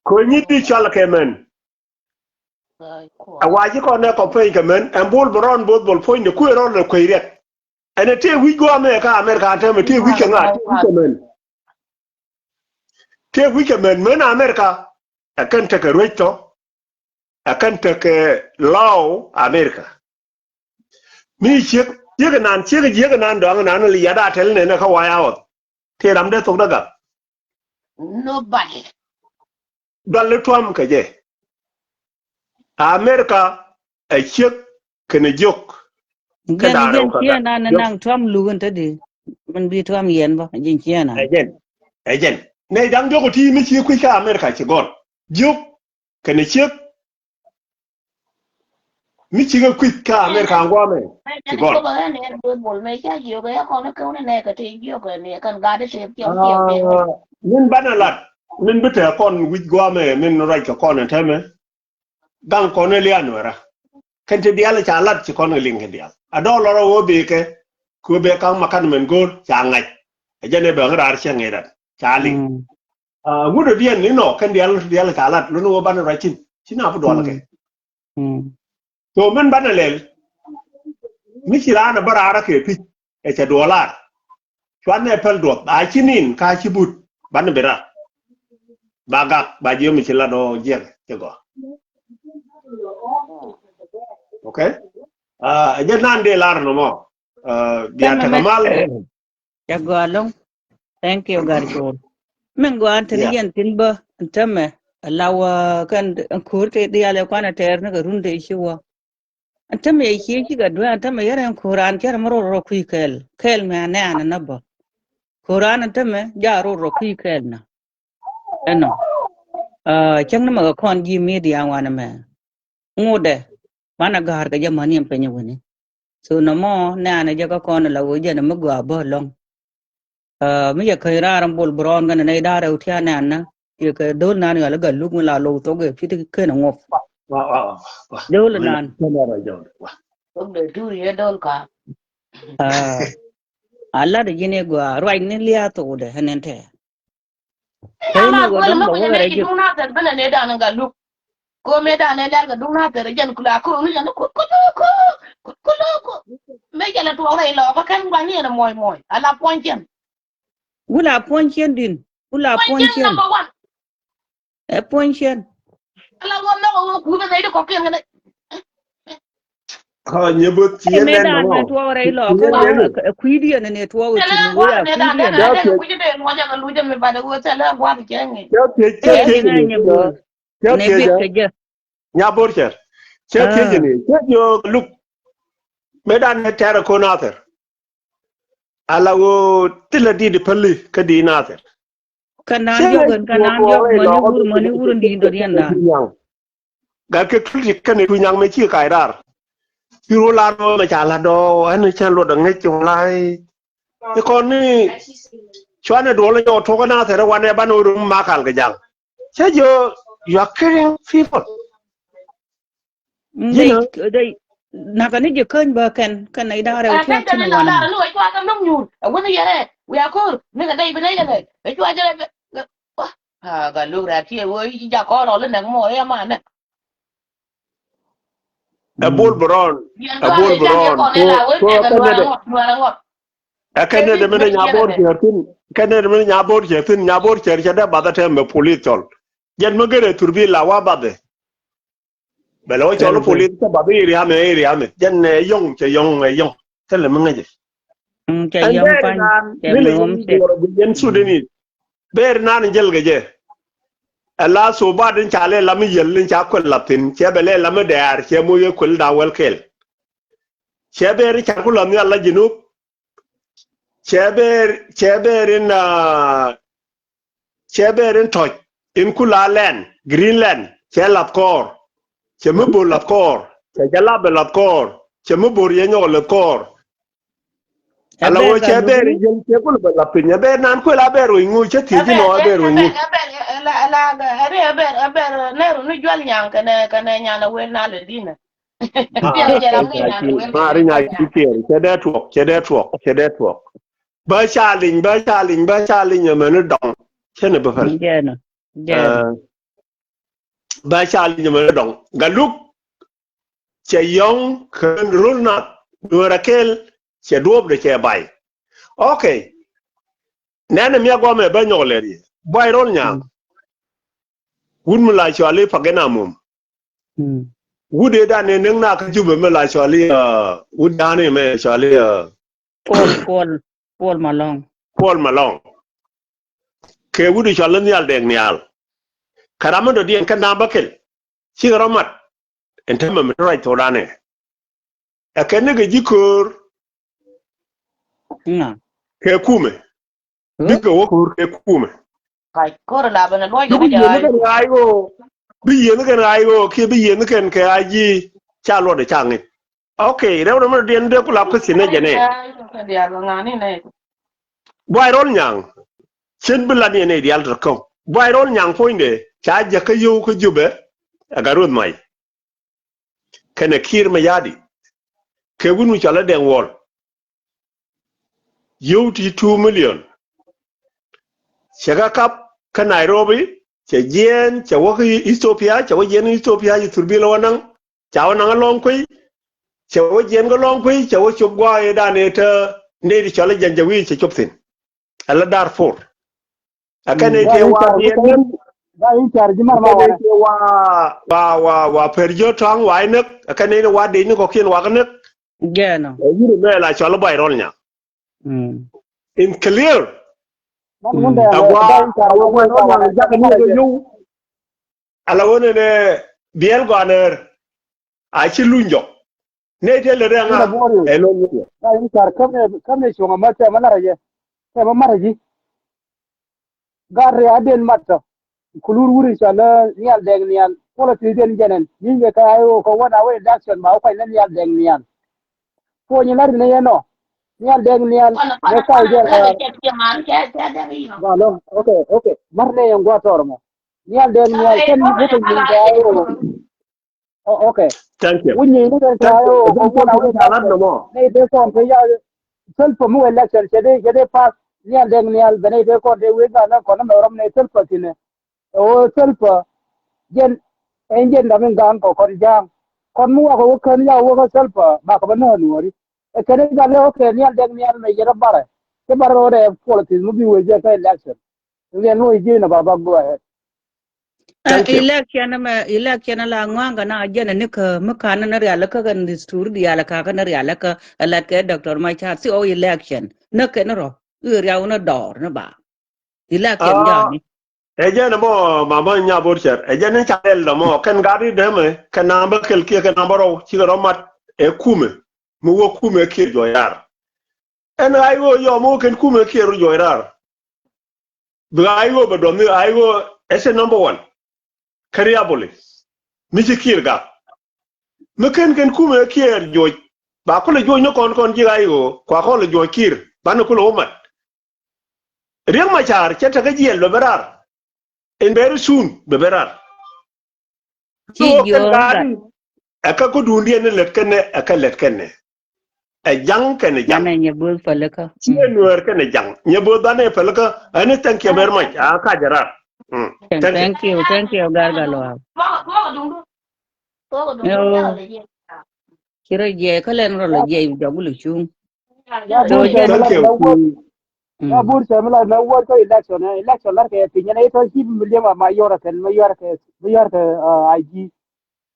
Kɛ nyi di cɔl kɛ mɛn. A wa ji̱ kɔn dɛ campaign kɛ mɛn ɛn bol bɛ rɔn both bol puɔ̱ny de kuɛ rɔn lɛ kuɛ riɛk. Ɛn ɛ tëë wi̱c guɔ America, America an tɛmɛ tëë wi̱c kɛ ŋa, tëë wi̱c kɛ mɛn. Tëë wi̱c kɛ mɛn mɛn America. Ɛ kɛn tekɛ ruec tɔ. Ɛ kɛn tekɛ law America. Mi ciek ciek nan ciek jiek nan dɔaŋ nan li yada tɛl nɛnɛ kä White House. Tëë ram dee thok dä gak. Nobody. Dual ni tuam kɛ jɛ. America ɛ ciek kɛnɛ jiök. Jɛn jɛn ciɛ nan ni naŋ tuam luk in te di. Min bi tuam yɛn bä jɛn ciɛ nan. Ɛ jɛn. Ɛ jɛn. Nɛ daŋ diɔk ti mi ci kui̱ kä America ci gɔn. Jiök kɛnɛ ciek. Mi cikɛ kui̱c kä America ŋuamɛ ci gɔn. Min banɛ lat min bi tɛ kɔn wi̱c guamɛ min ruac kɛ kɔn ɛn tɛmɛ. Gaŋ kɔn ɛ lian wɛrä kɛn ti dial ca lat ci kɔn kɛ liŋ kɛ dial a dɔɔl lɔrɔ wä bekɛ. Kɛ wä bekɛ kaŋ ma kan mɛn go̱o̱r ca ŋac. Ɛ jɛn ɛ bɛ ŋä raar cɛ ŋɛ rat ca liŋ. Ŋut ɛ diɛn ni nɔ kɛn dial dial ca lat luni wä banɛ ruac cin ci na fu dual kɛ. So min banɛ lɛl mi ci raan ɛ bä raarä kɛ pi̱c ɛ cɛ duɔlar. Cuanɛ pɛl duɔth a ci nin ka ci but banɛ bi rar. Ba gak ba jiɛ mi ci lat ɔ jiɛk cɛ gɔaa. Okay. Ɛ jɛ nan dee lar nɔmɔ. Bia tekɛ mal. Cɛ gɔaa loŋ. Thank you, Gat Col. Min gɔaa ɛn teni yɛn thin bä ɛn tämɛ ala wä kɛn ɛn ko̱r te diaal ɛ kuan ɛ tɛɛr ni kɛ run te ci wä. Ɛn tämɛ ɛ cie cikɛ duee ɛn tämɛ yɛn ɛn ko̱r an cɛ rɛ mi ror rɔ kui̱ kɛɛl kɛɛl mɛ anɛ an ɛn bä. Ko̱r an ɛn tämɛ ja ror rɔ kui̱ kɛɛl na. Ɛnɔ. Cäŋ ni mɛ kɛ kɔn ji̱ media ŋuan ɛmɛ. Ŋutdɛ banɛ ga̱a̱r kɛ jɛ mäni ɛn piny wini. So nɔmɔ nɛ̈ɛ̈nɛ jɛ kä kɔn la ɣöö jɛn mi gɔaa bä lɔ̱ŋ. Mi yɛ käny raar in bol bi rɔɔn kɛn nɛy da̱a̱r rɛw tia̱a̱ nɛ̈ɛ̈nä yɛ kɛ dho̱l nan yɔal i̱ Gat Luk mi la low thok ɛ pi̱t ken ɛ ŋuɔp. Dho̱l nan. A lat ji̱n i̱ gɔaa ruacni lia̱a̱ thokdɛ ɛn ɛn tɛɛ. Ala kuɛl mi kunyɛ nɛ ci duŋ Nathɛr ben ɛ nɛ dan ɛ Gat Luk. Ko mëë dan ɛ lɛl kɛ duŋ Nathɛr ɛ jɛn kula ko ŋi̱ jɛn ko ko ko ko ko. Mëë jɛn ɛ tuɔɔk rɛy lɔɔkä kɛn gua̱ny ni ɛn ɛ muɔ̱c muɔ̱c ala puɔ̱ny cɛn. Wula puɔ̱ny cɛn din wula puɔ̱ny cɛn. Ɛ puɔ̱ny cɛn. Ala wä lɔk ɛ wä kui̱ bä nɛy di kɔkiɛn kɛnɛ. Kä nyɛ bä ci yɛn nɛn nɔ. Tuɔɔk rɛy lɔ kä wä kui̱diɛn ni tuɔɔk wä tin wä kui̱diɛn. Cɛ thiec cɛ thiec ni. Cɛ thiec jɛ. Nya bor cɛ. Cɛ thiec ni cɛ jiök Luk. Mëë dan ni tɛr ko Nathɛr. Ala wä ti la dit päli kä di Nathɛr. Kä naan diɔk ɣän kä naan diɔk mäni wur mäni wur in di̱i̱n dɔ̱diɛn dan. Gat kɛ tuti kɛn ɛ tuny nyaŋ mɛ ci kac raar. Ci ruɔ lar mɛ ca lat dɔɔ ɛn cɛn luɔt ɛ ŋäc ci wä la̱a̱c. Ikɔn ni cuanɛ duɔl ɛ jɔk tuɔk ɛ Nathɛr ɛ wanɛ banɛ wä rum makal kɛ jaŋ. Cä jiök, you are killing people. They, they, nakä ni ji̱ käny bä kɛn kɛn nɛy da̱ŋ rɛw tia̱k tin wan. Ni wä cua kɛ no̱ŋ nyuur ɛ wä ni yɛrɛ wiaa ko̱r ni kɛ dɛy bi nɛy lɛ nɛy ɛ cua jɛ rɛ. Aa, Gat Luk rɛ̈t kiɛ wee i̱ ci jak kɔn rɔl inɛk mɔ i̱ ɛmanɛ. Ɛ bol bi rɔn. Ɛ bol bi rɔn. Ko ko ɛ kɛn nɛdɛ. Ɛ kɛn nɛdɛ mɛnɛ nya bor cɛ thin. Kɛn nɛdɛ mɛnɛ nya bor cɛ thin nya bor cɛ cɛ dɛ bath ɛ tɛm mɛ polis cɔl. Jɛn mi gërɛ thurbil la wa bath ɛ. Bɛ lɛ wä cɔl polis cɛ bath iriamɛ iriamɛ. Jɛn ɛ yɔŋ cɛ yɔŋ ɛ yɔŋ. Thilɛ mi ŋäcɛ. Cɛ yɔŋ pany cɛ mi wom cɛ. Yɛn Sudanese. Ber nan jɛl kɛ jɛ. Ɛ la sobat in ca lɛ lam i̱ yɛl in ca kuɛl la thin cɛ bɛ lɛ lam i̱ dɛɛr cɛ moc ɛ kuɛl da wɛl kɛl. Cɛ ber in ca ku la nhial la Junub. Cɛ ber cɛ ber in cɛ ber in tɔc in ku la lɛn Greenland cɛ lath kɔɔr. Cɛ mi bor lath kɔɔr cɛ jɛ lap ɛ lath kɔɔr cɛ mi bor yɛ nyɔk lath kɔɔr. Ala wä cɛ ber yel cɛ kul bɛ la piny a ber nan kuel a ber weny ŋu cɛ thiec nɔ a ber weny ŋu. Ber ber ber ber ber ner ni jual nyaŋ kɛnɛ kɛnɛ nyan a wel na le dinɛ. Mari nya ci kier cɛ dɛ tuɔk cɛ dɛ tuɔk cɛ dɛ tuɔk. Bä ca liny bä ca liny bä ca liny ɛmɛ ni dɔŋ cɛ ni bä päl. Bä ca liny ɛmɛ ni dɔŋ galuk. Cɛ yɔ̱ŋ kään rol nath dueer akɛl cɛ duɔ̱ɔ̱pdɛ cɛ bay. Ok. Nɛnɛ miak guamɛ bä nyɔk lɛr yɛ buay rol nyaŋ. Wut mi la cuali pagɛn amum. Wut ëë dan ëë näk na kä Jubɛ mi la cuali wut dan ëë mɛ cuali Paul Paul Paul Malong. Paul Malong. Kɛ wut ëë cuali Nhial Dɛŋ Nhial. Kɛ ram mi dɔ̱diɛn kä Naŋ Bäkɛl. Cikɛ rɔ mat. Ɛn täämɛ mi te ruac thokdan ɛ. Ɛ kɛn ni kɛ ji̱ köör. Kɛ kumɛ. Bikɛ wä köör kɛ kumɛ. Bi yieth ni kɛn ɣaac ɣöö bi yieth ni kɛn ɣaac ɣöö kiɛ bi yieth ni kɛn kɛ a ji̱ ca luɔt ɛ ca ŋi̱n. Ok, rɛw rɛw mi dɔ̱diɛn dee ku la question ni jɛ nɛ. Buay rol nyaŋ. Cien bi lat ni ɛ nɛy diaal tɔ̱ käŋ buay rol nyaŋ puɔ̱nydɛ ca jäk kä yio̱w kä Jubɛ. Ɛ gat rueth mac. Kɛnɛ Kiir Mayardit kɛ wut mi cɔal ɛ Dɛŋ Wuɔl. Yio̱w ti two million. Cɛ kɛ kap kä Nairobi cɛ jiɛɛn cɛ wä kä Ethiopia cɛ wä jiɛɛn Ethiopia ci thurbil wä naŋ. Ca wä naŋ ɛ lɔŋ kui̱ cɛ wä jiɛɛn kä lɔŋ kui̱ cɛ wä cop gua̱a̱ ëë dan ëë te nɛy ti cɔal ɛ Janjaweed cɛ cop thi̱n. Ala Darfur. Ɛ kɛn ëë tëë wa diɛn ɛ kɛn ëë tëë wa wa wa wa pɛr jiö tɔ̱a̱ŋ wa inäk ɛ kɛn ëë wa dec ni kɔ̱kiɛn wa kä näk. Ɛ yiri mɛ la cɔl buay rol nya. In clear. Ɛ gua a wä buay rol nya jakä ni kɛ yio̱w. Ala wä nɛnɛ biɛl gɔaa nɛɛr. A ci luny jɔk. Nɛy tëë lät rɛŋ a ɛ lo̱l wä yɛ. Kä in car kämɛ kämɛ cuɔ̱ŋ a mat tɛmɛ lar a jɛ tɛmɛ mat a ji̱. Gat ri a den mat tɔ. Kulur wur in cɔl lä Nhial Dɛŋ Nhial. Kuɔlɛ ti den jɛnɛn. Ni̱n kɛ ka a i̱ wä kä wä na wä election ba wä kuany lä Nhial Dɛŋ Nhial. Puɔ̱ny in lar in a yɛn ɔ. Nhial Dɛŋ Nhial. Mɛ kuany jɛ. Ba lɔ. Ok, ok. Mat nɛ yɛn gua̱a̱th tɔr mɔ. Nhial Dɛŋ Nhial kɛn wä kɛ nyin kɛ a i̱ wä. Oh, okay. Thank you. Wä nyiey ni kɛn ca yo kɛ wä na wä ca lat nɔmɔ. Nɛy tëë kɔn tëë ya Salva mi wä election cɛ dee cɛ dee pass. Nhial Dɛŋ Nhial bɛ nɛy tëë kɔn tëë wee ga na kɔn mɛ rɔm nɛy Salva tinɛ. Ɛ Salva jɛn ɛn jɛn dam in gaŋ kɔ kɔn ja̱a̱ŋ. Kɔn mi wakɛ wä kän ya wä kä Salva bakɛ bä nä nuɔri. Ɛ kɛn i̱ gal lɛ okay Nhial Dɛŋ Nhial mɛ yɛrɛ barɛ. Cɛ barɛ rɔ dɛ politics mi bi wee jɛ kä election. Ŋiɛn wä ji̱ na ba bak go ahead. Election mɛ election la ŋua̱ŋ kɛ na jɛn ni kä mi kan ni rialikä kɛ ni stur diaal ka kɛ ni rialikä ɛ lat kɛ Doctor Machar si ɔ election ni kɛ ni rɔ i̱ riaw ni dɔɔr ni ba election jɔni. Ɛ jɛn mɔ mama nya bor cɛr ɛ jɛn ni ca lɛl dɔ mɔ kɛn gat ri dämɛ kɛ namba kɛl kiɛ kɛ namba rɔw cikɛ rɔ mat ɛ kumɛ mi wä kumɛ kiɛ juɔyar. Ɛn ɣa̱c ɣöö yɔm wä kɛn kumɛ kiɛ rɔ juɔyar. Bi ɣaac ɣöö bɛ duɔth ni ɣaac ɣöö ɛ cɛ number one. Kä riaboli mi ci kiir gak mi ken ken kumɛ kiɛɛr juɔc. Ba kulɛ juɔc ni kɔn kɔn ji̱ ɣaac ɣöö kua kɔn lɛ juɔc kiir banɛ kulɛ wä mat. Riek Machar cɛ tekä jiɛl bɛ bɛ raar. In very soon bɛ bɛ raar. Ci ɣöö kɛn gaa di ɛ kä kä duundiɛn ni lät kɛnɛ ɛ kä lät kɛnɛ. Ɛ jaŋ kɛnɛ jaŋ. Manɛ nyɛ bo̱o̱th pälikä. Ciɛ nuäär kɛnɛ jaŋ nyɛ bo̱o̱th banɛ pälikä. Ɛni thank you very much a kac ɛ rar. Thank you, thank you gal gal waw. Ci rɔ jiɛc kä lɛn rɔ lɔ jiɛc jɔk wulɛ cuŋ. Thank you. Na bur cɛ mi la na word kä election, eh, election lar kɛ piny, na itɔ ci bi mi liɛm a ma yɔr kɛn, ma yɔr kɛ, ma yɔr kɛ, uh, I G.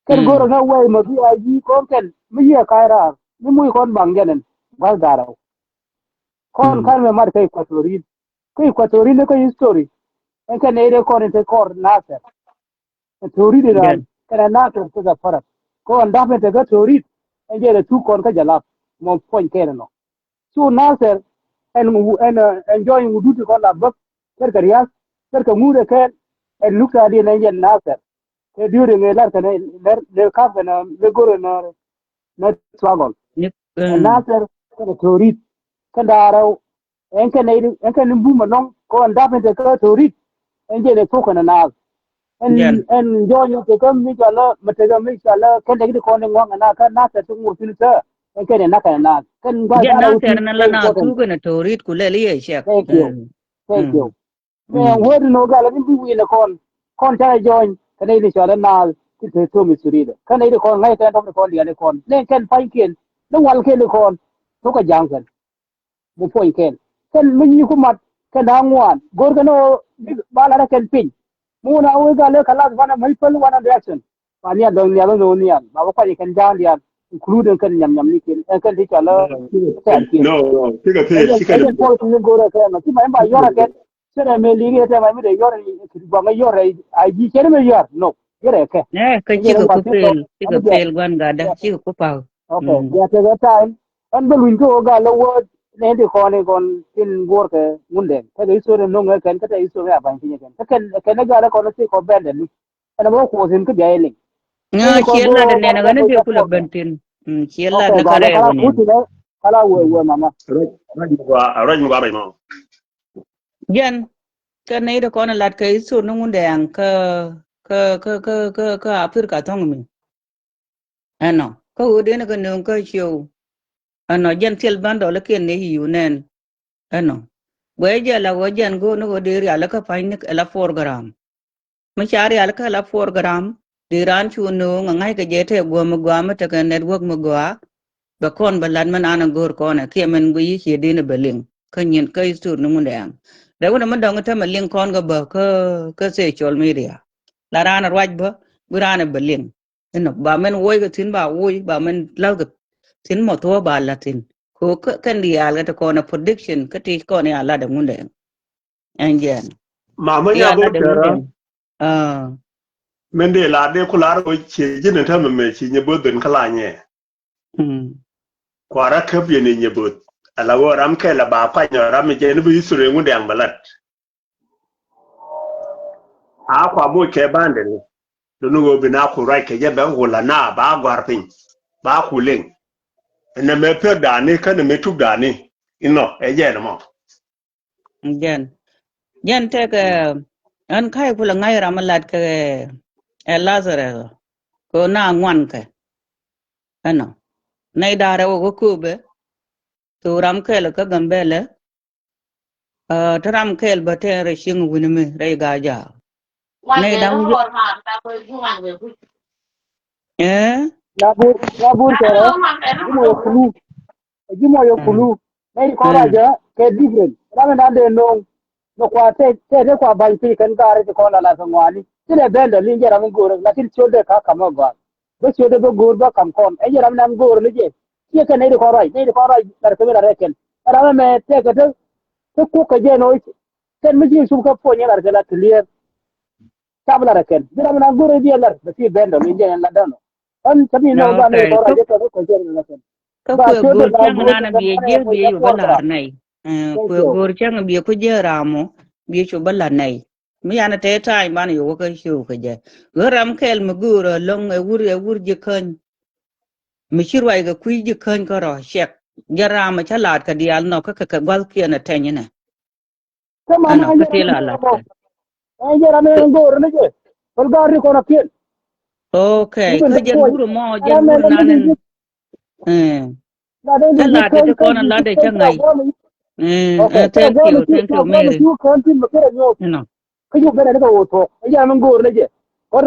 Kɛn goro na wɛy ma bi I G kɔn kɛn, mi yiɛ ka̱y raar, mi muc kɔn baŋ jɛn ɛn, gua̱th garɛ. Kɔn kan mɛ mat kä Equatorin. Kä Equatorin kä history. Ɛn kɛn nɛy dee kɔn in te kɔr Nasir. Ɛ Torit in raan kɛn ɛ Nasir kä Zaparat. Kɔn dap in te kä Torit. Ɛn jɛ lɛ thuk kɔn kä Jalap mɔ puɔny kɛn inɔ. Cu Nasir ɛn ŋu- ɛn ɛn jɔny ŋudut kɔn la bäk. Kɛr kɛ riath kɛr kɛ ŋut ɛ kɛn. Ɛn luk ta̱a̱ diɛn ɛn jɛ Nasir. Kɛ during ɛ lar kɛn ɛ lɛr lɛ kap kɛn ɛ lɛ gor ɛn ɛ struggle. Ɛ Nasir kɛn ɛ Torit kɛn da̱a̱ rɛw. Ɛn kɛn nɛy di ɛn kɛn ni bum ɛnɔŋ kɛ ɣän dap in te kä Torit. Ɛn jɛn ɛ thok kɛn ɛ naath. Ɛn ɛn jɔɔny in te kä mi cɔal ɛ mɛ te kä mi cɔal ɛ kɛn dek di kɔn di ŋuaŋ ɛ naath kä Nasir ti ŋur thin kä. Ɛn kɛn ɛ nak kɛn ɛ naath kɛn gua̱th jɛn da̱a̱n ɛ wä Nasir ni la naath thuk kɛn ɛ Torit ku lɛl i̱ ɛ cɛk. Thank you. Thank you. Mɛ word ni wä gal ni bi wi̱i̱ ni kɔn kɔn ca jɔɔny kɛn nɛy di cɔal ɛ naath ti te thom i Torit kä nɛy di kɔn ŋa̱c kɛn dɔk di kɔn diaal di kɔn ni kɛn pa̱nykiɛn ni walkiɛn di kɔn. Thok kɛ ja̱a̱ŋ kɛn. Mi puɔ̱ny kɛn kɛn mi nyiku mat kɛn da̱a̱ ŋuan go̱o̱r kɛn ɣöö ba lat kɛn piny. Mi wun a wee gal ëë kɛ lath banɛ mäc päl one direction. Ba nhial dɔ̱ŋ nhial ɣän ɣöö nhial ba bä kuany kɛn ja̱a̱ŋ diaal including kɛn nyam nyam ni kiɛn ɛn kɛn ti cɔl ɛ tɛ̈r kiɛn. No, no, cikɛ thil, cikɛ thil. Ɛn puɔl kɛn go̱o̱r ɛ kɛn ma ci mac ba yɔr ɛ kɛn. Cɛ rɛ mëë li̱i̱k yɛ tɛm mac mi dee yɔr ɛ kɛ ti guaŋ ɛ yɔr ɛ a ji̱ cɛn mɛ yɔr no. Yɛr ɛ kɛ. Ɛ kɛ cikɛ ku pil, cikɛ pil gua̱n gatdä cikɛ ku pa̱k. Okay, ya tekɛ time. Ɣän bä luny kä ɣöö gal lä word nɛ ti kɔn i̱ kɔn tin guɔ̱ɔ̱r kɛ Ŋundɛŋ. Tekɛ history no̱ŋ ɛ kɛn kä tekɛ history a ba̱ny piny ɛ kɛn. Kä kɛn kɛn ɛ gal ɛ kɔn ti kɔ bɛn dɛ luny. Ɛn ɛ bä kuɔth in kä bia iliny. Ŋa ciɛ lat ɛ nɛn ɛ ɣän ɛ dee kulɛ ben tin. Ciɛ lat ni kärɛ ɛ ɣän in. Kala wee wee mama. Ruac mi gua, ruac mi gua ruac mɔ. Jɛn kɛ nɛy ti kɔn ɛ lat kɛ history ni Ŋundɛŋ kä kä kä kä kä Africa thɔ̱ŋ mi. Ɛnɔ kä ɣöö den kɛ nööŋ kä cio̱w. Ɛnɔ jɛn thil bändɔl ikiɛn ni yiu nɛn. Ɛnɔ guɛ jɛ la ɣöö jɛn go̱o̱r ni ɣöö dee rial ikä pa̱ny ni ɛla program. Mi ca rial ikä ɛla program dee raan cu nööŋ a ŋa̱ckɛ jɛ tɛ guɔ̱m mi gɔaa mi tekɛ network mi gɔaa. Bɛ kɔn bɛ lat mi naan a go̱o̱r kɔn ɛ kiɛ min guiy i̱ ciɛ den ɛ bɛ liŋ kä nyin kä history ni Ŋundɛŋ. Dee wunɛ mi dɔ̱ŋ itämɛ liŋ kɔn kɛ bä kä kä social media. La raan a ruac bä bi raan ɛ bɛ liŋ. Inɔ ba mɛn woc kɛ thi̱n ba woc ba mɛn la̱th kɛ thi̱n mɔ thuɔ̱ɔ̱ ba la̱th thi̱n. Ko kɛn diaal kɛ ti kɔn ɛ prediction kä ti kɔn ya lat ɛ Ŋundɛŋ. Ɛn jɛn. Ma mɛ nya bok tɛra. Mɛn dee la dee ku lar ko cie ji̱n ɛ täämɛ mɛ ci nyɛ both ben kä la nyɛ. Kuara käp yɛn i̱ nyɛ both. Ala wä ram kɛl a ba kuany ram i̱ jɛn bi history Ŋundɛŋ bɛ lat. A kua moc kɛ bandɛ ni. Luni ɣöö bi na ku ruac kɛ jɛ bɛ ɣol ana ba gɔ̱a̱r piny ba ku liŋ. Ɛn ɛmɛ pek dani kä ni mi tuk dani inɔ ɛ jɛn mɔ. Jɛn jɛn tɛk ɛn ka̱y kulɛ ŋa̱c ram lat kɛ ɛ Lazarus kɛ na ŋuan kɛ. Ɛnɔ nɛy da̱rɛ wä kä köpɛ. Thok ram kɛl kä Gambɛlɛ. Ti ram kɛl bä tɛn rɛy cieŋ wi̱ni mi rɛy Gajaak. Nɛy da̱ŋ. Ɛ? Ya bur ya bur kɛrɛ. Ji̱ mɔ yɛ kulu. Ji̱ mɔ yɛ kulu. Nɛy kɔn rajɛ kɛ different ram in dan dee no̱o̱ŋ. Nɔ kua tɛ tɛ tɛ kua ba̱ny piny kɛn gaari ti kɔn la la kɛ ŋɔaani ti lɛ bɛn dɔ liŋ jɛ ram in go̱o̱rɛ lakin ciötdɛ ka kamä gɔaa. Bä ciötdɛ bä go̱o̱r bä kam kɔn ɛ jɛ ram in an go̱o̱rɛ ni jɛ. Ciɛ kɛn nɛy ti kɔn ruac nɛy ti kɔn ruac lar kɛ mi lar ɛ kɛn ɛ ram ɛmɛ tɛkɛ te. Te kuk kɛ jɛ nɔ kɛn mi ji̱ cup kä puɔ̱ny ɛ lar kɛ la clear. Cap lar ɛ kɛn bi ram in an go̱o̱rɛ bi ɛ lar bɛ ti bɛn dɔ liŋ jɛ ɛn la dɔn. Ɣän cä mi nɔ ba nɛy ti kɔn ruac jɛ tɔt kɛ jɛ lar kɛn. Kä kuɛ go̱o̱r cäŋ nan biɛ jiäk biɛ yu bä lar nɛy. Kuɛ go̱o̱r cäŋ biɛ ku jiäk ram mɔ biɛ cu bä lar nɛy. Mi yan te ta̱a̱ny ban yo̱o̱k kä ciöök kä jɛ. Ɣän ram kɛl mi göörä lo̱ŋ ɛ wur ɛ wur ji̱ käny. Mi ci ruac kɛ kui̱ ji̱ käny kä rɔ cɛk. Jɛ ram mi cä laat kɛ diaal nhɔk kä kɛ kɛ gua̱thkiɛn ɛ tɛny inɛ. Ɛnɔ kä ti la laat kɛ. Ɛn jɛ ram mi göörä ni jɛ. Päl ga̱a̱r ri kɔn a kiɛn. Okay kä jɛ go̱o̱r mɔ jɛ go̱o̱r nan in. Kä lat ti kɔn lat de cä ŋa̱c. Thank you, thank you Mary. Inɔ.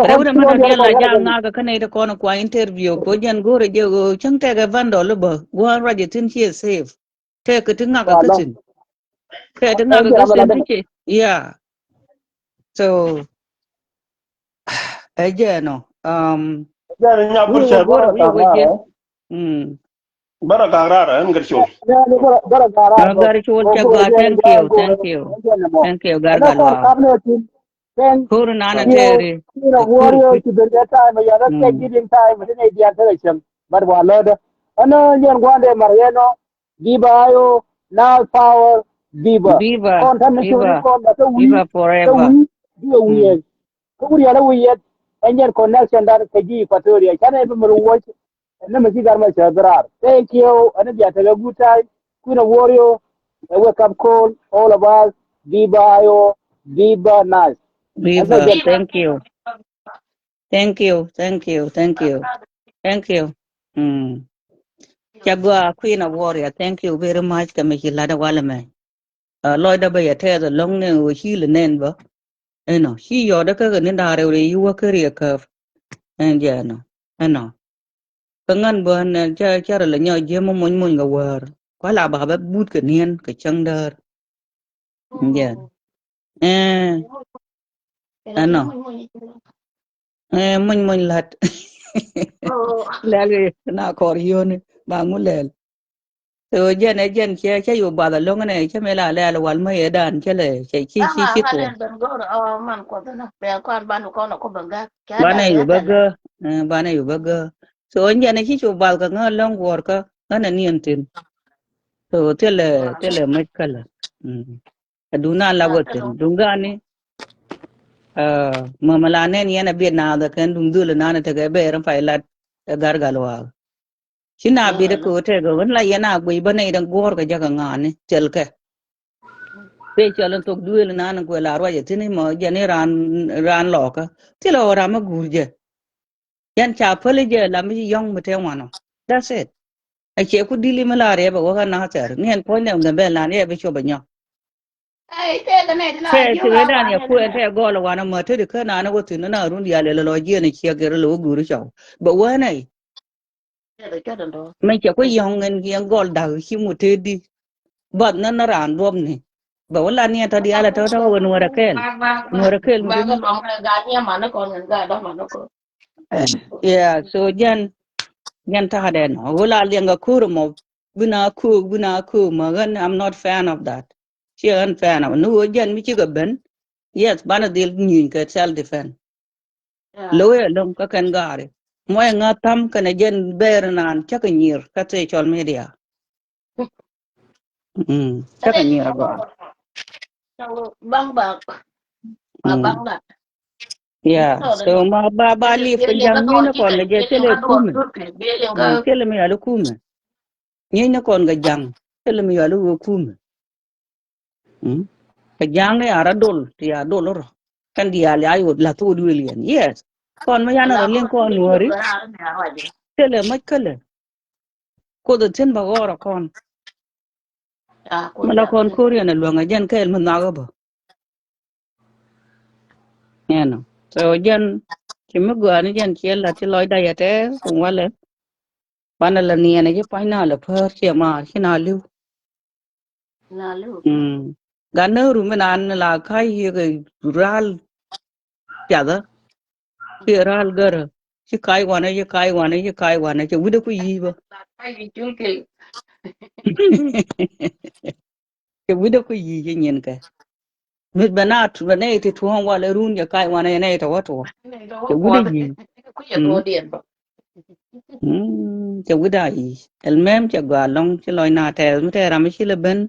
Rɛw de mɛ dɔ̱ŋ diɛ la ja̱a̱ŋ ŋa̱kä kä nɛy ti kɔn kua interview ko jɛn go̱o̱rɛ jɛ ɣöö cäŋ tɛkɛ vandɔl bä gua̱a̱n ruac ithin ciɛ safe. Tɛkɛ ti ŋa̱kä kä thi̱n. Kɛ ti ŋak kɛ sin ti ci. Yeah. So ɛ jɛ nɔ. Um, jɛ ni nya bur cɛ bur wi wi jɛ. Mm. Bara gak rar ɛn gɛr col. Bara gak rar. Gɛr col cɛ gua. Thank you. Thank you. Thank you, gar gal wa. Thank you. Kur nana teri. Kina warrior ti ben time ya na kɛ giving time ti ne dian tɛrɛ cɛm. But wa lɔdɛ. Ana nyan gwande Mariano. Viva Ayo. Now power. Viva. Viva. Kɔn tan ni curi kɔn na ta wi. Viva forever. Ta wi. Viva wi. Kuri ala wi yet. Ɛn jɛn connection dan kɛ ji Equatoria. Canɛ bi mɛr wuɔc. Ɛn nɛmɛ ci gar mɛ cɛ bi raar. Thank you. Ɛn bia tekɛ good time. Kuinɛ warrior. A wake up call. All of us. Viva Ayo. Viva Nas. Viva. Thank you. Thank you. Thank you. Thank you. Thank you. Mm. Ca gua Queen of Warrior. Thank you very much. Kɛ mi ci lat walɛ mɛ. Lɔcdä bä yɛ tɛth ɛlɔ̱ŋ ni ɣöö ci lɛ nɛn bä. Ɛnɔ ci yɔt ɛ kä kɛ ni da̱a̱r rɛw rɛy yi wä kä riɛ käp. Ɛn jɛ ɛnɔ. Ɛnɔ. Kä ŋän bä ɛn ca ca rɛ lɛ nyɔ ji̱ mɔ mony mony kɛ wäär. Kua̱ la ba bä but kɛ niɛn kɛ cäŋ däär. Ɛn jɛ ɛnɔ. Ɛnɔ. Ɛɛ, muny muny la̱t. Lɛl kɛ na kɔr yio̱ni ba ŋu lɛl. So jɛn ɛ jɛn cɛ cɛ yo̱ bath alɔ̱ŋ nɛ cɛ mi la lɛl wal mä yɛ dan cɛ lɛ cɛ ci ci ci tuɔ. Banɛ yo̱ bä gä. Ɛɛ, banɛ yo̱ bä gä. So jɛn ɛ ci cu bath kɛ ŋä lɔ̱ŋ guɔ̱r kä ɣän ɛ niɛn tin. So thilɛ thilɛ mäc kälä. Ɛ duŋ nan la wä thi̱n duŋ gani. Mama la nɛn yɛn a biet naath ɛ kɛn duŋ dhul nan ɛ tekɛ bɛɛr in pay lat ɛ gar gal waak. Ci na biet ɛ kɛ wä tekɛ wä la yɛn a guiy bä nɛy dɛn guɔ̱ɔ̱r kɛ jakä ŋa̱a̱ni thil kɛ. Pee cɔl in thok duëël nan in kuɛ la ruac ɛ thi̱n imɔ jɛn i̱ raan lɔɔkä thil ɛ ɣöö ram mi guur jɛ. Yɛn ca päli jɛ la mi ci yɔ̱ŋ mi te ŋuan ɔ. That's it. A ciɛ ku dili mi la riɛp a wä kä nathɛr ni ɛn puɔ̱ny nɛ ŋɛ ben lan riɛp bi cop a nyɔk. Kɛ ti ɣän dan yɛ kuɛɛn tɛ gɔl a wan a mä te di kä nan a wä thi̱n na run diaal yɛ lɛ lɔ jiɛn a ciɛ gɛr lɛ wä guuri cɔw bɛ wä nɛ. Mɛ cɛ ku yɔ̱ŋ ɛn yɛn gɔl da̱k ci mu te di. Bath nä na raan duɔp ni bɛ wä la ni ɛn tɔ diaal a tɔ tɔ wä nuɔr a kɛɛl. Nuɔr a kɛɛl mi di. Yeah, so jɛn jɛn ta̱a̱ dɛn ɣöö la liɛŋ kɛ ko̱r mɔ. Bina ko̱o̱k bina ko̱o̱k mɔ ɣän, I'm not fan of that. Ciɛ ɣän fan of ni ɣöö jɛn mi cikɛ ben. Yes, banɛ dhil nyuny kɛ self defense. Lo̱wɛ ɛlɔ̱ŋ kä kɛn gaari mɔ ɛ ŋa̱ tham kɛnɛ jɛn bɛɛr naan cäkɛ nyier kä social media. Cä kɛ nyier gɔaa. Baŋ baŋ. Baŋ baŋ. Yeah, so ma ba ba li kɛ jaŋ ni ni kɔn kɛ jɛ thilɛ kumɛ. Thilɛ mi yali kumɛ. Ni ni kɔn kɛ jaŋ thilɛ mi yali wä kumɛ. Kɛ jaŋ ni ara dol ti ya dol rɔ. Kɛn diaal ya yot la thok duël yɛn. Yes. Kɔn mi yan rɔ liŋ kɔn nuɔri. Thilɛ mac kälɛ. Kuoth ɛ thi̱n bä ɣɔr ɛ kɔn. Mi la kɔn ko̱r yɛn ɛ luäŋ ɛ jɛn kɛɛl mi nhɔakä bä. Ɛnɔ so jɛn ci mi gɔaa ni jɛn ciɛ la̱t ci lɔcda yɛ tɛɛr kum walɛ. Banɛ la niɛn ɛ ci pua̱ny na lɛ päär ciɛ maar ci na li̱w. Gat näk rum mi naan la ka̱c yiëk ɛ ral piathä. Ci ral gärä ci ka̱c wanɛ ci ka̱c wanɛ ci ka̱c wanɛ cɛ wi̱dɛ ku yi̱i̱ bä. Cɛ wi̱dɛ ku yi̱i̱ ci nyin kɛ. Mi̱th bɛ na bɛ nɛy ti tuɔ̱ɔ̱ŋ walɛ run cɛ ka̱c wanɛ cɛ nɛy tɔwä tuɔ̱ɔ̱ŋ. Cɛ wi̱dɛ yi̱i̱. Cɛ wi̱dɛ a yi̱i̱ ɛl mɛm cɛ gɔaa lɔ̱ŋ ci lɔc na tɛɛth mi tɛɛr ram mi ci lɛ ben.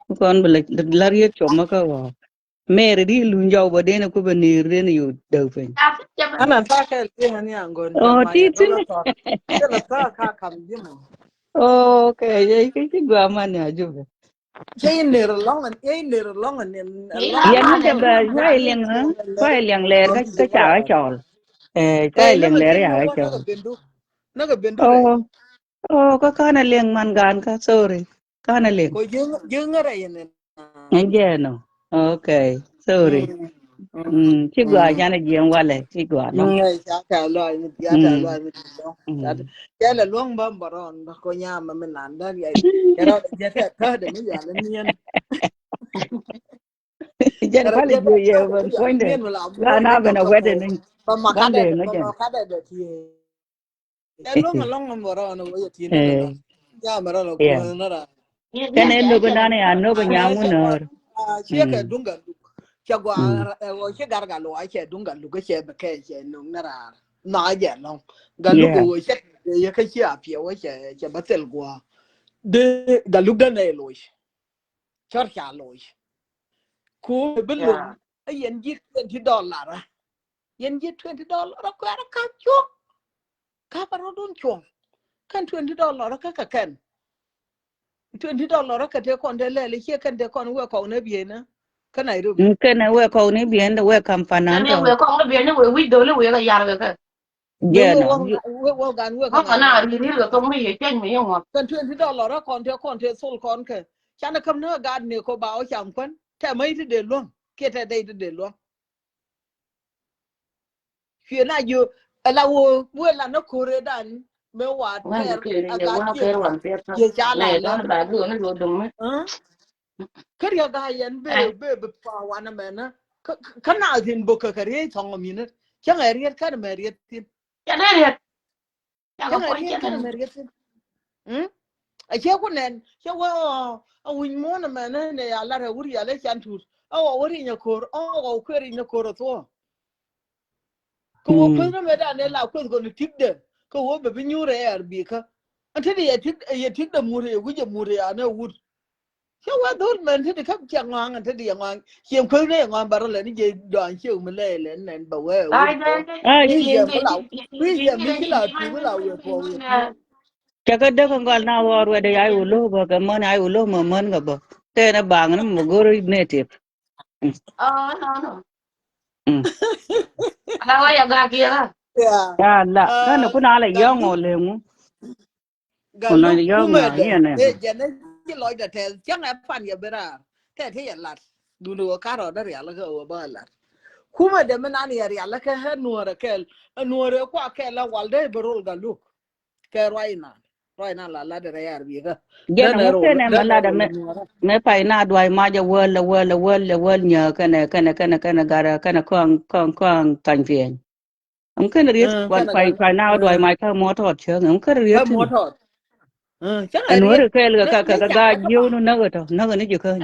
Mi kɔn bi la riet cuɔmä kä ɣɔɔ. Mɛri di luny jɔw bä den ku bä niir den yu däk piny. Ana tha kɛl ti hani aŋgɔn. Oh, ti ti ni. Kɛl tha ka kam jima. Oh, okay. Ye ki ki gua man ya jube. Ye ner long an, ye ner long an. Ye ni de ba wai liang ha. Wai liang ler ka ka cha ka chol. Eh, wai liang ler ya ka chol. Naga bendu. Oh. Oh, ka kana liang man gan ka, sorry. Kana liŋ. Ko jiŋ jiŋ ŋära yɛn. Ɛn jɛ nɔ. Okay. Sorry. Ci gua jana jiŋ walɛ ci gua nɔ. Ca ta lɔy mi ca ta lɔy mi. Ca la luɔŋ ba baron ba ko nyama mi nan dan ya. Kɛra jɛ ta ta de mi ya la niɛn. Jɛn pali jiö yɛ ben puɔ̱nydɛ. La na ben a wɛt ni. Bande ŋa jɛn. Ɛ luɔ̱ŋ alɔŋ mɛ bɔrɔ ni wä yɛ tin ni la. Ja mɛ rɔ la kuɔn ni ra. Kɛn ɛ nobi nani a nobi nyaŋ wä nöör. Ciɛ kɛ duŋ Gatluak. Cɛ gɔaa ɛ wä ci gar Gatluak cɛ duŋ Gatluak cɛ bɛ kɛ cɛ nuŋ ni raar. Na jɛ lɔŋ. Gatluak wä cɛ yɛ kä ci a piɛ wä cɛ bä thil guɔ. Di Gatluak dɛn ɛ loc. Cɔr ca loc. Ku bi luŋ a yɛn ji̱ twenty dollar. Yɛn ji̱ twenty dollar a kuɛɛr a ka̱p cuɔ̱ŋ. Ka̱p a rɔ̱dun cuɔ̱ŋ. Kɛn twenty dollar kä kɛ kɛn. Twenty dollar kä te kɔn te lɛl ciɛ kɛn te kɔn wek kɔk ni bieyni. Kä Nairobi. Kɛn wek kɔk ni bieyni wek kam panan tɔ. Wek kɔk ni bieyni wek wi̱c doli wek a yar wek kɛ. Jɛn ɔ. Wek wä gan wek. Ŋɔk na ri ri kɛ thok mi yɛ cɛny mi yɛ ŋɔk. Kɛn twenty dollar a kɔn te kɔn te thol kɔn kɛ. Canɛ käm ni gat ni ko ba wä cam kuän tɛ mä i̱ ti dee luäŋ kiɛ tɛ dee i̱ ti dee luäŋ. Cuɛ na jiö ala wä wä la na kore dan me wa tɛr a gat kiɛ yɛ ca la la. Kä riɛ ga yɛn be be be pa wan mɛn kä na thin bok kɛ kɛ riɛ thɔŋ mi ni. Cɛ ŋɛ riɛ kan mɛ riɛ thin. Cɛ dee riɛ. Cɛ ŋɛ riɛ kan mɛ riɛ thin. A cɛ ku nɛn cɛ wä a wi̱ny muɔ̱n mɛn ni ya lar a wur ya lɛ can tur a wä wä riɛ nyɛ kor a wä kuɛ riɛ nyɛ kor a thuɔ. Kä wä kueth ni mɛ dan ni la kueth kɔn tikdɛ kä wä bɛ bi nyuur ɛ ar bi kä. An te di yɛ tik yɛ tikdɛ mur yɛ wi̱c yɛ mur yɛ anɛ wut. Cä wä dhol mɛn te di kä cɛ ŋɔaŋ an te di yɛ ŋɔaŋ ciɛ kueth ni yɛ ŋɔaŋ barä lɛ ni jɛ dɔaŋ ciɛ mi lɛ lɛ nɛn bɛ wɛ. Ai, kui̱ yɛ mi la kui̱ yɛ mi ci la tuŋ la wɛ tuɔ wɛ. Cɛ kä däk ŋɔl na ɣɔr wɛ de ai wä lo̱k bä kɛ män ai wä lo̱k mɛ män kɛ bä. Kɛ ni baŋ ni mɛ go̱r native. Oh, no, no. Ala wa ya gak ya. Ya la. Kan kuna ala yong o lengu. Kuna yong o yene. Jene ki loj da tel. Chang e pan ya berar. Te te ya lat. Duni wa karo da rial ka wa ba lat. Kuma de menan ya rial ka he nuore kel. Nuore kwa kel la wal de berol ga luk. Kɛ ruac inan ruac inan la lat rɛy ar bikä. Jɛn a ŋu kɛnɛ mɛ lat mɛ pay na duay mac a wäl a wäl a wäl a wäl nyä kɛnɛ kɛnɛ kɛnɛ kɛnɛ gar kɛnɛ kɔaŋ kɔaŋ kɔaŋ thany piɛny. Ŋu kɛnɛ riet kuan pay pay na duay mac kä muɔ tɔt cä ŋu kɛnɛ riet. Ɛn wä ri kɛɛl kɛ kɛ kɛ gac jieu ni näk ɛ tɔ näk ɛ ni ji̱ käny.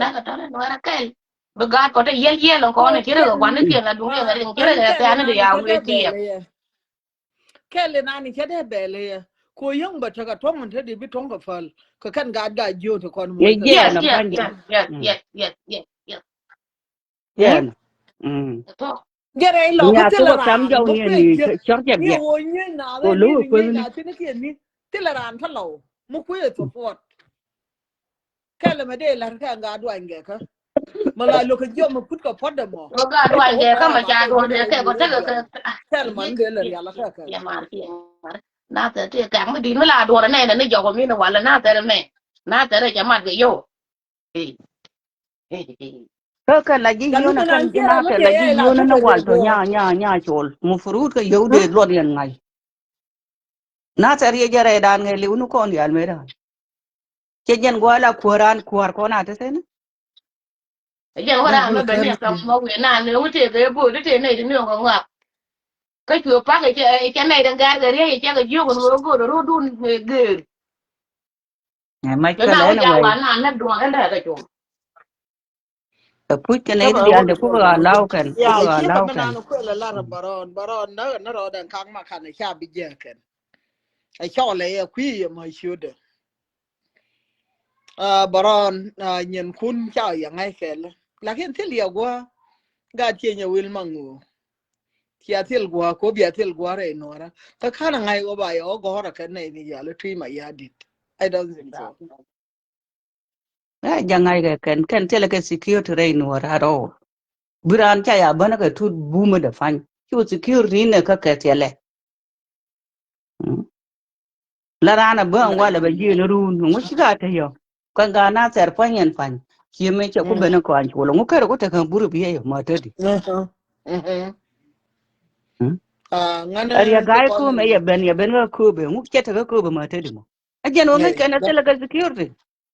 Näk ɛ tɔ ni nuɛrɛ kɛl. Bi gaat kɔ te yiel yiel ɔ kɔn ci rek ɛ guan ni kiɛn la duŋ riɛk ɛ riŋ ci rek ɛ thɛani di ya wee kiɛk. Kɛl inani cɛ dee bɛl iɛ ko yäŋ bä tekɛ tuɔ̱ŋ in te di bi tuɔ̱ŋ kɛ päl kɛ kɛn gaat gaat jiöt kɔn. Yes, yes, yes, yes, yes, yes, yes. Yes. Jɛ rɛy lɔ kä thilɛ raan bä kuec kiɛ ni ɣöö nyuec na ɣɛ ni nyuec na thin kiɛ ni thilɛ raan kä lɔw mi kuec ɛ thuɔ̱k puɔt. Kɛlɛ mɛ dee la̱r kɛ ŋa duany gɛ kä mɛ la lo̱k kɛ jiɔk mɛ put kɛ puɔt dɛ mɔ. Ŋa duany gɛ kä mɛ ca duɔ̱r dee kɛ kɔ tekɛ kɛ. Kɛl mɛ ni dee lɛ rial kɛ kɛ. Na thɛr ti kɛk mi di̱t mi la duɔ̱r nɛ nɛ ni jɔk mi ni walɛ na thɛr mɛ na thɛr cɛ mat kɛ yo. Kä kɛ la ji̱ yio̱n a kɛn ji̱ na kɛ la ji̱ yio̱n a na wal tɔ nya nya nya col. Mufurut kɛ yio̱w dee luɔt yɛn ŋa̱c. Na thɛr yɛ jɛ rɛy dan ŋɛ liw ni kɔn yal me dan. Cɛ jɛn guɔ la kuäran kuäär kɔn a te thɛn. Jɛn wä ran mɛ bɛ ni a kam mɔ wiɛ na ni wä tëë kɛ bo̱o̱ ti tëë nɛy ti ni ŋɔŋ ŋɔak. Kä cuɛ pak cɛ nɛy ti ŋɛr kɛ riey cɛ kɛ jiök ni wä go̱o̱r rot dun gëër. Ɛ mac kɛ lɛ ni wä na nɛ duɔ̱ŋ ɛn dee kɛ cuɔ̱ŋ. Ɛ puc kɛn ɛ diaal de kuk a law kɛn kuk a law kɛn. Kuɛl ɛ lar barɔn barɔn nä nä rɔɔdɛn kaŋ ma kan ɛ ca bi jiɛ kɛn. Ɛ cɔl ɛ yɛ kui̱ yɛ ma ciötdɛ. Barɔn nyin kun ca yɛ ŋa̱c kɛl. Lakin thil yɛ guɔ gat cieny ɛ wil ma ŋuɔ. Cia thil guɔ ko bia thil guɔ rɛy nuɔrä kä kan ɛ ŋa̱c wä ba yɛ wä gɔ̱rä kɛn nɛy ni yal ɛ tui̱ ma ya dit. I don't think so. Ɛ jaŋac kɛ kɛn kɛn thilɛ kɛ security rɛy nuɔɔr at all. Bi raan ca ya bänä kɛ tut bumä dɛ pany cu security ni nɛ kä kɛ thiɛlɛ. La raan a bä ŋualɛ bɛ ji̱ ni ruun ŋu ci ka te yɔ. Kɛn ka na thɛr pany ɛn pany ci mi cɛ ku ben kɔany cu lɛ ŋu kɛrɛ ku tekɛ bur bi yɛ yɔ ma te di. Ɛ riɛ ga̱a̱c köömɛ yɛ ben yɛ ben kä kööbɛ ŋu cɛ tekɛ kööbɛ ma te di mɔ. A jɛn wä ŋäc kɛn a thilɛ kɛ security.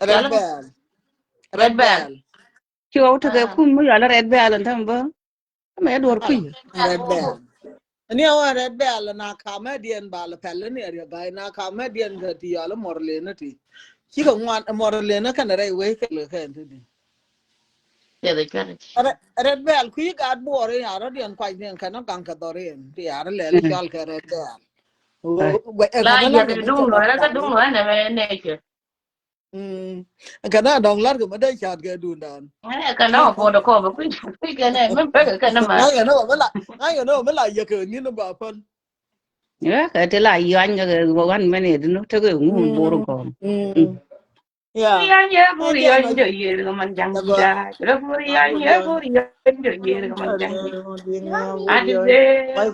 Red Bell. Red Bell. Ci ɣɔw tekɛ kum mi yɔal Red Bell ɛn täämɛ bä. Mɛ duɔr kui̱. Red Bell. Ni a wä Red Bell na kamɛ diɛn bal pɛl ni a riɛ ga̱y na kamɛ diɛn kɛ ti yɔal mɔr leni ti. Cikɛ ŋuan mɔr leni kɛn rɛy wei kɛ lɛ kɛn ti di. Red Bell kui̱ gat buɔr in a rɔ diɛn kuac diɛn kɛn gaŋ kɛ dhɔr in ti a rɔ lɛl cɔal kɛ Red Bell. La yɛ kɛ duŋ nuɛrɛ kɛ duŋ nuɛrɛ nɛ mɛ nɛ kɛ. Kɛn a dɔŋ lar kɛ mɛ dee cat kɛ dundan. Kɛn a puɔt kɔ bɛ kui̱ kui̱ kɛn a mɛ pek kɛn a ma. Ŋa̱c kɛn a mɛ la ŋa̱c kɛn a mɛ la yɛ kɛ nin ba pän. Ɛ kɛ ti la yuany kɛ one minute ni tekɛ ŋun bor kɔn. Yɛn yɛ bur yɔny jɛ yer kɛ man jaŋ ji̱ da̱a̱. Rɛ bur yɔny yɛ bur yɔny jɛ yer kɛ man jaŋ ji̱. Adi de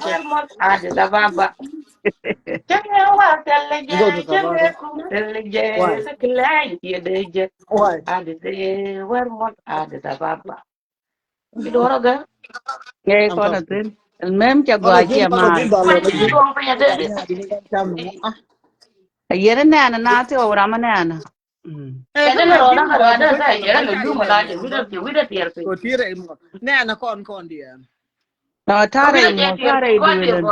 wɛr mɔth adi da baba. Cɛŋɛ wa tɛl jɛ cɛŋɛ kum tɛl jɛ sɛ kilɛny yɛ de jɛ. Adi de wɛr mɔth adi da baba. Ci duɔrɔ gɛ. Ŋɛ kɔn a thin. Mɛm ca gɔaa cia ma. A yɛn nɛɛnɛ na thiɔk ram nɛɛnɛ. Kɛ dɛn rɔɔdä kɛ rɔɔdä kɛ yɛn lɛ luŋ la jɛ wi̱dɛ wi̱dɛ tiɛr piny. Nɛɛnɛ kɔn kɔn diɛn. Nɔ tarɛ mɔ tarɛ duëlɛn.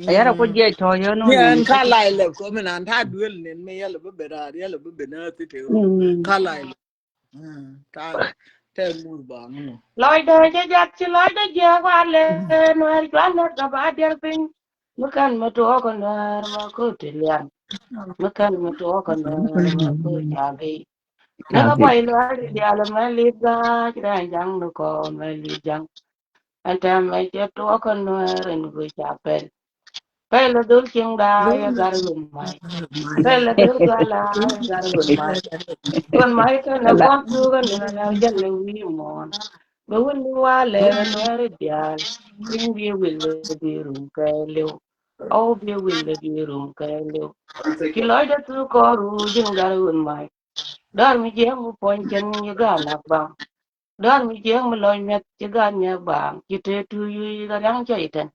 A yɛn a kuc jiɛc tɔ yɛn nɔ. Yɛn ka lay lɛp kɔ mi nan ta duël nin mi yɛlɛ bi ben raar yɛlɛ bi ben a thi te. Ka lay lɛp. Lɔcdä cä jat ci lɔcdä jiɛk walɛ nuɛɛr jualɛ gaba diɛl piny. Mi kɛn mi tuɔɔk kɛ nuɛɛr ma ko̱ ti lian. Mi kɛn mi tuɔɔk kɛ nuɛɛr ma ko̱ ca gey. Näkä buay luɛɛr diaal mɛ lip ga̱a̱c rɛn ja̱ŋ ni kɔɔr mɛ lip ja̱ŋ. Ɛn tɛmɛ cɛ tuɔɔk kɛ nuɛɛr in guic ca pɛl. Pɛl a dhol cieŋda yɛ gar ɣöö mac. Pɛl a dhol gala yɛ gar ɣöö mac. Ɣöö mac kɛn a buɔ̱m tuuk a nuɛɛr jɛn lɛ wi̱i̱ muɔ̱ɔ̱n. Bɛ wun ni walɛ nuɛɛr diaal. Piny bi wil bi rum kɛ liw. Ɔw bi wil bi rum kɛ liw. Ci lɔcdä thuk kɔɔr ru ji̱n gar ɣöö mac. Dɔr mi jiɛɛŋ mi puɔ̱ny cɛn yi gaat nak baŋ. Dɔr mi jiɛɛŋ mi lɔc miɛth ci gaat nyɛk baŋ ci te tu yuic kɛ ria̱ŋ cɛ itɛn.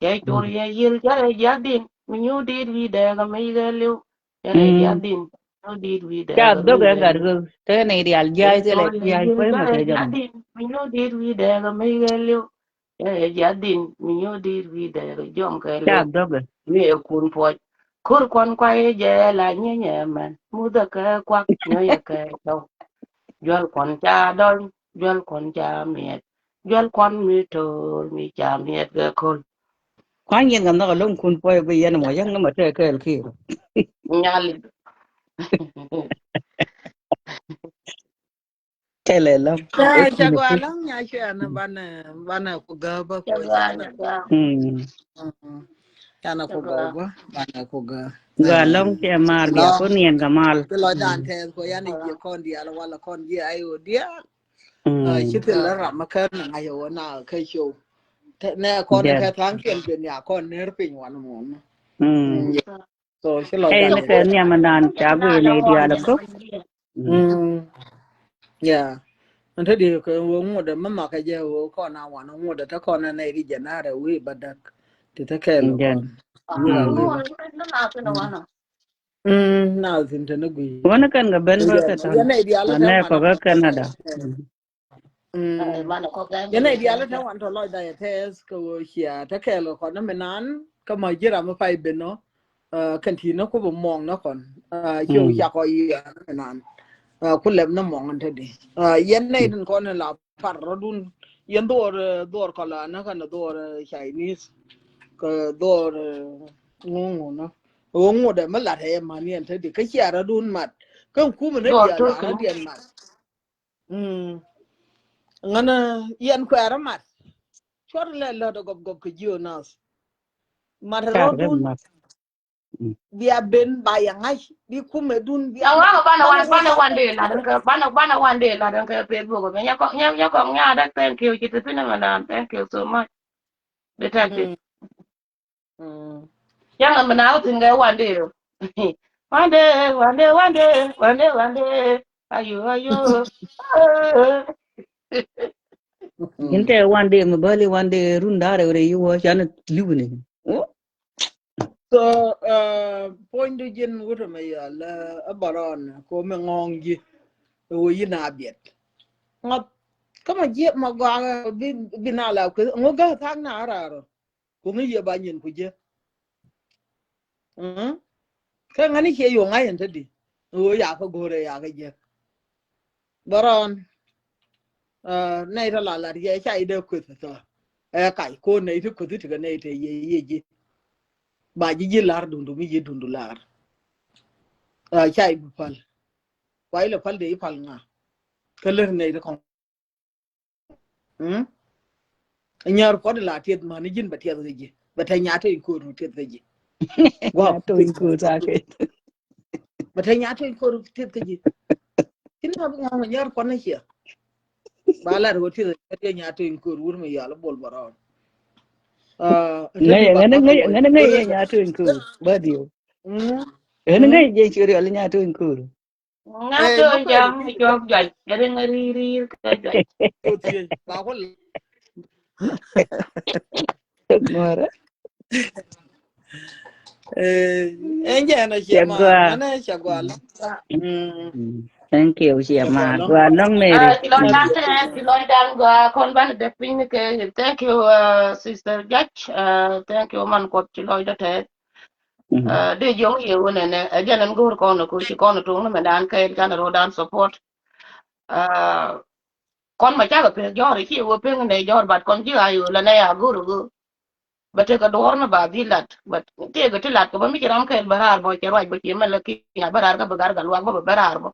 Cɛ cor yɛ yil cɛ rɛ jiath din mi nyu dit wi̱i̱ dɛɛk a mec kɛ liw. Cɛ rɛ jiath din nyu dit wi̱i̱ dɛɛk. Cak dhok ɛ gat kɛ te ni rial jiac thilɛ jiac kueŋ kɛ jɔm. Mi nyu dit wi̱i̱ dɛɛk a mec kɛ liw. Cɛ rɛ jiath din mi nyu dit wi̱i̱ dɛɛk a jɔm kɛ liw. Cak dhok ɛ. Mi ɛ kun puɔc. Kur kuɔn kuay jɛ la nyienyɛ mɛn mudhɛ kɛ kuak nyɔyɛ kɛ cɔw. Jual kɔn ca dɔny, jual kɔn ca miɛt, jual kɔn mi to̱o̱r mi ca miɛt kɛ ko̱l. Kuany yɛn kɛ nhɔk a lo̱ŋ kun puɔy bi yɛn mɔ yɛn ni ma tɛk kɛɛl kiir. Nyali. Kɛlɛ lɔŋ. Ca gɔaa lɔŋ nya cuɛ ni banɛ banɛ ku gäbä ku ca gɔaa. Mm. Mm. Canɛ ku gɔw gua, banɛ ku gua. Gua lɔŋ cɛ maar bia ku niɛn kɛ mal. Ci lɔcdan tɛth ku yan i̱ jiɛ kɔn diaal wala kɔn jiɛ ay ɣöö diaal. Ci thil la ram ma kär ni ŋa̱c ɣöö na kä show. Nɛ kɔn kɛ tha̱a̱ŋ kiɛn ben ya kɔn ner piny wan muɔ̱n. So ci lɔcdan. Ɛn kɛ nhiam dan ca guiy ni diaal kɔ. Mm. Yeah. Ɛn te di kɛ wä ŋuɔdɛ mi makɛ jɛ wä kɔn a wan ŋuɔdɛ te kɔn a nɛy di jɛ naarɛ wi̱i̱ ba dak. Ti te kɛɛl kɔn. Wi̱i̱ ba wi̱i̱ ba. Mm, na thin te ni guiy. Wä ni kɛn kɛ ben bä kɛ tɔn. Yɛ nɛy diaal te nɛ kɔ kɛ Canada. Yɛn nɛy diaal te wan tɔ lɔcda yɛ tɛth kɛ wä cia te kɛɛl kɔn ni mi nan kä ma ji̱ ram mi pay ben nɔ. Kɛn ti ni ku bi muɔŋ ni kɔn. Ci wä cia kɔ yiɛn ni mi nan. Ku lɛp ni muɔŋ ni te di. Yɛn nɛy tin kɔn ni la par rɔdun. Yɛn dhuɔr, dhuɔr kɔla ni kɛn dhuɔr Chinese. Kɛ dhuɔr ŋuŋu ni. Ŋuŋu dɛ mi lat ɛ man yɛn te di. Kä cia rɔdun mat. Kä kumɛ ni diaal la rɔdiɛn mat. Mm. Ŋänä yɛn kuɛɛrä mat. Cuɔr lɛ lät ɛ gɔp gɔp kɛ jiö nath. Mat rɔdun. Bia ben ba yɛ ŋa̱c bi kumɛ dun bia. Ŋa̱c banɛ wan, banɛ wan dee lat ɛn kɛ, banɛ, banɛ wan dee lat ɛn kɛ Facebook. Nyɛ kɔŋ, nyɛ, nyɛ kɔŋ nyaa dɛ, thank you. Ci ti thin ɛmɛ dan, thank you so much. Bi thank you. Cäŋ ɛmɛ na wä thi̱n kɛ one day. One day, one day, one day, one day, one day. Ayo, ayo. Yɛn tɛ one day mi bäli one day run da̱rɛ wä rɛ yi wä canɛ li̱w ni. So puɔ̱nydu ji̱n wut ɛmɛ yɔl ɛ bärɔn ko mi ŋɔ̱ɔ̱ŋ ji̱. Ɛ wä yi na biɛt ŋɔth kä ma jiɛ ma gɔaa bi, bi na la kueth ŋɔ gä tha̱a̱ŋ na raar ɔ. Ku ŋi̱ yɛ ba nyin ku jek. Kä ŋäni ciɛ yo̱o̱ŋ a yɛn te di ɣöö yakä go̱o̱rɛ yakä jek. Bärɔn nɛy te la lat yɛ ca i̱ dee kueth thɔ. Ɛ kac ko̱o̱r nɛy te kueth ti kɛ nɛy te yɛ yɛ ji̱. Ba ji̱ ji̱ la̱r dundu mi yiëë dundu la̱r. Ca i̱ bi päl. Kua ilɛ päl dee i̱ päl ŋa. Kä lär nɛy te kɔŋ. Nyar kɔn la tiɛth man ji̱n bɛ tiɛth kɛ ji̱ bɛ tɛ nyatɔ in ko̱r tiɛth kɛ ji̱. Nyatɔ in ko̱r tiɛth kɛ ji̱. Bɛ tɛ nyatɔ in ko̱r tiɛth kɛ ji̱. Tin na bi ŋaŋ nyar kɔn na cia. Ba lar wä tiɛth kɛ ji̱ nyatɔ in ko̱r wur mi yal bol bärɔn. Ŋäc ŋäc ŋäc ŋäc nyatɔ in ko̱r ba diw. Ŋäc ŋäc jɛ curi yal nyatɔ in ko̱r. Ŋa to jam mi cɔk juac kɛ riŋ ririr kɛ juac. Ŋuɔrɛ. Ɛn jɛ ɛn a ciɛ ma ɛn a ciɛ gual. Thank you ciɛ ma gual nɔŋ Mary. Ci lɔc dan tɛn ci lɔc dan gual kɔn ban dek piny ni kɛ. Thank you sister Judge. Thank you man Kuɔth ci lɔc dan tɛn. Dee jiɔŋ yɛ wä nɛnɛ ɛ jɛn ɛn go̱o̱r kɔn ɛ koci kɔn ɛ toŋ ni mɛ dan kɛɛl kan ɛ ro̱o̱dan support. Kɔn mɛ cakɛ pek jɔ̱ɔ̱r ɛ ci wä pek nɛ jɔ̱ɔ̱r bat kɔn ji̱ a yö lɛ nɛ a go̱o̱r ɛ go̱o̱r. Bɛ tekɛ duɔ̱ɔ̱r ni ba dhil lat bɛ tekɛ ti lat kɛ bä mi ci ram kɛɛl bä raar bä cɛ ruac bä ci mɛ lɛ ki nya bä raar kä bä gar gat luak bä bä bä raar bä.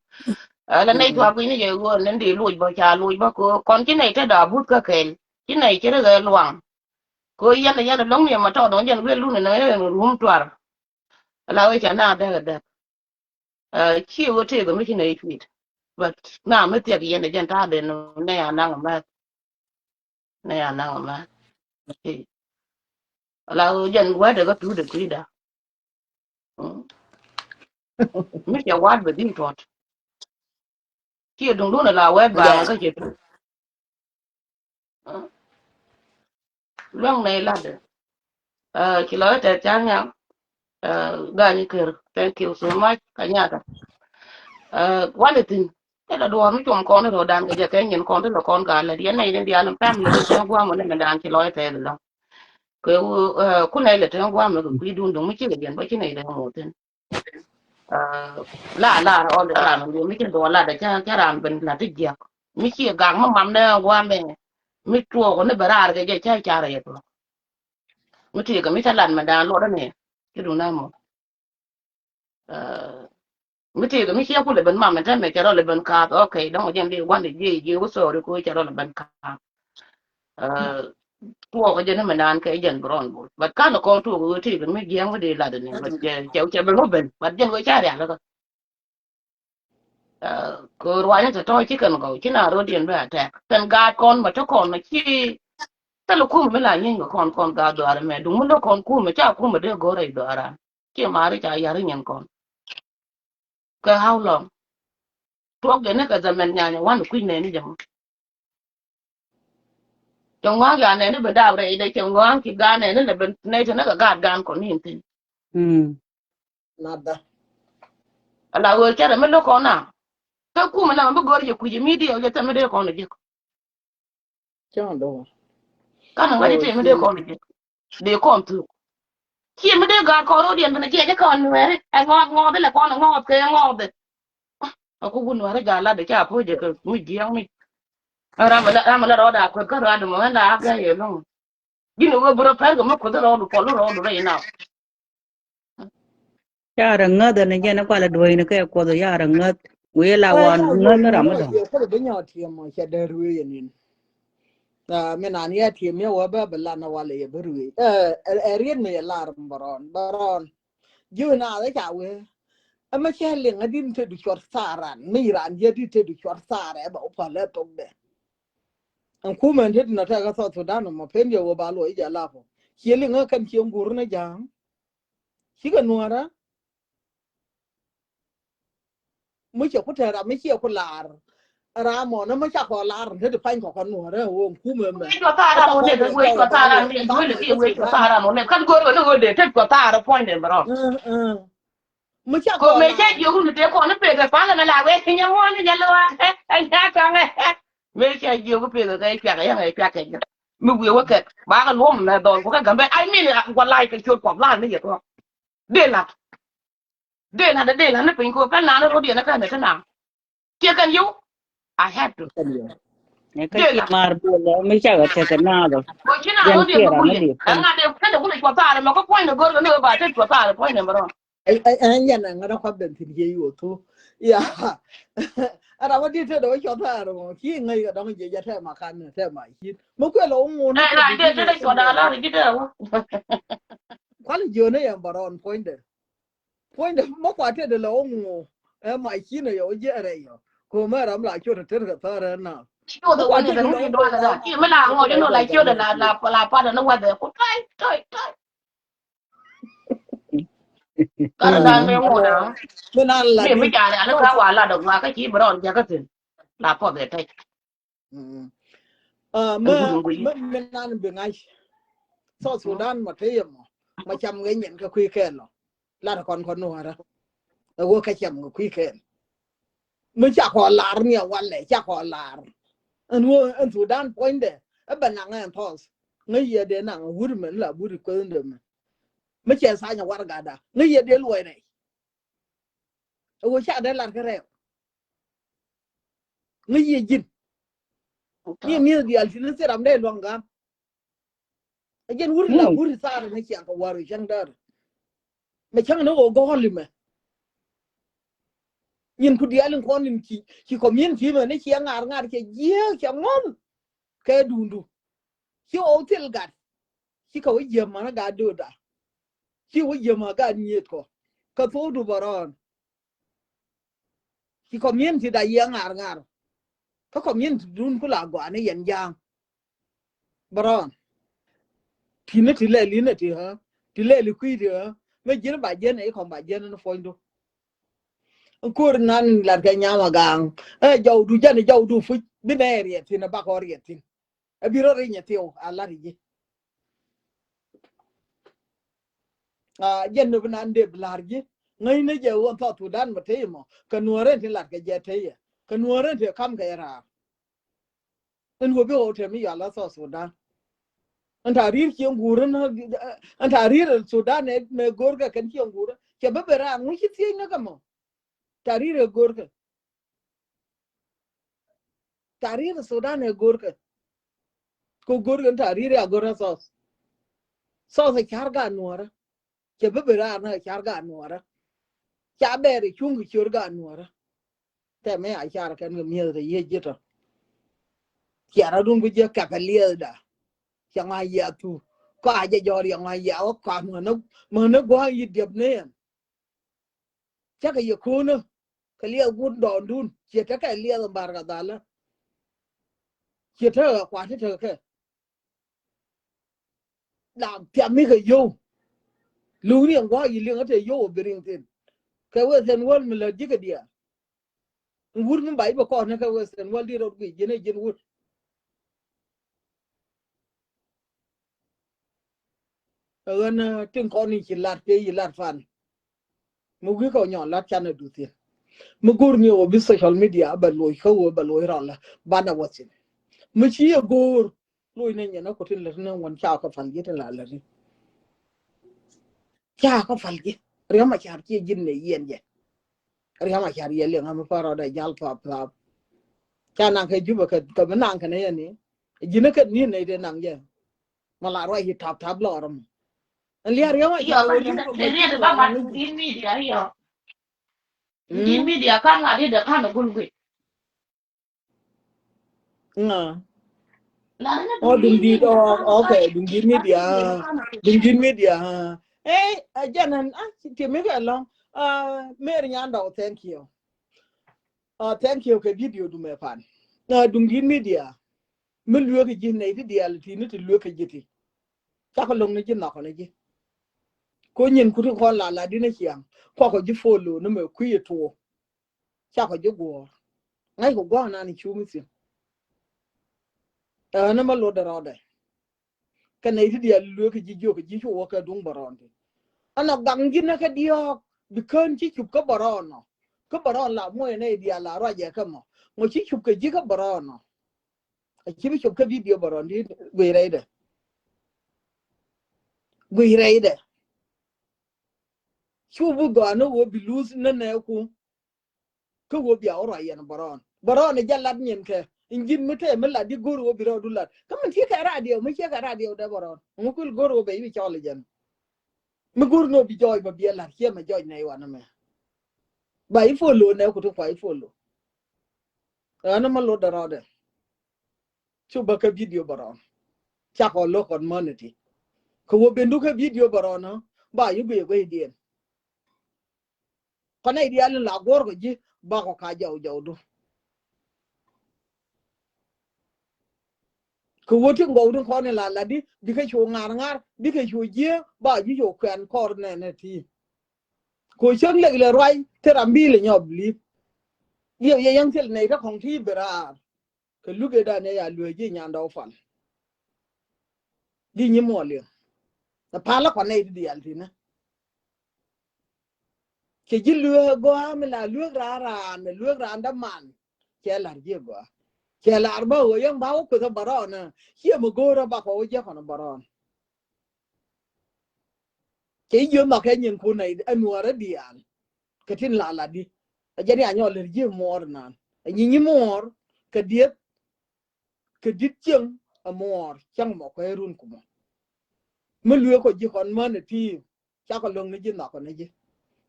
Lɛ nɛy tuak gui̱ni jɛ wä nɛn dee loc bä ca loc bä kɛ kɔn ci nɛy te da buth kä kɛɛl ci nɛy ci ri ɣɛ luaŋ. Ko yɛn yɛn lɔŋ ni ma tɔt dɔŋ jɛn wël lun ni rum tuar. La wee ca na dek dek. Ci wee tëëk mi ci nɛ cuit. But na mi thiɛk yɛn jɛn ta den ne ya naŋ ma. Ne ya naŋ ma. La wee jɛn wee de ka tu de kuida. Mi cɛ wat bɛ din tɔt. Ci duŋ dun la wɛt ba kä cɛ tu. Luäŋ nɛ ilat. Ci lɔ itɛ ca nya. Gani ker. Thank you so much. Ka nyaka. Wani thin. Kɛ la duɔr mi cuɔm kɔn rɔ dan kɛ jɛ kɛ nyin kɔn ti lɔ kɔn ka lɛ diɛ nɛ in dial family ti tɛn guam ni mɛ dan ci lɔ itɛ lɔ. Kɛ ku nɛ lɛ tɛn guam mi kɛ kui dun duŋ mi ci kɛ jɛn bä ci nɛ ilɛ mɔ thin. La la all the time. Mi ci duɔr la da ca ca ran ben la ti jiak. Mi ci gak mi mam nɛ guam mɛ. Mi tuɔk ni bɛ raar kɛ jɛ ca car yɛ tuɔk. Mi ti kɛ mi ca lat mɛ dan luɔt ni. Ci dun na mɔ. Mi ti kɛ mi cia kulɛ ben mam mɛ tɛmɛ cɛ rɔ lɛ ben kaath. Okay, dɔŋ jɛn di wan di jiɛ jiɛ wä sorry ko cɛ rɔ lɛ ben kaath. Tuɔɔk jɛn mi naan kɛ jɛn bi rɔn bol. But kan kɔn tuɔɔk wee ti kɛ mi jiɛŋ mi di lat ni. But cɛ, cɛ, cɛ bi rɔ ben. But jɛn wee ca rial kä. Kɛ ruanyä tɔ̱tɔ̱ ci kɛn gɔw ci na rɔ diɛn bi attack. Kɛn gaat kɔn ma te kɔn ma ci. Thil kum mi la nyieny kɛ kɔn, kɔn gaat dhuaar mɛ. Duŋ mi lɔ kɔn kum mi ca kum mi dee go̱r rɛy dhuaar an. Ci mari ca yar nyin kɔn. Kɛ how long? Tuɔk jɛ ni kɛ zaman nyanya wan kui̱ nɛni jɛ mɔ. Cɛ ŋɔaŋ ya nɛni bɛ daap rɛy dɛ, cɛ ŋɔaŋ ki gaan nɛni lɛ bɛ nɛy tɛ ni kɛ gaat gaan kɔn ni thin. Mm. Nada. Ala wee cɛ rɛ mi lo̱k kɔn na. Kä kumɛ na mi go̱r jɛ kui̱ jɛ mi diɛ jɛ tɛ mi dee kɔn jɛ. Cɔn dɔɔ. Kan ŋa̱c tɛ mi dee kɔn jɛ. Dee kɔn thuk. Ci mi dee gaat kɔn rɔ diɛn bɛ ni jiɛ jɛ kɔn nuɛri. Ɛ ŋɔɔth ŋɔɔth ilɛ kɔn ŋɔɔth kɛ ŋɔɔth. A ku wun wari gal lat de ca puc jɛ kɛ mi jiɛŋ mi. Ram la, ram la rɔɔda kueth kä rɔɔda mɔ ɣän la a gɛy ɛlɔ̱ŋ. Ji̱n wee bi rɔ pɛr kɛ mi kueth rɔɔdu pɔl rɔɔdu rɛy na. Ca rɛ ŋäth ɛn jɛn kualɛ duɔ̱cni kɛ kuɔth ca rɛ ŋäth. Wee la wan ŋäth ni ram mi dɔ̱ŋ. Yɛ kɔlɛ bi nyɔɔt tiɛm mɔ cɛ dee ruëë yɛ nin. Ah, mi nan yɛ tiɛm yɛ wä bä bi lan walɛ yɛ bi ruëë. Ɛ, ɛ, ɛ riet mi yɛ lar bärɔn, bärɔn. Ji̱ wä naath ɛ ca wee. Ɛmɛ cɛ liŋ ɛ di̱t te du cuɔt thaar ran. Mi ran yɛ di̱t te du cuɔt thaar ɛ bɛ wä pal ɛ thok dɛ. Ɛn kumɛ di̱t nɔ tɛk ɛ South Sudan mɔ pen yɛ wä ba luɔc jɛ lap ɔ. Ciɛ liŋ ɛ kɛn ciɛ ŋur ni ja̱a̱ŋ. Cikɛ nuɔ̱ɔ̱rä. Mi cɛ ku tɛr ram mi ciɛ ku lar. Ram mɔ ni mi ca kɔ lar ni te di pany kɔ kɔ nuɔ̱ɔ̱rä wä ɛn kumɛ mɛ. Wec kɔ thaar ram wä nɛ, wec kɔ thaar ram nɛ, wec kɔ thaar ram wä nɛ. Kan go̱r wä ni wä dee te kɔ thaar puɔ̱ny dee bärɔn. Mi ca kɔ mɛ cɛ jiök ni te kɔn ni pek ɛ palɛ mɛ la wee kinyɛ ŋuɔ̱n ni jɛ lɛ wa. Ɛ nya kaŋɛ. Mëë ca jiök pek kɛ cuak yäŋ ɛ cuak kɛ jɛ. Mi wiɛ wä kɛ bakɛ luɔm mɛ dhɔl ku kɛ gambɛ. I mean, walay kɛ ciöt kuɔth lan ni yɛ thuɔ̱k. Dee lat. Dee lat, dee lat ni piny ku pɛl nan rot yɛn kä ni kä nan. Tiɛ kɛn yio̱w. I have to. Ɛ kä ci mar duɔl mi cakɛ tekɛ naath ɔ. Kɔ ci na rot yɛn kä buli. Ɛŋa dee kɛn dee kuli cuɔth thaar mɛ kä puɔ̱ny ni go̱r kɛ ni ba tet cuɔth thaar puɔ̱ny ni mɛ rɔn. Ɛ, ɛ, ɛ, yɛn ɛ ŋädä kuath ben thi̱n jiɛ yo̱o̱ thu. Ya. Ɛ ram wä di̱t te dee wä cuɔth thaar mɔ. Ci ŋäc kɛ dɔ̱ŋ jiɛ jɛ tɛm a kan tɛm a cin. Mi kuɛ lɛ wä ŋun. Ɛ, ran dee te dee cuɔth a lar ji̱ dee wä. Kualɛ jiön ɛ yɛn bärɔn puɔ̱nydɛ. Puɔ̱nydɛ mi kuath te dee lɛ wä ŋun. Ɛ ma cin ɛ yɛ wä jiɛ rɛy yɔ. Ko mɛ ram la cuɔt te te kɛ thaar ɛ na. Cuɔth ɛ wä ni kɛ ŋun in dualɛ da. Ci mi la ŋɔc inɔ la cuɔt ɛ la, la, la pat ɛ ni wath ɛ ku tɔy, tɔy, tɔy. Kar dan me ŋuɔt a. Mi nan la mi mi jani ala ka wa la dog ma ka ci bron jaga tin. La pɔ be tek. Mɛ mɛ nan bi ŋa̱c. South Sudan ma te yɛ mɔ ma cam ŋɛ nyɛn ka kui̱ kɛɛl lɔ. La kɔn kɔn nuɔra. Ɛ wä ka cam ŋɛ kui̱ kɛɛl. Mi ca kɔ lar ni a walɛ ca kɔ lar. Ɛn wä ɛn Sudan puɔ̱nydɛ ɛ bɛ naŋ ɛn thɔth. Ŋä yɛ dee naŋ wut mɛn la wut kueth dee mɛn. Mi cɛ thany a warɛgada ŋä yɛ dee luɔy rɛy. Ɛ wä ca dee lar kä rɛw. Ŋä yɛ ji̱n. Ni mi̱eth diaal ti ni thil ram dee luaŋ gam. Ɛ jɛn wur la wur thaar ni ciaŋ kɛ war cäŋ däär. Mɛ cäŋ ni wä gɔɔl imɛ. Nyin ku diaal in kɔn in ci, ci community mɛ ni ciɛ ŋa̱r ŋa̱r cɛ jiääk cɛ ŋɔl. Kɛ dundu. Ci wä thil gat. Ci kɛ wä jiäm mɛ ni gat do̱da. Ci wä jiäm mɛ gat nyiet kɔ. Kɛ thok du bärɔn. Ci community da yiɛ ŋa̱r ŋa̱r. Kä community dun ku la gɔaa ni yɛn ja̱a̱ŋ. Bärɔn. Ti ni ti lɛl in ti ɣä. Ti lɛl i kui̱ ti ɣä. Mɛ ji̱n ba ji̱n ɛ ikɔn ba ji̱n ni puɔ̱nydu. Ko̱r nan lat kɛ nyam a ga̱a̱ŋ. Ɛ jɔw du jɛn jɔw du puc. Bi nɛ riɛt thin a bakɔ riɛt thin. A bi rɔ rinyɛ thiw a lat i ji̱. A jɛn ni bi nan dee bi la̱r ji̱. Ŋäcni jɛ ɣöö South Sudan mɛ tey mɔ kɛ nuɔ̱ɔ̱rɛ ti lat kɛ jɛ tey yɛ kɛ nuɔ̱ɔ̱rɛ ti kam kɛ raar. Ɛn wä bi ɣɔw tɛm i̱ yɔal a South Sudan. Ɛn ta̱a̱ ri̱i̱r cieŋ guurä ni ɛn ta̱a̱ ri̱i̱r Sudan ɛ mɛ go̱o̱rkɛ kɛn cieŋ guurä cɛ bä ben raar ŋuci thiec ni kɛ mɔ. Ta̱a̱ ri̱i̱r ɛ go̱o̱rkɛ. Ta̱a̱ ri̱i̱r Sudan ɛ go̱o̱rkɛ. Kɛ go̱o̱rkɛ ni ta̱a̱ ri̱i̱r ɛ a go̱o̱rä South. South ɛ ca̱r gaat nuɔ̱ɔ̱rä. Cɛ bä ben raar ni ɛ ca̱r gaat nuɔ̱ɔ̱rä. Ca bɛɛr ɛ cuŋ kɛ ciöör gaat nuɔ̱ɔ̱rä. Tɛmɛ a car kɛn kɛ mi̱eth rɛ yiëë ji̱ tɔ. Ciaradun bi jiɛ kɛpɛ liɛthda. Ciɛ ŋa yia thu. Kɔa jɛ jɔɔr yɛ ŋa yia wä kɔa mäni mäni gua̱a̱ yi diɛp ni yɛn. Cakɛ yɛ ko̱nä kɛ liɛth wut dɔɔndun ciɛ tekɛ liɛth in bar kɛ dhalä. Ciɛ tekɛ kɛ kuat ti tekɛ kɛ la thiam mi kɛ yow. Luni in gua̱a̱ yi liŋ a te yow a bi riŋ thin. Kɛ wee thiɛn wäl mi lät ji̱ kɛ diaal. Wur mi ba i̱ bɛ kɔn ni kä Western world di rot guic ji̱n ɛ ji̱n wur. Ɛ ɣän tin kɔn ni ci lat pee yi lat fan. Mi wi̱i̱ kɛ nyɔn lat can ɛ duth yɛn. Mi go̱r ni ɛ wä bi social media bɛ loc kä wä bɛ loc rɔl la banɛ wä thin. Mi ci ɛ go̱r loc ni nyɛn ɛ kutin lät ni ŋuɔn ca kä pal ji̱ tin la lät ni. Ca kä pal ji̱ riɛm a car ci ɛ ji̱n ni yɛn jɛ. Riam a car yɛ liŋ ami parɔ dɛ jal pap pap. Ca naŋ kɛ Jubɛ kɛ kɛ bi naŋ kɛ ni yɛ ni. Ji̱n kɛ ni nɛ dee naŋ jɛ. Ma la ruac yi tap tap lɔr mi. Ɛn liar riam a car yɛ liŋ kɛ riɛt ba mat in media yɔ. In media kan la di de kan gul gui. Ŋa. Oh, duŋ dit. Oh, okay. Duŋ dit media. Duŋ dit media. Hey, uh, Janan, ah, ti mi kɛ lɔŋ. Uh, Mary Nyandɔw, thank you. Uh, thank you kɛ video du mɛ pan. Uh, duŋ dit media. Mi luek ji̱ nɛy ti diaal ti ni ti luek ji̱ ti. Cakɔ loŋ ni ji̱ nhɔkɔ ni ji̱. Ko nyin kuti kɔn la la di ni ciaŋ. Kɔkɔ ji̱ follow ni mɛ kui̱ tuɔ. Cakɔ ji̱ guɔ̱ɔ̱r. Ŋa̱ckɔ gua̱a̱k nan i̱ cu mi thi̱n. Ɛn ɛmɛ lotdɛ rɔɔdɛ. Kɛ nɛy ti diaal lueek kɛ ji̱ jiök kɛ ji̱ cu wä kɛ duŋ bärɔɔn ti. Ɛn ɔ gaŋ ji̱n ɛ kɛ diɔ̱ɔ̱k bi kään ci cup kä bärɔɔn ɔ. Kä bärɔɔn la muɔc ɛ nɛy diaal la ruacɛ kä mɔ. Ŋɔ ci cup kɛ ji̱ kä bärɔɔn ɔ. A ci bi cup kä video bärɔɔn ti guic rɛydɛ. Guic rɛydɛ. Cu bi gɔaa ni wä bi luth ni nɛɛku. Kä wä bia wä ruac yɛn bärɔɔn. Bärɔɔn ɛ jɛ lat nyin kɛ. In ji̱n mi tɛɛ mi lat di go̱r wä bi rɔɔdu lat. Kä min ti kɛ radio, mi ciɛ kɛ radio dee bärɔɔn. Ŋu kul go̱r wä bɛ i̱ bi cɔl ɛ jɛn. Mi go̱r ni wä bi jɔɔc bä biɛ lat, ciɛ mɛ jɔɔc nɛ iwan mɛ. Ba i̱ follow nɛ ku ti kua i̱ follow. Ɛn mɛ lot dɛ rɔɔdɛ. Cu bä kɛ video bärɔɔn. Cakɔ lo̱k kɔn mänɛ ti. Kɛ wä ben du kɛ video bärɔɔn, ba i̱ guiɛ guiɛ diɛn. Kɔn nɛy diaal in la guɔ̱r kɛ ji̱ bakɔ ka jɔw jɔwdu. Kɛ wä ti gɔwdu kɔn in la la di bikɛ cu ŋa̱r ŋa̱r bikɛ cu jiee ba ji̱ cu kuɛn kɔr nɛnɛ ti. Kɛ wä cäŋ lek lɛ ruac ti ram bi lɛ nyɔp li̱p. Diɛw yɛ yɛŋ thil nɛy ti kɔŋ ti bi raar. Kɛ luk ëë dan ëë ya luee ji̱ nyandɔw pal. Di nyi muɔl yɛ. Ɛ pal lä kɔn nɛy ti diaal tinä. Kɛ ji̱ luee gɔaa mi la luek raan raan, luek raan däman. Cɛ lar ji̱ gɔaa. Cɛ lar bä ɣöö yäŋ ba wä kueth ɛ bärɔɔn ɛ. Ciɛ mi go̱o̱rä bakɔ wä jiäk kɔn ɛ bärɔɔn. Kɛ ji̱ jiök nhɔk kɛ nyinkun ɛ nuɔɔrä diaal. Kɛ tin la la di. Ɛ jɛn ya nyɔk lät ji̱ muɔɔr nan. Ɛ nyi nyi muɔɔr kɛ dieth. Kɛ di̱t cieŋ ɛ muɔɔr cäŋ mɔ kuɛ run kumɔ. Mi lueek kɔ ji̱ kɔn män ɛ ti. Cakɔ lo̱ŋ ni ji̱ nhɔk kɔ ni ji̱.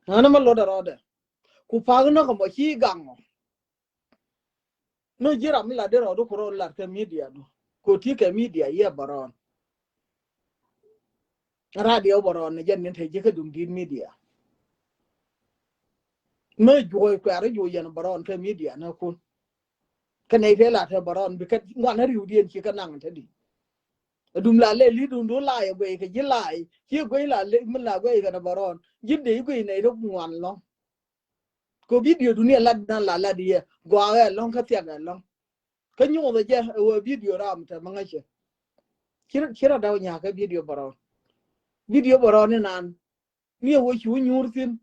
Ɣän mɛ lot ɛ rɔɔdɛ. Ku pa̱k ni kɔ mɔ ci gaŋ ɔ. Mi ji̱ ram mi lat di rɔɔdu ku rɔɔdu lat kɛ media du. Ku ti kɛ media yɛ bärɔɔn. Radio bärɔɔn ni jɛn ni te ji̱ kä duŋ di̱t media. Mi juɔc kuɛɛr juɔc yɛn bärɔɔn kɛ media ni kun. Kä nɛy te lat te bärɔɔn bikɛ ŋuan ni riwdiɛn ci kä naŋ te di. Dum la lɛ li dum dum la yɛ guɛy kɛ ji̱ la yɛ ci guɛy la lɛ mi la guɛy kɛ ni bärɔɔn ji̱ dee guɛy nɛy te ŋuan lɔŋ. Kɛ video duni ɛ lat dan la lat yɛ gɔaa ɛ lɔŋ kä thiak ɛ lɔŋ. Kä nyuuth ɛ jɛ ɛ wee video ram te mi ŋäcɛ. Ci rɔ daw nyakä video bärɔɔn. Video bärɔɔn ni nan. Mi ɛ wee cu nyuur thi̱n.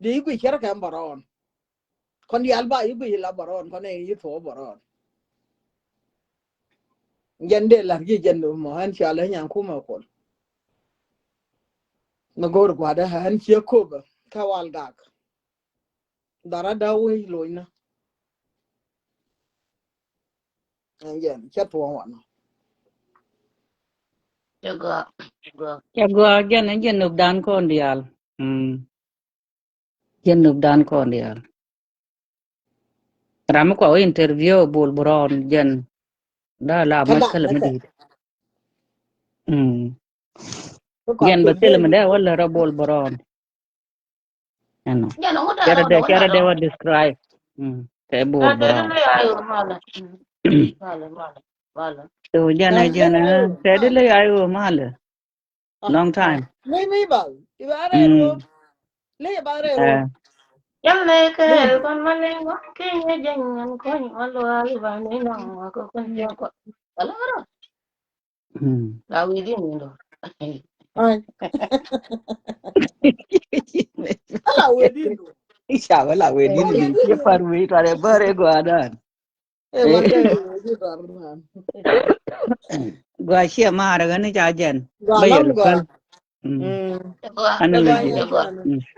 Dee i̱ guic cärä kɛ bärɔɔn. Kɔn diaal ba i̱ guic la bärɔɔn kɔn ɛ i̱ thuɔɔ bärɔɔn. Jɛn dee la̱r ji̱ jɛn mɔ ɣän cɔal ɛ nyan kumɛ kuɔl. Mɛ go̱o̱r gua̱dä ɣän ciɛ kopä kä wal gak. Dhara da̱w wec lo̱cnä. Ɛn jɛn cä thuɔ̱ɔ̱ŋ wanɔ. Cɛ gɔaa. Cɛ gɔaa. Cɛ gɔaa jɛn ɛn jɛn nöp dan kɔn diaal. Mm. Jɛn nöp dan kɔn diaal. Ram mi kua wä interview Bol Bärɔɔn jɛn. Da la mushkila mi di̱i̱t. Mm. Yɛn bɛ thil mi dee wä lɛ rɔ Bol Bron. Ɛnɔ. Cɛ rɔ dee, cɛ rɔ dee wä describe. Mm. Kɛ Bol Bron. So jɛn ɛ, jɛn ɛ, kɛ di lɛ ya yo malɛ. Long time. Lɛ mi bal iba rɛ ro. Lɛ ba rɛ ro. Jɛn lɛ kɛ kɔn ma lɛ ŋɔ kɛ nyɛ jɛn ŋan kɔn ma lɔ iba ni nɔ ŋɔ kɛ kɔn jɛ kɔ. Ala rɔ. La wee di ni do. Ala wee di ni do. Isha wala wee di ni. Ye par wee tare bare go adan. Gua cia maarä ɣän i̱ ca jɛn. Gua lɔŋ gua. Ani gua.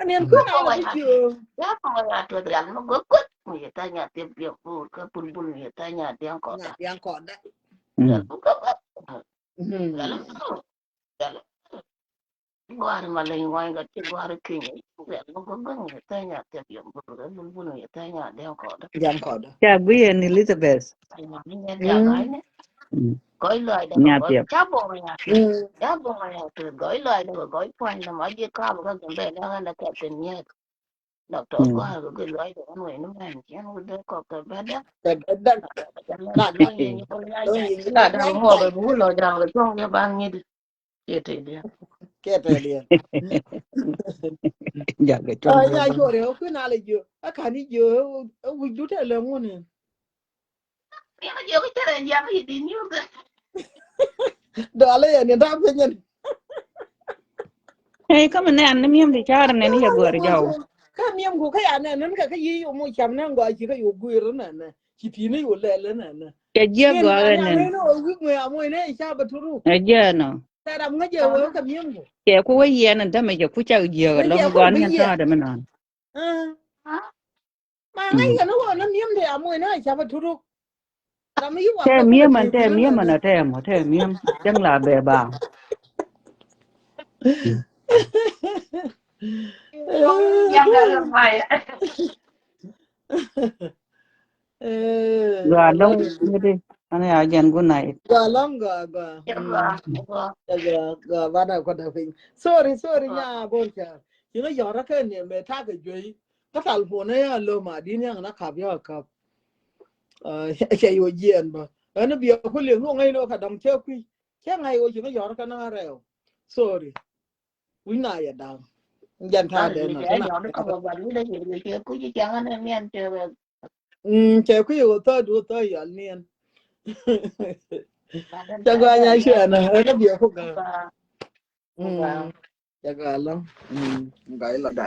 Ani ɛn kuɛn a wä jiö. Ya kɔŋ ya tuɔth rial mi guɔth guɔth mi yɛ tanya tiep yɛ pur kä pulbul mi yɛ tanya diaŋ kɔda. Diaŋ kɔda. Guari ma leny ŋuany ka ti guari kiny. Guari ma guari ma tanya tiap yom guari ma bulbul ma tanya diaŋ kɔda. Diaŋ kɔda. Ca gui ɛn Elizabeth. Kɔc lɔac dɛ kɔc ca bɔŋ ya. Ca bɔŋ ya ti gɔc lɔac dɛ kɔc puany na ma ji kam ka gɛmbɛ na ɣän na kɛ tin nyɛk. Doctor Guar kɛ gui lɔc kɛ ɣän wec ni mɛn cien wut dee kɔk kɛ bɛt däk. Kɛ bɛt däk. La däk ŋuɔk kɛ wut lɔc jam kɛ cuɔ̱ŋ kɛ ban ŋi̱t. Kiɛ tɛdiɛn. Kiɛ tɛdiɛn. Jakɛ cuɔ̱ŋ kɛ ban. Nya cuɔr yɛ kuin alɛ jiö. Ɛ kan i̱ jiö ɛ wi̱c dut ɛ lɛ ŋun in. Dɔlɛ yɛ ni dap piny ni. Ey, kä mi nɛn ni mi̱em ti car nɛn yɛ gɔr jɔw. Kä mi̱em ku kä ya nɛn nɛn kä kä yi yom mo cam nɛn gɔa ci kä yo guir nɛn nɛ. Ci ti ni yo lɛl nɛn nɛ. Cɛ jiɛ gɔa nɛn. Ni o wi̱i̱ ŋuɛ amoy nɛ ca bɛ turu. Ɛ jiɛ nɔ. Tɛ ram ŋä jɛ wee kä mi̱em ku. Cɛ ku wä yɛn ɛn tämɛ cɛ ku cak jiɛ lɔŋ gɔa ni ɛn ta̱a̱ dɛ mi nɔn. Ma ŋäc kɛ ni ɣöö ni mi̱em ti amoc ni a ca̱p a tutuk. Ram mi yi wa tɛ mi̱em an tɛ mi̱em an tɛ mɔ tɛ mi̱em cäŋ la bɛ ba. Gua lɔŋ ni di an ya jɛn good night. Gua lɔŋ gua gua. Gua gua bana kɔda piny. Sorry sorry nya bor ca. Ci ŋa yɔra kɛ ni mɛ tak a juey. Kä talpon ɛ ya lo̱m a di̱n yaŋ na kap ya kap. Cɛ yo jiɛn bä ɛn biɛ ku liŋ ŋuŋ ŋäc lo ka dɔŋ cɛ kui̱ cɛ ŋa̱c ɣöö ci ŋä yɔr kä na rɛw. Sorry. Wi̱c na yɛ da̱ŋ. Jɛn ta̱a̱ dee nɔ. Cɛ kui̱ ɣöö thäär du thäär yɔl niɛn. Cɛ gua̱a̱ nya cuɛ nɔ ɛn biɛ ku ga̱a̱. Jaga lɔ. Nga ilo da.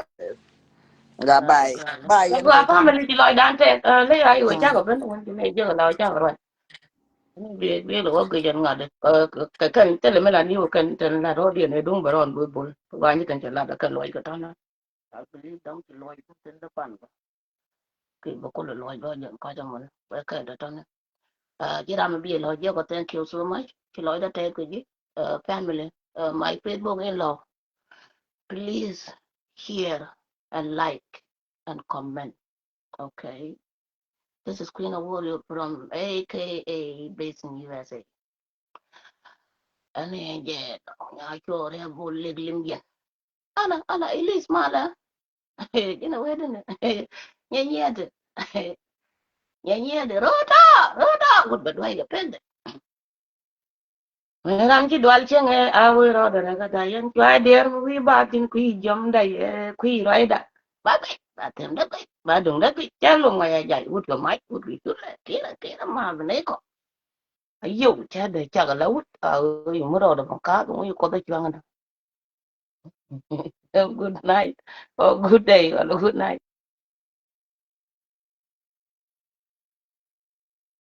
Nga bai. Bai. Gua family ci lɔc dan tɛth. Lɛ ya iwɛ cakɔ ben wun ci lɛ jek la cakɔ ruac. Bi bi lɛ wä gec ɛn ŋa̱t. Kɛ kɛn thilɛ mi la ni wä kɛn tɛn la rɔ diɛn ɛ duŋ bɛ rɔn bul bul. Gua nyi kɛn cɛ la kɛn luɔc kɛ tɔn. I believe dɔŋ ci luɔc kɛ thin dɛ pan. Kɛ bɛ kulɛ luɔc bä jɛn kɔc ɛmɔni wek kɛ dɔ̱tɔ̱ni. Ji̱ ram mi bi lɔc jiɛk ɔ, thank you so much. Ci lɔcdä tɛth kɛ ji̱ family. My Facebook in law, please share and like and comment. Okay. This is Queen of Warrior from A K A based in U S A. Ɛn ni jɛ nya cuɔɔr ya bol lek lim jɛn. Ala ala ilis mala. Jina wetini. Nyɛ nyiɛti. Nyɛ nyiɛti rota rota wut bɛ duay kɛ pekdɛ. Ram ci dual cieŋɛ a wee rɔɔdɛ rɛ kä tha yɛn cuay diɛɛr mi wi̱i̱ ba thin kui̱ jiɔm da yɛ kui̱ ruacda. Ba guic ba themdä guic ba duŋdä guic cɛ luŋ wa ya jay wut kɛ mac wut wi̱i̱ culɛ kirɛ kirɛ ma bi ney kɔ. A yiow cɛ dee cak la wut a ɣöö yiow mi rɔɔdɛ bä ka̱a̱k ŋuc kuɔth a cua̱ŋdä. Good night or good day wala good night.